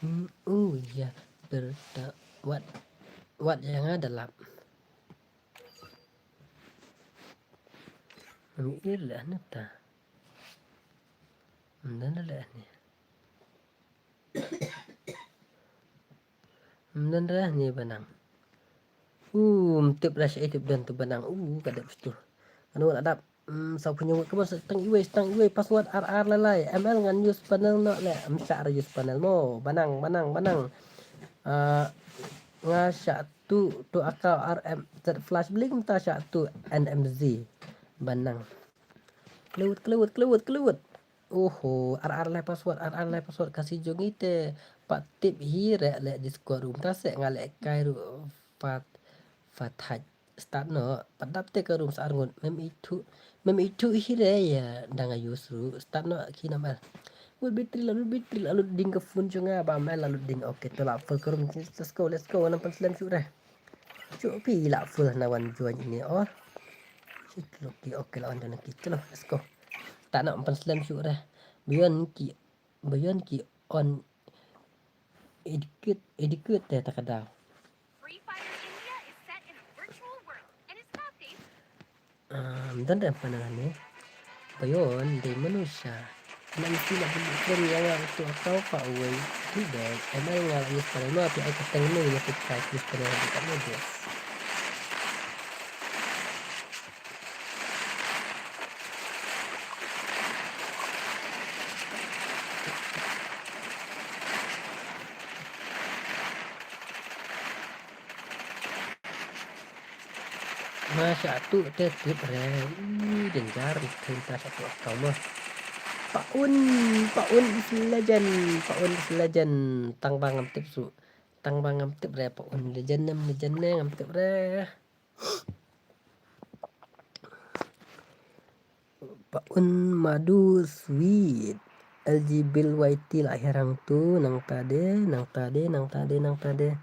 Hmm, oh ya, berta wat, wat yang ada lap. Mami ir lah neta. Nda lah ni. Mdon re ni Banang. U mtip re sha itip don tu Banang. U ka dep stu. Anu la dap. Hmm, sa punya wut kemon sa tang iwei, tang iwei password R R lalai. M L ngan use panel no le. Am sha use panel mo. Banang, Banang, Banang. Ah, nga sha tu tu akau R M Z flash bling ta sha tu N M Z. Banang. Klewut, klewut, klewut, klewut. Oho, R R lai password, R R lai password, kasi jong ite. Pat tip hi re le Discord room ta se nga le kai ru fat, fat haj. Start no, pat dap te ka room sa arngut. Mem itu, mem itu hi re ya dang ayu sru. Start no ki number. Lut bitri la, lut bitri la, lut ding ka phone jong nga ba mel la lut ding. Okay, to la full ka room. Let's go, let's go. Nampan slem shu re. Shu pi la full na wan join ini oh. Shu loki okay la wan join ki. Chalo, let's go. Ta na nampan slem shu re. Bayon ki, bayon ki on edikit, edikit te ta ka daw. Free Fire India is set in a virtual world and is fast-paced. Ah, mdon re panel ne. Bayon de manusia. Nanti nak beli frame yang aku tu kau pak wei. Tidak, emang nggak nyes panel no tapi aku tengok ni tu kai nyes panel dekat ni dia. Nga sha tu te tip re. Ui, danger, tip ta sha tu kau mo. Paun, Paun is legend, Paun is legend. Tang ba ngam tip su. Tang ba ngam tip re, Paun legend nem legend ne ngam tip re. Paun madu sweet. L G Bill Y T la hiar hangtu, nangta de, nangta de, nangta de, nangta de.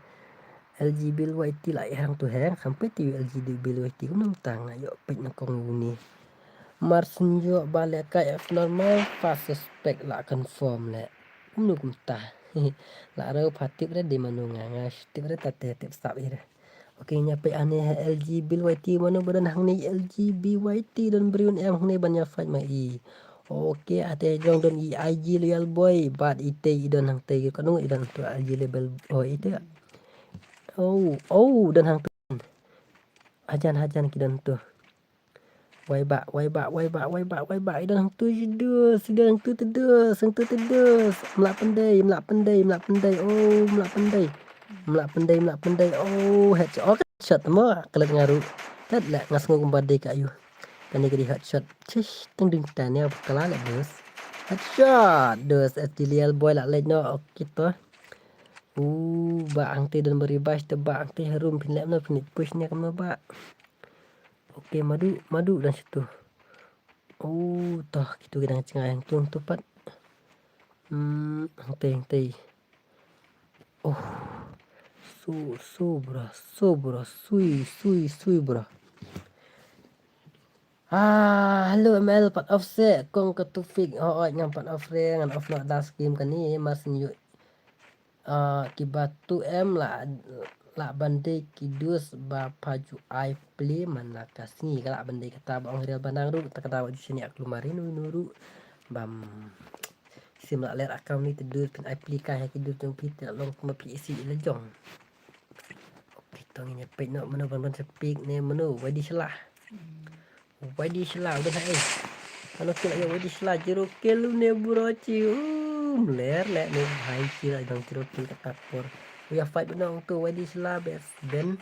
L G Bill Y T la hiar hangtu heng, sampai ti L G Bill Y T kum nangta nga ïoh peit nangkong uni. Mar synjok ba leh kai abnormal, fast suspect la confirm leh. Kumno kumta. La rau pha tip re di manu nga, nga tip re ta te tip sap ire. Okay, nya peit ane ha L G Bill Y T mano ba don hangne L G B Y T don briun em hangne ban ïa fight ma i. Okay, ate jong don i I G Loyal Boy bad ite i don hangte ka nung i don tu L G Label Boy ite. Oh, oh, don hangte. Hajan, hajan ki don tu. Wai ba, wai ba, wai ba, wai ba, wai ba. I don hangtu i dus, i don hangtu te dus, hangtu te dus. Mlak pendai, mlak pendai, mlak pendai. Oh, mlak pendai. Mlak pendai, mlak pendai. Oh, headshot. Oh, headshot mo. Kelet ngaru. Tet lek ngas nguk mbadi ka ayu. Kani kadi headshot. Cish, teng ding tani apa kala lek dus. Headshot. Dus, F T L boy lak lek no. Okay to. Uh, ba angti don beri bas te ba angti harum pin lek no pin push ni kam no ba. Okay, madu, madu dan situ. Oh, toh, kitu ki dang cengah hangtu, hangtu pat. Hmm, hangtei, hangtei. Oh. Su, su, bro, su, bro, sui, sui, sui, bro. Ah, hello M L, pat off se, kong ka Tufik, oh, oh, ngan pat off re, ngan off no das game kani, mas nyu. Ah, kiba tu em la, la ban dei ki dus ba pha ju ai play man la ka sngi ka la ban dei kata ba ong real ba nang ru ta kata ba ju shini ak lumari nu nu ru bam sim la ler account ni te dus phin ai play ka ha ki dus jong phi te long ma phi isi la jong. Okay, tong ine peit no mano ban ban sepik ne mano wadi sela. Wadi sela udah hai. Ano kila ya wadi sela zero kill ne bro ci. Um ler le ne hai kila dong zero kill kata por. Ïa fight bnong tu wadi sla bes ben.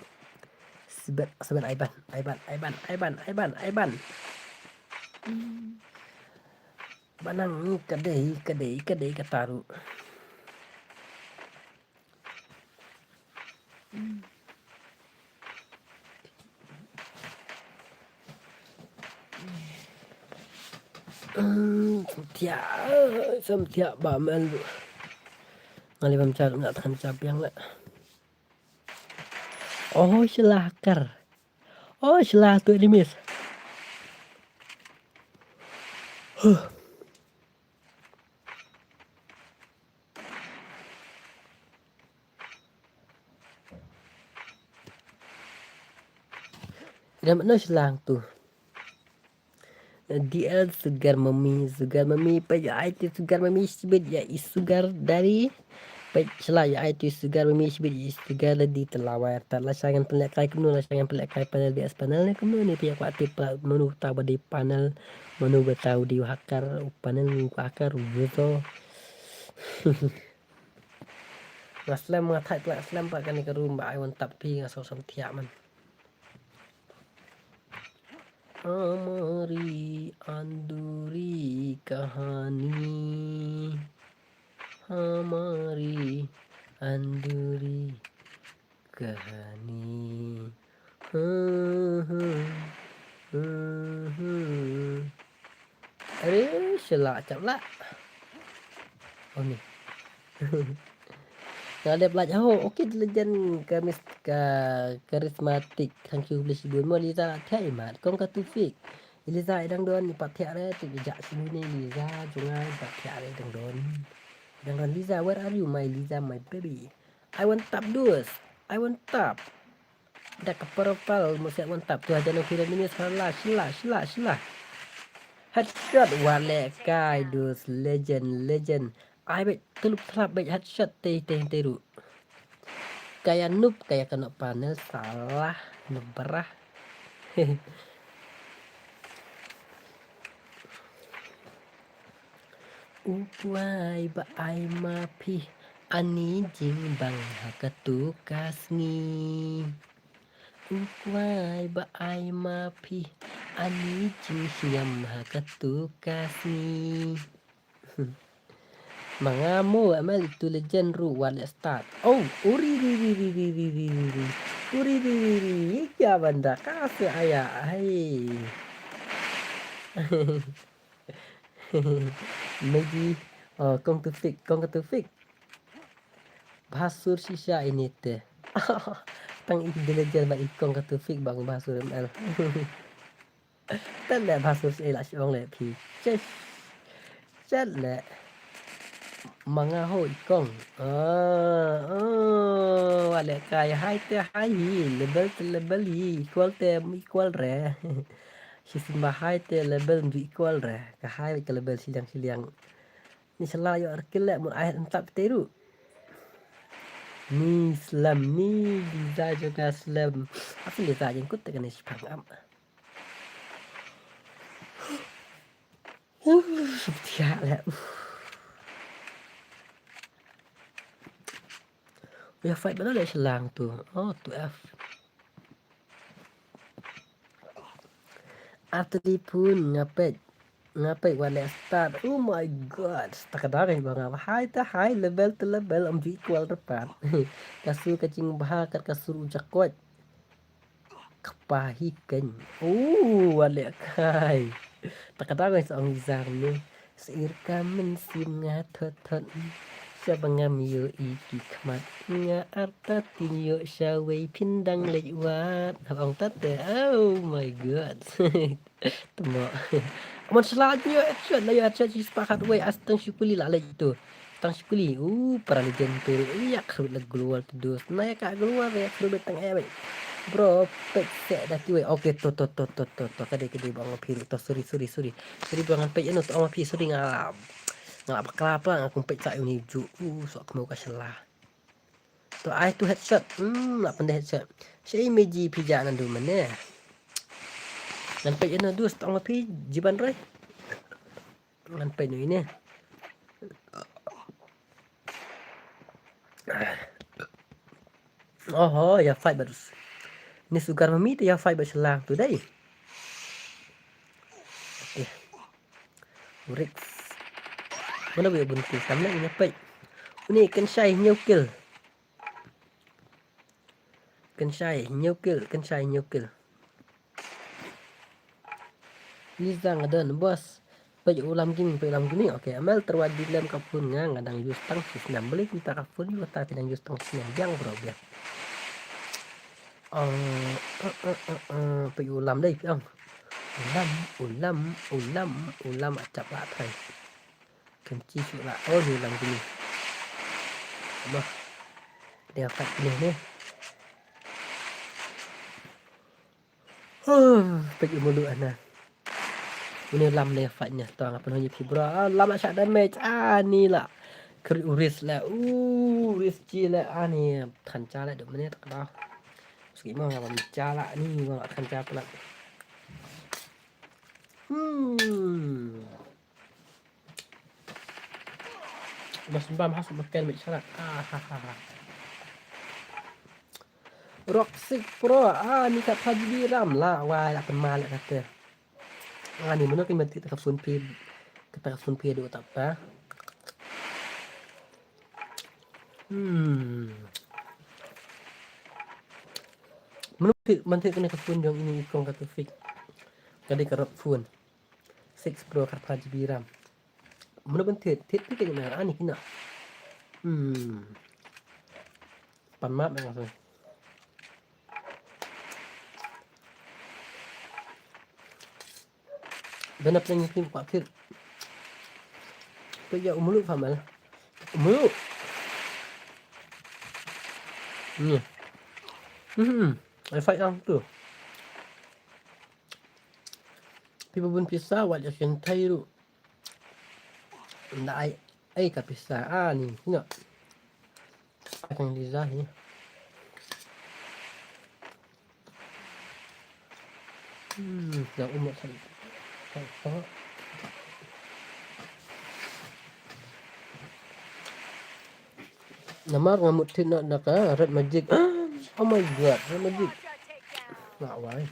Sibet sibet Aiban, Aiban, Aiban, Aiban, Aiban, Aiban. Banang ni kadei, kadei, kadei kataru. Samtia, samtia ba mel. Ngali bam char na than char piang la. Oh, sila kar. Oh, sila tu enemies. Huh. Ram no slang tu. D L sugar mommy, sugar mommy, pa ya ai tu sugar mommy sibit ya i sugar daddy. Pa shala ya ai tu sugar mommy sibit ya i sugar daddy telawar. Ta la shangan pelek kai kumno, la shangan pelek kai panel B S panel ne kumno ne pia kwa tip pa manu ta badi panel, manu betau di hakar panel manu hakar uzo. Nga slem nga thait pla slem pa kane ka room ba ai wan tap pi nga song song thiah man. Hamari anduri kahani, hamari anduri kahani. Huh, huh, huh, huh. Are shala chap la. Oh ni. Nga dep lait ho. Okay, legend ka mis ka charismatic. Thank you, please. Dun mo Liza thiah imat kong ka tu fik. Liza idang don ni pat thiah re tu ja sini ni Liza jungai pat thiah re idang don. Idang don Liza, where are you my Liza, my baby? I want tap dus. I want tap. Da ka profile mo siat wan tap tu hajan nang kiran ini shala shala shala shala. Headshot wale kai dus legend legend. Ai bet tulup thlap bet headshot te te te ru. Kaya nup kaya kena panel salah nubrah. U kwai ba ai ma phi ani jingbang ha katu ka sngi. U kwai ba ai ma phi ani jingshiam ha katu ka sngi. Manga mo amal itu legend ru wale start. Oh, uri ri ri ri ri ri ri ri ri. Uri ri ri ri. Ika banda kase aya. Hai. Megi, oh, kong tu fik, kong tu fik. Basur shisha ini te. Tang i diligent ba i kong ka tu fik bang basur M L. Tan le basur shisha la shong le pi. Chesh. Chat le. Manga ho i kong. Ah, oh, wale kai hai te hai hi. Level te level hi. Equal te equal re. Shi simba hai te level ndu equal re. Ka hai ka level shiliang shiliang. Ni shala yo arkil le mun ai ntap te ru. Ni slam ni Liza juga slam. Apa Liza jengkut te kane shipang am. Uh, subtiak le. Uh. Ya fight bala le selang tu. Oh, tu F. Ar telefon ngapet. Ngapet wale start. Oh my god. Stakadar ba nga hai ta hai level to level am ju equal repat. Kasu kacing bahar kat kasur ujakot. Kpa hi keny. Oh, wale kai. Takadar sa ong izar ni. Sir ka mynsiem nga thot thot. Sha ba ngam ïohi ki khmat. Nga artatien ïoh sha wei phin dang leit wad. Hap ong tat te. Oh my god. Temo. Mon sla ïoh headshot la ïoh headshot shi spah khat wei as tang shi kuli la leit tu. Tang shi kuli. Uh, para legend tu. Ïa khrut la glowal tu dus. Na ïa ka glowal ïa khrut bet tang eh wei. Bro, pek sek da ki wei. Okay, to to to to to to. Kade kade bang phi tu. Sorry sorry sorry. Sorry bang pek eno tu ong phi sorry nga. Nga bakla pla nga kum pek sa uni ju. Uh, sok kemo ka sla. To ai tu headshot. Hmm, la pynde headshot. Shi meji pija nan du mane. Nan pek eno dus tong phi jiban roi. Ngan peit noh ine. Oho, ïa fight bad. Ni sugar mami te ïa fight bad sha lang tu dei. Okay. Rex. Mano ba ïa bun kill tam leh ïa peit. Uni kan shai hynñiew kill. Kan shai hynñiew kill, kan shai hynñiew kill. Liza nga don boss. Peit u Lam Gaming, peit u Lam Gaming. Okay, Amel Terwadi lem ka phone nga, nga dang use tang shi snem. Balei kumta ka phone, ïa kata phi dang use tang shi snem. Biang bro, biang. Oh, eh, eh, eh, eh, peit u Lam dei, peit ong. U Lam, u Lam, u Lam, u Lam, ah, chap lah thai. Kan chi shu lah, oh, ni Lam Gaming. Bah. Dia kat ni ni. Huh, peit u mulu ana. Une Lam ne fight ne to nga pynhun ïa phi bro. Ah, Lam la shah damage. Ah, ni la. Kri u Rex la. U Rex chi la. Ah, ni than cha la duk mane tak dah. Ski mo nga ban cha la ni mo than cha pula. Hmm. Mas bam has makan mit sharak. Ah, ha, ha, ha. Rock Sick Pro, ah, ni ka pha G B RAM la, wai la pynma la kata. Ah, ni mano ki mati ka phone pay, kata ka phone pay do tak pa. Hmm. Mano ki mati kena ka phone jong ini ikong kata fake. Kadi ka Rock phone. Six Pro ka pha G B RAM. Mano ban thied, thied phi ka jingmut ani kina. Hmm. Pan map na ka. Bana pleng ni tim kwa kir. Peit ïa u mulu fa mal. U mulu. Ni. Hmm. Ai fight ang tu. Phi ba bun pisa wat ïa kynthei ruh. Nda ai, ai ka pisa, ah, ni, ni. Ai kang Liza ni. Hmm, da umur sa. Namar nga mut thied na ka Red Magic. Oh my God, Red Magic. Nak wai.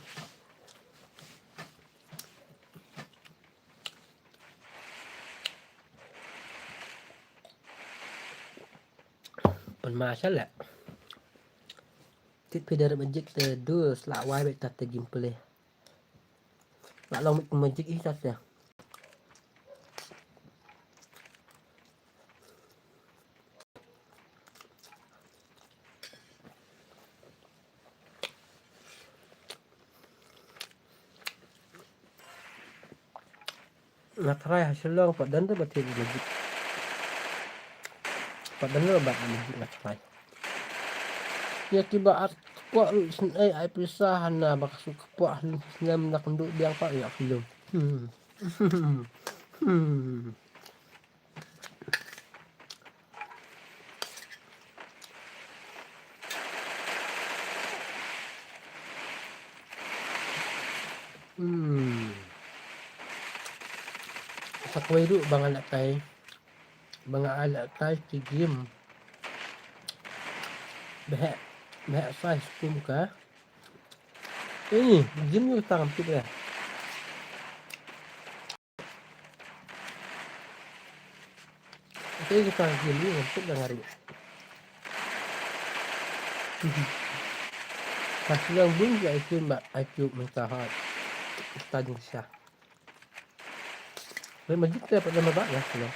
Pynma sha leh. Tit phi da Red Magic te du sla wai bad ta te gameplay. La long Magic i ta te. Nga tharai ha Shillong pat don te ba thied Magic. Pat don te ba Magic nga tharai. Ïa kiba at kpoh ruh sngewthuh ai pisa hana ba ka suk kpoh hynriew snem na kynduh biang pat ïa Shillong. Hmm. Hmm. Hmm. Sa kawei ruh ba nga lehkai, ba nga ai lehkai ki game. Ba heh, ba heh size kum ka. Ini game ïa tang tip ïa. Ito ïa ka game ni ngam tip da nga ruh. Ka sdang bun ka iPhone ba iPhone mynta hot. Ka jingshisha. Red Magic te pat lem ba nga sdang.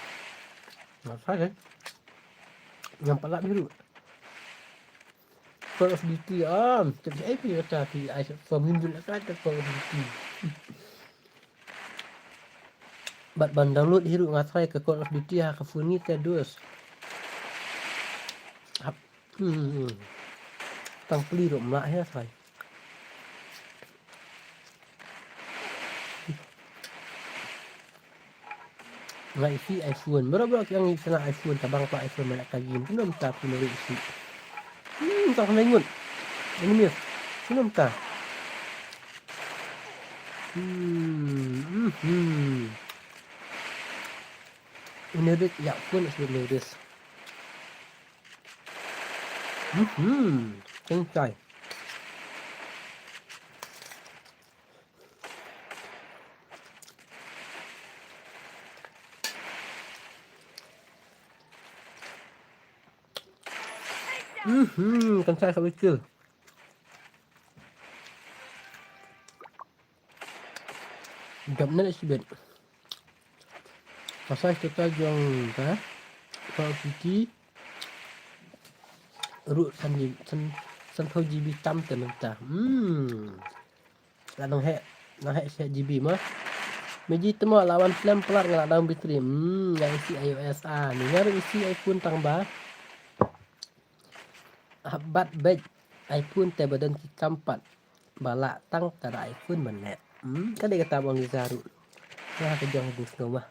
Nga sa kan. Ngam pat lap biru. Call of Duty, ah, tip sa ai phi kata phi ai sa form hynriew la ka Call of Duty. Bad ban download hi ruh nga try ka Call of Duty ha ka phone ngi te dus. Hap. Hmm. Tang pli ruh mlah hi try. Nga isi iPhone. Bro, bro, ki ang isi na iPhone, tabang pa iPhone, mana ka game. Kena mta aku nari isi. Hmm, tak kena ingut. Ini miss. Kena mta. Hmm, hmm, hmm. Ini rit, ya pun isi ini rit. Hmm, hmm. Kan shai. Mhm, kan shai ka bikil. Dap ne shibit. Pasal kita jong ta. Kalau kita ruh san, san, san phew G B tam te mynta. Hmm. La nang heh, nang heh seh G B ma. Meji temo lawan flem plat nga la down battery. Hmm, nga isi iOS a. Ni nga ruh isi iPhone tang ba. Hap bat beit iPhone te ba don ki kam pat ba lah tang ka da iPhone ban leh. Hmm, ka dei kata ba ong Liza ruh. Nga ka jong ka dei sngewbha.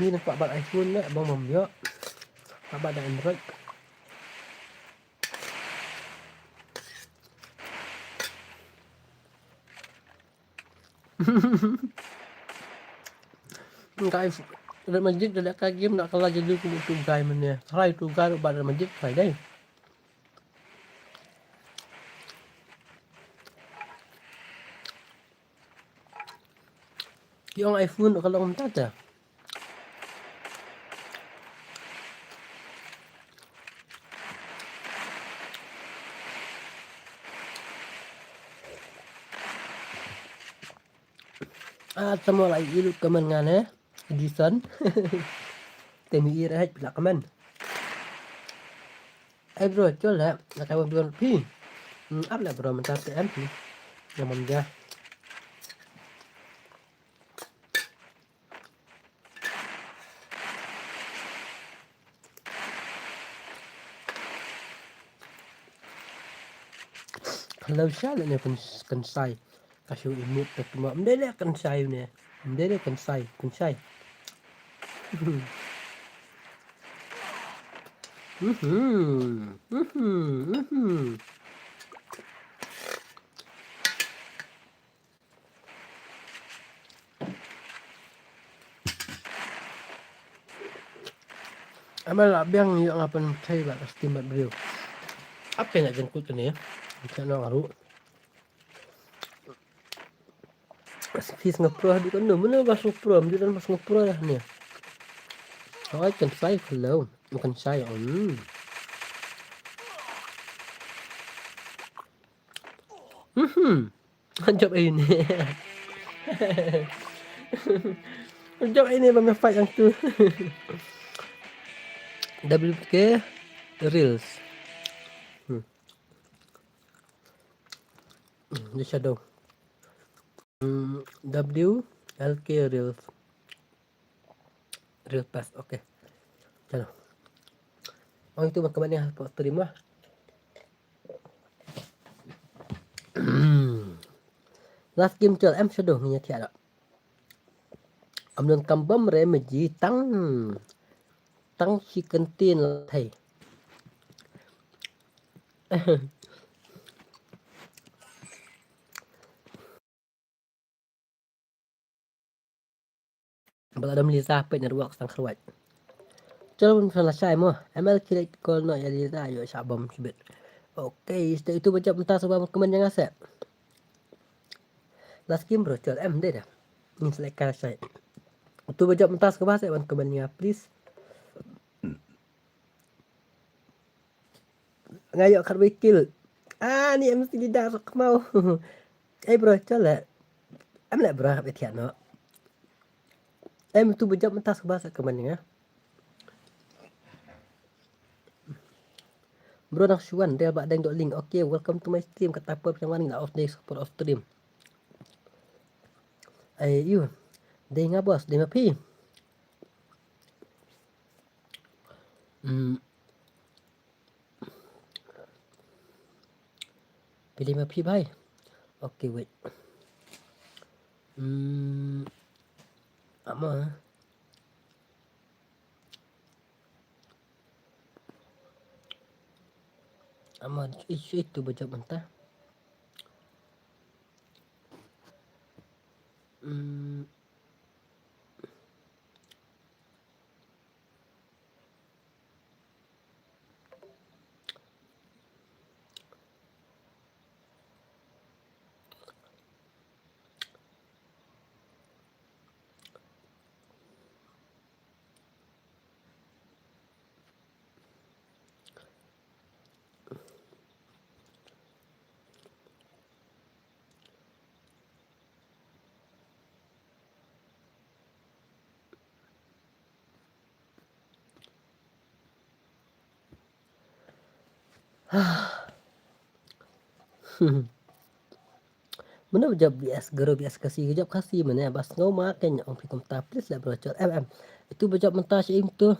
Ni nampak bat iPhone leh bang bam ïoh. Nampak bat da Android. Guys, Real Madrid da leh ka game na ka la jadu kum utu guy mane. Try utu guy ruh ba Real Madrid try dei. Ki ong iPhone ka long mynta te. Ah, tamo la ilu kaman ngan eh. Edison. Temi ir eh pila kaman. Ai bro, chol la, la kai bro pi. Hmm, ap la bro mynta te em pi. Ngan mam ja. Hello, sha leh ne kan, kan sai. Ka shu imut ta tuma. Mdei leh kan sai ne. Mdei leh kan sai, kan sai. Mhm. Mhm. Mhm. Ama la biang ïa nga pynthei ba ka steam bad briew. Apa nga jengkut kane? Ka nong aru. Fis nga pro haduh kano, mano ba sngewpro, mano ba sngewpro dah ne. Oi, kan sai khlaw, kan sai, hmm. Mhm. Jop ini. Jop ini ba me fight yang tu. W K Reels. Hmm. Hmm, di shadow. Hmm, W L K Reels. Real pass, okay. Chalo. Ong itu ba kemane ha spot stream lah. Last game chal em shadow ngi ïa thiah. Am don kam bam re meji tang. Tang shi kyntien la thei. Ba la dam Liza peit network tang khrwat. Chalo, phin la shai mo. M L ki leit call noh ïa Liza, ïoh shah bam shibit. Okay, stay itu ba jop mynta sngewbha ban comment ïa nga seh. Last game bro, chal em dei da. Ngin select ka shai. Itu ba jop mynta sngewbha seh ban comment ïa nga please. Nga ïoh khatwei kill. Ah, ni em mesti leader khmaw. Eh bro, chal eh. Em leh bro, hap ïa thiah noh. Em tu ba jop mynta sngewbha sa comment ïa nga. Bro nang shu wan, dei ba deng dok link. Okay, welcome to my stream. Kata por phi wan ngi la off dei support off stream. Ai yu. Dei nga boss, dei ma phi. Hmm. Pilih ma phi bhai. Okay, wait. Hmm. Ama. Ama issue itu ba jop mynta. Hmm. Mano ba jop B S Garo, B S Khasi, jop Khasi mane, ba sngew ma kein ong phi kumta, please leh bro, chol M M. Itu ba jop mynta shi im tu.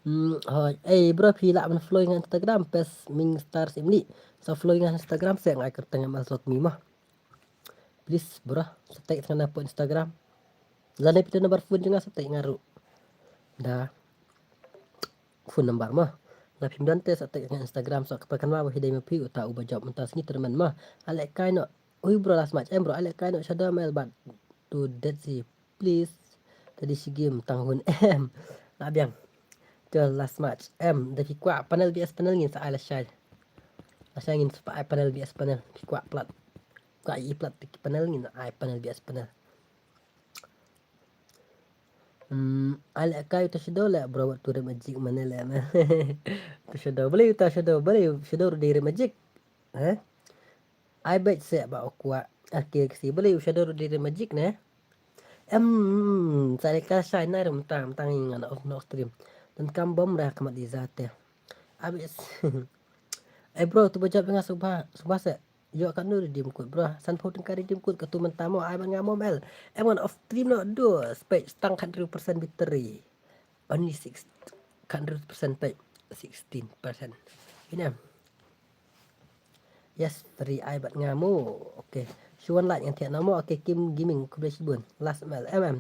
Hmm, hoi, eh bro, phi lah ban follow nga Instagram, pes Ming Star Simli. Sa follow nga Instagram, sa nga ai kyrteng M L Sokmi mah. Please bro, sa text nga na po Instagram. Lane phi te number phone jong nga, sa text nga ruh. Da phone number mah. La phim don te sa text nga Instagram, sa ka pakan ma ba hi dei ma phi uta uba jop mynta sngi tremen mah. Alek kai no. Ui bro, last match em bro, alek kai no shadow mel bat. Tu det si please. Tadi si game tang hun em. La biang. Tu last match em, da phi kwah panel B S panel ngin sa ai lashai. Lashai ngin sa ai panel B S panel. Phi kwah plat. Kwah i plat phi panel ngin ai panel B S panel. Hmm, ai leh kai uta shadow leh bro, wat tu re magic mane leh mane. Uta shadow, balei uta shadow, balei shadow ruh dei re magic. Eh? Ai beit se ba u kwah. Ah, ki si balei u shadow ruh dei re magic ne. Em, sa leh ka shai nai re mynta, mynta ngi ngan off no stream. Dan kam bom re ha khmat Liza te. Abis. Eh bro, tu ba jop nga suba, suba se. Ïoh katno redeem code bro? Sanphew tyngka redeem code katu mynta mo, ai ban nga mo mel. Em ngan off stream no do, spek tang hundred percent battery. Only six, hundred percent pek, sixteen percent. Ina. Yes, free ai bad nga mo. Okay. Shu wan like ngan thiah na mo. Okay, Kim Gaming, khublei shibun. Last mel, em em.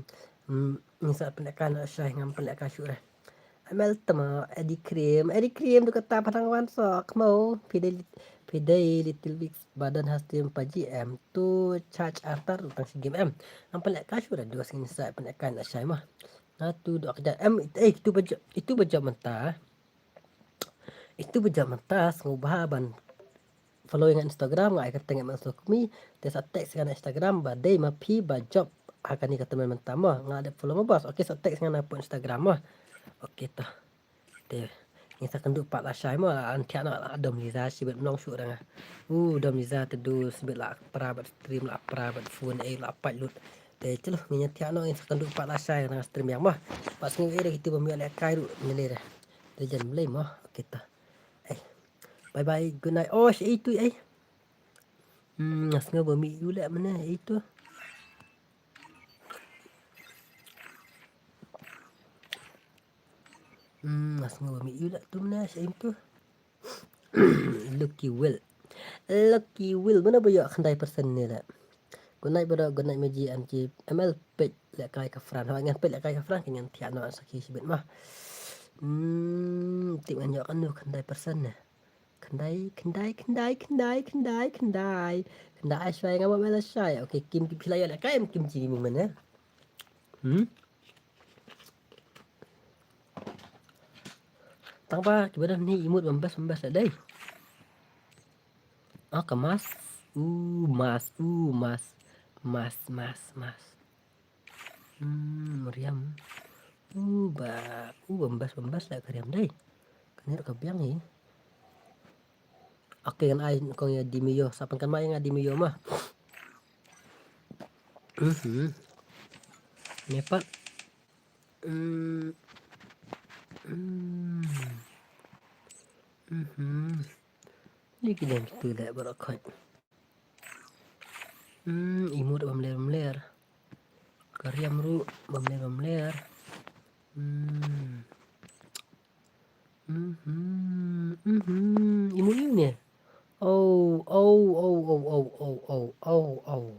Hmm, ngin sa pynlehkai na shai, ngam pynlehkai shuh re. Mel tama, Eddie Cream, Eddie Cream tu kata patang wan sok mo. Pidei, pidei little weeks badan hastim pa G M tu charge artar utang si game em. Ngam pynlehkai shuh re, dus ngin sa pynlehkai na shai mo. Nga tu dok kejap em, eh, itu ba jop, itu ba jop mynta. Itu ba jop mynta, sngewbha ban follow nga Instagram, nga ai kyrteng M L Sokmi, te sa text nga na Instagram ba dei ma phi ba jop ha kane ka tymmen mynta mo, nga dep follow mo bos. Okay, sa text nga na po Instagram mo. Okay to. Te ngin sa kynduh pat lashai mo, an thiah noh la dom Liza shibit, mlong shuh da nga. Uh, dom Liza te du shibit la pra bad stream, la pra bad phone, eh, la pait lut. Te chalo, ngin ïa thiah noh, ngin sa kynduh pat lashai na stream ïa mo. Pat sngew eh da kitu ba ym ïoh lehkai ruh, ngi leh re. Te jan blei mo, okay to. Eh. Bye bye, good night. Oh, shi itu eh. Hmm, nga sngew ba mih ïu leh mane itu. Hmm, nga sngew ba mih ïu leh tu mane shi itu. Lucky Will. Lucky Will, mano ba ïoh khyndai percent ne leh. Good night bro, good night Meji, M G, M L peit lehkai ka Fran. Hoi ngan peit lehkai ka Fran, ngan thiah noh sakhi shibit mo. Hmm, tip ngan ïoh kano khyndai percent ne. Khyndai, khyndai, khyndai, khyndai, khyndai, khyndai. Khyndai ai shai nga mo mel shai. Okay, Kim, Kim phi la ïoh lehkai em, Kim Ji Gaming mane. Hmm? Tang ba kiba don ni emote bam best, bam best dei. Oh, ka mas. U mas, u mas. Mas, mas, mas. Hmm, riam. U ba, u bam best, bam best la ka riam dei. Kane ka biang hi. Okay, ngan ai kong ïa Dimio, sa pynkan ma ïa nga Dimio ma. Mhm. Ne pat. Hmm. Hmm. Mhm. Ni ki dang tu dah barokat. Hmm, emote bam ler bam ler. Ka riam ruh bam ler bam ler. Hmm. Mhm, mhm. Emote ïu ne. Oh, oh, oh.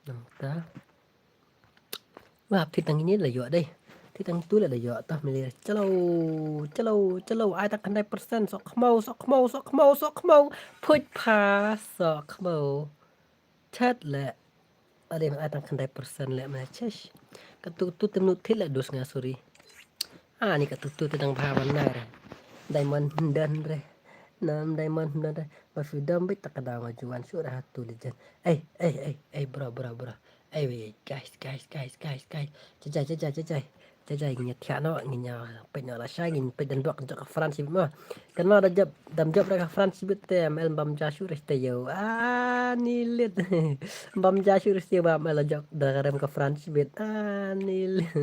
Nangta. Wah, phi tang ine la ïoh dei. Phi tang tu la ïoh tah mele. Chalo, chalo, chalo. Ai tang khyndai percent, sok khmau, sok khmau, sok khmau, sok khmau. Phuit pha, sok khmau. Chat le. Ade, ai tang khyndai percent le ma chesh. Katu tu tem nu thit le dus nga, sorry. Ani katu tu te dang bha ban nar. Diamond hyndan re. Nam diamond hyndan re. Ba phi dam bit ta ka daw nga juan shu ra tu legend. Ei, ei, ei, ei, bro, bro, bro. Ei, wei, guys, guys, guys, guys, guys. Jajai, jajai, jajai. Jajai, ngin ïa thiah noh, ngin ïa peit noh lashai, ngin peit dang dok jok ka France bit mo. Kan ma da jop, dam jop da ka France bit te, M L bam ja shu re te ïoh. Ah, ni lit. Bam ja shu re te ba M L jop da ka rem ka France bit. Ah, ni lit.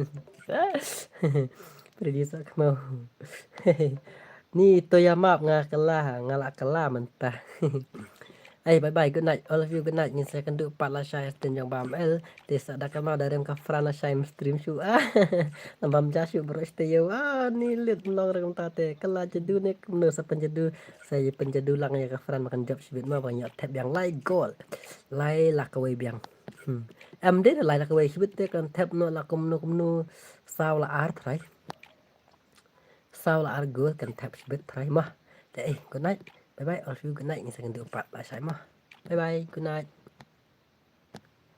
Prediso kemau. Ni to ïa map nga kala, nga la kala mynta. Ai, bye bye, good night, all of you, good night. Ngin sa kynduh pat lashai stin jong bam el. Te sa da kama da rem ka fran lashai stream shu. Ah, nang bam ja shu bro stay yo. Ah, ni lit nong rem ta te. Kala jadu ne kumno sa penjadu. Sa ye penjadu lang ïa ka fran makan job shibit ma bang ïa tep biang lai gol. Lai la kawei biang. Hmm. Em de lai la kawei shibit te kan tep no la kumno kumno. Saw la ar trai. Saw la ar gol kan tep shibit trai ma. Te eh, good night. Bye bye, all of you, good night. Ngin sa kynduh pat lashai ma. Bye bye, good night.